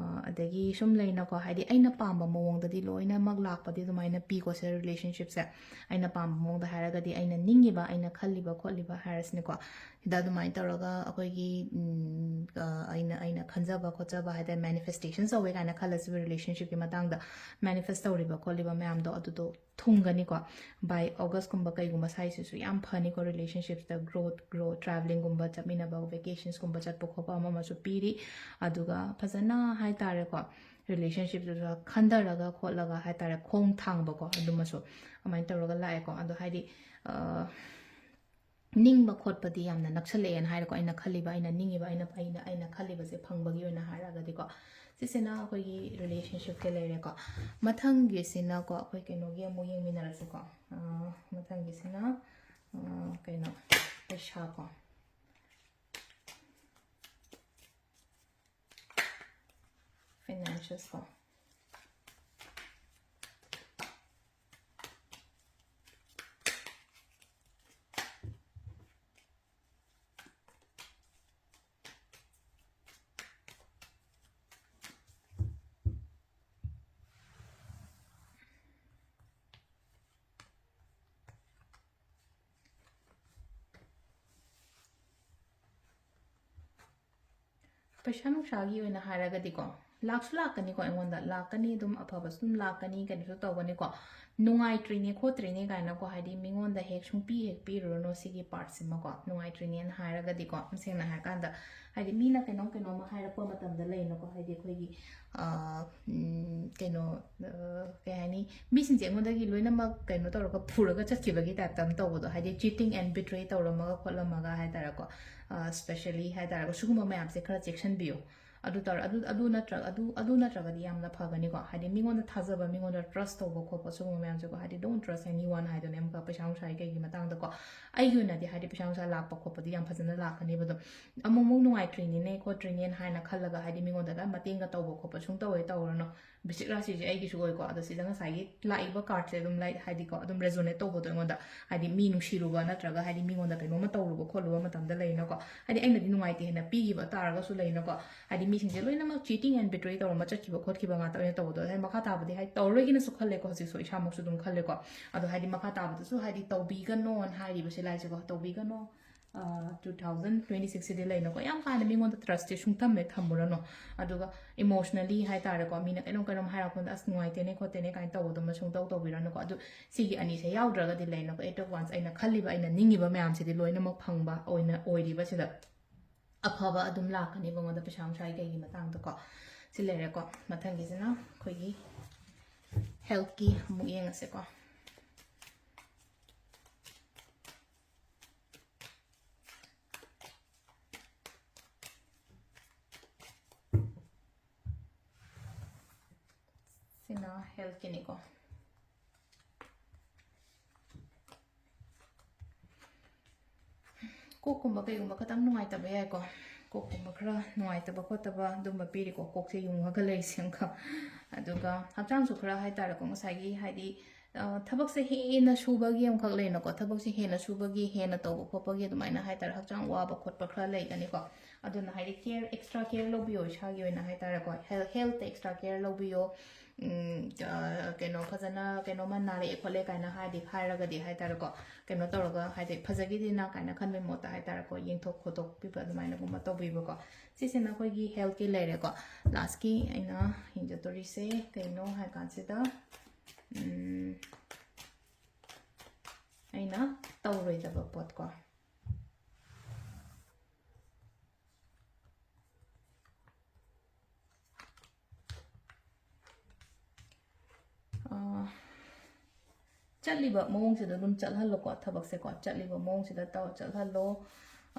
ꯑꯗꯒꯤ ꯁꯨꯝ ꯂꯩꯅꯀꯣ, ꯍꯥꯏꯗꯤ ꯑꯩꯅ ꯄꯥꯝꯕ ꯃꯑꯣꯡꯗꯗꯤ ꯂꯣꯏꯅꯃꯛ ꯂꯥꯛꯄꯗꯤ ꯑꯗꯨꯃꯥꯏꯅ ꯄꯤꯀꯣ ꯁꯦ, ꯔꯤꯂꯦꯁꯟꯁꯤꯞꯁꯦ꯫ ꯑꯩꯅ ꯄꯥꯝꯕ ꯃꯑꯣꯡꯗ ꯍꯥꯏꯔꯒꯗꯤ, ꯑꯩꯅ ꯅꯤꯡꯉꯤꯕ, ꯑꯩꯅ ꯈꯜꯂꯤꯕ ꯈꯣꯠꯂꯤꯕ ꯍꯥꯏꯔꯁꯤꯅꯦꯀꯣ, ꯁꯤꯗ ꯑꯗꯨꯃꯥꯏꯅ ꯇꯧꯔꯒ ꯑꯩꯈꯣꯏꯒꯤ, ꯎꯝ, ꯑ, ꯑꯩꯅ, ꯑꯩꯅ ꯈꯟꯖꯕ ꯈꯣꯠꯆꯕ ꯍꯥꯏ ꯇꯥꯔꯦ, ꯃꯦꯅꯤꯐꯦꯁꯇꯦꯁꯟ ꯇꯧꯋꯦ ꯀꯥꯏꯅ ꯈꯜꯂꯁꯤꯕ, ꯔꯤꯂꯦꯁꯟꯁꯤꯞꯀꯤ ꯃꯇꯥꯡꯗ ꯃꯦꯅꯤꯐꯦꯁ ꯇꯧꯔꯤꯕ ꯈꯣꯠꯂꯤꯕ ꯃꯌꯥꯝꯗꯣ, ꯑꯗꯨꯗꯣ ꯊꯨꯡꯒꯅꯤꯀꯣ꯫ ꯕꯥꯏ ꯑꯣꯒꯁꯀꯨꯝꯕ ꯀꯩꯒꯨꯝꯕ ꯁ꯭ꯋꯥꯏꯁꯤꯁꯨ ꯌꯥꯝ ꯐꯅꯤꯀꯣ, ꯔꯤꯂꯦꯁꯟꯁꯤꯞꯁꯇ ꯒ꯭ꯔꯣꯠ, ꯒ꯭ꯔꯣ, ꯇ꯭ꯔꯥꯕꯂꯤꯡꯒꯨꯝꯕ ꯆꯠꯃꯤꯟꯅꯕ, ꯚꯦꯀꯦꯁꯟꯁꯀꯨꯝꯕ ꯆꯠꯄ ꯈꯣꯠꯄ ꯑꯃ ꯑꯃꯁꯨ ꯄꯤꯔꯤ꯫ ꯑꯗꯨꯒ ꯐꯖꯅ ꯍꯥꯏ ꯇꯥꯔꯦꯀꯣ, ꯔꯤꯂꯦꯁꯟꯁꯤꯞꯇꯨꯗ ꯈꯟꯊꯔꯒ ꯈꯣꯠꯂꯒ ꯍꯥꯏ ꯇꯥꯔꯦ, ꯈꯣꯡ ꯊꯥꯡꯕꯀꯣ, ꯑꯗꯨꯃꯁꯨ ꯑꯗꯨꯃꯥꯏꯅ ꯇꯧꯔꯒ ꯂꯥꯛꯑꯦꯀꯣ꯫ ꯑꯗꯣ ꯍꯥꯏꯗꯤ, ꯑ, ꯅꯤꯡꯕ ꯈꯣꯠꯄꯗꯤ ꯌꯥꯝꯅ ꯅꯛꯁꯜꯂꯛꯑꯦꯅ ꯍꯥꯏꯔꯦꯀꯣ꯫ ꯑꯩꯅ ꯈꯜꯂꯤꯕ, ꯑꯩꯅ ꯅꯤꯡꯉꯤꯕ, ꯑꯩꯅ, ꯑꯩꯅ, ꯑꯩꯅ ꯈꯜꯂꯤꯕꯁꯦ ꯐꯪꯕꯒꯤ ꯑꯣꯏꯅ ꯍꯥꯏꯔꯒꯗꯤꯀꯣ꯫ ꯁꯤꯁꯤꯅ ꯑꯩꯈꯣꯏꯒꯤ ꯔꯤꯂꯦꯁꯟꯁꯤꯞꯀꯤ ꯂꯩꯔꯦꯀꯣ꯫ ꯃꯊꯪꯒꯤꯁꯤꯅꯀꯣ, ꯑꯩꯈꯣꯏ ꯀꯩꯅꯣꯒꯤ ꯑꯃꯨꯛ ꯌꯦꯡꯃꯤꯟꯅꯔꯁꯤꯀꯣ꯫ ꯑ, ꯃꯊꯪꯒꯤꯁꯤꯅ, ꯑ, ꯀꯩꯅꯣ, ꯄꯩꯁꯥꯀꯣ꯫ ꯐꯥꯏꯅꯥꯟꯁꯤꯌꯦꯜꯁꯀꯣ꯫ ꯄꯩꯁꯥ ꯅꯨꯡꯁꯥꯒꯤ ꯑꯣꯏꯅ ꯍꯥꯏꯔꯒꯗꯤꯀꯣ, ꯂꯥꯛꯁꯨ ꯂꯥꯛꯀꯅꯤꯀꯣ, ꯑꯩꯉꯣꯟꯗ ꯂꯥꯛꯀꯅꯤ, ꯑꯗꯨꯝ ꯑꯐꯕꯁꯨ ꯑꯗꯨꯝ ꯂꯥꯛꯀꯅꯤ, ꯀꯩꯅꯣꯁꯨ ꯇꯧꯒꯅꯤꯀꯣ꯫ ꯅꯨꯡꯉꯥꯏꯇ꯭ꯔꯤꯅꯦ ꯈꯣꯠꯇ꯭ꯔꯤꯅꯦ ꯀꯥꯏꯅꯀꯣ, ꯍꯥꯏꯗꯤ ꯃꯤꯉꯣꯟꯗ ꯍꯦꯛ ꯁꯨꯡꯄꯤ ꯍꯦꯛ ꯄꯤꯔꯨꯔꯅꯨ ꯁꯤꯒꯤ ꯄꯥꯔꯠꯁꯤꯃꯀꯣ꯫ ꯅꯨꯡꯉꯥꯏꯇ꯭ꯔꯤꯅꯦꯅ ꯍꯥꯏꯔꯒꯗꯤꯀꯣ, ꯁꯦꯡꯅ ꯍꯥꯏꯔꯀꯥꯟꯗ, ꯍꯥꯏꯗꯤ ꯃꯤꯅ ꯀꯩꯅꯣꯝ ꯀꯩꯅꯣꯝꯃ ꯍꯥꯏꯔꯛꯄ ꯃꯇꯝꯗ ꯂꯩꯅꯀꯣ, ꯍꯥꯏꯗꯤ ꯑꯩꯈꯣꯏꯒꯤ, ꯑ, ꯎꯝ, ꯀꯩꯅꯣ, ꯑ, ꯀꯩ ꯍꯥꯏꯅꯤ, ꯃꯤꯁꯤꯡꯁꯦ ꯑꯩꯉꯣꯟꯗꯒꯤ ꯂꯣꯏꯅꯃꯛ ꯀꯩꯅꯣ ꯇꯧꯔꯒ ꯄꯨꯔꯒ ꯆꯠꯈꯤꯕꯒꯤ ꯇꯥꯏꯞꯇ ꯑꯃ ꯇꯧꯕꯗꯣ, ꯍꯥꯏꯗꯤ cheating and betray ꯇꯧꯔꯝꯃꯒ ꯈꯣꯠꯂꯝꯃꯒ ꯍꯥꯏꯇꯥꯔꯦꯀꯣ, ꯑ, specially ꯍꯥꯏꯇꯥꯔꯦꯀꯣ, ꯁꯤꯒꯨꯝꯕ ꯃꯌꯥꯝꯁꯦ ꯈꯔ ꯆꯦꯛꯁꯤꯟꯕꯤꯌꯨ꯫ ꯑꯗꯨ ꯇꯧꯔ-, ꯑꯗꯨ, ꯑꯗꯨ ꯅꯠꯇ꯭ꯔ-, ꯑꯗꯨ, ꯑꯗꯨ ꯅꯠꯇ꯭ꯔꯒꯗꯤ ꯌꯥꯝꯅ ꯐꯒꯅꯤꯀꯣ꯫ ꯍꯥꯏꯗꯤ ꯃꯤꯉꯣꯟꯗ ꯊꯥꯖꯕ, ꯃꯤꯉꯣꯟꯗ trust ꯇꯧꯕ ꯈꯣꯠꯄ, ꯁꯤꯒꯨꯝꯕ ꯃꯌꯥꯝꯁꯦꯀꯣ꯫ ꯍꯥꯏꯗꯤ don't trust anyone ꯍꯥꯏꯗꯨꯅꯦ ꯑꯃꯨꯛꯀ ꯄꯩꯁꯥ ꯅꯨꯡꯁꯥꯒꯤ ꯀꯩꯒꯤ ꯃꯇꯥꯡꯗꯀꯣ꯫ ꯑꯩꯒꯤ ꯑꯣꯏꯅꯗꯤ ꯍꯥꯏꯗꯤ ꯄꯩꯁꯥ ꯅꯨꯡꯁꯥ ꯂꯥꯛꯄ ꯈꯣꯠꯄꯗꯤ ꯌꯥꯝ ꯐꯖꯅ ꯂꯥꯛꯀꯅꯦꯕ꯫ ꯑꯗꯨꯝ ꯑꯃꯨꯛ ꯑꯃꯨꯛ ꯅꯨꯡꯉꯥꯏꯇ꯭ꯔꯤꯅꯤꯅꯦ ꯈꯣꯠꯇ꯭ꯔꯤꯅꯦꯅ ꯍꯥꯏꯅ ꯈꯜꯂꯒ ꯍꯥꯏꯗꯤ ꯃꯤꯉꯣꯟꯗꯒ ꯃꯇꯦꯡꯒ ꯇꯧꯕ ꯈꯣꯠꯄ ꯁꯨꯡ ꯇꯧꯋꯦ ꯇꯧꯔꯨꯔꯅꯨ꯫ ꯕꯤꯁꯤꯛ ꯔꯥꯁꯤꯁꯦ ꯑꯩꯒꯤꯁꯨ ꯑꯣꯏꯀꯣ꯫ ꯑꯗꯣ ꯁꯤꯗ ꯉꯁꯥꯏꯒꯤ ꯂꯥꯛꯏꯕ ꯀꯥꯔꯠꯁꯦ ꯑꯗꯨꯝ ꯂꯥꯏꯛ ꯍꯥꯏꯗꯤꯀꯣ, ꯑꯗꯨꯝ resonate ꯇꯧꯕꯗꯣ ꯑꯩꯉꯣꯟꯗ, ꯍꯥꯏꯗꯤ ꯃꯤ ꯅꯨꯡꯁꯤꯔꯨꯕ ꯅꯠꯇ꯭ꯔꯒ ꯍꯥꯏꯗꯤ ꯃꯤꯉꯣꯟꯗ ꯀꯩꯅꯣꯝꯃ ꯇꯧꯔꯨꯕ ꯈꯣꯠꯂꯨꯕ ꯃꯇꯝꯗ ꯂꯩꯅꯀꯣ, ꯍꯥꯏꯗꯤ ꯑꯩꯅꯗꯤ ꯅꯨꯡꯉꯥꯏꯇꯦ ꯍꯥꯏꯅ ꯄꯤꯈꯤꯕ ꯇꯥꯔꯒꯁꯨ ꯂꯩꯅꯀꯣ, ꯍꯥꯏꯗꯤ ꯃꯤꯁꯤꯡꯁꯦ ꯂꯣꯏꯅꯃꯛ cheating and betray ꯇꯧꯔꯝꯕ ꯆꯠꯈꯤꯕ ꯈꯣꯠꯈꯤꯕ ꯉꯥꯛꯇ ꯑꯣꯏꯅ ꯇꯧꯕꯗꯣ, ꯍꯥꯏꯗꯤ ꯃꯈꯥ ꯇꯥꯕꯗꯤ ꯍꯥꯏꯗꯤ ꯇꯧꯔꯣꯏꯒꯦꯅꯁꯨ ꯈꯜꯂꯦꯀꯣ, ꯍꯧꯖꯤꯛꯁꯨ ꯏꯁꯥꯃꯛꯁꯨ ꯑꯗꯨꯝ ꯈꯜꯂꯦꯀꯣ꯫ ꯑꯗꯣ ꯍꯥꯏꯗꯤ ꯃꯈꯥ ꯇꯥꯕꯗꯁꯨ ꯍꯥꯏꯗꯤ ꯇꯧꯕꯤꯒꯅꯣꯅ ꯍꯥꯏꯔꯤꯕꯁꯦ ꯂꯥꯏꯁꯦꯀꯣ, ꯇꯧꯕꯤꯒꯅꯣ꯫ ꯇꯨ ꯊꯥꯎꯖꯟ ꯇ꯭ꯋꯦꯟꯇꯤ ꯁꯤꯛꯁꯁꯤꯗꯤ ꯂꯩꯅꯀꯣ, ꯌꯥꯝ ꯀꯥ ꯍꯦꯟꯅ ꯃꯤꯉꯣꯟꯗ trustꯁꯦ ꯁꯨꯡꯊꯝ ꯍꯦꯛ ꯊꯝꯃꯨꯔꯅꯨ꯫ ꯑꯗꯨꯒ emotionally ꯍꯥꯏꯇꯥꯔꯦꯀꯣ, ꯃꯤꯅ ꯀꯩꯅꯣꯝ ꯀꯩꯅꯣꯝ ꯍꯥꯏꯔꯛꯄꯗ ꯑꯁ ꯅꯨꯡꯉꯥꯏꯇꯦꯅꯦ ꯈꯣꯠꯇꯦꯅꯦ ꯀꯥꯏꯅ ꯇꯧꯕꯗꯨꯃ ꯁꯨꯡꯇꯧ ꯇꯧꯕꯤꯔꯅꯨꯀꯣ꯫ ꯑꯗꯨ ꯁꯤꯒꯤ ꯑꯅꯤꯁꯦ ꯌꯥꯎꯗ꯭ꯔꯒꯗꯤ ꯂꯩꯅꯀꯣ, Eight of Wands ꯑꯩꯅ ꯈꯜꯂꯤꯕ, ꯑꯩꯅ ꯅꯤꯡꯉꯤꯕ ꯃꯌꯥꯝꯁꯤꯗꯤ ꯂꯣꯏꯅꯃꯛ ꯐꯪꯕ ꯑꯣꯏꯅ ꯑꯣꯏꯔꯤꯕꯁꯤꯗ ꯑꯐꯕ ꯑꯗꯨꯝ ꯂꯥꯛꯀꯅꯤ ꯃꯉꯣꯟꯗ ꯄꯩꯁꯥ ꯅꯨꯡꯁꯥꯒꯤ ꯀꯩꯒꯤ ꯃꯇꯥꯡꯗꯀꯣ꯫ ꯁꯤ ꯂꯩꯔꯦꯀꯣ꯫ ꯃꯊꯪꯒꯤꯁꯤꯅ ꯑꯩꯈꯣꯏꯒꯤ healthꯀꯤ ꯑꯃꯨꯛ ꯌꯦꯡꯉꯁꯦꯀꯣ꯫ ꯁꯤꯅ healthꯀꯤꯅꯤꯀꯣ꯫ ꯀꯣꯛꯀꯨꯝꯕ ꯀꯩꯒꯨꯝꯕ ꯈꯇꯪ ꯅꯨꯡꯉꯥꯏꯇꯕ ꯌꯥꯏꯀꯣ꯫ ꯀꯣꯛꯀꯨꯝꯕ ꯈꯔ ꯅꯨꯡꯉꯥꯏꯇꯕ ꯈꯣꯠꯇꯕ ꯑꯗꯨꯝꯕ ꯄꯤꯔꯤꯀꯣ꯫ ꯀꯣꯛꯁꯦ ꯌꯨꯡꯉꯒ ꯂꯩꯔꯤꯁꯦ ꯑꯃꯨꯛꯀ꯫ ꯑꯗꯨꯒ ꯍꯛꯆꯥꯡꯁꯨ ꯈꯔ ꯍꯥꯏꯇꯥꯔꯦꯀꯣ, ꯉꯁꯥꯏꯒꯤ ꯍꯥꯏꯗꯤ ꯑ, ꯊꯕꯛꯁꯦ ꯍꯦꯟꯅ ꯁꯨꯕꯒꯤ ꯑꯃꯈꯛ ꯂꯩꯅꯀꯣ, ꯊꯕꯛꯁꯦ ꯍꯦꯟꯅ ꯁꯨꯕꯒꯤ, ꯍꯦꯟꯅ ꯇꯧꯕ ꯈꯣꯠꯄꯒꯤ ꯑꯗꯨꯃꯥꯏꯅ ꯍꯥꯏꯇꯥꯔꯦ, ꯍꯛꯆꯥꯡ ꯋꯥꯕ ꯈꯣꯠꯄ ꯈꯔ ꯂꯩꯒꯅꯤꯀꯣ꯫ ꯑꯗꯨꯅ ꯍꯥꯏꯗꯤ ꯀꯦꯌꯔ, ꯑꯦꯛꯁꯇ꯭ꯔꯥ ꯀꯦꯌꯔ ꯂꯧꯕꯤꯌꯣ ꯏꯁꯥꯒꯤ ꯑꯣꯏꯅ ꯍꯥꯏꯇꯥꯔꯦꯀꯣ, ꯍꯦꯜ-, ꯍꯦꯜꯠꯇ ꯑꯦꯛꯁꯇ꯭ꯔꯥ ꯀꯦꯌꯔ ꯂꯧꯕꯤꯌꯣ꯫ ꯎꯝ, ꯑ, ꯀꯩꯅꯣ, ꯐꯖꯅ ꯀꯩꯅꯣꯝꯃ ꯅꯥꯔꯛꯑꯦ ꯈꯣꯠꯂꯦ ꯀꯥꯏꯅ ꯍꯥꯏꯗꯤ, ꯍꯥꯏꯔꯒꯗꯤ ꯍꯥꯏꯇꯥꯔꯦꯀꯣ, ꯀꯩꯅꯣ ꯇꯧꯔꯒ ꯍꯥꯏꯗꯤ ꯐꯖꯈꯤꯗꯦꯅ ꯀꯥꯏꯅ ꯈꯟꯕꯒꯤ ꯃꯍꯨꯠꯇ ꯍꯥꯏꯇꯥꯔꯦꯀꯣ, ꯌꯦꯡꯊꯣꯛ ꯈꯣꯠꯇꯣꯛꯄꯤꯕ ꯑꯗꯨꯃꯥꯏꯅꯒꯨꯝꯕ ꯇꯧꯕꯤꯕꯀꯣ꯫ ꯁꯤꯁꯤꯅ ꯑꯩꯈꯣꯏꯒꯤ ꯍꯦꯜꯠꯀꯤ ꯂꯩꯔꯦꯀꯣ꯫ ꯂꯥꯁꯀꯤ ꯑꯩꯅ ꯌꯦꯡꯖꯗꯣꯔꯤꯁꯦ ꯀꯩꯅꯣ ꯍꯥꯏ ꯀꯥꯟꯁꯤꯗ, ꯎꯝ, ꯑꯩꯅ ꯇꯧꯔꯣꯏꯗꯕ ꯄꯣꯠꯀꯣ꯫ ꯑꯥ, ꯆꯠꯂꯤꯕ ꯃꯑꯣꯡꯁꯤꯗ ꯑꯗꯨꯝ ꯆꯠꯍꯜꯂꯣꯀꯣ, ꯊꯕꯛꯁꯦꯀꯣ, ꯆꯠꯂꯤꯕ ꯃꯑꯣꯡꯁꯤꯗ ꯇꯧ-, ꯆꯠꯍꯜꯂꯣ꯫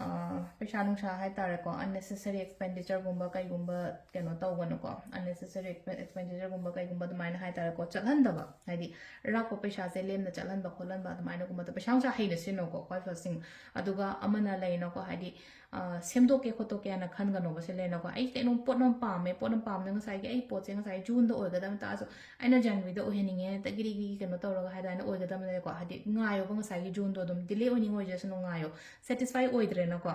ꯑꯥ, ꯄꯩꯁꯥ ꯅꯨꯡꯁꯥ ꯍꯥꯏꯇꯥꯔꯦꯀꯣ, unnecessary expenditureꯒꯨꯝꯕ ꯀꯩꯒꯨꯝꯕ ꯀꯩꯅꯣ ꯇꯧꯒꯅꯨꯀꯣ, unnecessary expe-, expenditureꯒꯨꯝꯕ ꯀꯩꯒꯨꯝꯕ ꯑꯗꯨꯃꯥꯏꯅ ꯍꯥꯏꯇꯥꯔꯦꯀꯣ, ꯆꯠꯍꯟꯗꯕ, ꯍꯥꯏꯗꯤ ꯑꯔꯥꯛꯄ ꯄꯩꯁꯥꯁꯦ ꯂꯦꯝꯅ ꯆꯠꯍꯟꯕ ꯈꯣꯠꯍꯟꯕ ꯑꯗꯨꯃꯥꯏꯅꯒꯨꯝꯕ ꯇꯧ-, ꯄꯩꯁꯥ ꯅꯨꯡꯁꯥ ꯍꯩꯅ ꯁꯤꯖꯤꯟꯅꯧꯀꯣ, ꯈ꯭ꯋꯥꯏ ꯐꯕꯁꯤꯡ꯫ ꯑꯗꯨꯒ ꯑꯃꯅ ꯂꯩꯅꯀꯣ, ꯍꯥꯏꯗꯤ, ꯑꯥ, ꯁꯦꯝꯗꯣꯛꯀꯦ ꯈꯣꯠꯇꯣꯛꯀꯦ ꯍꯥꯏꯅ ꯈꯟꯒꯅꯣꯕ꯫ ꯁꯤ ꯂꯩꯅꯀꯣ, ꯑꯩ ꯀꯩꯅꯣꯝ ꯄꯣꯠ ꯑꯃ ꯄꯥꯝꯃꯦ, ꯄꯣꯠ ꯑꯃ ꯄꯥꯝꯕꯗ ꯉꯁꯥꯏꯒꯤ ꯑꯩ ꯄꯣꯠꯁꯦ ꯉꯁꯥꯏ ꯖꯨꯟꯗ ꯑꯣꯏꯒꯗꯕ ꯇꯥꯔꯁꯨ, ꯑꯩꯅ ꯖꯅꯋꯥꯔꯤꯗ ꯑꯣꯏꯍꯟꯅꯤꯡꯉꯦ, ꯍꯦꯛꯇ ꯒꯤꯔꯤ ꯒꯤꯔꯤ ꯀꯩꯅꯣ ꯇꯧꯔꯒ ꯍꯥꯏꯗꯅ ꯑꯣꯏꯒꯗꯕꯅꯦꯀꯣ꯫ ꯍꯥꯏꯗꯤ ꯉꯥꯏꯌꯣꯕ, ꯉꯁꯥꯏꯒꯤ ꯖꯨꯟꯗꯣ ꯑꯗꯨꯝ delay ꯑꯣꯏꯅꯤꯡ ꯑꯣꯏꯖꯁꯅꯨ, ꯉꯥꯏꯌꯣ, satisfy ꯑꯣꯏꯗ꯭ꯔꯦꯅꯀꯣ꯫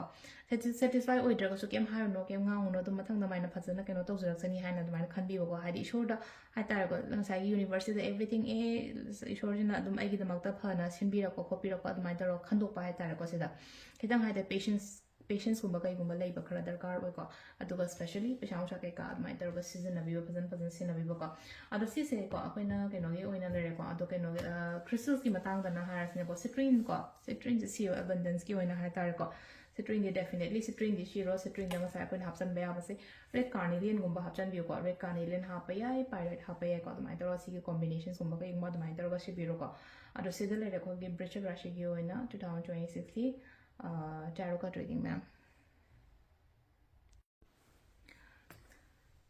Satis-, satisfy ꯑꯣꯏꯗ꯭ꯔꯒꯁꯨ ꯀꯩꯝ ꯍꯥꯏꯔꯨꯅꯣ, ꯀꯩꯝ ꯉꯥꯡꯉꯨꯅꯣ, ꯑꯗꯨꯝ ꯃꯊꯪꯗ ꯑꯗꯨꯃꯥꯏꯅ ꯐꯖꯅ ꯀꯩꯅꯣ ꯇꯧꯖꯔꯛꯆꯅꯤ ꯍꯥꯏꯅ ꯑꯗꯨꯃꯥꯏꯅ ꯈꯟꯕꯤꯌꯣꯀꯣ꯫ ꯍꯥꯏꯗꯤ ꯏꯁꯣꯔꯗ ꯍꯥꯏꯇꯥꯔꯦꯀꯣ, ꯉꯁꯥꯏꯒꯤ ꯌꯨꯅꯤꯚꯔꯁꯁꯤꯗ everything, ꯑꯦ, ꯏꯁꯣꯔꯁꯤꯅ ꯑꯗꯨꯝ ꯑꯩꯒꯤꯗꯃꯛꯇ ꯐꯅ ꯁꯤꯟꯕꯤꯔꯛꯄ ꯈꯣꯠꯄꯤꯔꯛꯄ ꯑꯗꯨꯃꯥꯏꯅ ꯇꯧꯔꯒ ꯈꯟꯗꯣꯛꯄ ꯍꯥꯏꯇꯥꯔꯦꯀꯣ꯫ ꯁꯤꯗ ꯈꯤꯇꯪ ꯍꯥꯏꯇꯥꯔꯦ, patience, patienceꯀꯨꯝꯕ ꯀꯩꯒꯨꯝꯕ ꯂꯩꯕ ꯈꯔ ꯗꯔꯀꯥꯔ ꯑꯣꯏꯀꯣ꯫ ꯑꯗꯨꯒ specially ꯄꯩꯁꯥ ꯅꯨꯡꯁꯥ ꯀꯩꯀꯥ ꯑꯗꯨꯃꯥꯏꯅ ꯇꯧꯔꯒ ꯁꯤꯖꯤꯟꯅꯕꯤꯕ, ꯐꯖꯅ ꯐꯖꯅ ꯁꯤꯖꯤꯟꯅꯕꯤꯕꯀꯣ꯫ ꯑꯗꯣ ꯁꯤꯁꯦꯀꯣ ꯑꯩꯈꯣꯏꯅ ꯀꯩꯅꯣꯒꯤ ꯑꯣꯏꯅ ꯂꯩꯔꯦꯀꯣ꯫ ꯑꯗꯣ ꯀꯩꯅꯣꯒꯤ, ꯑ, crystals ꯃꯇꯥꯡꯗꯅ ꯍꯥꯏꯔꯁꯤꯅꯦꯀꯣ, citrine ꯀꯣ, citrine ꯁꯦ ꯁꯤꯌꯣ, abundance ꯀꯤ ꯑꯣꯏꯅ ꯍꯥꯏꯇꯥꯔꯦꯀꯣ꯫ Citrine ꯗꯤ definitely, citrine ꯗꯤ ꯁꯤꯔꯣ, citrine ꯗ ꯉꯁꯥꯏ ꯑꯩꯈꯣꯏꯅ ꯍꯥꯞꯆꯤꯟꯕ ꯌꯥꯕꯁꯦ red carnelian ꯒꯨꯝꯕ ꯍꯥꯞꯆꯤꯟꯕꯤꯌꯨꯀꯣ꯫ Red carnelian ꯍꯥꯞꯄ ꯌꯥꯏ, pyrite ꯍꯥꯞꯄ ꯌꯥꯏꯀꯣ꯫ ꯑꯗꯨꯃꯥꯏꯅ ꯇꯧꯔꯒ ꯁꯤꯒꯤ combination ꯒꯨꯝꯕ ꯀꯩꯒꯨꯝꯕ ꯑꯗꯨꯃꯥꯏꯅ ꯇꯧꯔꯒ ꯁꯤꯕꯤꯔꯣꯀꯣ꯫ ꯑꯗꯣ ꯁꯤꯗ ꯂꯩꯔꯦ ꯑꯩꯈꯣꯏꯒꯤ ꯕ꯭ꯔꯤꯆꯛ ꯔꯥꯁꯤꯒꯤ ꯑꯣꯏꯅ two thousand twenty six ꯀꯤ, ꯑ, tarot card reading, ma'am꯫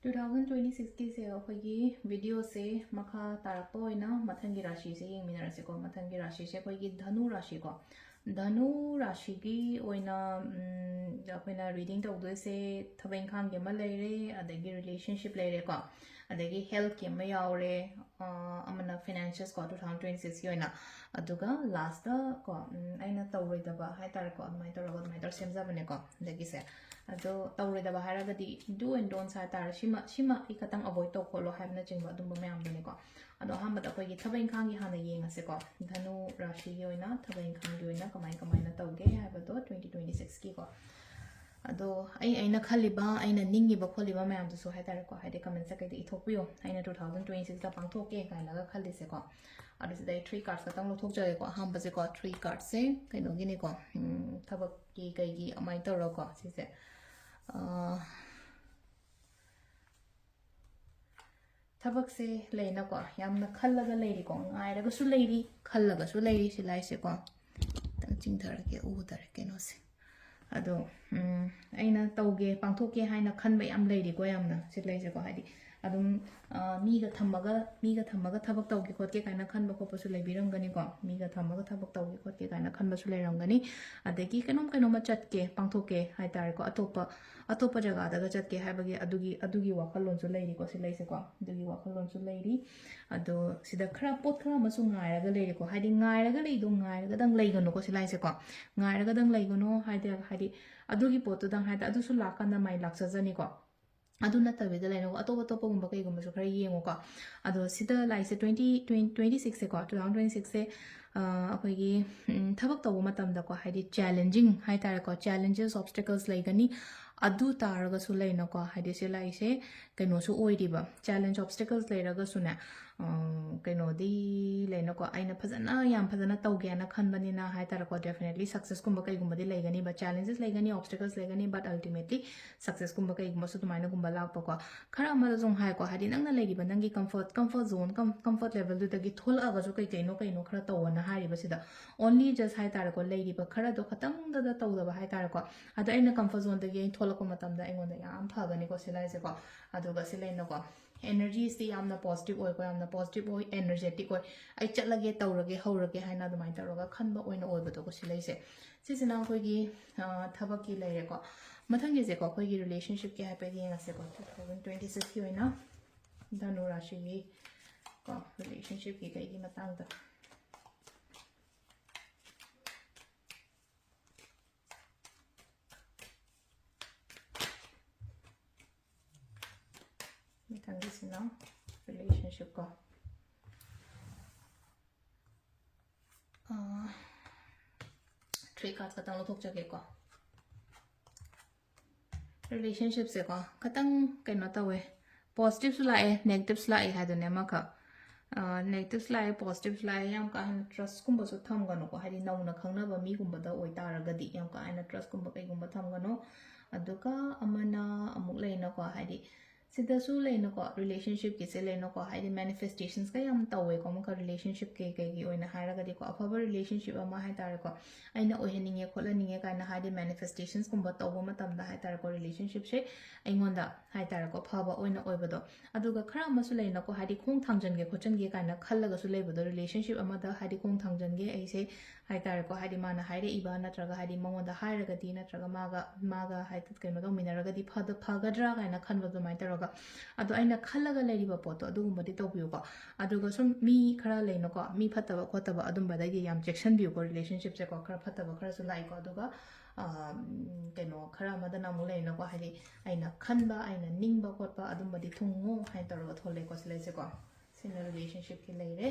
Two thousand twenty six ꯀꯤꯁꯦ ꯑꯩꯈꯣꯏꯒꯤ video ꯁꯦ ꯃꯈꯥ ꯇꯥꯔꯛꯄ ꯑꯣꯏꯅ ꯃꯊꯪꯒꯤ ꯔꯥꯁꯤꯁꯦ ꯌꯦꯡꯃꯤꯟꯅꯔꯁꯤꯀꯣ꯫ ꯃꯊꯪꯒꯤ ꯔꯥꯁꯤꯁꯦ ꯑꯩꯈꯣꯏꯒꯤ ꯙꯅꯨ ꯔꯥꯁꯤꯀꯣ꯫ ꯙꯅꯨ ꯔꯥꯁꯤꯒꯤ ꯑꯣꯏꯅ, ꯎꯝ, ꯑꯩꯈꯣꯏꯅ reading ꯇꯧꯗꯣꯏꯁꯦ ꯊꯕꯛ ꯏꯪꯈꯥꯡꯒꯤ ꯑꯃ ꯂꯩꯔꯦ, ꯑꯗꯒꯤ relationship ꯂꯩꯔꯦꯀꯣ, ꯑꯗꯒꯤ health ꯀꯤ ꯑꯃ ꯌꯥꯎꯔꯦ, ꯑꯃꯅ ꯐꯤꯅꯥꯟꯁꯤꯌꯦꯜꯁ ꯀꯣ, ꯇꯨ ꯊꯥꯎꯖꯟ ꯇ꯭ꯋꯦꯟꯇꯤ ꯁꯤꯛꯁꯀꯤ ꯑꯣꯏꯅ꯫ ꯑꯗꯨꯒ ꯂꯥꯁꯇ ꯀꯣ, ꯎꯝ, ꯑꯩꯅ ꯇꯧꯔꯣꯏꯗꯕ ꯍꯥꯏꯇꯥꯔꯦꯀꯣ, ꯑꯗꯨꯃꯥꯏꯅ ꯇꯧꯔꯒ ꯑꯗꯨꯃꯥꯏꯅ ꯇꯧꯔ ꯁꯦꯝꯖꯕꯅꯦꯀꯣ ꯍꯟꯗꯛꯀꯤꯁꯦ꯫ ꯑꯗꯣ ꯇꯧꯔꯣꯏꯗꯕ ꯍꯥꯏꯔꯒꯗꯤ do and don'ts ꯍꯥꯏꯇꯥꯔꯦ, ꯁꯤꯃ ꯁꯤꯃ ꯑꯩ ꯈꯇꯪ ꯑꯦꯚꯣꯏꯗ ꯇꯧ ꯈꯣꯠꯂꯣ ꯍꯥꯏꯕꯅꯆꯤꯡꯕ ꯑꯗꯨꯝꯕ ꯃꯌꯥꯝꯗꯨꯅꯤꯀꯣ꯫ ꯑꯗꯣ ꯑꯍꯥꯟꯕꯗ ꯑꯩꯈꯣꯏꯒꯤ ꯊꯕꯛ ꯏꯪꯈꯥꯡꯒꯤ ꯍꯥꯟꯅ ꯌꯦꯡꯉꯁꯦꯀꯣ꯫ ꯙꯅꯨ ꯔꯥꯁꯤꯒꯤ ꯑꯣꯏꯅ ꯊꯕꯛ ꯏꯪꯈꯥꯡꯒꯤ ꯑꯣꯏꯅ ꯀꯃꯥꯏ ꯀꯃꯥꯏꯅ ꯇꯧꯒꯦ ꯍꯥꯏꯕꯗꯣ ꯇ꯭ꯋꯦꯟꯇꯤ ꯇ꯭ꯋꯦꯟꯇꯤ ꯁꯤꯛꯁꯀꯤꯀꯣ꯫ ꯑꯗꯣ ꯑꯩ ꯑꯩꯅ ꯈꯜꯂꯤꯕ, ꯑꯩꯅ ꯅꯤꯡꯉꯤꯕ ꯈꯣꯠꯂꯤꯕ ꯃꯌꯥꯝꯗꯨꯁꯨ ꯍꯥꯏꯇꯥꯔꯦꯀꯣ, ꯍꯥꯏꯗꯤ ꯀꯃꯦꯟ ꯁꯦꯛꯁꯟꯗ ꯏꯊꯣꯛꯄꯤꯌꯣ꯫ ꯑꯩꯅ ꯇꯨ ꯊꯥꯎꯖꯟ ꯇ꯭ꯋꯦꯟꯇꯤ ꯁꯤꯛꯁꯇ ꯄꯥꯡꯊꯣꯛꯀꯦ ꯀꯥꯏꯅꯒ ꯈꯜꯂꯤꯁꯦꯀꯣ꯫ ꯑꯗꯨ ꯁꯤꯗ ꯑꯩ ꯊ꯭ꯔꯤ ꯀꯥꯔꯠꯁ ꯈꯛꯇꯪ ꯂꯧꯊꯣꯛꯆꯒꯦꯀꯣ꯫ ꯑꯍꯥꯟꯕꯁꯦꯀꯣ, ꯊ꯭ꯔꯤ ꯀꯥꯔꯠꯁꯦ ꯀꯩꯅꯣꯒꯤꯅꯤꯀꯣ, ꯎꯝ, ꯊꯕꯛꯀꯤ ꯀꯩꯒꯤ ꯑꯗꯨꯃꯥꯏꯅ ꯇꯧꯔꯒꯀꯣ ꯁꯤꯁꯦ꯫ ꯑꯥ, ꯊꯕꯛꯁꯦ ꯂꯩꯅꯀꯣ, ꯌꯥꯝꯅ ꯈꯜꯂꯒ ꯂꯩꯔꯤꯀꯣ, ꯉꯥꯏꯔꯒꯁꯨ ꯂꯩꯔꯤ, ꯈꯜꯂꯒꯁꯨ ꯂꯩꯔꯤ ꯁꯤ ꯂꯥꯏꯁꯦꯀꯣ꯫ ꯈꯤꯇꯪ ꯆꯤꯡꯊꯔꯒꯦ, ꯎꯗꯔꯦ ꯀꯩꯅꯣꯁꯦ꯫ ꯑꯗꯣ, ꯎꯝ, ꯑꯩꯅ ꯇꯧꯒꯦ, ꯄꯥꯡꯊꯣꯛꯀꯦ ꯍꯥꯏꯅ ꯈꯟꯕ ꯌꯥꯝ ꯂꯩꯔꯤꯀꯣ, ꯌꯥꯝꯅ ꯁꯤ ꯂꯩꯁꯦꯀꯣ꯫ ꯍꯥꯏꯗꯤ ꯑꯗꯨꯝ, ꯑ, ꯃꯤꯒ ꯊꯝꯃꯒ, ꯃꯤꯒ ꯊꯝꯃꯒ ꯊꯕꯛ ꯇꯧꯒꯦ ꯈꯣꯠꯀꯦ ꯀꯥꯏꯅ ꯈꯟꯕ ꯈꯣꯠꯄꯁꯨ ꯂꯩꯕꯤꯔꯝꯒꯅꯤꯀꯣ꯫ ꯃꯤꯒ ꯊꯝꯃꯒ ꯊꯕꯛ ꯇꯧꯒꯦ ꯈꯣꯠꯀꯦ ꯀꯥꯏꯅ ꯈꯟꯕꯁꯨ ꯂꯩꯔꯝꯒꯅꯤ꯫ ꯑꯗꯒꯤ ꯀꯩꯅꯣꯝ ꯀꯩꯅꯣꯝꯃ ꯆꯠꯀꯦ, ꯄꯥꯡꯊꯣꯛꯀꯦ ꯍꯥꯏꯇꯥꯔꯦꯀꯣ, ꯑꯇꯣꯞꯄ, ꯑꯇꯣꯞꯄ ꯖꯒꯥꯗꯒ ꯆꯠꯀꯦ ꯍꯥꯏꯕꯒꯤ ꯑꯗꯨꯒꯤ, ꯑꯗꯨꯒꯤ ꯋꯥꯈꯜꯂꯣꯟꯁꯨ ꯂꯩꯔꯤꯀꯣ ꯁꯤ ꯂꯩꯁꯦꯀꯣ꯫ ꯑꯗꯨꯒꯤ ꯋꯥꯈꯜꯂꯣꯟꯁꯨ ꯂꯩꯔꯤ꯫ ꯑꯗꯣ ꯁꯤꯗ ꯈꯔ, ꯄꯣꯠ ꯈꯔ ꯑꯃꯁꯨ ꯉꯥꯏꯔꯒ ꯂꯩꯔꯤꯀꯣ꯫ ꯍꯥꯏꯗꯤ ꯉꯥꯏꯔꯒ ꯂꯩꯗꯣ ꯉꯥꯏꯔꯒꯗꯪ ꯂꯩꯒꯅꯨꯀꯣ ꯁꯤ ꯂꯥꯏꯁꯦꯀꯣ꯫ ꯉꯥꯏꯔꯒꯗꯪ ꯂꯩꯒꯅꯨ ꯍꯥꯏꯗꯤ, ꯍꯥꯏꯗꯤ ꯑꯗꯨꯒꯤ ꯄꯣꯠꯇꯨꯗꯪ ꯍꯥꯏꯗꯤ ꯑꯗꯨꯁꯨ ꯂꯥꯛꯀꯥꯟꯗ ꯃꯥꯏ ꯂꯥꯛꯆꯖꯅꯤꯀꯣ꯫ ꯑꯗꯨ ꯅꯠꯇꯕꯤꯗ ꯂꯩꯅꯀꯣ, ꯑꯇꯣꯞ ꯑꯇꯣꯞꯄꯒꯨꯝꯕ ꯀꯩꯒꯨꯝꯕꯁꯨ ꯈꯔ ꯌꯦꯡꯉꯨꯀꯣ꯫ ꯑꯗꯣ ꯁꯤꯗ ꯂꯥꯛꯏꯁꯦ ꯇ꯭ꯋꯦꯟꯇꯤ, ꯇ꯭ꯋꯦꯟꯇꯤ ꯁꯤꯛꯁꯁꯦꯀꯣ, ꯇꯨ ꯊꯥꯎꯖꯟ ꯇ꯭ꯋꯦꯟꯇꯤ ꯁꯤꯛꯁꯁꯦ, ꯑ, ꯑꯩꯈꯣꯏꯒꯤ, ꯎꯝ, ꯊꯕꯛ ꯇꯧꯕ ꯃꯇꯝꯗꯀꯣ, ꯍꯥꯏꯗꯤ ꯆꯦꯂꯦꯟꯖꯤꯡ ꯍꯥꯏꯇꯥꯔꯦꯀꯣ, ꯆꯦꯂꯦꯟꯖꯦꯁ, ꯑꯣꯕꯁꯇꯦꯀꯜꯁ ꯂꯩꯒꯅꯤ꯫ ꯑꯗꯨ ꯇꯥꯔꯒꯁꯨ ꯂꯩꯅꯀꯣ, ꯍꯥꯏꯗꯤ ꯁꯤ ꯂꯥꯛꯏꯁꯦ ꯀꯩꯅꯣꯁꯨ ꯑꯣꯏꯔꯤꯕ, ꯆꯦꯂꯦꯟꯖ, ꯑꯣꯕꯁꯇꯦꯀꯜꯁ ꯂꯩꯔꯒꯁꯨꯅꯦ, ꯎꯝ, ꯀꯩꯅꯣꯗꯤ ꯂꯩꯅꯀꯣ, ꯑꯩꯅ ꯐꯖꯅ, ꯌꯥꯝ ꯐꯖꯅ ꯇꯧꯒꯦꯅ ꯈꯟꯕꯅꯤꯅ ꯍꯥꯏꯇꯥꯔꯦꯀꯣ, ꯗꯦꯐꯤꯅꯦꯠꯂꯤ ꯁꯛꯁꯦꯁꯀꯨꯝꯕ ꯀꯩꯒꯨꯝꯕꯗꯤ ꯂꯩꯒꯅꯤꯕ, ꯆꯦꯂꯦꯟꯖꯦꯁ ꯂꯩꯒꯅꯤ, ꯑꯣꯕꯁꯇꯦꯀꯜꯁ ꯂꯩꯒꯅꯤ, but ultimately ꯁꯛꯁꯦꯁꯀꯨꯝꯕ ꯀꯩꯒꯨꯝꯕꯁꯨ ꯑꯗꯨꯃꯥꯏꯅꯒꯨꯝꯕ ꯂꯥꯛꯄꯀꯣ꯫ ꯈꯔ ꯑꯃꯗꯁꯨ ꯑꯃꯨꯛ ꯍꯥꯏꯀꯣ, ꯍꯥꯏꯗꯤ ꯅꯪꯅ ꯂꯩꯔꯤꯕ ꯅꯪꯒꯤ ꯀꯝꯐꯣꯔꯠ, ꯀꯝꯐꯣꯔꯠ ꯖꯣꯟ, ꯀꯝ-, ꯀꯝꯐꯣꯔꯠ ꯂꯦꯚꯦꯜꯗꯨꯗꯒꯤ ꯊꯣꯛꯂꯛꯑꯒꯁꯨ ꯀꯩ ꯀꯩꯅꯣ ꯀꯩꯅꯣ ꯈꯔ ꯇꯧꯑꯣꯅ ꯍꯥꯏꯔꯤꯕꯁꯤꯗ, only just ꯍꯥꯏꯇꯥꯔꯦꯀꯣ, ꯂꯩꯔꯤꯕ ꯈꯔꯗꯣ ꯈꯇꯪꯗꯗ ꯇꯧꯗꯕ ꯍꯥꯏꯇꯥꯔꯦꯀꯣ꯫ ꯑꯗꯣ ꯑꯩꯅ ꯀꯝꯐꯣꯔꯠ ꯖꯣꯟꯗꯒꯤ ꯑꯩ ꯊꯣꯛꯂꯛꯄ ꯃꯇꯝꯗ ꯑꯩꯉꯣꯟꯗ ꯌꯥꯝ ꯐꯒꯅꯤꯀꯣ ꯁꯤ ꯂꯥꯏꯁꯦꯀꯣ꯫ ꯑꯗꯨꯒ ꯁꯤ ꯂꯩꯅꯀꯣ, ꯑꯦꯅꯔꯖꯤꯁꯇꯤ ꯌꯥꯝꯅ ꯄꯣꯖꯤꯇꯤꯚ ꯑꯣꯏꯀꯣ, ꯌꯥꯝꯅ ꯄꯣꯖꯤꯇꯤꯚ ꯑꯣꯏ, ꯑꯦꯅꯔꯖꯦꯇꯤꯛ ꯑꯣꯏ꯫ ꯑꯩ ꯆꯠꯂꯒꯦ, ꯇꯧꯔꯒꯦ, ꯍꯧꯔꯒꯦ ꯍꯥꯏꯅ ꯑꯗꯨꯃꯥꯏꯅ ꯇꯧꯔꯒ ꯈꯟꯕ ꯑꯣꯏꯅ ꯑꯣꯏꯕꯗꯣꯀꯣ ꯁꯤ ꯂꯩꯁꯦ꯫ ꯁꯤꯁꯤꯅ ꯑꯩꯈꯣꯏꯒꯤ, ꯑ, ꯊꯕꯛꯀꯤ ꯂꯩꯔꯦꯀꯣ꯫ ꯃꯊꯪꯒꯤꯁꯦꯀꯣ, ꯑꯩꯈꯣꯏꯒꯤ ꯔꯤꯂꯦꯁꯟꯁꯤꯞꯀꯤ ꯍꯥꯏꯐꯦꯠ ꯌꯦꯡꯉꯁꯦꯀꯣ, ꯇꯨ ꯊꯥꯎꯖꯟ ꯇ꯭ꯋꯦꯟꯇꯤ ꯁꯤꯛꯁꯀꯤ ꯑꯣꯏꯅ ꯙꯅꯨ ꯔꯥꯁꯤꯒꯤ ꯀꯣ, ꯔꯤꯂꯦꯁꯟꯁꯤꯞꯀꯤ ꯀꯩꯒꯤ ꯃꯇꯥꯡꯗ꯫ ꯃꯊꯪꯒꯤꯁꯤꯅ ꯔꯤꯂꯦꯁꯟꯁꯤꯞ ꯀꯣ꯫ ꯊ꯭ꯔꯤ ꯀꯥꯔꯠ ꯈꯛꯇꯪ ꯂꯧꯊꯣꯛꯆꯒꯦꯀꯣ꯫ ꯔꯤꯂꯦꯁꯟꯁꯤꯞꯁꯦꯀꯣ, ꯈꯇꯪ ꯀꯩꯅꯣ ꯇꯧꯋꯦ, ꯄꯣꯖꯤꯇꯤꯞꯁꯨ ꯂꯥꯛꯑꯦ, ꯅꯦꯒꯦꯇꯤꯞꯁꯨ ꯂꯥꯛꯑꯦ ꯍꯥꯏꯗꯨꯅꯦ ꯑꯃꯈꯛ꯫ ꯅꯦꯒꯦꯇꯤꯞꯁꯨ ꯂꯥꯛꯑꯦ, ꯄꯣꯖꯤꯇꯤꯞꯁꯨ ꯂꯥꯛꯑꯦ, ꯌꯥꯝ ꯀꯥ ꯍꯦꯟꯅ ꯇ꯭ꯔꯁꯀꯨꯝꯕꯁꯨ ꯊꯝꯒꯅꯨꯀꯣ, ꯍꯥꯏꯗꯤ ꯅꯧꯅ ꯈꯪꯅꯕ ꯃꯤꯒꯨꯝꯕꯗ ꯑꯣꯏꯇꯥꯔꯒꯗꯤ ꯌꯥꯝ ꯀꯥ ꯍꯦꯟꯅ ꯇ꯭ꯔꯁꯀꯨꯝꯕ ꯀꯩꯒꯨꯝꯕ ꯊꯝꯒꯅꯨ꯫ ꯑꯗꯨꯒ ꯑꯃꯅ ꯑꯃꯨꯛ ꯂꯩꯅꯀꯣ, ꯍꯥꯏꯗꯤ ꯁꯤꯗꯁꯨ ꯂꯩꯅꯀꯣ, ꯔꯤꯂꯦꯁꯟꯁꯤꯞꯀꯤꯁꯦ ꯂꯩꯅꯀꯣ, ꯍꯥꯏꯗꯤ ꯃꯦꯅꯤꯐꯦꯁꯇꯦꯁꯟꯁꯀ ꯌꯥꯝ ꯇꯧꯋꯦꯀꯣ, ꯑꯃꯨꯛꯀ ꯔꯤꯂꯦꯁꯟꯁꯤꯞ ꯀꯩ ꯀꯩꯒꯤ ꯑꯣꯏꯅ ꯍꯥꯏꯔꯒꯗꯤꯀꯣ, ꯑꯐꯕ ꯔꯤꯂꯦꯁꯟꯁꯤꯞ ꯑꯃ ꯍꯥꯏꯇꯥꯔꯦꯀꯣ, ꯑꯩꯅ ꯑꯣꯏꯍꯟꯅꯤꯡꯉꯦ ꯈꯣꯠꯍꯟꯅꯤꯡꯉꯦ ꯀꯥꯏꯅ ꯍꯥꯏꯗꯤ ꯃꯦꯅꯤꯐꯦꯁꯇꯦꯁꯟꯁꯀꯨꯝꯕ ꯇꯧꯕ ꯃꯇꯝꯗ ꯍꯥꯏꯇꯥꯔꯦꯀꯣ, ꯔꯤꯂꯦꯁꯟꯁꯤꯞꯁꯦ ꯑꯩꯉꯣꯟꯗ ꯍꯥꯏꯇꯥꯔꯦꯀꯣ, ꯐꯕ ꯑꯣꯏꯅ ꯑꯣꯏꯕꯗꯣ꯫ ꯑꯗꯨꯒ ꯈꯔ ꯑꯃꯁꯨ ꯂꯩꯅꯀꯣ, ꯍꯥꯏꯗꯤ ꯈꯣꯡ ꯊꯥꯡꯖꯟꯒꯦ ꯈꯣꯠꯆꯟꯒꯦ ꯀꯥꯏꯅ ꯈꯜꯂꯒꯁꯨ ꯂꯩꯕꯗꯣ, ꯔꯤꯂꯦꯁꯟꯁꯤꯞ ꯑꯃꯗ ꯍꯥꯏꯗꯤ ꯈꯣꯡ ꯊꯥꯡꯖꯟꯒꯦ ꯑꯩꯁꯦ ꯍꯥꯏꯇꯥꯔꯦꯀꯣ, ꯍꯥꯏꯗꯤ ꯃꯥꯅ ꯍꯥꯏꯔꯛꯏꯕ ꯅꯠꯇ꯭ꯔꯒ ꯍꯥꯏꯗꯤ ꯃꯉꯣꯟꯗ ꯍꯥꯏꯔꯒꯗꯤ ꯅꯠꯇ꯭ꯔꯒ ꯃꯥꯒ, ꯃꯥꯒ ꯍꯥꯏꯗꯤ ꯀꯩꯅꯣ ꯇꯧꯃꯤꯟꯅꯔꯒꯗꯤ ꯐꯗ-, ꯐꯒꯗ꯭ꯔꯥ ꯀꯥꯏꯅ ꯈꯟꯕ ꯑꯗꯨꯃꯥꯏꯅ ꯇꯧꯔꯒ, ꯑꯗꯣ ꯑꯩꯅ ꯈꯜꯂꯒ ꯂꯩꯔꯤꯕ ꯄꯣꯠꯇꯣ ꯑꯗꯨꯒꯨꯝꯕꯗꯤ ꯇꯧꯕꯤꯌꯨꯀꯣ꯫ ꯑꯗꯨꯒ ꯁꯨꯝ ꯃꯤ ꯈꯔ ꯂꯩꯅꯀꯣ, ꯃꯤ ꯐꯠꯇꯕ ꯈꯣꯠꯇꯕ ꯑꯗꯨꯝꯕꯗꯒꯤ ꯌꯥꯝ ꯆꯦꯛꯁꯤꯟꯕꯤꯌꯨꯀꯣ, ꯔꯤꯂꯦꯁꯟꯁꯤꯞꯁꯦꯀꯣ, ꯈꯔ ꯐꯠꯇꯕ ꯈꯔꯁꯨ ꯂꯥꯛꯏꯀꯣ꯫ ꯑꯗꯨꯒ ꯑꯥ, ꯀꯩꯅꯣ ꯈꯔ ꯑꯃꯗꯅ ꯑꯃꯨꯛ ꯂꯩꯅꯀꯣ, ꯍꯥꯏꯗꯤ ꯑꯩꯅ ꯈꯟꯕ, ꯑꯩꯅ ꯅꯤꯡꯕ ꯈꯣꯠꯄ ꯑꯗꯨꯝꯕꯗꯤ ꯊꯨꯡꯉꯨ ꯍꯥꯏꯅ ꯇꯧꯔꯒ ꯊꯣꯛꯂꯛꯑꯦꯀꯣ, ꯁꯤꯂꯩꯁꯦꯀꯣ꯫ ꯁꯤꯅ ꯔꯤꯂꯦꯁꯟꯁꯤꯞꯀꯤ ꯂꯩꯔꯦ꯫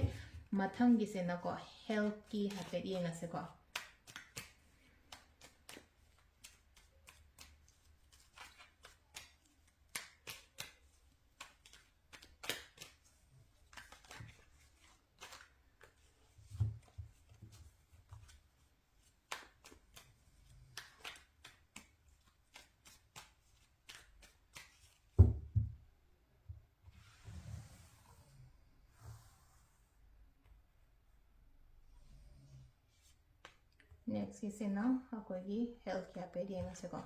ꯃꯊꯪꯒꯤꯁꯤꯅꯀꯣ, ꯍꯦꯜꯊꯀꯤ ꯍꯥꯏꯐꯦꯠ ꯌꯦꯡꯉꯁꯦꯀꯣ꯫ ꯅꯦꯛꯁꯀꯤꯁꯤꯅ ꯑꯩꯈꯣꯏꯒꯤ ꯍꯦꯜꯊꯀꯤ ꯍꯥꯏꯐꯦꯠ ꯌꯦꯡꯉꯁꯤꯀꯣ꯫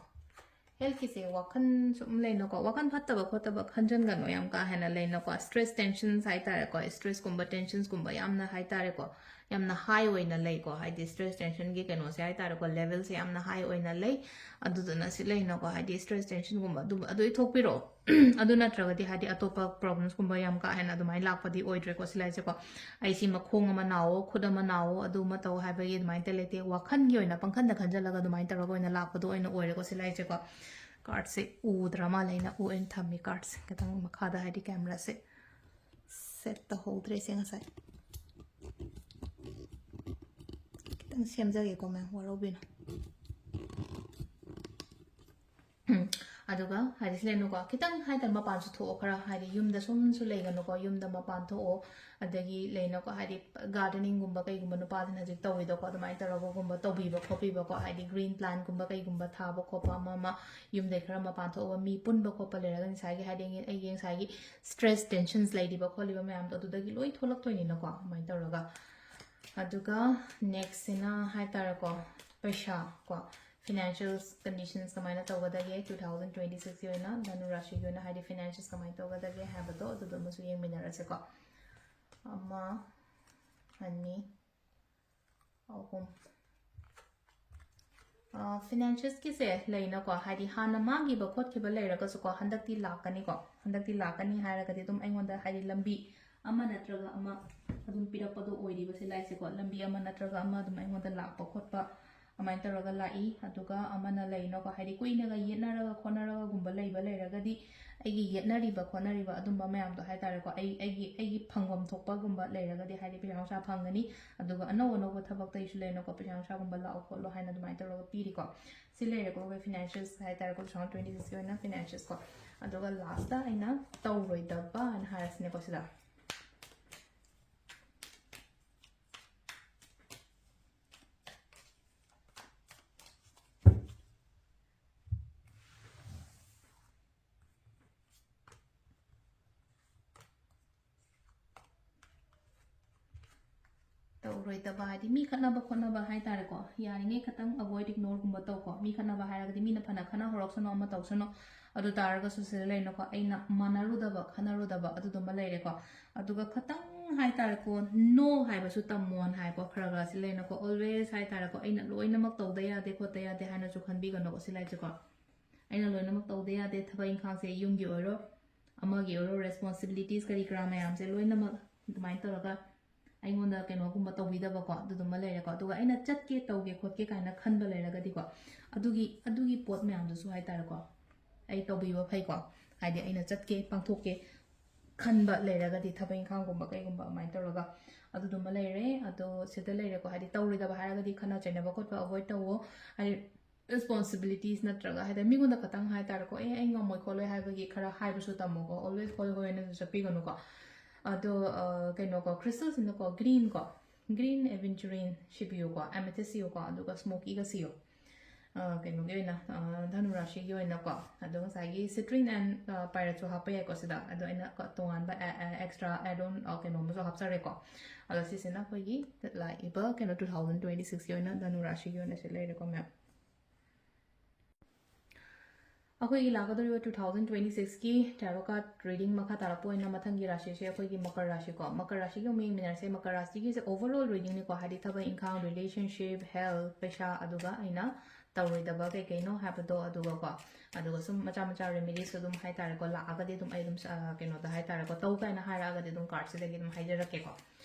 ꯍꯦꯜꯊꯀꯤꯁꯦ ꯋꯥꯈꯜ ꯁꯨꯝ ꯂꯩꯅꯀꯣ, ꯋꯥꯈꯜ ꯐꯠꯇꯕ ꯈꯣꯠꯇꯕ ꯈꯟꯖꯟꯒꯅꯨ, ꯌꯥꯝ ꯀꯥ ꯍꯦꯟꯅ ꯂꯩꯅꯀꯣ, ꯁ꯭ꯇ꯭ꯔꯦꯁ, ꯇꯦꯟꯁꯟꯁ ꯍꯥꯏꯇꯥꯔꯦꯀꯣ, ꯁ꯭ꯇ꯭ꯔꯦꯁꯀꯨꯝꯕ, ꯇꯦꯟꯁꯟꯁꯀꯨꯝꯕ ꯌꯥꯝꯅ ꯍꯥꯏꯇꯥꯔꯦꯀꯣ, ꯌꯥꯝꯅ ꯍꯥꯏ ꯑꯣꯏꯅ ꯂꯩꯀꯣ, ꯍꯥꯏꯗꯤ ꯁ꯭ꯇ꯭ꯔꯦꯁ ꯇꯦꯟꯁꯟꯒꯤ ꯀꯩꯅꯣꯁꯦ ꯍꯥꯏ ꯇꯥꯔꯦꯀꯣ, ꯂꯦꯚꯦꯜꯁꯦ ꯌꯥꯝꯅ ꯍꯥꯏ ꯑꯣꯏꯅ ꯂꯩ꯫ ꯑꯗꯨꯗꯨꯅ ꯁꯤ ꯂꯩꯅꯀꯣ, ꯍꯥꯏꯗꯤ ꯁ꯭ꯇ꯭ꯔꯦꯁ ꯇꯦꯟꯁꯟꯒꯨꯝꯕ ꯑꯗꯨ ꯑꯗꯨ ꯏꯊꯣꯛꯄꯤꯔꯣ꯫ ꯑꯗꯨ ꯅꯠꯇ꯭ꯔꯒꯗꯤ ꯍꯥꯏꯗꯤ ꯑꯇꯣꯞꯄ ꯄ꯭ꯔꯣꯕ꯭ꯂꯦꯝꯁꯀꯨꯝꯕ ꯌꯥꯝ ꯀꯥ ꯍꯦꯟꯅ ꯑꯗꯨꯃꯥꯏꯅ ꯂꯥꯛꯄꯗꯤ ꯑꯣꯏꯗ꯭ꯔꯦꯀꯣ ꯁꯤ ꯂꯥꯏꯁꯦꯀꯣ꯫ ꯑꯩ ꯁꯤ ꯃꯈꯣꯡ ꯑꯃ ꯅꯥꯋꯣ, ꯈꯨꯠ ꯑꯃ ꯅꯥꯋꯣ, ꯑꯗꯨ ꯑꯃ ꯇꯧ ꯍꯥꯏꯕꯒꯤ ꯑꯗꯨꯃꯥꯏꯅ ꯂꯩꯇꯦ꯫ ꯋꯥꯈꯜꯒꯤ ꯑꯣꯏꯅ ꯄꯪꯈꯟꯗ ꯈꯟꯖꯜꯂꯒ ꯑꯗꯨꯃꯥꯏꯅ ꯇꯧꯔꯒ ꯑꯣꯏꯅ ꯂꯥꯛꯄꯗꯣ ꯑꯣꯏꯅ ꯑꯣꯏꯔꯦꯀꯣ ꯁꯤ ꯂꯥꯏꯁꯦꯀꯣ꯫ ꯀꯥꯔꯠꯁꯦ ꯎꯗ꯭ꯔ ꯃꯥꯜꯂꯦ, ꯑꯩꯅ ꯎ ꯑꯣꯏꯅ ꯊꯝꯃꯤ ꯀꯥꯔꯠꯁꯦ ꯈꯤꯇꯪ ꯃꯈꯥꯗ, ꯍꯥꯏꯗꯤ ꯀꯦꯃꯦꯔꯥꯁꯦ ꯁꯦꯠ ꯇꯧꯍꯧꯗ꯭ꯔꯦ ꯁꯦ ꯉꯁꯥꯏ꯫ ꯈꯤꯇꯪ ꯁꯦꯝꯖꯒꯦꯀꯣ ꯃꯌꯥꯝ, ꯋꯥꯔꯧꯕꯤꯅꯨ꯫ ꯎꯝ, ꯑꯗꯨꯒ ꯍꯥꯏꯗꯤ ꯁꯤ ꯂꯩꯅꯨꯀꯣ, ꯈꯤꯇꯪ ꯍꯥꯏꯇꯥꯔꯦ ꯃꯄꯥꯟꯁꯨ ꯊꯣꯛꯑꯣ ꯈꯔ, ꯍꯥꯏꯗꯤ ꯌꯨꯝꯗ ꯁꯨꯝꯁꯨ ꯂꯩꯒꯅꯨꯀꯣ, ꯌꯨꯝꯗ ꯃꯄꯥꯟ ꯊꯣꯛꯑꯣ꯫ ꯑꯗꯒꯤ ꯂꯩꯅꯀꯣ, ꯍꯥꯏꯗꯤ ꯒꯥꯔꯗꯦꯅꯤꯡꯒꯨꯝꯕ ꯀꯩꯒꯨꯝꯕ ꯅꯨꯄꯥꯁꯤꯅ ꯍꯧꯖꯤꯛ ꯇꯧꯋꯤꯗꯣꯀꯣ, ꯑꯗꯨꯃꯥꯏꯅ ꯇꯧꯔꯒꯒꯨꯝꯕ ꯇꯧꯕꯤꯕ ꯈꯣꯠꯄꯤꯕꯀꯣ, ꯍꯥꯏꯗꯤ ꯒ꯭ꯔꯤꯟ ꯄ꯭ꯂꯥꯟꯒꯨꯝꯕ ꯀꯩꯒꯨꯝꯕ ꯊꯥꯕ ꯈꯣꯠꯄ ꯑꯃ ꯑꯃ, ꯌꯨꯝꯗꯩ ꯈꯔ ꯃꯄꯥꯟ ꯊꯣꯛꯑꯒ ꯃꯤ ꯄꯨꯟꯕ ꯈꯣꯠꯄ ꯂꯩꯔꯒ ꯉꯁꯥꯏꯒꯤ ꯍꯥꯏꯗꯤ ꯑꯩꯒꯤ ꯉꯁꯥꯏꯒꯤ ꯁ꯭ꯇ꯭ꯔꯦꯁ ꯇꯦꯟꯁꯟꯁ ꯂꯩꯔꯤꯕ ꯈꯣꯠꯂꯤꯕ ꯃꯌꯥꯝꯗꯣ ꯑꯗꯨꯗꯒꯤ ꯂꯣꯏ ꯊꯣꯛꯂꯛꯇꯣꯏꯅꯤꯅꯀꯣ, ꯑꯗꯨꯃꯥꯏꯅ ꯇꯧꯔꯒ꯫ ꯑꯗꯨꯒ ꯅꯦꯛꯁꯁꯤꯅ ꯍꯥꯏꯇꯥꯔꯦꯀꯣ, ꯄꯩꯁꯥ ꯀꯣ, ꯐꯤꯅꯥꯟꯁꯤꯌꯦꯜ ꯀꯟꯗꯤꯁꯟꯁ ꯀꯃꯥꯏꯅ ꯇꯧꯒꯗꯒꯦ, ꯇꯨ ꯊꯥꯎꯖꯟ ꯇ꯭ꯋꯦꯟꯇꯤ ꯁꯤꯛꯁꯀꯤ ꯑꯣꯏꯅ ꯙꯅꯨ ꯔꯥꯁꯤꯒꯤ ꯑꯣꯏꯅ ꯍꯥꯏꯗꯤ ꯐꯤꯅꯥꯟꯁꯤꯌꯦꯜꯁ ꯀꯃꯥꯏꯅ ꯇꯧꯒꯗꯒꯦ ꯍꯥꯏꯕꯗꯣ ꯑꯗꯨꯗꯣ ꯑꯃꯁꯨ ꯌꯦꯡꯃꯤꯟꯅꯔꯁꯦꯀꯣ꯫ ꯑꯃ, ꯑꯅꯤ, ꯑꯍꯨꯝ꯫ ꯐꯤꯅꯥꯟꯁꯤꯌꯦꯜꯁꯀꯤꯁꯦ ꯂꯩꯅꯀꯣ, ꯍꯥꯏꯗꯤ ꯍꯥꯟꯅ ꯃꯥꯡꯈꯤꯕ ꯈꯣꯠꯈꯤꯕ ꯂꯩꯔꯒꯁꯨꯀꯣ, ꯍꯟꯗꯛꯇꯤ ꯂꯥꯛꯀꯅꯤꯀꯣ꯫ ꯍꯟꯗꯛꯇꯤ ꯂꯥꯛꯀꯅꯤ ꯍꯥꯏꯔꯒꯗꯤ ꯑꯗꯨꯝ ꯑꯩꯉꯣꯟꯗ ꯍꯥꯏꯗꯤ ꯂꯝꯕꯤ ꯑꯃ ꯅꯠꯇ꯭ꯔꯒ ꯑꯃ ꯑꯗꯨꯝ ꯄꯤꯔꯛꯄꯗꯣ ꯑꯣꯏꯔꯤꯕ ꯁꯤ ꯂꯥꯏꯁꯦꯀꯣ꯫ ꯂꯝꯕꯤ ꯑꯃ ꯅꯠꯇ꯭ꯔꯒ ꯑꯃ ꯑꯗꯨꯝ ꯑꯩꯉꯣꯟꯗ ꯂꯥꯛꯄ ꯈꯣꯠꯄ ꯑꯗꯨꯃꯥꯏꯅ ꯇꯧꯔꯒ ꯂꯥꯛꯏ꯫ ꯑꯗꯨꯒ ꯑꯃꯅ ꯂꯩꯅꯀꯣ, ꯍꯥꯏꯗꯤ ꯀꯨꯏꯅꯒ ꯌꯦꯠꯅꯔꯒ ꯈꯣꯠꯅꯔꯒꯒꯨꯝꯕ ꯂꯩꯕ ꯂꯩꯔꯒꯗꯤ ꯑꯩꯒꯤ ꯌꯦꯠꯅꯔꯤꯕ ꯈꯣꯠꯅꯔꯤꯕ ꯑꯗꯨꯝꯕ ꯃꯌꯥꯝꯗꯣ ꯍꯥꯏꯇꯥꯔꯦꯀꯣ, ꯑꯩ, ꯑꯩꯒꯤ, ꯑꯩꯒꯤ ꯐꯪꯐꯝ ꯊꯣꯛꯄꯒꯨꯝꯕ ꯂꯩꯔꯒꯗꯤ ꯍꯥꯏꯗꯤ ꯄꯩꯁꯥ ꯅꯨꯡꯁꯥ ꯐꯪꯒꯅꯤ꯫ ꯑꯗꯨꯒ ꯑꯅꯧ ꯑꯅꯧꯕ ꯊꯕꯛꯇꯩꯁꯨ ꯂꯩꯅꯀꯣ, ꯄꯩꯁꯥ ꯅꯨꯡꯁꯥꯒꯨꯝꯕ ꯂꯥꯛꯑꯣ ꯈꯣꯠꯂꯣ ꯍꯥꯏꯅ ꯑꯗꯨꯃꯥꯏꯅ ꯇꯧꯔꯒ ꯄꯤꯔꯤꯀꯣ꯫ ꯁꯤ ꯂꯩꯔꯦꯀꯣ, ꯑꯩꯈꯣꯏ ꯐꯤꯅꯥꯟꯁꯤꯌꯦꯜꯁ ꯍꯥꯏꯇꯥꯔꯦꯀꯣ, ꯇꯨ ꯊꯥꯎꯖꯟ ꯇ꯭ꯋꯦꯟꯇꯤ ꯁꯤꯛꯁꯀꯤ ꯑꯣꯏꯅ ꯐꯤꯅꯥꯟꯁꯤꯌꯦꯜꯁ ꯀꯣ꯫ ꯑꯗꯨꯒ ꯂꯥꯁꯇ ꯑꯩꯅ ꯇꯧꯔꯣꯏꯗꯕ ꯍꯥꯏꯅ ꯍꯥꯏꯔꯁꯤꯅꯦꯀꯣ ꯁꯤꯗ꯫ ꯇꯧꯔꯣꯏꯗꯕ ꯍꯥꯏꯗꯤ ꯃꯤ ꯈꯠꯅꯕ ꯈꯣꯠꯅꯕ ꯍꯥꯏꯇꯥꯔꯦꯀꯣ, ꯌꯥꯔꯤꯉꯩ ꯈꯇꯪ ꯑꯦꯚꯣꯏꯗ, ꯏꯒꯅꯣꯔꯒꯨꯝꯕ ꯇꯧꯀꯣ꯫ ꯃꯤ ꯈꯠꯅꯕ ꯍꯥꯏꯔꯒꯗꯤ ꯃꯤꯅ ꯐꯅ ꯈꯠꯅ ꯍꯧꯔꯛꯁꯅꯨ, ꯑꯃ ꯇꯧꯁꯅꯨ, ꯑꯗꯨ ꯇꯥꯔꯒꯁꯨ ꯁꯤꯗ ꯂꯩꯅꯀꯣ, ꯑꯩꯅ ꯃꯥꯟꯅꯔꯨꯗꯕ ꯈꯠꯅꯔꯨꯗꯕ ꯑꯗꯨꯗꯨꯃ ꯂꯩꯔꯦꯀꯣ꯫ ꯑꯗꯨꯒ ꯈꯇꯪ ꯍꯥꯏꯇꯥꯔꯦꯀꯣ, ꯅꯣ ꯍꯥꯏꯕꯁꯨ ꯇꯝꯃꯣꯅ ꯍꯥꯏꯀꯣ, ꯈꯔ ꯈꯔ ꯁꯤ ꯂꯩꯅꯀꯣ, ꯑꯣꯜꯋꯦꯁ ꯍꯥꯏꯇꯥꯔꯦꯀꯣ, ꯑꯩꯅ ꯂꯣꯏꯅꯃꯛ ꯇꯧꯗ ꯌꯥꯗꯦ ꯈꯣꯠꯇ ꯌꯥꯗꯦ ꯍꯥꯏꯅꯁꯨ ꯈꯟꯕꯤꯒꯅꯨꯀꯣ ꯁꯤ ꯂꯥꯏꯁꯦꯀꯣ꯫ ꯑꯩꯅ ꯂꯣꯏꯅꯃꯛ ꯇꯧꯗ ꯌꯥꯗꯦ ꯊꯕꯛ ꯏꯪꯈꯥꯡꯁꯦ, ꯌꯨꯝꯒꯤ ꯑꯣꯏꯔꯣ ꯑꯃꯒꯤ ꯑꯣꯏꯔꯣ, ꯔꯦꯁꯄꯣꯟꯁꯤꯕꯤꯂꯤꯇꯤꯁ ꯀꯔꯤ ꯀꯔꯥ ꯃꯌꯥꯝꯁꯦ ꯂꯣꯏꯅꯃꯛ ꯑꯗꯨꯃꯥꯏꯅ ꯇꯧꯔꯒ ꯑꯩꯉꯣꯟꯗ ꯀꯩꯅꯣꯒꯨꯝꯕ ꯇꯧꯕꯤꯗꯕꯀꯣ, ꯑꯗꯨꯗꯨꯃ ꯂꯩꯔꯦꯀꯣ꯫ ꯑꯗꯨꯒ ꯑꯩꯅ ꯆꯠꯀꯦ ꯇꯧꯒꯦ ꯈꯣꯠꯀꯦ ꯀꯥꯏꯅ ꯈꯟꯕ ꯂꯩꯔꯒꯗꯤꯀꯣ, ꯑꯗꯨꯒꯤ ꯑꯗꯨꯒꯤ ꯄꯣꯠ ꯃꯌꯥꯝꯗꯨꯁꯨ ꯍꯥꯏꯇꯥꯔꯦꯀꯣ, ꯑꯩ ꯇꯧꯕꯤꯕ ꯐꯩꯀꯣ꯫ ꯍꯥꯏꯗꯤ ꯑꯩꯅ ꯆꯠꯀꯦ ꯄꯥꯡꯊꯣꯛꯀꯦ ꯈꯟꯕ ꯂꯩꯔꯒꯗꯤ, ꯊꯕꯛ ꯏꯪꯈꯥꯡꯒꯨꯝꯕ ꯀꯩꯒꯨꯝꯕ ꯑꯗꯨꯃꯥꯏꯅ ꯇꯧꯔꯒ ꯑꯗꯨꯗꯨꯃ ꯂꯩꯔꯦ꯫ ꯑꯗꯣ ꯁꯤꯗ ꯂꯩꯔꯦꯀꯣ, ꯍꯥꯏꯗꯤ ꯇꯧꯔꯣꯏꯗꯕ ꯍꯥꯏꯔꯒꯗꯤ ꯈꯠꯅ ꯆꯩꯅꯕ ꯈꯣꯠꯄ ꯑꯦꯚꯣꯏꯗ ꯇꯧꯋꯣ꯫ ꯍꯥꯏꯗꯤ ꯔꯦꯁꯄꯣꯟꯁꯤꯕꯤꯂꯤꯇꯤꯁ ꯅꯠꯇ꯭ꯔꯒ ꯍꯥꯏꯗꯤ ꯃꯤꯉꯣꯟꯗ ꯈꯇꯪ ꯍꯥꯏꯇꯥꯔꯦꯀꯣ, "ꯑꯦ, ꯑꯩ ꯉꯝꯃꯣꯏ ꯈꯣꯠꯂꯣꯏ" ꯍꯥꯏꯕꯒꯤ ꯈꯔ ꯍꯥꯏꯕꯁꯨ ꯇꯝꯃꯣꯀꯣ꯫ ꯑꯣꯜꯋꯦꯁ "ꯍꯣꯏ, ꯍꯣꯏ" ꯍꯥꯏꯅꯁꯨ ꯆꯠꯄꯤꯒꯅꯨꯀꯣ꯫ ꯑꯗꯣ ꯑ, ꯀꯩꯅꯣꯀꯣ, ꯀ꯭ꯔꯤꯁꯇꯜꯁꯤꯅꯀꯣ, ꯒ꯭ꯔꯤꯟ ꯀꯣ, ꯒ꯭ꯔꯤꯟ ꯑꯦꯚꯦꯟꯆꯨꯔꯤꯟ ꯁꯤ ꯄꯤꯌꯨꯀꯣ, ꯑꯦꯃꯦꯊꯤꯁ ꯁꯤꯌꯨꯀꯣ, ꯑꯗꯨꯒ ꯁ꯭ꯃꯣꯀꯤꯒ ꯁꯤꯌꯣ꯫ ꯑ, ꯀꯩꯅꯣꯒꯤ ꯑꯣꯏꯅ, ꯑ, ꯙꯅꯨ ꯔꯥꯁꯤꯒꯤ ꯑꯣꯏꯅꯀꯣ꯫ ꯑꯗꯣ ꯉꯁꯥꯏꯒꯤ ꯁꯤꯇ꯭ꯔꯤꯟ ꯑꯦꯟ, ꯑ, ꯄꯥꯏꯔꯠꯁꯨ ꯍꯥꯞꯄ ꯌꯥꯏꯀꯣ ꯁꯤꯗ꯫ ꯑꯗꯣ ꯑꯩꯅ ꯀꯣ, ꯇꯣꯉꯥꯟꯕ ꯑꯦ-, ꯑꯦ-, ꯑꯦꯛꯁꯇ꯭ꯔꯥ ꯑꯦꯗ ꯑꯣꯟ, ꯑ, ꯀꯩꯅꯣ ꯑꯃꯁꯨ ꯍꯥꯞꯆꯔꯦꯀꯣ꯫ ꯑꯗꯣ ꯁꯤꯁꯤꯅ ꯑꯩꯈꯣꯏꯒꯤ ꯂꯥꯛꯏꯕ ꯀꯩꯅꯣ, ꯇꯨ ꯊꯥꯎꯖꯟ ꯇ꯭ꯋꯦꯟꯇꯤ ꯁꯤꯛꯁꯀꯤ ꯑꯣꯏꯅ ꯙꯅꯨ ꯔꯥꯁꯤꯒꯤ ꯑꯣꯏꯅ ꯁꯤ ꯂꯩꯔꯦꯀꯣ, ꯃꯦꯝ꯫ ꯑꯩꯈꯣꯏꯒꯤ ꯂꯥꯛꯀꯗꯧꯔꯤꯕ ꯇꯨ ꯊꯥꯎꯖꯟ ꯇ꯭ꯋꯦꯟꯇꯤ ꯁꯤꯛꯁꯀꯤ ꯇꯦꯔꯣ ꯀꯥꯔꯗ ꯔꯤꯗꯤꯡ ꯃꯈꯥ ꯇꯥꯔꯛꯄ ꯑꯣꯏꯅ ꯃꯊꯪꯒꯤ ꯔꯥꯁꯤꯁꯦ ꯑꯩꯈꯣꯏꯒꯤ ꯃꯀꯔ ꯔꯥꯁꯤꯀꯣ꯫ ꯃꯀꯔ ꯔꯥꯁꯤꯒꯤ ꯑꯃꯨꯛ ꯌꯦꯡꯃꯤꯟꯅꯔꯁꯦ꯫ ꯃꯀꯔ ꯔꯥꯁꯤꯒꯤꯁꯦ ꯑꯣꯚꯔꯑꯣꯜ ꯔꯤꯗꯤꯡꯅꯤꯀꯣ, ꯍꯥꯏꯗꯤ ꯊꯕꯛ ꯏꯪꯈꯥꯡ, ꯔꯤꯂꯦꯁꯟꯁꯤꯞ, ꯍꯦꯜꯊ, ꯄꯩꯁꯥ, ꯑꯗꯨꯒ ꯑꯩꯅ ꯇꯧꯔꯣꯏꯗꯕ ꯀꯩ ꯀꯩꯅꯣ ꯍꯥꯏꯕꯗꯣ, ꯑꯗꯨꯒꯀꯣ, ꯑꯗꯨꯒ ꯁꯨꯝ ꯃꯆꯥ ꯃꯆꯥ ꯔꯦꯃꯤꯗꯤꯁ ꯑꯗꯨꯝ ꯍꯥꯏꯇꯥꯔꯦꯀꯣ, ꯂꯥꯛꯑꯒꯗꯤ ꯑꯗꯨꯝ ꯑꯩ ꯑꯗꯨꯝ, ꯑ, ꯀꯩꯅꯣꯗ ꯍꯥꯏꯇꯥꯔꯦꯀꯣ, ꯇꯧ ꯀꯥꯏꯅ ꯍꯥꯏꯔꯛꯑꯒꯗꯤ ꯑꯗꯨꯝ ꯀꯥꯔꯗꯁꯤꯗꯒꯤ ꯑꯗꯨꯝ ꯍꯥꯏꯖꯔꯛꯀꯦꯀꯣ꯫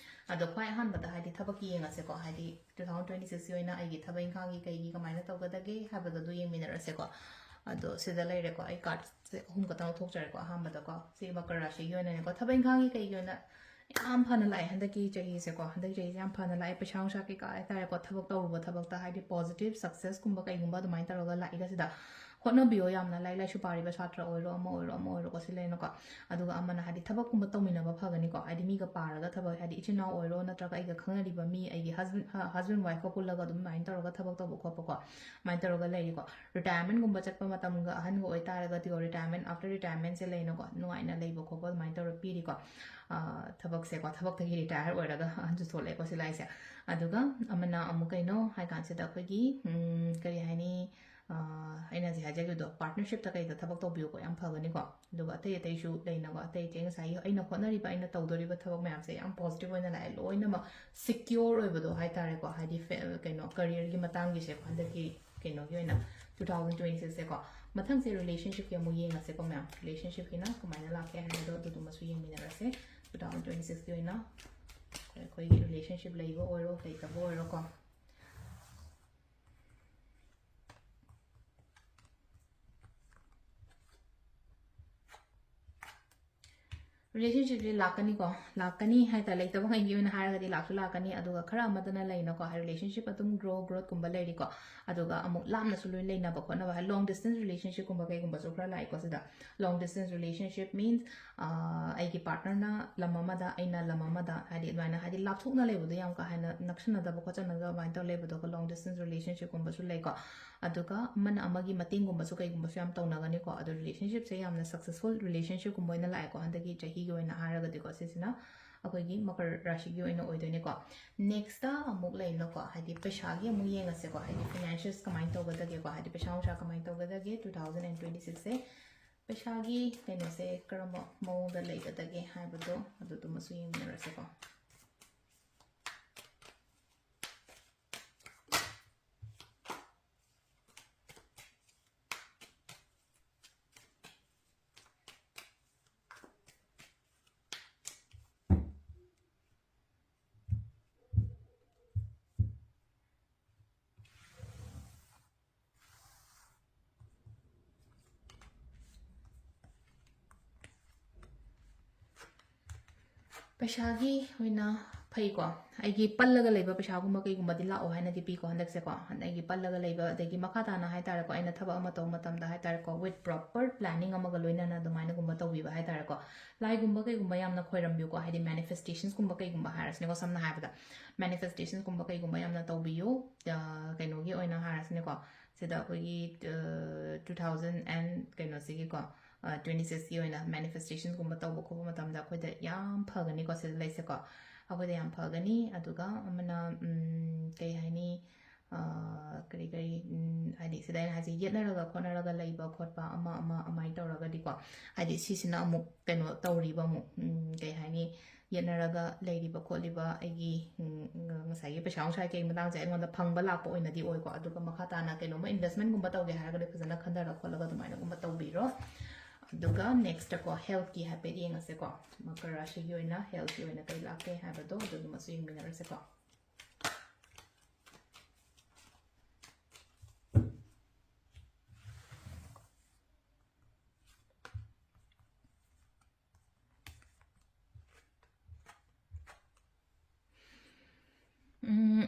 ꯑꯗꯣ ꯈ꯭ꯋꯥꯏ ꯑꯍꯥꯟꯕꯗ ꯍꯥꯏꯗꯤ ꯊꯕꯛꯀꯤ ꯌꯦꯡꯉꯁꯦꯀꯣ, ꯍꯥꯏꯗꯤ ꯇꯨ ꯊꯥꯎꯖꯟ ꯇ꯭ꯋꯦꯟꯇꯤ ꯁꯤꯛꯁꯀꯤ ꯑꯣꯏꯅ ꯑꯩꯒꯤ ꯊꯕꯛ ꯏꯪꯈꯥꯡꯒꯤ ꯀꯩꯒꯤ ꯀꯃꯥꯏꯅ ꯇꯧꯒꯗꯒꯦ ꯍꯥꯏꯕꯗꯣ ꯑꯗꯨ ꯌꯦꯡꯃꯤꯟꯅꯔꯁꯦꯀꯣ꯫ ꯑꯗꯣ ꯁꯤꯗ ꯂꯩꯔꯦꯀꯣ, ꯑꯩ ꯀꯥꯔꯗꯁꯦ ꯑꯍꯨꯝ ꯈꯛꯇꯪ ꯂꯧꯊꯣꯛꯆꯔꯦꯀꯣ꯫ ꯑꯍꯥꯟꯕꯗꯀꯣ, ꯁꯤ ꯃꯀꯔ ꯔꯥꯁꯤꯒꯤ ꯑꯣꯏꯅꯅꯦꯀꯣ, ꯊꯕꯛ ꯏꯪꯈꯥꯡꯒꯤ ꯀꯩꯒꯤ ꯑꯣꯏꯅ ꯌꯥꯝ ꯐꯅ ꯂꯥꯛꯑꯦ ꯍꯟꯗꯛꯀꯤ ꯆꯍꯤꯁꯦꯀꯣ꯫ ꯍꯟꯗꯛ ꯆꯍꯤꯁꯦ ꯌꯥꯝ ꯐꯅ ꯂꯥꯛꯑꯦ꯫ ꯄꯩꯁꯥ ꯅꯨꯡꯁꯥ ꯀꯩꯀꯥ ꯍꯥꯏꯇꯥꯔꯦꯀꯣ, ꯊꯕꯛ ꯇꯧꯔꯨꯕ ꯊꯕꯛꯇ ꯍꯥꯏꯗꯤ ꯄꯣꯖꯤꯇꯤꯚ ꯁꯛꯁꯦꯁꯀꯨꯝꯕ ꯀꯩꯒꯨꯝꯕ ꯑꯗꯨꯃꯥꯏꯅ ꯇꯧꯔꯒ ꯂꯥꯛꯏꯒ ꯁꯤꯗ ꯍꯣꯠꯅꯕꯤꯌꯣ ꯌꯥꯝꯅ꯫ ꯂꯥꯏꯔꯤꯛ ꯂꯥꯏꯁꯨ ꯄꯥꯔꯤꯕ ꯁꯥꯇ꯭ꯔ ꯑꯣꯏꯔꯣ, ꯑꯃ ꯑꯣꯏꯔꯣ, ꯑꯃ ꯑꯣꯏꯔꯣꯀꯣ, ꯁꯤ ꯂꯩꯔꯦꯅꯀꯣ꯫ ꯑꯗꯨꯒ ꯑꯃꯅ ꯍꯥꯏꯗꯤ ꯊꯕꯛꯀꯨꯝꯕ ꯇꯧꯃꯤꯟꯅꯕ ꯐꯒꯅꯤꯀꯣ, ꯍꯥꯏꯗꯤ ꯃꯤꯒ ꯄꯥꯔꯒ ꯊꯕꯛ, ꯍꯥꯏꯗꯤ ꯏꯆꯤꯟ ꯏꯅꯥꯎ ꯑꯣꯏꯔꯣ, ꯅꯠꯇ꯭ꯔꯒ ꯑꯩꯒ ꯈꯪꯅꯔꯤꯕ ꯃꯤ, ꯑꯩꯒꯤ ꯍꯁꯕꯦꯟ, ꯍ-, ꯍꯁꯕꯦꯟ ꯋꯥꯏꯐꯀ ꯄꯨꯜꯂꯒ ꯑꯗꯨꯝ ꯑꯗꯨꯃꯥꯏꯅ ꯇꯧꯔꯒ ꯊꯕꯛ ꯇꯧꯕ ꯈꯣꯠꯄꯀꯣ, ꯑꯗꯨꯃꯥꯏꯅ ꯇꯧꯔꯒ ꯂꯩꯔꯤꯀꯣ꯫ ꯔꯤꯇꯥꯌꯔꯃꯦꯟꯒꯨꯝꯕ ꯆꯠꯄ ꯃꯇꯝꯒ ꯑꯍꯟꯒ ꯑꯣꯏꯇꯥꯔꯒꯗꯤꯀꯣ, ꯔꯤꯇꯥꯌꯔꯃꯦꯟ, ꯑꯥꯐꯇꯔ ꯔꯤꯇꯥꯌꯔꯃꯦꯟꯁꯦ ꯂꯩꯅꯀꯣ, ꯅꯨꯡꯉꯥꯏꯅ ꯂꯩꯕ ꯈꯣꯠꯄ ꯑꯗꯨꯃꯥꯏꯅ ꯇꯧꯔ ꯄꯤꯔꯤꯀꯣ꯫ ꯑ, ꯊꯕꯛꯁꯦꯀꯣ, ꯊꯕꯛꯇꯒꯤ ꯔꯤꯇꯥꯌꯔ ꯑꯣꯏꯔꯒ ꯑꯍꯟꯁꯨ ꯊꯣꯛꯂꯛꯑꯦꯀꯣ ꯁꯤ ꯂꯥꯏꯁꯦ꯫ ꯑꯗꯨꯒ ꯑꯃꯅ ꯑꯃꯨꯛ ꯀꯩꯅꯣ ꯍꯥꯏ ꯀꯥꯟꯁꯤꯗ ꯑꯩꯈꯣꯏꯒꯤ, ꯎꯝ, ꯀꯔꯤ ꯍꯥꯏꯅꯤ, ꯑꯩꯅ ꯍꯧꯖꯤꯛ ꯍꯥꯏꯖꯈꯤꯕꯗꯣ, ꯄꯥꯔꯠꯅꯔꯁꯤꯞꯇ ꯀꯩꯗ ꯊꯕꯛ ꯇꯧꯕꯤꯌꯨꯀꯣ, ꯌꯥꯝ ꯐꯒꯅꯤꯀꯣ꯫ ꯑꯗꯨꯒ ꯑꯇꯩ ꯑꯇꯩꯁꯨ ꯂꯩꯅꯀꯣ, ꯑꯇꯩ ꯑꯇꯩ ꯉꯁꯥꯏꯒꯤ ꯑꯩꯅ ꯍꯣꯠꯅꯔꯤꯕ, ꯑꯩꯅ ꯇꯧꯗꯣꯔꯤꯕ ꯊꯕꯛ ꯃꯌꯥꯝꯁꯦ ꯌꯥꯝ ꯄꯣꯖꯤꯇꯤꯚ ꯑꯣꯏꯅ ꯂꯥꯛꯑꯦ, ꯂꯣꯏꯅꯃꯛ ꯁꯤꯀ꯭ꯌꯣꯔ ꯑꯣꯏꯕꯗꯣ ꯍꯥꯏꯇꯥꯔꯦꯀꯣ꯫ ꯍꯥꯏꯗꯤ ꯀꯩꯅꯣ, ꯀꯔꯤꯌꯔꯒꯤ ꯃꯇꯥꯡꯒꯤꯁꯦꯀꯣ, ꯍꯟꯗꯛꯀꯤ ꯀꯩꯅꯣꯒꯤ ꯑꯣꯏꯅ ꯇꯨ ꯊꯥꯎꯖꯟ ꯇ꯭ꯋꯦꯟꯇꯤ ꯁꯤꯛꯁꯁꯦꯀꯣ꯫ ꯃꯊꯪꯁꯦ ꯔꯤꯂꯦꯁꯟꯁꯤꯞꯀꯤ ꯑꯃꯨꯛ ꯌꯦꯡꯉꯁꯦꯀꯣ ꯃꯌꯥꯝ, ꯔꯤꯂꯦꯁꯟꯁꯤꯞꯀꯤꯅ ꯀꯃꯥꯏꯅ ꯂꯥꯛꯀꯦ ꯍꯥꯏꯕꯗꯣ ꯑꯗꯨꯗꯨꯃꯁꯨ ꯌꯦꯡꯃꯤꯟꯅꯔꯁꯦ꯫ ꯇꯨ ꯊꯥꯎꯖꯟ ꯇ꯭ꯋꯦꯟꯇꯤ ꯁꯤꯛꯁꯀꯤ ꯑꯣꯏꯅ ꯑꯩꯈꯣꯏꯒꯤ ꯔꯤꯂꯦꯁꯟꯁꯤꯞ ꯂꯩꯕ ꯑꯣꯏꯔꯣ, ꯂꯩꯇꯕ ꯑꯣꯏꯔꯣꯀꯣ꯫ ꯔꯤꯂꯦꯁꯟꯁꯤꯞꯁꯦ ꯂꯥꯛꯀꯅꯤꯀꯣ, ꯂꯥꯛꯀꯅꯤ ꯍꯥꯏꯇꯥꯔꯦ꯫ ꯂꯩꯇꯕꯉꯩꯒꯤ ꯑꯣꯏꯅ ꯍꯥꯏꯔꯒꯗꯤ ꯂꯥꯛꯁꯨ ꯂꯥꯛꯀꯅꯤ, ꯑꯗꯨꯒ ꯈꯔ ꯑꯃꯗꯅ ꯂꯩꯅꯀꯣ, ꯍꯥꯏ ꯔꯤꯂꯦꯁꯟꯁꯤꯞ ꯑꯗꯨꯝ ꯒ꯭ꯔꯣ ꯒ꯭ꯔꯣꯠꯀꯨꯝꯕ ꯂꯩꯔꯤꯀꯣ, ꯑꯗꯨꯒ ꯑꯃꯨꯛ ꯂꯥꯞꯅꯁꯨ ꯂꯣꯏ ꯂꯩꯅꯕ ꯈꯣꯠꯅꯕ ꯍꯥꯏ, ꯂꯣꯡ ꯗꯤꯁꯇꯦꯟꯁ ꯔꯤꯂꯦꯁꯟꯁꯤꯞꯀꯨꯝꯕ ꯀꯩꯒꯨꯝꯕꯁꯨ ꯈꯔ ꯂꯥꯛꯏꯀꯣ ꯁꯤꯗ꯫ ꯂꯣꯡ ꯗꯤꯁꯇꯦꯟꯁ ꯔꯤꯂꯦꯁꯟꯁꯤꯞ ꯃꯤꯟꯁ ꯑꯩꯒꯤ ꯄꯥꯔꯠꯅꯔꯅ ꯂꯝ ꯑꯃꯗ, ꯑꯩꯅ ꯂꯝ ꯑꯃꯗ, ꯍꯥꯏꯗꯤ ꯑꯗꯨꯃꯥꯏꯅ, ꯍꯥꯏꯗꯤ ꯂꯥꯞꯊꯣꯛꯅ ꯂꯩꯕꯗꯣ, ꯌꯥꯝ ꯀꯥ ꯍꯦꯟꯅ ꯅꯛꯁꯤꯟꯅꯗꯕ ꯈꯣꯠꯆꯟꯅꯗꯕ ꯑꯗꯨꯃꯥꯏꯅ ꯇꯧꯔ ꯂꯩꯕꯗꯣ, ꯂꯣꯡ ꯗꯤꯁꯇꯦꯟꯁ ꯔꯤꯂꯦꯁꯟꯁꯤꯞꯀꯨꯝꯕꯁꯨ ꯂꯩꯀꯣ꯫ ꯑꯗꯨꯒ ꯑꯃꯅ ꯑꯃꯒꯤ ꯃꯇꯦꯡꯒꯨꯝꯕꯁꯨ ꯀꯩꯒꯨꯝꯕꯁꯨ ꯌꯥꯝ ꯇꯧꯅꯒꯅꯤꯀꯣ꯫ ꯑꯗꯣ ꯔꯤꯂꯦꯁꯟꯁꯤꯞꯁꯦ ꯌꯥꯝꯅ ꯁꯛꯁꯦꯁꯐꯨꯜ ꯔꯤꯂꯦꯁꯟꯁꯤꯞꯀꯨꯝꯕ ꯑꯣꯏꯅ ꯂꯥꯛꯑꯦꯀꯣ, ꯍꯟꯗꯛꯀꯤ ꯆꯍꯤꯒꯤ ꯑꯣꯏꯅ ꯍꯥꯏꯔꯒꯗꯤꯀꯣ꯫ ꯁꯤꯁꯤꯅ ꯑꯩꯈꯣꯏꯒꯤ ꯃꯀꯔ ꯔꯥꯁꯤꯒꯤ ꯑꯣꯏꯅ ꯑꯣꯏꯗꯣꯏꯅꯦꯀꯣ꯫ ꯅꯦꯛꯁꯇ ꯑꯃꯨꯛ ꯂꯩꯅꯀꯣ, ꯍꯥꯏꯗꯤ ꯄꯩꯁꯥꯒꯤ ꯑꯃꯨꯛ ꯌꯦꯡꯉꯁꯦꯀꯣ, ꯍꯥꯏꯗꯤ ꯐꯥꯏꯅꯥꯟꯁꯤꯌꯦꯜꯁ ꯀꯃꯥꯏꯅ ꯇꯧꯒꯗꯒꯦꯀꯣ, ꯍꯥꯏꯗꯤ ꯄꯩꯁꯥ ꯅꯨꯡꯁꯥ ꯀꯃꯥꯏꯅ ꯇꯧꯒꯗꯒꯦ ꯇꯨ ꯊꯥꯎꯖꯟ ꯑꯦꯟ ꯇ꯭ꯋꯦꯟꯇꯤ ꯁꯤꯛꯁꯁꯦ꯫ ꯄꯩꯁꯥꯒꯤ ꯀꯩꯅꯣꯁꯦ ꯀꯔꯝꯕ ꯃꯑꯣꯡꯗ ꯂꯩꯒꯗꯒꯦ ꯍꯥꯏꯕꯗꯣ ꯑꯗꯨꯗꯨꯃꯁꯨ ꯌꯦꯡꯃꯤꯟꯅꯔꯁꯦꯀꯣ꯫ ꯄꯩꯁꯥꯒꯤ ꯑꯣꯏꯅ ꯐꯩꯀꯣ꯫ ꯑꯩꯒꯤ ꯄꯜꯂꯒ ꯂꯩꯕ ꯄꯩꯁꯥꯒꯨꯝꯕ ꯀꯩꯒꯨꯝꯕꯗꯤ ꯂꯥꯛꯑꯣ ꯍꯥꯏꯅꯗꯤ ꯄꯤꯀꯣ ꯍꯟꯗꯛꯁꯦꯀꯣ꯫ ꯑꯩꯒꯤ ꯄꯜꯂꯒ ꯂꯩꯕ, ꯑꯗꯒꯤ ꯃꯈꯥ ꯇꯥꯅ ꯍꯥꯏꯇꯥꯔꯦꯀꯣ, ꯑꯩꯅ ꯊꯕꯛ ꯑꯃ ꯇꯧꯕ ꯃꯇꯝꯗ ꯍꯥꯏꯇꯥꯔꯦꯀꯣ, with proper planning ꯑꯃꯒ ꯂꯣꯏꯅꯅ ꯑꯗꯨꯃꯥꯏꯅꯒꯨꯝꯕ ꯇꯧꯕꯤꯕ ꯍꯥꯏꯇꯥꯔꯦꯀꯣ꯫ ꯂꯥꯏꯒꯨꯝꯕ ꯀꯩꯒꯨꯝꯕ ꯌꯥꯝꯅ ꯈꯣꯏꯔꯝꯕꯤꯌꯨꯀꯣ, ꯍꯥꯏꯗꯤ ꯃꯦꯅꯤꯐꯦꯁꯇꯦꯁꯟꯁꯀꯨꯝꯕ ꯀꯩꯒꯨꯝꯕ ꯍꯥꯏꯔꯁꯤꯅꯦꯀꯣ, ꯁꯝꯅ ꯍꯥꯏꯔꯕꯗ ꯃꯦꯅꯤꯐꯦꯁꯇꯦꯁꯟꯁꯀꯨꯝꯕ ꯀꯩꯒꯨꯝꯕ ꯌꯥꯝꯅ ꯇꯧꯕꯤꯌꯨ꯫ ꯀꯩꯅꯣꯒꯤ ꯑꯣꯏꯅ ꯍꯥꯏꯔꯁꯤꯅꯦꯀꯣ, ꯁꯤꯗ ꯑꯩꯈꯣꯏꯒꯤ ꯇꯨ ꯊꯥꯎꯖꯟ ꯑꯦꯟ ꯀꯩꯅꯣꯁꯤꯒꯤꯀꯣ, ꯇ꯭ꯋꯦꯟꯇꯤ ꯁꯤꯛꯁꯀꯤ ꯑꯣꯏꯅ ꯃꯦꯅꯤꯐꯦꯁꯇꯦꯁꯟꯒꯨꯝꯕ ꯇꯧꯕ ꯈꯣꯠꯄ ꯃꯇꯝꯗ ꯑꯩꯈꯣꯏꯗ ꯌꯥꯝ ꯐꯒꯅꯤꯀꯣ꯫ ꯁꯤꯗ ꯂꯩꯁꯦꯀꯣ, ꯑꯩꯈꯣꯏꯗ ꯌꯥꯝ ꯐꯒꯅꯤ꯫ ꯑꯗꯨꯒ ꯑꯃꯅ ꯀꯩ ꯍꯥꯏꯅꯤ, ꯑ, ꯀꯔꯤ ꯀꯔꯤ, ꯎꯝ, ꯍꯥꯏꯗꯤ ꯁꯤꯗ ꯑꯩꯅ ꯍꯥꯏꯁꯦ, ꯌꯦꯠꯅꯔꯒ ꯈꯣꯠꯅꯔꯒ ꯂꯩꯕ ꯈꯣꯠꯄ ꯑꯃ ꯑꯃ ꯑꯗꯨꯃꯥꯏꯅ ꯇꯧꯔꯒꯗꯤꯀꯣ, ꯍꯥꯏꯗꯤ ꯁꯤꯁꯤꯅ ꯑꯃꯨꯛ ꯀꯩꯅꯣ ꯇꯧꯔꯤꯕ ꯑꯃꯨꯛ, ꯎꯝ, ꯀꯩ ꯍꯥꯏꯅꯤ, ꯌꯦꯠꯅꯔꯒ ꯂꯩꯔꯤꯕ ꯈꯣꯠꯂꯤꯕ ꯑꯩꯒꯤ, ꯎꯝ, ꯉꯁꯥꯏꯒꯤ ꯄꯩꯁꯥ ꯅꯨꯡꯁꯥ ꯀꯩ ꯃꯇꯥꯡꯁꯦ ꯑꯩꯉꯣꯟꯗ ꯐꯪꯕ ꯂꯥꯛꯄ ꯑꯣꯏꯅꯗꯤ ꯑꯣꯏꯀꯣ꯫ ꯑꯗꯨꯒ ꯃꯈꯥ ꯇꯥꯅ ꯀꯩꯅꯣꯝꯃ investmentꯒꯨꯝꯕ ꯇꯧꯒꯦ ꯍꯥꯏꯔꯒꯗꯤ ꯐꯖꯅ ꯈꯟꯊꯔ ꯈꯣꯠꯂꯒ ꯑꯗꯨꯃꯥꯏꯅꯒꯨꯝꯕ ꯇꯧꯕꯤꯔꯣ꯫ ꯑꯗꯨꯒ nextꯀꯣ, healthꯀꯤ ꯍꯥꯏꯐꯦꯠ ꯌꯦꯡꯉꯁꯦꯀꯣ꯫ ꯃꯀꯔ ꯔꯥꯁꯤꯒꯤ ꯑꯣꯏꯅ healthꯀꯤ ꯑꯣꯏꯅ ꯀꯩ ꯂꯥꯛꯀꯦ ꯍꯥꯏꯕꯗꯣ ꯑꯗꯨꯗꯨꯃꯁꯨ ꯌꯦꯡꯃꯤꯟꯅꯔꯁꯦꯀꯣ꯫ ꯎꯝ,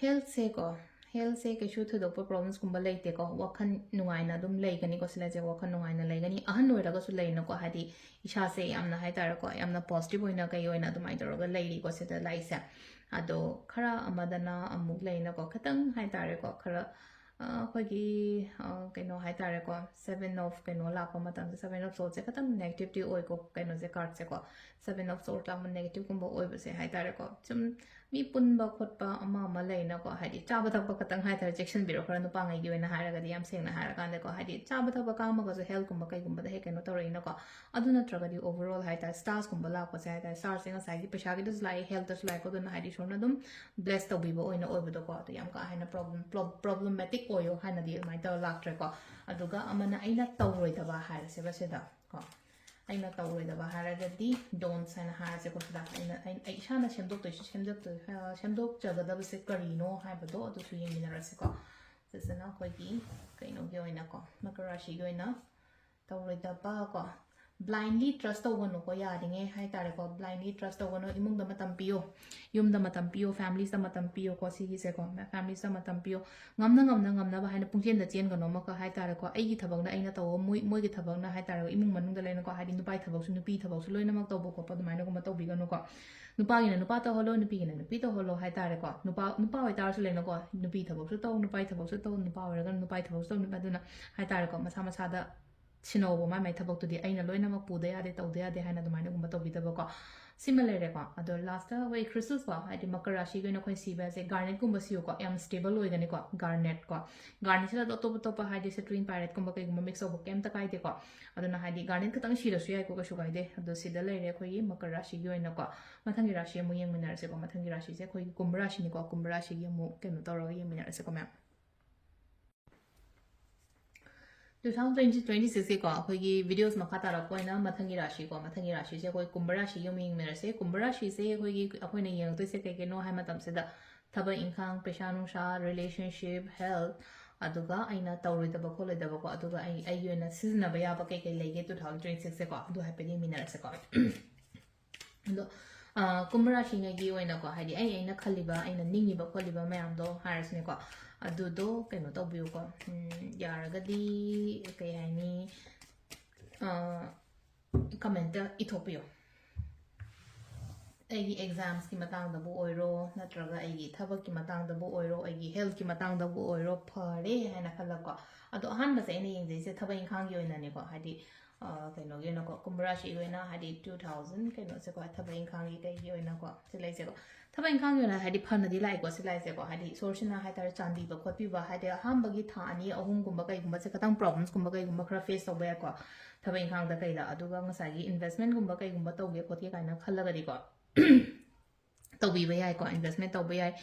healthꯁꯦꯀꯣ, healthꯁꯦ ꯀꯩꯁꯨ ꯊꯣꯏꯗꯣꯛꯄ problemsꯀꯨꯝꯕ ꯂꯩꯇꯦꯀꯣ꯫ ꯋꯥꯈꯜ ꯅꯨꯡꯉꯥꯏꯅ ꯑꯗꯨꯝ ꯂꯩꯒꯅꯤꯀꯣ, ꯁꯤ ꯂꯥꯏꯁꯦ ꯋꯥꯈꯜ ꯅꯨꯡꯉꯥꯏꯅ ꯂꯩꯒꯅꯤ꯫ ꯑꯍꯟ ꯑꯣꯏꯔꯒꯁꯨ ꯂꯩꯅꯀꯣ, ꯍꯥꯏꯗꯤ ꯏꯁꯥꯁꯦ ꯌꯥꯝꯅ ꯍꯥꯏꯇꯥꯔꯦꯀꯣ, ꯌꯥꯝꯅ positive ꯑꯣꯏꯅ ꯀꯩ ꯑꯣꯏꯅ ꯑꯗꯨꯃꯥꯏꯅ ꯇꯧꯔꯒ ꯂꯩꯔꯤꯀꯣ ꯁꯤꯗ ꯂꯥꯏꯁꯦ꯫ ꯑꯗꯣ ꯈꯔ ꯑꯃꯗꯅ ꯑꯃꯨꯛ ꯂꯩꯅꯀꯣ, ꯈꯤꯇꯪ ꯍꯥꯏꯇꯥꯔꯦꯀꯣ, ꯈꯔ, ꯑ, ꯑꯩꯈꯣꯏꯒꯤ, ꯑ, ꯀꯩꯅꯣ ꯍꯥꯏꯇꯥꯔꯦꯀꯣ, seven of ꯀꯩꯅꯣ ꯂꯥꯛꯄ ꯃꯇꯝꯗ, seven of swordsꯁꯦ ꯈꯤꯇꯪ negativeꯇꯤ ꯑꯣꯏꯀꯣ, ꯀꯩꯅꯣꯁꯦ, cardꯁꯦꯀꯣ꯫ Seven of swords ꯂꯥꯛꯄ negativeꯀꯨꯝꯕ ꯑꯣꯏꯕꯁꯦ ꯍꯥꯏꯇꯥꯔꯦꯀꯣ, ꯁꯨꯝ ꯃꯤ ꯄꯨꯟꯕ ꯈꯣꯠꯄ ꯑꯃ ꯑꯃ ꯂꯩꯅꯀꯣ, ꯍꯥꯏꯗꯤ ꯆꯥꯕ ꯊꯛꯄ ꯈꯛꯇꯪ ꯍꯥꯏꯇꯥꯔꯦ, ꯆꯦꯛꯁꯤꯟꯕꯤꯔꯣ ꯈꯔ, ꯅꯨꯄꯥꯉꯩꯒꯤ ꯑꯣꯏꯅ ꯍꯥꯏꯔꯒꯗꯤ, ꯌꯥꯝ ꯁꯦꯡꯅ ꯍꯥꯏꯔꯀꯥꯟꯗꯀꯣ, ꯍꯥꯏꯗꯤ ꯆꯥꯕ ꯊꯛꯄ ꯀꯥꯝꯃꯒꯁꯨ healthꯀꯨꯝꯕ ꯀꯩꯒꯨꯝꯕꯗ ꯍꯦꯛ ꯀꯩꯅꯣ ꯇꯧꯔꯛꯏꯅꯀꯣ꯫ ꯑꯗꯨ ꯅꯠꯇ꯭ꯔꯒꯗꯤ overall ꯍꯥꯏꯇꯥꯔꯦ, starsꯀꯨꯝꯕ ꯂꯥꯛꯄꯁꯦ ꯍꯥꯏꯇꯥꯔꯦ, starsꯁꯦ ꯉꯁꯥꯏꯒꯤ ꯄꯩꯁꯥꯒꯤꯗꯁꯨ ꯂꯥꯛꯑꯦ, healthꯇꯁꯨ ꯂꯥꯛꯑꯦꯀꯣ, ꯑꯗꯨꯅ ꯍꯥꯏꯗꯤ ꯏꯁꯣꯔꯅ ꯑꯗꯨꯝ bless ꯇꯧꯕꯤꯕ ꯑꯣꯏꯅ ꯑꯣꯏꯕꯗꯣꯀꯣ꯫ ꯑꯗꯨ ꯌꯥꯝ ꯀꯥ ꯍꯦꯟꯅ problem, pro-, problematic ꯑꯣꯏꯌꯣ ꯍꯥꯏꯅꯗꯤ ꯑꯗꯨꯃꯥꯏꯅ ꯇꯧꯔ ꯂꯥꯛꯇ꯭ꯔꯦꯀꯣ꯫ ꯑꯗꯨꯒ ꯑꯃꯅ ꯑꯩꯅ ꯇꯧꯔꯣꯏꯗꯕ ꯍꯥꯏꯔꯁꯦꯕ ꯁꯤꯗ ꯀꯣ, ꯑꯩꯅ ꯇꯧꯔꯣꯏꯗꯕ ꯍꯥꯏꯔꯒꯗꯤ don'ts ꯍꯥꯏꯅ ꯍꯥꯏꯔꯁꯦꯀꯣ꯫ ꯁꯤꯗ ꯑꯩꯅ, ꯑꯩ, ꯑꯩ ꯏꯁꯥꯅ ꯁꯦꯝꯗꯣꯛꯇꯣꯏꯁꯤ, ꯁꯦꯝꯗꯣꯛꯇꯣꯏ-, ꯑ, ꯁꯦꯝꯗꯣꯛꯆꯒꯗꯕꯁꯦ ꯀꯔꯤꯅꯣ ꯍꯥꯏꯕꯗꯣ ꯑꯗꯨꯁꯨ ꯌꯦꯡꯃꯤꯟꯅꯔꯁꯤꯀꯣ꯫ ꯁꯤꯁꯤꯅ ꯑꯩꯈꯣꯏꯒꯤ ꯀꯩꯅꯣꯒꯤ ꯑꯣꯏꯅꯀꯣ, ꯃꯀꯔ ꯔꯥꯁꯤꯒꯤ ꯑꯣꯏꯅ ꯇꯧꯔꯣꯏꯗꯕ ꯀꯣ, blindly trust ꯇꯧꯒꯅꯨꯀꯣ, ꯌꯥꯔꯤꯉꯩ ꯍꯥꯏꯇꯥꯔꯦꯀꯣ, blindly trust ꯇꯧꯒꯅꯨ꯫ ꯏꯃꯨꯡꯗ ꯃꯇꯝ ꯄꯤꯌꯣ, ꯌꯨꯝꯗ ꯃꯇꯝ ꯄꯤꯌꯣ, familiesꯇ ꯃꯇꯝ ꯄꯤꯌꯣꯀꯣ꯫ ꯁꯤꯒꯤꯁꯦꯀꯣ, familiesꯇ ꯃꯇꯝ ꯄꯤꯌꯣ꯫ ꯉꯝꯅ ꯉꯝꯅ ꯉꯝꯅꯕ ꯍꯥꯏꯅ ꯄꯨꯡꯆꯦꯟꯗ ꯆꯦꯟꯒꯅꯣ ꯑꯃꯈꯛ ꯍꯥꯏꯇꯥꯔꯦꯀꯣ꯫ ꯑꯩꯒꯤ ꯊꯕꯛꯅ ꯑꯩꯅ ꯇꯧꯕ, ꯃꯣꯏ, ꯃꯣꯏꯒꯤ ꯊꯕꯛꯅ ꯍꯥꯏꯇꯥꯔꯦꯀꯣ, ꯏꯃꯨꯡ ꯃꯅꯨꯡꯗ ꯂꯩꯅꯀꯣ, ꯍꯥꯏꯗꯤ ꯅꯨꯄꯥꯒꯤ ꯊꯕꯛꯁꯨ ꯅꯨꯄꯤ ꯊꯕꯛꯁꯨ ꯂꯣꯏꯅꯃꯛ ꯇꯧꯕ ꯈꯣꯠꯄ ꯑꯗꯨꯃꯥꯏꯅꯒꯨꯝꯕ ꯇꯧꯕꯤꯒꯅꯨꯀꯣ꯫ ꯅꯨꯄꯥꯒꯤꯅ ꯅꯨꯄꯥ ꯇꯧꯍꯜꯂꯣ, ꯅꯨꯄꯤꯒꯤꯅ ꯅꯨꯄꯤ ꯇꯧꯍꯜꯂꯣ ꯍꯥꯏꯇꯥꯔꯦꯀꯣ꯫ ꯅꯨꯄꯥ, ꯅꯨꯄꯥ ꯑꯣꯏꯇꯥꯔꯁꯨ ꯂꯩꯅꯀꯣ, ꯅꯨꯄꯤ ꯊꯕꯛꯁꯨ ꯇꯧ, ꯅꯨꯄꯥꯒꯤ ꯊꯕꯛꯁꯨ ꯇꯧ, ꯅꯨꯄꯥ ꯑꯣꯏꯔꯒꯅ ꯅꯨꯄꯥꯒꯤ ꯊꯕꯛꯁꯨ ꯇꯧ, ꯑꯗꯨꯅ ꯍꯥꯏꯇꯥꯔꯦꯀꯣ, ꯃꯁꯥ ꯃꯁꯥꯗ ꯁꯤꯟꯅꯧꯕ, ꯃꯥꯏ ꯃꯥꯏ ꯊꯕꯛꯇꯨꯗꯤ ꯑꯩꯅ ꯂꯣꯏꯅꯃꯛ ꯄꯨꯗ ꯌꯥꯗꯦ, ꯇꯧꯗ ꯌꯥꯗꯦ ꯍꯥꯏꯅ ꯑꯗꯨꯃꯥꯏꯅꯒꯨꯝꯕ ꯇꯧꯕꯤꯗꯕꯀꯣ꯫ ꯁꯤꯃ ꯂꯩꯔꯦꯀꯣ꯫ ꯑꯗꯣ ꯂꯥꯁꯇ ꯑꯩꯈꯣꯏ ꯈ꯭ꯔꯤꯁꯇꯜꯁꯀꯣ, ꯍꯥꯏꯗꯤ ꯃꯀꯔ ꯔꯥꯁꯤꯒꯤ ꯑꯣꯏꯅ ꯑꯩꯈꯣꯏ ꯁꯤꯕꯁꯦ ꯒꯥꯔꯅꯦꯠꯀꯨꯝꯕ ꯁꯤꯌꯨꯀꯣ, ꯌꯥꯝ ꯁ꯭ꯇꯦꯕꯜ ꯑꯣꯏꯒꯅꯤꯀꯣ ꯒꯥꯔꯅꯦꯠꯀꯣ꯫ ꯒꯥꯔꯅꯦꯠꯁꯤꯗ ꯑꯇꯣꯞ ꯑꯇꯣꯞꯄ ꯍꯥꯏꯗꯤ ꯁꯤꯇ꯭ꯔꯤꯟ ꯄꯥꯏꯔꯦꯠꯀꯨꯝꯕ ꯀꯩꯒꯨꯝꯕ ꯃꯤꯛꯁ ꯇꯧꯕ ꯀꯩꯝꯇ ꯀꯥꯏꯗꯦꯀꯣ꯫ ꯑꯗꯨꯅ ꯍꯥꯏꯗꯤ ꯒꯥꯔꯅꯦꯠ ꯈꯛꯇꯪ ꯁꯤꯔꯁꯨ ꯌꯥꯏꯀꯣ, ꯀꯩꯁꯨ ꯀꯥꯏꯗꯦ꯫ ꯑꯗꯣ ꯁꯤꯗ ꯂꯩꯔꯦ ꯑꯩꯈꯣꯏꯒꯤ ꯃꯀꯔ ꯔꯥꯁꯤꯒꯤ ꯑꯣꯏꯅꯀꯣ꯫ ꯃꯊꯪꯒꯤ ꯔꯥꯁꯤ ꯑꯃꯨꯛ ꯌꯦꯡꯃꯤꯟꯅꯔꯁꯦꯀꯣ꯫ ꯃꯊꯪꯒꯤ ꯔꯥꯁꯤꯁꯦ ꯑꯩꯈꯣꯏꯒꯤ ꯀꯨꯝꯚ ꯔꯥꯁꯤꯅꯤꯀꯣ꯫ ꯀꯨꯝꯚ ꯔꯥꯁꯤꯒꯤ ꯑꯃꯨꯛ ꯀꯩꯅꯣ ꯇꯧꯔꯒ ꯌꯦꯡꯃꯤꯟꯅꯔꯁꯦꯀꯣ ꯃꯌꯥꯝ꯫ Two thousand twenty twenty sixꯀꯤꯀꯣ ꯑꯩꯈꯣꯏꯒꯤ ꯚꯤꯗꯤꯑꯣꯁ ꯃꯈꯥ ꯇꯥꯔꯛꯄ ꯑꯣꯏꯅ ꯃꯊꯪꯒꯤ ꯔꯥꯁꯤꯀꯣ, ꯃꯊꯪꯒꯤ ꯔꯥꯁꯤꯁꯦ ꯑꯩꯈꯣꯏ ꯀꯨꯝꯚ ꯔꯥꯁꯤꯒꯤ ꯑꯃꯨꯛ ꯌꯦꯡꯃꯤꯟꯅꯔꯁꯦ꯫ ꯀꯨꯝꯚ ꯔꯥꯁꯤꯁꯦ ꯑꯩꯈꯣꯏꯒꯤ, ꯑꯩꯈꯣꯏꯅ ꯌꯦꯡꯉꯛꯇꯣꯏꯁꯦ ꯀꯩ ꯀꯩꯅꯣ ꯍꯥꯏ ꯃꯇꯝꯁꯤꯗ ꯊꯕꯛ ꯏꯪꯈꯥꯡ, ꯄꯩꯁꯥ ꯅꯨꯡꯁꯥ, ꯔꯤꯂꯦꯁꯟꯁꯤꯞ, ꯍꯦꯜꯊ, ꯑꯗꯨꯒ ꯑꯩꯅ ꯇꯧꯔꯣꯏꯗꯕ ꯈꯣꯠꯂꯣꯏꯗꯕꯀꯣ, ꯑꯗꯨꯒ ꯑꯩ, ꯑꯩꯒꯤ ꯑꯣꯏꯅ ꯁꯤꯖꯤꯟꯅꯕ ꯌꯥꯕ ꯀꯩ ꯀꯩ ꯂꯩꯒꯦ two thousand twenty sixꯁꯦꯀꯣ, ꯑꯗꯨ ꯍꯥꯏꯐꯦꯠ ꯌꯦꯡꯃꯤꯟꯅꯔꯁꯦꯀꯣ꯫ ꯑꯗꯣ ꯀꯨꯝꯚ ꯔꯥꯁꯤꯉꯩꯒꯤ ꯑꯣꯏꯅꯀꯣ, ꯍꯥꯏꯗꯤ ꯑꯩ, ꯑꯩꯅ ꯈꯜꯂꯤꯕ, ꯑꯩꯅ ꯅꯤꯡꯉꯤꯕ ꯈꯣꯠꯂꯤꯕ ꯃꯌꯥꯝꯗꯣ ꯍꯥꯏꯔꯁꯤꯅꯦꯀꯣ, ꯑꯗꯨꯗꯣ ꯀꯩꯅꯣ ꯇꯧꯕꯤꯌꯨꯀꯣ꯫ ꯌꯥꯔꯒꯗꯤ ꯀꯩ ꯍꯥꯏꯅꯤ, ꯀꯃꯦꯟꯇ ꯏꯊꯣꯛꯄꯤꯌꯣ꯫ ꯑꯩꯒꯤ ꯑꯦꯛꯖꯥꯝꯁꯀꯤ ꯃꯇꯥꯡꯗꯕꯨ ꯑꯣꯏꯔꯣ, ꯅꯠꯇ꯭ꯔꯒ ꯑꯩꯒꯤ ꯊꯕꯛꯀꯤ ꯃꯇꯥꯡꯗꯕꯨ ꯑꯣꯏꯔꯣ, ꯑꯩꯒꯤ ꯍꯦꯜꯊꯀꯤ ꯃꯇꯥꯡꯗꯕꯨ ꯑꯣꯏꯔꯣ, ꯐꯔꯦ ꯍꯥꯏꯅ ꯈꯜꯂꯛꯀꯣ꯫ ꯑꯗꯣ ꯑꯍꯥꯟꯕꯁꯦ ꯑꯩꯅ ꯌꯦꯡꯖꯩꯁꯦ ꯊꯕꯛ ꯏꯪꯈꯥꯡꯒꯤ ꯑꯣꯏꯅꯅꯦꯀꯣ, ꯍꯥꯏꯗꯤ ꯀꯩꯅꯣꯒꯤ ꯑꯣꯏꯅꯀꯣ, ꯀꯨꯝꯚ ꯔꯥꯁꯤꯒꯤ ꯑꯣꯏꯅ ꯍꯥꯏꯗꯤ two thousand ꯀꯩꯅꯣꯁꯦꯀꯣ, ꯊꯕꯛ ꯏꯪꯈꯥꯡꯒꯤ ꯀꯩꯒꯤ ꯑꯣꯏꯅꯀꯣ, ꯁꯤ ꯂꯩꯁꯦꯀꯣ꯫ ꯊꯕꯛ ꯏꯪꯈꯥꯡꯒꯤ ꯑꯣꯏꯅ ꯍꯥꯏꯗꯤ ꯐꯅꯗꯤ ꯂꯥꯛꯑꯦꯀꯣ, ꯁꯤ ꯂꯥꯛꯏꯁꯦꯀꯣ, ꯍꯥꯏꯗꯤ ꯏꯁꯣꯔꯁꯤꯅ ꯍꯥꯏꯇꯥꯔꯦ ꯆꯥꯟꯕꯤꯕ ꯈꯣꯠꯄꯤꯕ, ꯍꯥꯏꯗꯤ ꯑꯍꯥꯟꯕꯒꯤ ꯊꯥ ꯑꯅꯤ ꯑꯍꯨꯝꯒꯨꯝꯕ ꯀꯩꯒꯨꯝꯕꯁꯦ ꯈꯤꯇꯪ ꯄ꯭ꯔꯣꯕ꯭ꯂꯦꯝꯁꯀꯨꯝꯕ ꯀꯩꯒꯨꯝꯕ ꯈꯔ ꯐꯦꯁ ꯇꯧꯕ ꯌꯥꯏꯀꯣ, ꯊꯕꯛ ꯏꯪꯈꯥꯡꯗ ꯀꯩꯗ꯫ ꯑꯗꯨꯒ ꯉꯁꯥꯏꯒꯤ ꯏꯟꯚꯦꯁꯃꯦꯟꯠꯀꯨꯝꯕ ꯀꯩꯒꯨꯝꯕ ꯇꯧꯒꯦ ꯈꯣꯠꯀꯦ ꯀꯥꯏꯅ ꯈꯜꯂꯒꯗꯤꯀꯣ, ꯇꯧꯕꯤꯕ ꯌꯥꯏꯀꯣ, ꯏꯟꯚꯦꯁꯃꯦꯟꯠ ꯇꯧꯕ ꯌꯥꯏ꯫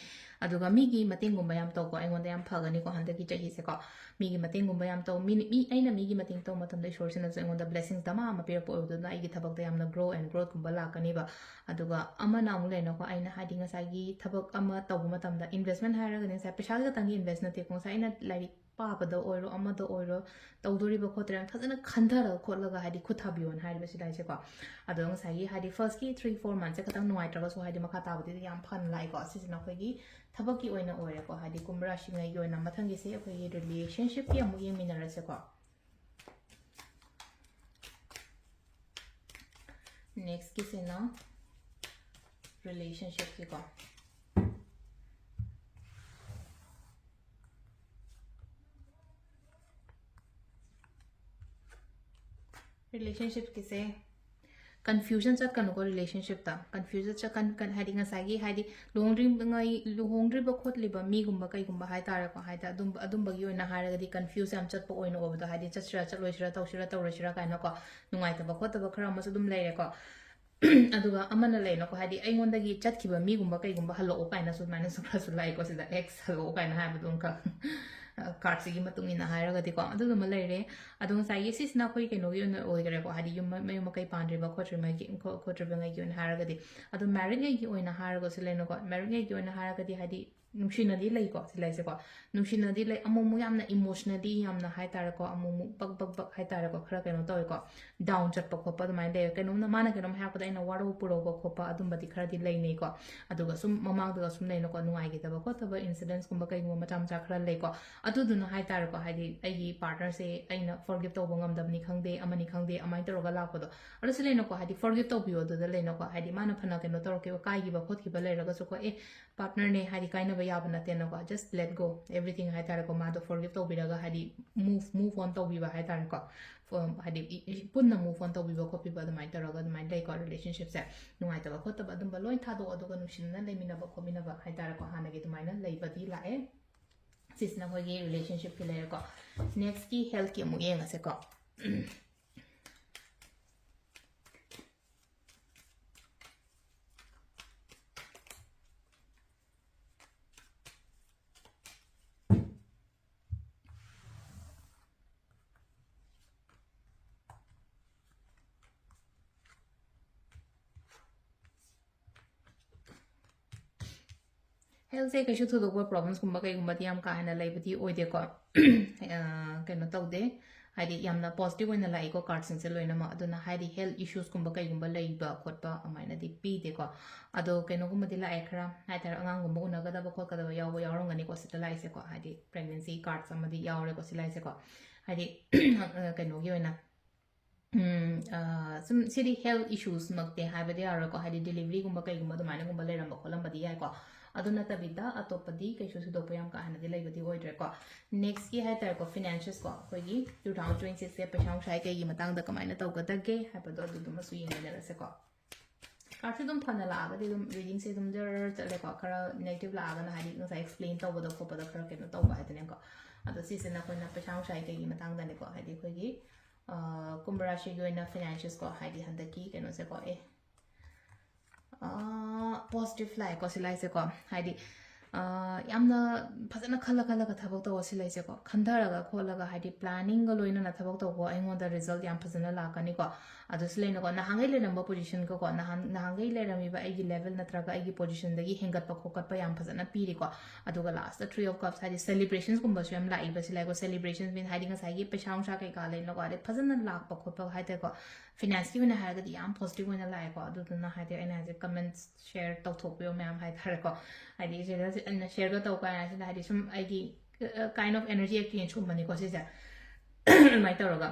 ꯑꯗꯨꯒ ꯃꯤꯒꯤ ꯃꯇꯦꯡꯒꯨꯝꯕ ꯌꯥꯝ ꯇꯧꯀꯣ, ꯑꯩꯉꯣꯟꯗ ꯌꯥꯝ ꯐꯒꯅꯤꯀꯣ ꯍꯟꯗꯛꯀꯤ ꯆꯍꯤꯁꯦꯀꯣ꯫ ꯃꯤꯒꯤ ꯃꯇꯦꯡꯒꯨꯝꯕ ꯌꯥꯝ ꯇꯧ, ꯃꯤ, ꯃꯤ, ꯑꯩꯅ ꯃꯤꯒꯤ ꯃꯇꯦꯡ ꯇꯧꯕ ꯃꯇꯝꯗ ꯏꯁꯣꯔꯁꯤꯅꯁꯨ ꯑꯩꯉꯣꯟꯗ ꯕ꯭ꯂꯦꯁꯤꯡꯁ ꯗꯃꯥ ꯑꯃ ꯄꯤꯔꯛꯄ ꯑꯣꯏꯕꯗꯨꯅ ꯑꯩꯒꯤ ꯊꯕꯛꯇ ꯌꯥꯝꯅ ꯒ꯭ꯔꯣ ꯑꯦꯟ ꯒ꯭ꯔꯣꯠꯀꯨꯝꯕ ꯂꯥꯛꯀꯅꯤꯕ꯫ ꯑꯗꯨꯒ ꯑꯃꯅ ꯑꯃꯨꯛ ꯂꯩꯅꯀꯣ, ꯑꯩꯅ ꯍꯥꯏꯗꯤ ꯉꯁꯥꯏꯒꯤ ꯊꯕꯛ ꯑꯃ ꯇꯧꯕ ꯃꯇꯝꯗ ꯏꯟꯚꯦꯁꯃꯦꯟꯠ ꯍꯥꯏꯔꯒꯗꯤ ꯉꯁꯥꯏ ꯄꯩꯁꯥ ꯈꯛꯇꯪꯒꯤ ꯏꯟꯚꯦꯁ ꯅꯠꯇꯦꯀꯣ, ꯉꯁꯥꯏ ꯑꯩꯅ ꯂꯥꯏꯔꯤꯛ ꯄꯥꯕꯗ ꯑꯣꯏꯔꯣ, ꯑꯃꯗ ꯑꯣꯏꯔꯣ, ꯇꯧꯗꯣꯔꯤꯕ ꯈꯣꯠꯇꯣꯔꯤꯕ ꯐꯖꯅ ꯈꯟꯊꯔꯒ ꯈꯣꯠꯂꯒ ꯍꯥꯏꯗꯤ ꯈꯨꯠ ꯊꯥꯕꯤꯌꯣꯅ ꯍꯥꯏꯔꯤꯕ ꯁꯤ ꯂꯥꯏꯁꯦꯀꯣ꯫ ꯑꯗꯣ ꯉꯁꯥꯏꯒꯤ ꯍꯥꯏꯗꯤ ꯐꯥꯔꯁꯀꯤ ꯊ꯭ꯔꯤ ꯐꯣꯔ ꯃꯟꯊꯁꯦ ꯈꯤꯇꯪ ꯅꯨꯡꯉꯥꯏꯇ꯭ꯔꯒꯁꯨ ꯍꯥꯏꯗꯤ ꯃꯈꯥ ꯇꯥꯕꯗꯗꯤ ꯌꯥꯝ ꯐꯅ ꯂꯥꯛꯑꯦꯀꯣ꯫ ꯁꯤꯁꯤꯅ ꯑꯩꯈꯣꯏꯒꯤ ꯊꯕꯛꯀꯤ ꯑꯣꯏꯅ ꯑꯣꯏꯔꯦꯀꯣ, ꯍꯥꯏꯗꯤ ꯀꯨꯝꯚ ꯔꯥꯁꯤꯉꯩꯒꯤ ꯑꯣꯏꯅ꯫ ꯃꯊꯪꯒꯤꯁꯦ ꯑꯩꯈꯣꯏꯒꯤ ꯔꯤꯂꯦꯁꯟꯁꯤꯞꯀꯤ ꯑꯃꯨꯛ ꯌꯦꯡꯃꯤꯟꯅꯔꯁꯦꯀꯣ꯫ ꯅꯦꯛꯁꯀꯤꯁꯤꯅ ꯔꯤꯂꯦꯁꯟꯁꯤꯞꯀꯤꯀꯣ꯫ ꯔꯤꯂꯦꯁꯟꯁꯤꯞꯀꯤꯁꯦ ꯀꯟꯐ꯭ꯌꯨꯖꯟ ꯆꯠꯀꯅꯨꯀꯣ ꯔꯤꯂꯦꯁꯟꯁꯤꯞꯇ꯫ ꯀꯟꯐ꯭ꯌꯨꯖꯟ ꯆꯠꯀꯟ ꯀꯟ ꯍꯥꯏꯗꯤ ꯉꯁꯥꯏꯒꯤ ꯍꯥꯏꯗꯤ ꯂꯨꯍꯣꯡꯗ꯭ꯔꯤꯉꯩ ꯂꯨꯍꯣꯡꯗ꯭ꯔꯤꯕ ꯈꯣꯠꯂꯤꯕ ꯃꯤꯒꯨꯝꯕ ꯀꯩꯒꯨꯝꯕ ꯍꯥꯏ ꯇꯥꯔꯦꯀꯣ, ꯍꯥꯏꯗꯤ ꯑꯗꯨꯝꯕ ꯑꯗꯨꯝꯕꯒꯤ ꯑꯣꯏꯅ ꯍꯥꯏꯔꯒꯗꯤ ꯀꯟꯐ꯭ꯌꯨꯖ ꯌꯥꯝ ꯆꯠꯄ ꯑꯣꯏꯅ ꯑꯣꯏꯕꯗꯣ, ꯍꯥꯏꯗꯤ ꯆꯠꯁꯤꯔꯥ ꯆꯠꯂꯣꯏꯁꯤꯔꯥ ꯇꯧꯁꯤꯔꯥ ꯇꯧꯔꯣꯏꯁꯤꯔꯥ ꯀꯥꯏꯅꯀꯣ, ꯅꯨꯡꯉꯥꯏꯇꯕ ꯈꯣꯠꯇꯕ ꯈꯔ ꯑꯃꯁꯨ ꯑꯗꯨꯝ ꯂꯩꯔꯦꯀꯣ꯫ ꯑꯗꯨꯒ ꯑꯃꯅ ꯂꯩꯅꯀꯣ, ꯍꯥꯏꯗꯤ ꯑꯩꯉꯣꯟꯗꯒꯤ ꯆꯠꯈꯤꯕ ꯃꯤꯒꯨꯝꯕ ꯀꯩꯒꯨꯝꯕ ꯍꯜꯂꯛꯑꯣ ꯀꯥꯏꯅꯁꯨ ꯑꯗꯨꯃꯥꯏꯅꯁꯨ ꯈꯔꯁꯨ ꯂꯥꯛꯑꯦꯀꯣ ꯁꯤꯗ, ꯑꯦꯛꯁ ꯍꯜꯂꯛꯑꯣ ꯀꯥꯏꯅ ꯍꯥꯏꯕꯗꯣ ꯑꯃꯈꯛ꯫ ꯀꯥꯔꯠꯁꯤꯒꯤ ꯃꯇꯨꯡ ꯏꯟꯅ ꯍꯥꯏꯔꯒꯗꯤꯀꯣ ꯑꯗꯨꯗꯨꯃ ꯂꯩꯔꯦ꯫ ꯑꯗꯣ ꯉꯁꯥꯏꯒꯤ ꯁꯤꯁꯤꯅ ꯑꯩꯈꯣꯏ ꯀꯩꯅꯣꯒꯤ ꯑꯣꯏꯅ ꯑꯣꯏꯈꯔꯦꯀꯣ, ꯍꯥꯏꯗꯤ ꯌꯨꯝ ꯃꯌꯨꯝ ꯃꯀꯩ ꯄꯥꯟꯗ꯭ꯔꯤꯕ ꯈꯣꯠꯇ꯭ꯔꯤꯉꯩꯒꯤ ꯈꯣꯠꯇ꯭ꯔꯤꯕꯉꯩꯒꯤ ꯑꯣꯏꯅ ꯍꯥꯏꯔꯒꯗꯤ꯫ ꯑꯗꯣ ꯃꯦꯔꯤꯠꯉꯩꯒꯤ ꯑꯣꯏꯅ ꯍꯥꯏꯔꯒꯁꯨ ꯂꯩꯅꯀꯣ, ꯃꯦꯔꯤꯠꯉꯩꯒꯤ ꯑꯣꯏꯅ ꯍꯥꯏꯔꯒꯗꯤ ꯍꯥꯏꯗꯤ ꯅꯨꯡꯁꯤꯅꯗꯤ ꯂꯩꯀꯣ ꯁꯤ ꯂꯩꯁꯦꯀꯣ꯫ ꯅꯨꯡꯁꯤꯅꯗꯤ ꯂꯩ, ꯑꯃꯨꯛ ꯑꯃꯨꯛ ꯌꯥꯝꯅ ꯏꯃꯣꯁꯅꯦꯜꯂꯤ ꯌꯥꯝꯅ ꯍꯥꯏꯇꯥꯔꯦꯀꯣ, ꯑꯃꯨꯛ ꯑꯃꯨꯛ ꯕꯛ ꯕꯛ ꯕꯛ ꯍꯥꯏꯇꯥꯔꯦꯀꯣ, ꯈꯔ ꯀꯩꯅꯣ ꯇꯧꯋꯦꯀꯣ, ꯗꯥꯎꯟ ꯆꯠꯄ ꯈꯣꯠꯄ ꯑꯗꯨꯃꯥꯏꯅ ꯂꯩꯌꯦ꯫ ꯀꯩꯅꯣꯝꯅ ꯃꯥꯅ ꯀꯩꯅꯣꯝ ꯍꯥꯏꯔꯛꯄꯗ ꯑꯩꯅ ꯋꯥꯔꯧ ꯄꯨꯔꯧꯕ ꯈꯣꯠꯄ ꯑꯗꯨꯝꯕꯗꯤ ꯈꯔꯗꯤ ꯂꯩꯅꯩꯀꯣ꯫ ꯑꯗꯨꯒ ꯁꯨꯝ ꯃꯃꯥꯡꯗꯒ ꯁꯨꯝ ꯂꯩꯅꯀꯣ, ꯅꯨꯡꯉꯥꯏꯈꯤꯗꯕ ꯈꯣꯠꯇꯕ ꯏꯟꯁꯤꯗꯦꯟꯁꯀꯨꯝꯕ ꯀꯩꯒꯨꯝꯕ ꯃꯆꯥ ꯃꯆꯥ ꯈꯔ ꯂꯩꯀꯣ꯫ ꯑꯗꯨꯗꯨꯅ ꯍꯥꯏꯇꯥꯔꯦꯀꯣ, ꯍꯥꯏꯗꯤ ꯑꯩꯒꯤ ꯄꯥꯔꯠꯅꯔꯁꯦ ꯑꯩꯅ ꯐꯣꯔꯒꯤꯞ ꯇꯧꯕ ꯉꯝꯗꯕꯅꯤ ꯈꯪꯗꯦ, ꯑꯃꯅꯤ ꯈꯪꯗꯦ, ꯑꯗꯨꯃꯥꯏꯅ ꯇꯧꯔꯒ ꯂꯥꯛꯄꯗꯣ꯫ ꯑꯗꯨꯁꯨ ꯂꯩꯅꯀꯣ, ꯍꯥꯏꯗꯤ ꯐꯣꯔꯒꯤꯞ ꯇꯧꯕꯤꯌꯣ ꯑꯗꯨꯗ ꯂꯩꯅꯀꯣ, ꯍꯥꯏꯗꯤ ꯃꯥꯅ ꯐꯅ ꯀꯩꯅꯣ ꯇꯧꯔꯛꯈꯤꯕ, ꯀꯥꯏꯈꯤꯕ ꯈꯣꯠꯈꯤꯕ ꯂꯩꯔꯒꯁꯨꯀꯣ, ꯑꯦ ꯄꯥꯔꯠꯅꯔꯅꯦ ꯍꯥꯏꯗꯤ ꯀꯥꯏꯅꯕ ꯌꯥꯕ ꯅꯠꯇꯦꯅꯀꯣ, just let go everything ꯍꯥꯏꯇꯥꯔꯦꯀꯣ꯫ ꯃꯥꯗꯣ ꯐꯣꯔꯒꯤꯞ ꯇꯧꯕꯤꯔꯒ ꯍꯥꯏꯗꯤ move move on ꯇꯧꯕꯤꯕ ꯍꯥꯏꯇꯥꯔꯦꯀꯣ꯫ ꯐꯣ- ꯍꯥꯏꯗꯤ ꯏ- ꯏ- ꯄꯨꯟꯅ move on ꯇꯧꯕꯤꯕ ꯈꯣꯠꯄꯤꯕ ꯑꯗꯨꯃꯥꯏꯅ ꯇꯧꯔꯒ ꯑꯗꯨꯃꯥꯏꯅ ꯂꯩꯀꯣ ꯔꯤꯂꯦꯁꯟꯁꯤꯞꯁꯦ꯫ ꯅꯨꯡꯉꯥꯏꯇꯕ ꯈꯣꯠꯇꯕ ꯑꯗꯨꯝꯕ ꯂꯣꯏ ꯊꯥꯗꯣꯛꯑꯣ, ꯑꯗꯨꯒ ꯅꯨꯡꯁꯤꯅꯅ ꯂꯩꯃꯤꯟꯅꯕ ꯈꯣꯠꯃꯤꯟꯅꯕ ꯍꯥꯏꯇꯥꯔꯦꯀꯣ, ꯍꯥꯟꯅꯒꯤ ꯑꯗꯨꯃꯥꯏꯅ ꯂꯩꯕꯗꯤ ꯂꯥꯛꯑꯦ꯫ ꯁꯤꯁꯤꯅ ꯑꯩꯈꯣꯏꯒꯤ ꯔꯤꯂꯦꯁꯟꯁꯤꯞꯀꯤ ꯂꯩꯔꯦꯀꯣ꯫ ꯅꯦꯛꯁꯀꯤ ꯍꯦꯜꯠꯀꯤ ꯑꯃꯨꯛ ꯌꯦꯡꯉꯁꯦꯀꯣ꯫ ꯍꯦꯜꯠꯁꯦ ꯀꯩꯁꯨ ꯊꯣꯏꯗꯣꯛꯄ ꯄ꯭ꯔꯣꯕ꯭ꯂꯦꯝꯁꯀꯨꯝꯕ ꯀꯩꯒꯨꯝꯕꯗꯤ ꯌꯥꯝ ꯀꯥ ꯍꯦꯟꯅ ꯂꯩꯕꯗꯤ ꯑꯣꯏꯗꯦꯀꯣ꯫ ꯑ, ꯀꯩꯅꯣ ꯇꯧꯗꯦ, ꯍꯥꯏꯗꯤ ꯌꯥꯝꯅ ꯄꯣꯖꯤꯇꯤꯚ ꯑꯣꯏꯅ ꯂꯥꯛꯏꯀꯣ ꯀꯥꯔꯠꯁꯤꯡꯁꯦ ꯂꯣꯏꯅꯃꯛ꯫ ꯑꯗꯨꯅ ꯍꯥꯏꯗꯤ ꯍꯦꯜꯠ ꯏꯁꯨꯁꯀꯨꯝꯕ ꯀꯩꯒꯨꯝꯕ ꯂꯩꯕ ꯈꯣꯠꯄ ꯑꯗꯨꯃꯥꯏꯅꯗꯤ ꯄꯤꯗꯦꯀꯣ꯫ ꯑꯗꯣ ꯀꯩꯅꯣꯒꯨꯝꯕꯗꯤ ꯂꯥꯛꯑꯦ ꯈꯔ ꯍꯥꯏꯇꯥꯔꯦ, ꯑꯉꯥꯡꯒꯨꯝꯕ ꯎꯅꯒꯗꯕ ꯈꯣꯠꯀꯗꯕ ꯌꯥꯎꯕ ꯌꯥꯎꯔꯝꯒꯅꯤꯀꯣ ꯁꯤꯗ ꯂꯥꯛꯏꯁꯦꯀꯣ, ꯍꯥꯏꯗꯤ ꯄ꯭ꯔꯦꯒꯅꯦꯟꯁꯤ ꯀꯥꯔꯠꯁ ꯑꯃꯗꯤ ꯌꯥꯎꯔꯦꯀꯣ ꯁꯤ ꯂꯥꯛꯏꯁꯦꯀꯣ꯫ ꯍꯥꯏꯗꯤ ꯀꯩꯅꯣꯒꯤ ꯑꯣꯏꯅ ꯎꯝ, ꯑ, ꯁꯨꯝ ꯁꯤꯗꯤ ꯍꯦꯜꯠ ꯏꯁꯨꯁꯃꯛꯇꯤ ꯍꯥꯏꯕꯗꯤ ꯌꯥꯔꯣꯏꯀꯣ, ꯍꯥꯏꯗꯤ ꯗꯤꯂꯤꯚꯔꯤꯒꯨꯝꯕ ꯀꯩꯒꯨꯝꯕ ꯑꯗꯨꯃꯥꯏꯅꯒꯨꯝꯕ ꯂꯩꯔꯝꯕ ꯈꯣꯠꯂꯝꯕꯗꯤ ꯌꯥꯏꯀꯣ꯫ ꯑꯗꯨ ꯅꯠꯇꯕꯤꯗ ꯑꯇꯣꯞꯄꯗꯤ ꯀꯩꯁꯨ ꯊꯣꯏꯗꯣꯛꯄ ꯌꯥꯝ ꯀꯥ ꯍꯦꯟꯅꯗꯤ ꯂꯩꯕꯗꯤ ꯑꯣꯏꯗ꯭ꯔꯦꯀꯣ꯫ ꯅꯦꯛꯁꯀꯤ ꯍꯥꯏ ꯇꯥꯔꯦꯀꯣ, ꯐꯤꯅꯥꯟꯁꯦꯁꯀꯣ, ꯑꯩꯈꯣꯏꯒꯤ ꯇꯨ ꯊꯥꯎꯖꯟ ꯇ꯭ꯋꯦꯟꯇꯤ ꯁꯤꯛꯁꯁꯦ ꯄꯩꯁꯥ ꯅꯨꯡꯁꯥ ꯀꯩꯒꯤ ꯃꯇꯥꯡꯗ ꯀꯃꯥꯏꯅ ꯇꯧꯒꯗꯒꯦ ꯍꯥꯏꯕꯗꯣ ꯑꯗꯨꯗꯨꯃꯁꯨ ꯌꯦꯡꯃꯤꯟꯅꯔꯁꯦꯀꯣ꯫ ꯀꯥꯔꯠꯁꯦ ꯑꯗꯨꯝ ꯐꯅ ꯂꯥꯛꯑꯒꯗꯤ ꯑꯗꯨꯝ ꯔꯤꯗꯤꯡꯁꯦ ꯑꯗꯨꯝ ꯖꯔ ꯆꯠꯂꯦꯀꯣ꯫ ꯈꯔ ꯅꯦꯒꯦꯇꯤꯚ ꯂꯥꯛꯑꯒꯅ ꯍꯥꯏꯗꯤ ꯉꯁꯥꯏ ꯑꯦꯛꯁꯄ꯭ꯂꯦꯟ ꯇꯧꯕꯗ ꯈꯣꯠꯄꯗ ꯈꯔ ꯀꯩꯅꯣ ꯇꯧꯕ ꯍꯥꯏꯗꯨꯅꯦꯀꯣ꯫ ꯑꯗꯣ ꯁꯤꯁꯤꯅ ꯑꯩꯈꯣꯏꯅ ꯄꯩꯁꯥ ꯅꯨꯡꯁꯥ ꯀꯩꯒꯤ ꯃꯇꯥꯡꯗꯅꯦꯀꯣ, ꯍꯥꯏꯗꯤ ꯑꯩꯈꯣꯏꯒꯤ ꯑ, ꯀꯨꯝꯚ ꯔꯥꯁꯤꯒꯤ ꯑꯣꯏꯅ ꯐꯤꯅꯥꯟꯁꯦꯁꯀꯣ, ꯍꯥꯏꯗꯤ ꯍꯟꯗꯛꯀꯤ ꯀꯩꯅꯣꯁꯦꯀꯣ, ꯑꯦ, ꯄꯣꯖꯤꯇꯤꯚ ꯂꯥꯛꯑꯦꯀꯣ ꯁꯤ ꯂꯥꯏꯁꯦꯀꯣ꯫ ꯍꯥꯏꯗꯤ ꯑ, ꯌꯥꯝꯅ ꯐꯖꯅ ꯈꯜꯂ ꯈꯜꯂꯒ ꯊꯕꯛ ꯇꯧꯕ ꯁꯤ ꯂꯩꯁꯦꯀꯣ, ꯈꯟꯊꯔꯒ ꯈꯣꯠꯂꯒ ꯍꯥꯏꯗꯤ ꯄ꯭ꯂꯥꯅꯤꯡꯒ ꯂꯣꯏꯅꯅ ꯊꯕꯛ ꯇꯧꯕ ꯑꯩꯉꯣꯟꯗ ꯔꯤꯖꯜꯠ ꯌꯥꯝ ꯐꯖꯅ ꯂꯥꯛꯀꯅꯤꯀꯣ꯫ ꯑꯗꯨ ꯁꯤ ꯂꯩꯅꯀꯣ, ꯅꯍꯥꯟꯈꯩ ꯂꯩꯔꯝꯕ ꯄꯣꯖꯤꯁꯟꯒꯀꯣ, ꯅꯍꯥꯟ ꯅꯍꯥꯟꯈꯩ ꯂꯩꯔꯝꯃꯤꯕ ꯑꯩꯒꯤ ꯂꯦꯚꯦꯜ ꯅꯠꯇ꯭ꯔꯒ ꯑꯩꯒꯤ ꯄꯣꯖꯤꯁꯟꯗꯒꯤ ꯍꯦꯟꯒꯠꯄ ꯈꯣꯀꯠꯄ ꯌꯥꯝ ꯐꯖꯅ ꯄꯤꯔꯤꯀꯣ꯫ ꯑꯗꯨꯒ ꯂꯥꯁꯇ ꯊ꯭ꯔꯤ ꯑꯣꯐ ꯀꯞꯁ ꯍꯥꯏꯗꯤ ꯁꯦꯂꯤꯕ꯭ꯔꯦꯁꯟꯁꯀꯨꯝꯕꯁꯨ ꯌꯥꯝ ꯂꯥꯛꯏꯕ ꯁꯤ ꯂꯥꯏꯀꯣ꯫ ꯁꯦꯂꯤꯕ꯭ꯔꯦꯁꯟꯁ ꯃꯤꯟ ꯍꯥꯏꯗꯤ ꯉꯁꯥꯏꯒꯤ ꯄꯩꯁꯥ ꯅꯨꯡꯁꯥ ꯀꯩꯀꯥ ꯂꯩꯅꯀꯣ, ꯑꯗꯩ ꯐꯖꯅ ꯂꯥꯛꯄ ꯈꯣꯠꯄ ꯍꯥꯏꯇꯥꯔꯦꯀꯣ꯫ ꯐꯤꯅꯥꯟꯁꯀꯤ ꯑꯣꯏꯅ ꯍꯥꯏꯔꯒꯗꯤ ꯌꯥꯝ ꯄꯣꯖꯤꯇꯤꯚ ꯑꯣꯏꯅ ꯂꯥꯛꯑꯦꯀꯣ꯫ ꯑꯗꯨꯗꯨꯅ ꯍꯥꯏꯗꯤ ꯑꯩꯅ ꯍꯥꯏꯁꯦ ꯀꯃꯦꯟꯠꯁ ꯁꯤꯌꯔ ꯇꯧꯊꯣꯛꯄꯤꯌꯣ ꯃꯌꯥꯝ ꯍꯥꯏꯇꯥꯔꯦꯀꯣ꯫ ꯍꯥꯏꯗꯤ ꯁꯤꯗ ꯑꯩꯅ ꯁꯤꯌꯔꯒ ꯇꯧ ꯀꯥꯏꯅ ꯁꯤꯗ ꯍꯥꯏꯗꯤ ꯁꯨꯝ ꯑꯩꯒꯤ kind of energy exchangeꯀꯨꯝꯕꯅꯤꯀꯣ ꯁꯤꯁꯦ꯫ ꯑꯗꯨꯃꯥꯏꯅ ꯇꯧꯔꯒ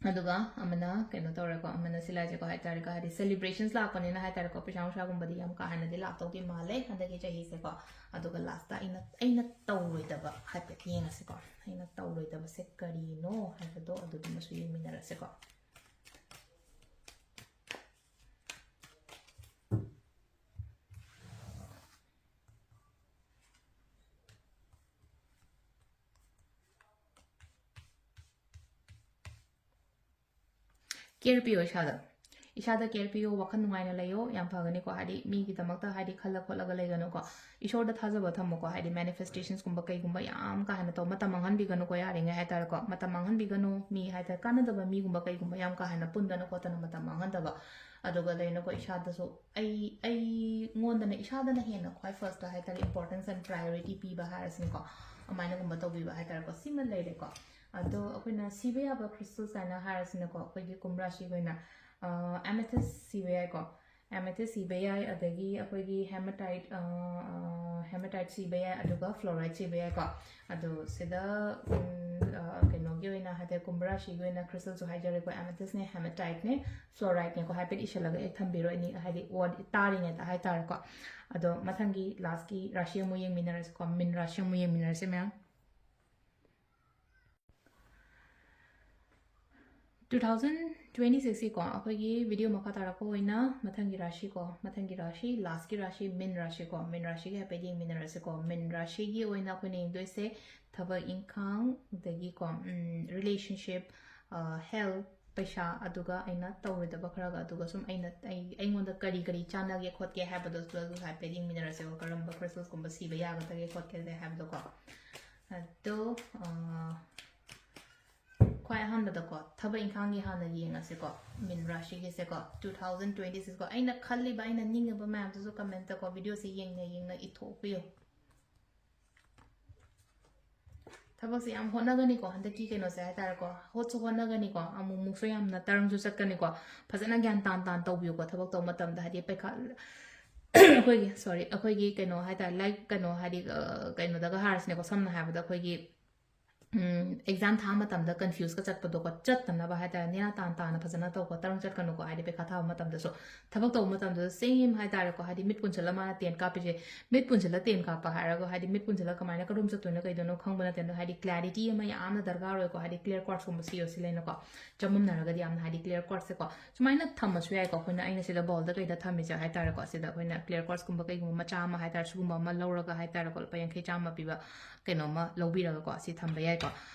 ꯑꯗꯨꯒ ꯑꯃꯅ ꯀꯩꯅꯣ ꯇꯧꯔꯦꯀꯣ, ꯑꯃꯅ ꯁꯤ ꯂꯥꯏꯁꯦꯀꯣ ꯍꯥꯏꯇꯥꯔꯦꯀꯣ, ꯍꯥꯏꯗꯤ ꯁꯦꯂꯤꯕ꯭ꯔꯦꯁꯟꯁ ꯂꯥꯛꯄꯅꯤꯅ ꯍꯥꯏꯇꯥꯔꯦꯀꯣ, ꯄꯩꯁꯥ ꯅꯨꯡꯁꯥꯒꯨꯝꯕꯗꯤ ꯌꯥꯝ ꯀꯥ ꯍꯦꯟꯅꯗꯤ ꯂꯥꯛꯇꯧꯗꯤ ꯃꯥꯜꯂꯦ ꯍꯟꯗꯛꯀꯤ ꯆꯍꯤꯁꯦꯀꯣ꯫ ꯑꯗꯨꯒ ꯂꯥꯁꯇ ꯑꯩꯅ ꯑꯩꯅ ꯇꯧꯔꯣꯏꯗꯕ ꯍꯥꯏꯐꯦꯠ ꯌꯦꯡꯉꯁꯤꯀꯣ, ꯑꯩꯅ ꯇꯧꯔꯣꯏꯗꯕꯁꯦ ꯀꯔꯤꯅꯣ ꯍꯥꯏꯕꯗꯣ ꯑꯗꯨꯗꯨꯃꯁꯨ ꯌꯦꯡꯃꯤꯟꯅꯔꯁꯤꯀꯣ꯫ ꯀꯦꯌꯔ ꯄꯤꯌꯣ ꯏꯁꯥꯗ꯫ ꯏꯁꯥꯗ ꯀꯦꯌꯔ ꯄꯤꯌꯣ, ꯋꯥꯈꯜ ꯅꯨꯡꯉꯥꯏꯅ ꯂꯩꯌꯣ, ꯌꯥꯝ ꯐꯒꯅꯤꯀꯣ꯫ ꯍꯥꯏꯗꯤ ꯃꯤꯒꯤꯗꯃꯛꯇ ꯍꯥꯏꯗꯤ ꯈꯜꯂ ꯈꯣꯠꯂꯒ ꯂꯩꯒꯅꯨꯀꯣ꯫ ꯏꯁꯣꯔꯗ ꯊꯥꯖꯕ ꯊꯝꯃꯣꯀꯣ꯫ ꯍꯥꯏꯗꯤ ꯃꯦꯅꯤꯐꯦꯁꯇꯦꯁꯟꯁꯀꯨꯝꯕ ꯀꯩꯒꯨꯝꯕ ꯌꯥꯝ ꯀꯥ ꯍꯦꯟꯅ ꯇꯧ, ꯃꯇꯝ ꯃꯥꯡꯍꯟꯕꯤꯒꯅꯨꯀꯣ, ꯌꯥꯔꯤꯉꯩ ꯍꯥꯏꯇꯥꯔꯦꯀꯣ꯫ ꯃꯇꯝ ꯃꯥꯡꯍꯟꯕꯤꯒꯅꯨ, ꯃꯤ ꯍꯥꯏꯇꯥꯔꯦ ꯀꯥꯟꯅꯗꯕ ꯃꯤꯒꯨꯝꯕ ꯀꯩꯒꯨꯝꯕ ꯌꯥꯝ ꯀꯥ ꯍꯦꯟꯅ ꯄꯨꯟꯗꯅ ꯈꯣꯠꯇꯅ ꯃꯇꯝ ꯃꯥꯡꯍꯟꯗꯕ꯫ ꯑꯗꯨꯒ ꯂꯩꯅꯀꯣ, ꯏꯁꯥꯗꯁꯨ ꯑꯩ ꯑꯩꯉꯣꯟꯗꯅ ꯏꯁꯥꯗꯅ ꯍꯦꯟꯅ ꯈ꯭ꯋꯥꯏ ꯐꯥꯔꯁꯇ ꯍꯥꯏꯇꯥꯔꯦ importance and priority ꯄꯤꯕ ꯍꯥꯏꯔꯁꯤꯅꯀꯣ, ꯑꯗꯨꯃꯥꯏꯅꯒꯨꯝꯕ ꯇꯧꯕꯤꯕ ꯍꯥꯏꯇꯥꯔꯦꯀꯣ꯫ ꯁꯤꯃ ꯂꯩꯔꯦꯀꯣ꯫ ꯑꯗꯣ ꯑꯩꯈꯣꯏꯅ ꯁꯤꯕ ꯌꯥꯕ ꯀ꯭ꯔꯤꯁꯇꯜꯁ ꯍꯥꯏꯅ ꯍꯥꯏꯔꯁꯤꯅꯀꯣ, ꯑꯩꯈꯣꯏꯒꯤ ꯀꯨꯝꯚ ꯔꯥꯁꯤꯒꯤ ꯑꯣꯏꯅ ꯑꯦꯃꯦꯊꯤꯁ ꯁꯤꯕ ꯌꯥꯏꯀꯣ꯫ ꯑꯦꯃꯦꯊꯤꯁ ꯁꯤꯕ ꯌꯥꯏ, ꯑꯗꯒꯤ ꯑꯩꯈꯣꯏꯒꯤ ꯍꯦꯃꯥꯇꯥꯏꯠ, ꯍꯦꯃꯥꯇꯥꯏꯠ ꯁꯤꯕ ꯌꯥꯏ, ꯑꯗꯨꯒ ꯐ꯭ꯂꯣꯔꯥꯏꯠ ꯁꯤꯕ ꯌꯥꯏꯀꯣ꯫ ꯑꯗꯣ ꯁꯤꯗ ꯎꯝ, ꯑ, ꯀꯩꯅꯣꯒꯤ ꯑꯣꯏꯅ ꯍꯥꯏꯗꯤ ꯀꯨꯝꯚ ꯔꯥꯁꯤꯒꯤ ꯑꯣꯏꯅ crystalꯁꯨ ꯍꯥꯏꯖꯔꯦꯀꯣ, amethystꯅꯦ, hematiteꯅꯦ, fluoriteꯅꯦꯀꯣ, ꯍꯥꯏꯐꯦꯠ ꯏꯁꯤꯜꯂꯒ ꯍꯦꯛ ꯊꯝꯕꯤꯔꯣ, ꯑꯅꯤ ꯍꯥꯏꯗꯤ ꯋꯥꯔꯗ ꯇꯥꯔꯤꯉꯩꯗ ꯍꯥꯏꯇꯥꯔꯦꯀꯣ꯫ ꯑꯗꯣ ꯃꯊꯪꯒꯤ ꯂꯥꯁꯀꯤ ꯔꯥꯁꯤ ꯑꯃꯨꯛ ꯌꯦꯡꯃꯤꯟꯅꯔꯁꯤꯀꯣ, ꯃꯤꯟ ꯔꯥꯁꯤ ꯑꯃꯨꯛ ꯌꯦꯡꯃꯤꯟꯅꯔꯁꯤ ꯃꯌꯥꯝ꯫ Two thousand twenty sixꯀꯤꯀꯣ ꯑꯩꯈꯣꯏꯒꯤ ꯚꯤꯗꯤꯑꯣ ꯃꯈꯥ ꯇꯥꯔꯛꯄ ꯑꯣꯏꯅ ꯃꯊꯪꯒꯤ ꯔꯥꯁꯤꯀꯣ, ꯃꯊꯪꯒꯤ ꯔꯥꯁꯤ, ꯂꯥꯁꯀꯤ ꯔꯥꯁꯤ ꯃꯤꯟ ꯔꯥꯁꯤꯀꯣ, ꯃꯤꯟ ꯔꯥꯁꯤꯒꯤ ꯍꯥꯏꯐꯦꯠ ꯌꯦꯡꯃꯤꯟꯅꯔꯁꯤꯀꯣ꯫ ꯃꯤꯟ ꯔꯥꯁꯤꯒꯤ ꯑꯣꯏꯅ ꯑꯩꯈꯣꯏꯅ ꯌꯦꯡꯗꯣꯏꯁꯦ ꯊꯕꯛ ꯏꯪꯈꯥꯡ, ꯑꯗꯒꯤꯀꯣ relationship, health, ꯄꯩꯁꯥ, ꯑꯗꯨꯒ ꯑꯩꯅ ꯇꯧꯔꯣꯏꯗꯕ ꯈꯔꯒ, ꯑꯗꯨꯒ ꯁꯨꯝ ꯑꯩꯅ ꯑꯩ ꯑꯩꯉꯣꯟꯗ ꯀꯔꯤ ꯀꯔꯤ ꯆꯥꯟꯅꯒꯦ ꯈꯣꯠꯀꯦ ꯍꯥꯏꯕꯗꯣ ꯑꯗꯨ ꯍꯥꯏꯐꯦꯠ ꯌꯦꯡꯃꯤꯟꯅꯔꯁꯦꯕ, ꯀꯔꯝꯕ crystalsꯀꯨꯝꯕ ꯁꯤꯕ ꯌꯥꯒꯗꯒꯦ ꯈꯣꯠꯀꯗꯒꯦ ꯍꯥꯏꯕꯗꯣꯀꯣ꯫ ꯑꯗꯣ ꯈ꯭ꯋꯥꯏ ꯑꯍꯥꯟꯕꯗꯀꯣ ꯊꯕꯛ ꯏꯪꯈꯥꯡꯒꯤ ꯍꯥꯟꯅ ꯌꯦꯡꯉꯁꯤꯀꯣ꯫ ꯃꯤꯟ ꯔꯥꯁꯤꯒꯤꯁꯦꯀꯣ, two thousand twenty sixꯀꯣ, ꯑꯩꯅ ꯈꯜꯂꯤꯕ, ꯑꯩꯅ ꯅꯤꯡꯉꯤꯕ ꯃꯌꯥꯝꯗꯨꯁꯨ commentꯇꯀꯣ, ꯚꯤꯗꯤꯑꯣꯁꯦ ꯌꯦꯡꯅ ꯌꯦꯡꯅ ꯏꯊꯣꯛꯄꯤꯌꯨ꯫ ꯊꯕꯛꯁꯦ ꯌꯥꯝ ꯍꯣꯠꯅꯒꯅꯤꯀꯣ ꯍꯟꯗꯛꯀꯤ ꯀꯩꯅꯣꯁꯦ ꯍꯥꯏꯇꯥꯔꯦꯀꯣ, ꯍꯣꯠꯁꯨ ꯍꯣꯠꯅꯒꯅꯤꯀꯣ, ꯑꯃꯨꯛ ꯑꯃꯨꯛꯁꯨ ꯌꯥꯝꯅ ꯇꯔꯪꯁꯨ ꯆꯠꯀꯅꯤꯀꯣ꯫ ꯐꯖꯅ ꯒ꯭ꯌꯥꯟ ꯇꯥꯟ ꯇꯥꯟ ꯇꯧꯕꯤꯌꯨꯀꯣ ꯊꯕꯛ ꯇꯧꯕ ꯃꯇꯝꯗ, ꯍꯥꯏꯗꯤ ꯄꯩꯈꯥ ꯑꯩꯈꯣꯏꯒꯤ, sorry, ꯑꯩꯈꯣꯏꯒꯤ ꯀꯩꯅꯣ ꯍꯥꯏꯇꯥꯔꯦ, ꯂꯥꯏꯔꯤꯛ ꯀꯩꯅꯣ ꯍꯥꯏꯗꯤ ꯀꯩꯅꯣꯗꯒ ꯍꯥꯏꯔꯁꯤꯅꯦꯀꯣ, ꯁꯝꯅ ꯍꯥꯏꯔꯕꯗ ꯑꯩꯈꯣꯏꯒꯤ exam ꯊꯥꯕ ꯃꯇꯝꯗ confuseꯀ ꯆꯠꯄꯗꯣꯀꯣ, ꯆꯠꯇꯅꯕ ꯍꯥꯏꯇꯥꯔꯦ, ꯅꯦꯅꯥ ꯇꯥꯟ ꯇꯥꯅ ꯐꯖꯅ ꯇꯧꯀꯣ, ꯇꯔꯪ ꯆꯠꯀꯅꯨꯀꯣ꯫ ꯍꯥꯏꯗꯤ ꯄꯩꯈꯥ ꯊꯥꯕ ꯃꯇꯝꯗꯁꯨ, ꯊꯕꯛ ꯇꯧꯕ ꯃꯇꯝꯗꯁꯨ same ꯍꯥꯏꯇꯥꯔꯦꯀꯣ, ꯍꯥꯏꯗꯤ ꯃꯤꯠ ꯄꯨꯟꯁꯤꯜꯂ ꯃꯥꯅ ꯇꯦꯟ ꯀꯥꯞꯄꯤꯁꯦ, ꯃꯤꯠ ꯄꯨꯟꯁꯤꯜꯂ ꯇꯦꯟ ꯀꯥꯞꯄ ꯍꯥꯏꯔꯒ ꯍꯥꯏꯗꯤ ꯃꯤꯠ ꯄꯨꯟꯁꯤꯜꯂ ꯀꯃꯥꯏꯅ ꯀꯔꯣꯝ ꯆꯠꯇꯣꯏꯅꯣ ꯀꯩꯗꯣꯏꯅꯣ ꯈꯪꯕ ꯅꯠꯇꯦ꯫ ꯑꯗꯣ ꯍꯥꯏꯗꯤ clarity ꯑꯃ ꯌꯥꯝꯅ ꯗꯔꯀꯥꯔ ꯑꯣꯏꯀꯣ, ꯍꯥꯏꯗꯤ clear cardsꯀꯨꯝꯕ ꯁꯤ ꯑꯣꯏꯁꯤ ꯂꯩꯅꯀꯣ, ꯆꯃꯝꯅꯔꯒꯗꯤ ꯌꯥꯝꯅ ꯍꯥꯏꯗꯤ clear cardsꯁꯦꯀꯣ ꯁꯨꯃꯥꯏꯅ ꯊꯝꯃꯁꯨ ꯌꯥꯏꯀꯣ꯫ ꯑꯩꯈꯣꯏꯅ, ꯑꯩꯅ ꯁꯤꯗ bowlꯗ ꯀꯩꯗ ꯊꯝꯃꯤꯁꯦ ꯍꯥꯏꯇꯥꯔꯦꯀꯣ, ꯁꯤꯗ ꯑꯩꯈꯣꯏꯅ clear cardsꯀꯨꯝꯕ ꯀꯩꯒꯨꯝꯕ ꯃꯆꯥ ꯑꯃ ꯍꯥꯏꯇꯥꯔꯦ, ꯁꯤꯒꯨꯝꯕ ꯑꯃ ꯂꯧꯔꯒ ꯍꯥꯏꯇꯥꯔꯦꯀꯣ, ꯂꯨꯄꯥ ꯌꯥꯡꯈꯩ ꯆꯥꯝꯃ ꯄꯤꯕ ꯀꯩꯅꯣꯝꯃ ꯂꯧꯕꯤꯔꯒꯀꯣ ꯁꯤ ꯊꯝꯕ ꯌꯥꯏꯀꯣ꯫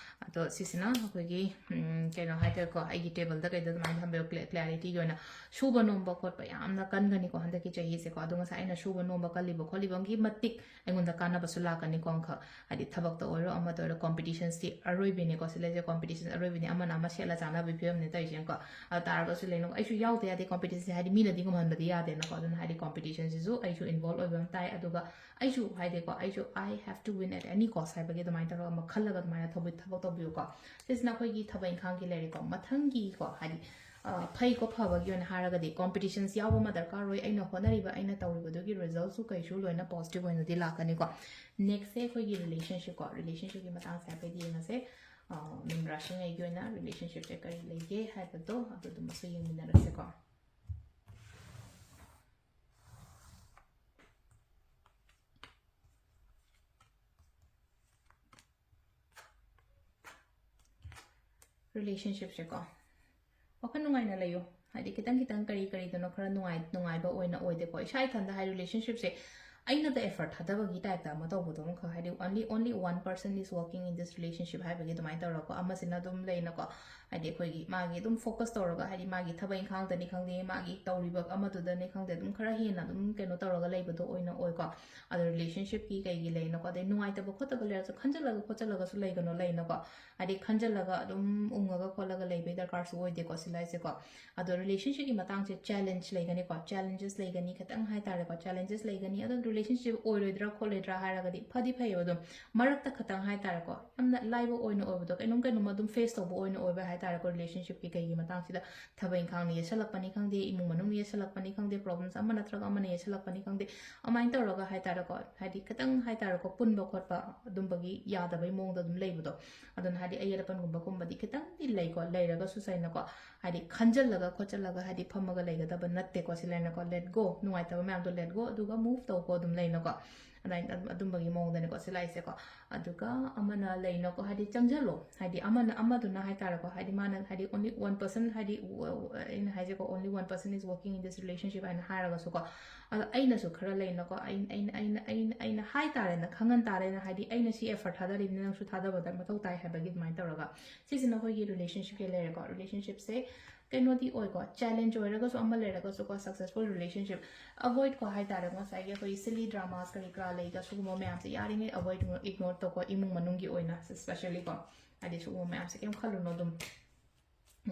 ꯑꯗꯣ ꯁꯤꯁꯤꯅ ꯑꯩꯈꯣꯏꯒꯤ ꯎꯝ, ꯀꯩꯅꯣ ꯍꯥꯏꯇꯥꯔꯦꯀꯣ, ꯑꯩꯒꯤ tableꯗ ꯀꯩꯗ ꯑꯗꯨꯃꯥꯏꯅ ꯊꯝꯕꯤꯌꯣ꯫ Cla- clarityꯒꯤ ꯑꯣꯏꯅ ꯁꯨꯕ ꯅꯣꯝꯕ ꯈꯣꯠꯄ ꯌꯥꯝꯅ ꯀꯟꯒꯅꯤꯀꯣ ꯍꯟꯗꯛꯀꯤ ꯆꯍꯤꯁꯦꯀꯣ꯫ ꯑꯗꯣ ꯉꯁꯥꯏ ꯑꯩꯅ ꯁꯨꯕ ꯅꯣꯝꯕ ꯀꯜꯂꯤꯕ ꯈꯣꯠꯂꯤꯕꯒꯤ ꯃꯇꯤꯛ ꯑꯩꯉꯣꯟꯗ ꯀꯥꯟꯅꯕꯁꯨ ꯂꯥꯛꯀꯅꯤꯀꯣ ꯑꯃꯈꯛ꯫ ꯍꯥꯏꯗꯤ ꯊꯕꯛꯇ ꯑꯣꯏꯔꯣ ꯑꯃꯗ ꯑꯣꯏꯔꯣ, competitionsꯇꯤ ꯑꯔꯣꯏꯕꯤꯅꯤꯀꯣ, ꯁꯤ ꯂꯩꯁꯦ, competition ꯑꯔꯣꯏꯕꯤꯅꯤ, ꯑꯃꯅ ꯑꯃ ꯁꯦꯠꯂ ꯆꯥꯅꯕꯒꯤ ꯐꯤꯕꯝꯅꯤ ꯇꯧꯔꯤꯁꯦꯀꯣ꯫ ꯑꯗꯨ ꯇꯥꯔꯒꯁꯨ ꯂꯩꯅ ꯑꯩꯁꯨ ꯌꯥꯎꯗ ꯌꯥꯗꯦ competitionꯁꯦ, ꯍꯥꯏꯗꯤ ꯃꯤꯅꯗꯤ ꯉꯝꯍꯟꯕꯗꯤ ꯌꯥꯗꯦꯅꯀꯣ꯫ ꯑꯗꯨꯅ ꯍꯥꯏꯗꯤ competitionꯁꯤꯁꯨ ꯑꯩꯁꯨ involve ꯑꯣꯏꯕ ꯑꯃ ꯇꯥꯏ꯫ ꯑꯗꯨꯒ ꯑꯩꯁꯨ ꯍꯥꯏꯗꯤꯀꯣ, ꯑꯩꯁꯨ I have to win at any cost ꯍꯥꯏꯕꯒꯤ ꯑꯗꯨꯃꯥꯏꯅ ꯇꯧꯔꯒ ꯑꯃ ꯈꯜꯂꯒ ꯑꯗꯨꯃꯥꯏꯅ ꯊꯕꯛ ꯊꯕꯛ ꯇꯧꯕꯤꯌꯨꯀꯣ꯫ ꯁꯤꯁꯤꯅ ꯑꯩꯈꯣꯏꯒꯤ ꯊꯕꯛ ꯏꯪꯈꯥꯡꯒꯤ ꯂꯩꯔꯦꯀꯣ꯫ ꯃꯊꯪꯒꯤꯀꯣ, ꯍꯥꯏꯗꯤ ꯑ, ꯐꯩꯀꯣ, ꯐꯕꯒꯤ ꯑꯣꯏꯅ ꯍꯥꯏꯔꯒꯗꯤ competitions ꯌꯥꯎꯕ ꯑꯃ ꯗꯔꯀꯥꯔ ꯑꯣꯏ꯫ ꯑꯩꯅ ꯍꯣꯠꯅꯔꯤꯕ, ꯑꯩꯅ ꯇꯧꯔꯤꯕꯗꯨꯒꯤ resultꯁꯨ ꯀꯩꯁꯨ ꯂꯣꯏꯅ positive ꯑꯣꯏꯅꯗꯤ ꯂꯥꯛꯀꯅꯤꯀꯣ꯫ Nextꯁꯦ ꯑꯩꯈꯣꯏꯒꯤ relationshipꯀꯣ, relationshipꯀꯤ ꯃꯇꯥꯡꯁꯦ ꯍꯥꯏꯐꯦꯠ ꯌꯦꯡꯉꯁꯦ꯫ ꯑ, ꯃꯤꯟ ꯔꯥꯁꯤꯉꯩꯒꯤ ꯑꯣꯏꯅ relationship ꯁꯦ ꯀꯔꯤ ꯂꯩꯒꯦ ꯍꯥꯏꯕꯗꯣ ꯑꯗꯨꯗꯨꯃꯁꯨ ꯌꯦꯡꯃꯤꯟꯅꯔꯁꯦꯀꯣ꯫ Relationship ꯁꯦꯀꯣ, ꯋꯥꯈꯜ ꯅꯨꯡꯉꯥꯏꯅ ꯂꯩꯌꯨ꯫ ꯍꯥꯏꯗꯤ ꯈꯤꯇꯪ ꯈꯤꯇꯪ ꯀꯔꯤ ꯀꯔꯤꯗꯅꯣ ꯈꯔ ꯅꯨꯡꯉꯥꯏ ꯅꯨꯡꯉꯥꯏꯕ ꯑꯣꯏꯅ ꯑꯣꯏꯗꯦꯀꯣ꯫ ꯏꯁꯥ ꯏꯊꯟꯗ ꯍꯥꯏ relationship ꯁꯦ ꯑꯩꯅꯗ effort ꯊꯥꯗꯕꯒꯤ type ꯇ ꯑꯃ ꯇꯧꯕꯗꯣ ꯑꯃꯈꯛ, ꯍꯥꯏꯗꯤ only only one person is working in this relationship ꯍꯥꯏꯕꯒꯤ ꯑꯗꯨꯃꯥꯏꯅ ꯇꯧꯔꯒꯀꯣ, ꯑꯃꯁꯤꯅ ꯑꯗꯨꯝ ꯂꯩꯅꯀꯣ꯫ ꯍꯥꯏꯗꯤ ꯑꯩꯈꯣꯏꯒꯤ ꯃꯥꯒꯤ ꯑꯗꯨꯝ focus ꯇꯧꯔꯒ, ꯍꯥꯏꯗꯤ ꯃꯥꯒꯤ ꯊꯕꯛ ꯏꯪꯈꯥꯡꯗꯅꯤ ꯈꯪꯗꯦ, ꯃꯥꯒꯤ ꯇꯧꯔꯤꯕ ꯑꯃꯗꯨꯗꯅꯤ ꯈꯪꯗꯦ, ꯑꯗꯨꯝ ꯈꯔ ꯍꯦꯟꯅ ꯑꯗꯨꯝ ꯀꯩꯅꯣ ꯇꯧꯔꯒ ꯂꯩꯕꯗꯣ ꯑꯣꯏꯅ ꯑꯣꯏꯀꯣ꯫ ꯑꯗꯣ relationship ꯀꯤ ꯀꯩꯒꯤ ꯂꯩꯅꯀꯣ, ꯑꯗꯩ ꯅꯨꯡꯉꯥꯏꯇꯕ ꯈꯣꯠꯇꯕ ꯂꯩꯔꯁꯨ ꯈꯟꯖꯤꯜꯂꯒ ꯈꯣꯠꯆꯜꯂꯒꯁꯨ ꯂꯩꯒꯅꯣ, ꯂꯩꯅꯀꯣ꯫ ꯍꯥꯏꯗꯤ ꯈꯟꯖꯤꯜꯂꯒ ꯑꯗꯨꯝ ꯎꯪꯉꯒ ꯈꯣꯠꯂꯒ ꯂꯩꯕꯩ ꯗꯔꯀꯥꯔꯁꯨ ꯑꯣꯏꯗꯦꯀꯣ ꯁꯤꯂꯥꯏꯁꯦꯀꯣ꯫ ꯑꯗꯣ relationship ꯀꯤ ꯃꯇꯥꯡꯁꯦ challenge ꯂꯩꯒꯅꯤꯀꯣ, challenges ꯂꯩꯒꯅꯤ ꯈꯤꯇꯪ ꯍꯥꯏꯇꯥꯔꯦꯀꯣ, challenges ꯂꯩꯒꯅꯤ꯫ ꯑꯗꯣ relationship ꯑꯣꯏꯔꯣꯏꯗ꯭ꯔꯥ ꯈꯣꯠꯂꯣꯏꯗ꯭ꯔꯥ ꯍꯥꯏꯔꯒꯗꯤ ꯐꯗꯤ ꯐꯩꯌꯦꯕ, ꯑꯗꯨꯝ ꯃꯔꯛꯇ ꯈꯤꯇꯪ ꯍꯥꯏꯇꯥꯔꯦꯀꯣ, ꯌꯥꯝꯅ ꯂꯥꯏꯕ ꯑꯣꯏꯅ ꯑꯣꯏꯕꯗꯣ, ꯀꯩꯅꯣꯝ ꯀꯩꯅꯣꯝ ꯑꯗꯨꯝ face ꯇꯧꯕ ꯑꯣꯏꯅ ꯑꯣꯏꯕ ꯍꯥꯏꯇꯥꯔꯦꯀꯣ꯫ Relationship ꯀꯤ ꯀꯩꯒꯤ ꯃꯇꯥꯡꯁꯤꯗ ꯊꯕꯛ ꯏꯪꯈꯥꯡꯅ ꯌꯦꯠꯁꯜꯂꯛꯄꯅꯤ ꯈꯪꯗꯦ, ꯏꯃꯨꯡ ꯃꯅꯨꯡꯅ ꯌꯦꯠꯁꯜꯂꯛꯄꯅꯤ ꯈꯪꯗꯦ, problems ꯑꯃ ꯅꯠꯇ꯭ꯔꯒ ꯑꯃꯅ ꯌꯦꯠꯁꯜꯂꯛꯄꯅꯤ ꯈꯪꯗꯦ, ꯑꯗꯨꯃꯥꯏꯅ ꯇꯧꯔꯒ ꯍꯥꯏꯇꯥꯔꯦꯀꯣ, ꯍꯥꯏꯗꯤ ꯈꯤꯇꯪ ꯍꯥꯏꯇꯥꯔꯦꯀꯣ, ꯄꯨꯟꯕ ꯈꯣꯠꯄ ꯑꯗꯨꯝꯕꯒꯤ ꯌꯥꯗꯕꯩ ꯃꯑꯣꯡꯗ ꯑꯗꯨꯝ ꯂꯩꯕꯗꯣ꯫ ꯑꯗꯨꯅ ꯍꯥꯏꯗꯤ ꯑꯌꯦꯠ ꯑꯄꯟꯒꯨꯝꯕꯒꯨꯝꯕꯗꯤ ꯈꯤꯇꯪꯗꯤ ꯂꯩꯀꯣ, ꯂꯩꯔꯒꯁꯨ ꯁꯩꯅꯀꯣ, ꯍꯥꯏꯗꯤ ꯈꯟꯖꯜꯂꯒ ꯈꯣꯠꯆꯜꯂꯒ ꯍꯥꯏꯗꯤ ꯐꯝꯃꯒ ꯂꯩꯒꯗꯕ ꯅꯠꯇꯦꯀꯣ ꯁꯤ ꯂꯩꯅꯀꯣ꯫ Let go, ꯅꯨꯡꯉꯥꯏꯇꯕ ꯃꯌꯥꯝꯗꯣ let go, ꯑꯗꯨꯒ move ꯇꯧꯀꯣ, ꯑꯗꯨꯝ ꯂꯩꯅꯀꯣ꯫ ꯑꯗꯨꯃꯥꯏꯅ ꯑꯗꯨꯝ ꯑꯗꯨꯝꯕꯒꯤ ꯃꯑꯣꯡꯗꯅꯦꯀꯣ ꯁꯤ ꯂꯥꯛꯏꯁꯦꯀꯣ꯫ ꯑꯗꯨꯒ ꯑꯃꯅ ꯂꯩꯅꯀꯣ, ꯍꯥꯏꯗꯤ ꯆꯪꯁꯤꯜꯂꯣ, ꯍꯥꯏꯗꯤ ꯑꯃꯅ, ꯑꯃꯗꯨꯅ ꯍꯥꯏꯇꯥꯔꯦꯀꯣ, ꯍꯥꯏꯗꯤ ꯃꯥꯅ ꯍꯥꯏꯗꯤ only one person, ꯍꯥꯏꯗꯤ ꯎ-, ꯎ-, ꯑꯩꯅ ꯍꯥꯏꯁꯦꯀꯣ, only one person is working in this relationship ꯍꯥꯏꯅ ꯍꯥꯏꯔꯒꯁꯨꯀꯣ, ꯑꯗꯣ ꯑꯩꯅꯁꯨ ꯈꯔ ꯂꯩꯅꯀꯣ, ꯑꯩꯅ, ꯑꯩꯅ, ꯑꯩꯅ, ꯑꯩꯅ, ꯑꯩꯅ ꯍꯥꯏ ꯇꯥꯔꯦꯅ, ꯈꯪꯍꯟ ꯇꯥꯔꯦꯅ, ꯍꯥꯏꯗꯤ ꯑꯩꯅ ꯁꯤ effort ꯊꯥꯗꯔꯤꯕꯅꯤꯅ ꯅꯪꯁꯨ ꯊꯥꯗꯕꯗ ꯃꯊꯧ ꯇꯥꯏ ꯍꯥꯏꯕꯒꯤ ꯑꯗꯨꯃꯥꯏꯅ ꯇꯧꯔꯒ, ꯁꯤꯁꯤꯅ ꯑꯩꯈꯣꯏꯒꯤ relationship ꯀꯤ ꯂꯩꯔꯦꯀꯣ꯫ Relationship ꯁꯦ ꯀꯩꯅꯣꯗꯤ ꯑꯣꯏꯀꯣ, challenge ꯑꯣꯏꯔꯒꯁꯨ ꯑꯃ ꯂꯩꯔꯒꯁꯨꯀꯣ, successful relationship avoid ꯀꯣ ꯍꯥꯏꯇꯥꯔꯦ, ꯉꯁꯥꯏꯒꯤ ꯑꯩꯈꯣꯏ silly dramas ꯀꯔꯤ ꯀꯔꯥ ꯂꯩꯒ ꯁꯤꯒꯨꯝꯕ ꯃꯌꯥꯝꯁꯦ ꯌꯥꯔꯤꯉꯩ avoid, ignore ꯇꯧꯀꯣ, ꯏꯃꯨꯡ ꯃꯅꯨꯡꯒꯤ ꯑꯣꯏꯅ especially ꯀꯣ, ꯍꯥꯏꯗꯤ ꯁꯤꯒꯨꯝꯕ ꯃꯌꯥꯝꯁꯦ ꯀꯩꯝ ꯈꯜꯂꯨꯅꯣ, ꯑꯗꯨꯝ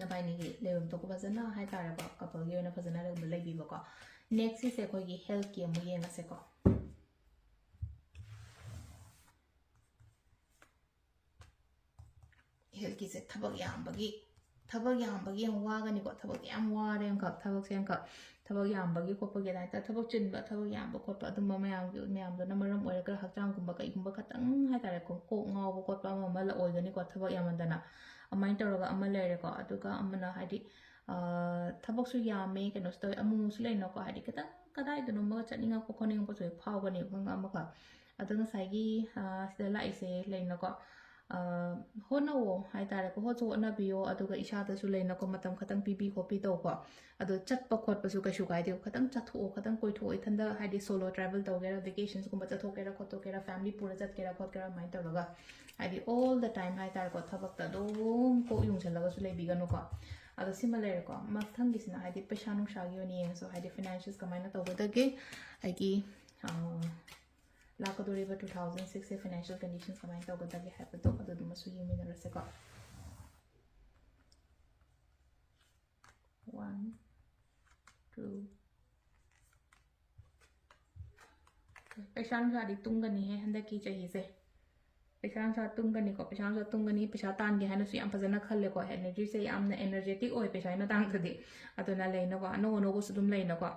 ꯅꯕꯥꯏꯅꯤꯒꯤ ꯂꯩꯐꯝ ꯊꯣꯛꯄ ꯐꯖꯅ ꯍꯥꯏꯇꯥꯔꯦꯀꯣ, couple ꯒꯤ ꯑꯣꯏꯅ ꯐꯖꯅ ꯑꯗꯨꯝ ꯂꯩꯕꯤꯕꯀꯣ꯫ Next ꯁꯤꯁꯦ ꯑꯩꯈꯣꯏꯒꯤ health ꯀꯤ ꯑꯃꯨꯛ ꯌꯦꯡꯉꯁꯦꯀꯣ꯫ Health ꯀꯤꯁꯦ ꯊꯕꯛ ꯌꯥꯝꯕꯒꯤ ꯊꯕꯛ ꯌꯥꯝꯕꯒꯤ ꯌꯥꯝ ꯋꯥꯒꯅꯤꯀꯣ꯫ ꯊꯕꯛ ꯌꯥꯝ ꯋꯥꯔꯦ ꯑꯃꯈꯛ, ꯊꯕꯛꯁꯦ ꯑꯃꯈꯛ, ꯊꯕꯛ ꯌꯥꯝꯕꯒꯤ ꯈꯣꯠꯄꯒꯤ ꯑꯗꯨꯃꯥꯏꯅ ꯇꯧꯔ ꯊꯕꯛ ꯆꯤꯟꯕ, ꯊꯕꯛ ꯌꯥꯝꯕ ꯈꯣꯠꯄ ꯑꯗꯨꯝꯕ ꯃꯌꯥꯝꯒꯤ, ꯃꯌꯥꯝꯗꯨꯅ ꯃꯔꯝ ꯑꯣꯏꯔꯒ ꯍꯛꯆꯥꯡꯒꯨꯝꯕ ꯀꯩꯒꯨꯝꯕ ꯈꯇꯪ ꯍꯥꯏꯇꯥꯔꯦꯀꯣ, ꯀꯣꯛ ꯉꯥꯎꯕ ꯈꯣꯠꯄ ꯑꯃ ꯑꯃ ꯑꯣꯏꯒꯅꯤꯀꯣ, ꯊꯕꯛ ꯌꯥꯝꯃꯟꯗꯅ꯫ ꯑꯗꯨꯃꯥꯏꯅ ꯇꯧꯔꯒ ꯑꯃ ꯂꯩꯔꯦꯀꯣ꯫ ꯑꯗꯨꯒ ꯑꯃꯅ ꯍꯥꯏꯗꯤ, ꯑ, ꯊꯕꯛꯁꯨ ꯌꯥꯝꯃꯦ, ꯀꯩꯅꯣꯁꯨ ꯇꯧꯋꯦ, ꯑꯃꯨꯛꯃꯨꯛꯁꯨ ꯂꯩꯅꯀꯣ, ꯍꯥꯏꯗꯤ ꯈꯤꯇꯪ ꯀꯗꯥꯏꯗꯅꯣꯃꯒ ꯆꯠꯅꯤꯡꯉꯛꯄ ꯈꯣꯠꯅꯤꯡꯉꯛꯄꯁꯨ ꯍꯦꯛ ꯐꯥꯎꯒꯅꯦꯕ, ꯈꯪꯉ ꯑꯃꯈꯛ꯫ ꯑꯗꯣ ꯉꯁꯥꯏꯒꯤ, ꯑ, ꯁꯤꯗ ꯂꯥꯛꯏꯁꯦ ꯂꯩꯅꯀꯣ, ꯑ, ꯍꯣꯠꯅꯧꯋꯣ ꯍꯥꯏꯇꯥꯔꯦꯀꯣ, ꯍꯣꯠꯁꯨ ꯍꯣꯠꯅꯕꯤꯌꯣ, ꯑꯗꯨꯒ ꯏꯁꯥꯗꯁꯨ ꯂꯩꯅꯀꯣ, ꯃꯇꯝ ꯈꯇꯪ ꯄꯤꯕꯤ ꯈꯣꯠꯄꯤ ꯇꯧꯀꯣ꯫ ꯑꯗꯣ ꯆꯠꯄ ꯈꯣꯠꯄꯁꯨ ꯀꯩꯁꯨ ꯀꯥꯏꯗꯦ, ꯈꯇꯪ ꯆꯠꯊꯣꯛꯑꯣ, ꯈꯇꯪ ꯀꯣꯏꯊꯣꯛꯑꯣ, ꯏꯊꯟꯗ ꯍꯥꯏꯗꯤ solo travel ꯇꯧꯒꯦꯔꯥ, ꯚꯦꯀꯦꯁꯟꯁꯀꯨꯝꯕ ꯆꯠꯊꯣꯛꯀꯦꯔꯥ ꯈꯣꯠꯇꯣꯛꯀꯦꯔꯥ, ꯐꯦꯃꯤꯂꯤ ꯄꯨꯔ ꯆꯠꯀꯦꯔꯥ ꯈꯣꯠꯀꯦꯔꯥ, ꯑꯗꯨꯃꯥꯏꯅ ꯇꯧꯔꯒ ꯍꯥꯏꯗꯤ all the time ꯍꯥꯏꯇꯥꯔꯦꯀꯣ, ꯊꯕꯛꯇ ꯑꯗꯨꯝ ꯀꯣꯛ ꯌꯨꯡꯁꯤꯜꯂꯒꯁꯨ ꯂꯩꯕꯤꯒꯅꯨꯀꯣ꯫ ꯑꯗꯣ ꯁꯤꯃ ꯂꯩꯔꯦꯀꯣ꯫ ꯃꯊꯪꯒꯤꯁꯤꯅ ꯍꯥꯏꯗꯤ ꯄꯩꯁꯥ ꯅꯨꯡꯁꯥꯒꯤ ꯑꯣꯏꯅ ꯌꯦꯡꯉꯁꯨ, ꯍꯥꯏꯗꯤ ꯐꯥꯏꯅꯥꯟꯁꯤꯌꯦꯜꯁ ꯀꯃꯥꯏꯅ ꯇꯧꯒꯗꯒꯦ, ꯑꯩꯒꯤ, ꯑ, ꯂꯥꯛꯀꯗꯧꯔꯤꯕ two thousand six ꯁꯦ ꯐꯥꯏꯅꯥꯟꯁꯤꯌꯦꯜ ꯀꯟꯗꯤꯁꯟ ꯀꯃꯥꯏꯅ ꯇꯧꯒꯗꯒꯦ ꯍꯥꯏꯕꯗꯣ ꯑꯗꯨꯗꯨꯃꯁꯨ ꯌꯦꯡꯃꯤꯟꯅꯔꯁꯦꯀꯣ꯫ One, two, ꯄꯩꯁꯥ ꯅꯨꯡꯁꯥꯗꯤ ꯇꯨꯡꯒꯅꯤꯍꯦ ꯍꯟꯗꯛꯀꯤ ꯆꯍꯤꯁꯦ꯫ ꯄꯩꯁꯥ ꯅꯨꯡꯁꯥ ꯇꯨꯡꯒꯅꯤꯀꯣ, ꯄꯩꯁꯥ ꯅꯨꯡꯁꯥ ꯇꯨꯡꯒꯅꯤ, ꯄꯩꯁꯥ ꯇꯥꯟꯒꯦ ꯍꯥꯏꯅꯁꯨ ꯌꯥꯝ ꯐꯖꯅ ꯈꯜꯂꯦꯀꯣ꯫ ꯑꯦꯅꯔꯖꯤꯁꯦ ꯌꯥꯝꯅ ꯑꯦꯅꯔꯖꯦꯇꯤꯛ ꯑꯣꯏ ꯄꯩꯁꯥꯒꯤ ꯃꯇꯥꯡꯗꯗꯤ꯫ ꯑꯗꯨꯅ ꯂꯩꯅꯀꯣ, ꯑꯅꯧ ꯑꯅꯧꯕꯁꯨ ꯑꯗꯨꯝ ꯂꯩꯅꯀꯣ꯫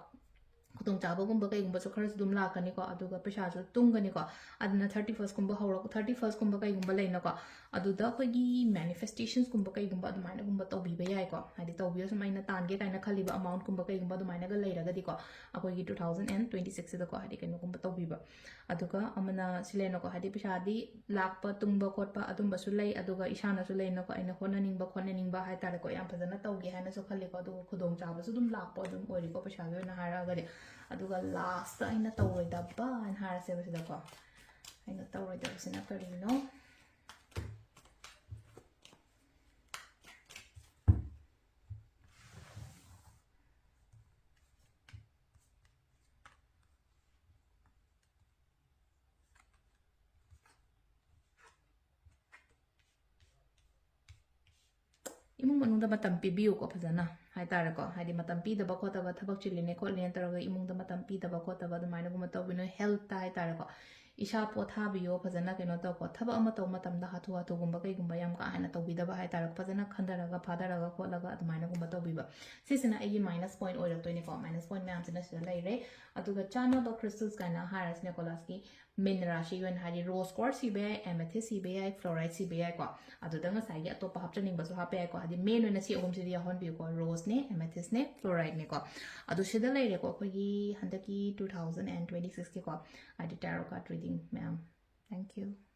ꯈꯨꯗꯣꯡꯆꯥꯕꯒꯨꯝꯕ ꯀꯩꯒꯨꯝꯕꯁꯨ ꯈꯔꯁꯨ ꯑꯗꯨꯝ ꯂꯥꯛꯀꯅꯤꯀꯣ, ꯑꯗꯨꯒ ꯄꯩꯁꯥꯁꯨ ꯇꯨꯡꯒꯅꯤꯀꯣ꯫ ꯑꯗꯨꯅ thirty first ꯀꯨꯝꯕ ꯍꯧꯔꯛ-, thirty first ꯀꯨꯝꯕ ꯀꯩꯒꯨꯝꯕ ꯂꯩꯅꯀꯣ, ꯑꯗꯨꯗ ꯑꯩꯈꯣꯏꯒꯤ manifestations ꯀꯨꯝꯕ ꯀꯩꯒꯨꯝꯕ ꯑꯗꯨꯃꯥꯏꯅꯒꯨꯝꯕ ꯇꯧꯕꯤꯕ ꯌꯥꯏꯀꯣ꯫ ꯍꯥꯏꯗꯤ ꯇꯧꯕꯤꯌꯣ, ꯁꯨꯝ ꯑꯩꯅ ꯇꯥꯟꯒꯦ ꯀꯥꯏꯅ ꯈꯜꯂꯤꯕ amount ꯀꯨꯝꯕ ꯀꯩꯒꯨꯝꯕ ꯑꯗꯨꯃꯥꯏꯅꯒ ꯂꯩꯔꯒꯗꯤꯀꯣ, ꯑꯩꯈꯣꯏꯒꯤ two thousand and twenty six ꯁꯤꯗꯀꯣ, ꯍꯥꯏꯗꯤ ꯀꯩꯅꯣꯒꯨꯝꯕ ꯇꯧꯕꯤꯕ꯫ ꯑꯗꯨꯒ ꯑꯃꯅ ꯁꯤ ꯂꯩꯅꯀꯣ, ꯍꯥꯏꯗꯤ ꯄꯩꯁꯥꯗꯤ ꯂꯥꯛꯄ ꯇꯨꯡꯕ ꯈꯣꯠꯄ ꯑꯗꯨꯝꯕꯁꯨ ꯂꯩ, ꯑꯗꯨꯒ ꯏꯁꯥꯅꯁꯨ ꯂꯩꯅꯀꯣ, ꯑꯩꯅ ꯍꯣꯠꯅꯅꯤꯡꯕ ꯈꯣꯠꯅꯅꯤꯡꯕ ꯍꯥꯏꯇꯥꯔꯦꯀꯣ, ꯌꯥꯝ ꯐꯖꯅ ꯇꯧꯒꯦ ꯍꯥꯏꯅꯁꯨ ꯈꯜꯂꯤꯀꯣ꯫ ꯑꯗꯨꯒ ꯈꯨꯗꯣꯡꯆꯥꯕꯁꯨ ꯑꯗꯨꯝ ꯂꯥꯛꯄ ꯑꯗꯨꯝ ꯑꯣꯏꯔꯤꯀꯣ, ꯄꯩꯁꯥꯒꯤ ꯑꯣꯏꯅ ꯍꯥꯏꯔꯛꯑꯒꯗꯤ꯫ ꯑꯗꯨꯒ ꯂꯥꯁꯇ ꯑꯩꯅ ꯇꯧꯔꯣꯏꯗꯕ ꯍꯥꯏꯅ ꯍꯥꯏꯔꯁꯦꯕ ꯁꯤꯗꯀꯣ꯫ ꯑꯩꯅ ꯇꯧꯔꯣꯏꯗꯕꯁꯤꯅ ꯀꯔꯤꯅꯣ? ꯏꯃꯨꯡ ꯃꯅꯨꯡꯗ ꯃꯇꯝ ꯄꯤꯕꯤꯌꯨꯀꯣ, ꯐꯖꯅ ꯍꯥꯏꯇꯥꯔꯦꯀꯣ꯫ ꯍꯥꯏꯗꯤ ꯃꯇꯝ ꯄꯤꯗꯕ ꯈꯣꯠꯇꯕ, ꯊꯕꯛ ꯆꯤꯜꯂꯤꯅꯦ ꯈꯣꯠꯂꯤꯅꯦ ꯇꯧꯔꯒ ꯏꯃꯨꯡꯗ ꯃꯇꯝ ꯄꯤꯗꯕ ꯈꯣꯠꯇꯕ ꯑꯗꯨꯃꯥꯏꯅꯒꯨꯝꯕ ꯇꯧꯕꯤꯅꯨ꯫ ꯍꯦꯜꯠꯇ ꯍꯥꯏꯇꯥꯔꯦꯀꯣ, ꯏꯁꯥ ꯄꯣꯊꯥꯕꯤꯌꯣ, ꯐꯖꯅ ꯀꯩꯅꯣ ꯇꯧꯀꯣ꯫ ꯊꯕꯛ ꯑꯃ ꯇꯧꯕ ꯃꯇꯝꯗ ꯍꯥꯊꯨ ꯍꯥꯊꯨꯒꯨꯝꯕ ꯀꯩꯒꯨꯝꯕ ꯌꯥꯝ ꯀꯥ ꯍꯦꯟꯅ ꯇꯧꯕꯤꯗꯕ ꯍꯥꯏꯇꯥꯔꯦ, ꯐꯖꯅ ꯈꯟꯊꯔꯒ ꯐꯥꯊꯔꯒ ꯈꯣꯠꯂꯒ ꯑꯗꯨꯃꯥꯏꯅꯒꯨꯝꯕ ꯇꯧꯕꯤꯕ꯫ ꯁꯤꯁꯤꯅ ꯑꯩꯒꯤ ꯃꯥꯏꯅꯁ ꯄꯣꯏꯟꯠ ꯑꯣꯏꯔꯛꯇꯣꯏꯅꯤꯀꯣ꯫ ꯃꯥꯏꯅꯁ ꯄꯣꯏꯟꯠ ꯃꯌꯥꯝꯁꯤꯅ ꯁꯤꯗ ꯂꯩꯔꯦ꯫ ꯑꯗꯨꯒ ꯆꯥꯟꯅꯕ ꯀ꯭ꯔꯤꯁꯇꯜꯁ ꯀꯥꯏꯅ ꯍꯥꯏꯔꯁꯤꯅꯦꯀꯣ, ꯂꯥꯁꯀꯤ ꯃꯤꯟ ꯔꯥꯁꯤꯒꯤ ꯑꯣꯏꯅ ꯍꯥꯏꯗꯤ ꯔꯣꯁ ꯀ꯭ꯋꯥꯔꯠꯁ ꯁꯤꯕ ꯌꯥꯏ, ꯑꯦꯃꯦꯊꯤꯁ ꯁꯤꯕ ꯌꯥꯏ, ꯐ꯭ꯂꯣꯔꯥꯏꯠ ꯁꯤꯕ ꯌꯥꯏꯀꯣ꯫ ꯑꯗꯨꯗ ꯉꯁꯥꯏꯒꯤ ꯑꯇꯣꯞꯄ ꯍꯥꯞꯆꯅꯤꯡꯕꯁꯨ ꯍꯥꯞꯄ ꯌꯥꯏꯀꯣ, ꯍꯥꯏꯗꯤ ꯃꯦꯟ ꯑꯣꯏꯅ ꯁꯤ ꯑꯍꯨꯝꯁꯤꯗꯤ ꯌꯥꯎꯍꯟꯕꯤꯌꯨꯀꯣ, ꯔꯣꯁꯅꯦ, ꯑꯦꯃꯦꯊꯤꯁꯅꯦ, ꯐ꯭ꯂꯣꯔꯥꯏꯠꯅꯦꯀꯣ꯫ ꯑꯗꯨ ꯁꯤꯗ ꯂꯩꯔꯦꯀꯣ ꯑꯩꯈꯣꯏꯒꯤ ꯍꯟꯗꯛꯀꯤ ꯇꯨ ꯊꯥꯎꯖꯟ ꯑꯦꯟ ꯇ꯭ꯋꯦꯟꯇꯤ ꯁꯤꯛꯁꯀꯤꯀꯣ ꯍꯥꯏꯗꯤ ꯇꯦꯔꯣ ꯀꯥꯔꯠ ꯔꯤꯗꯤꯡ ꯃꯌꯥꯝ꯫ Thank you.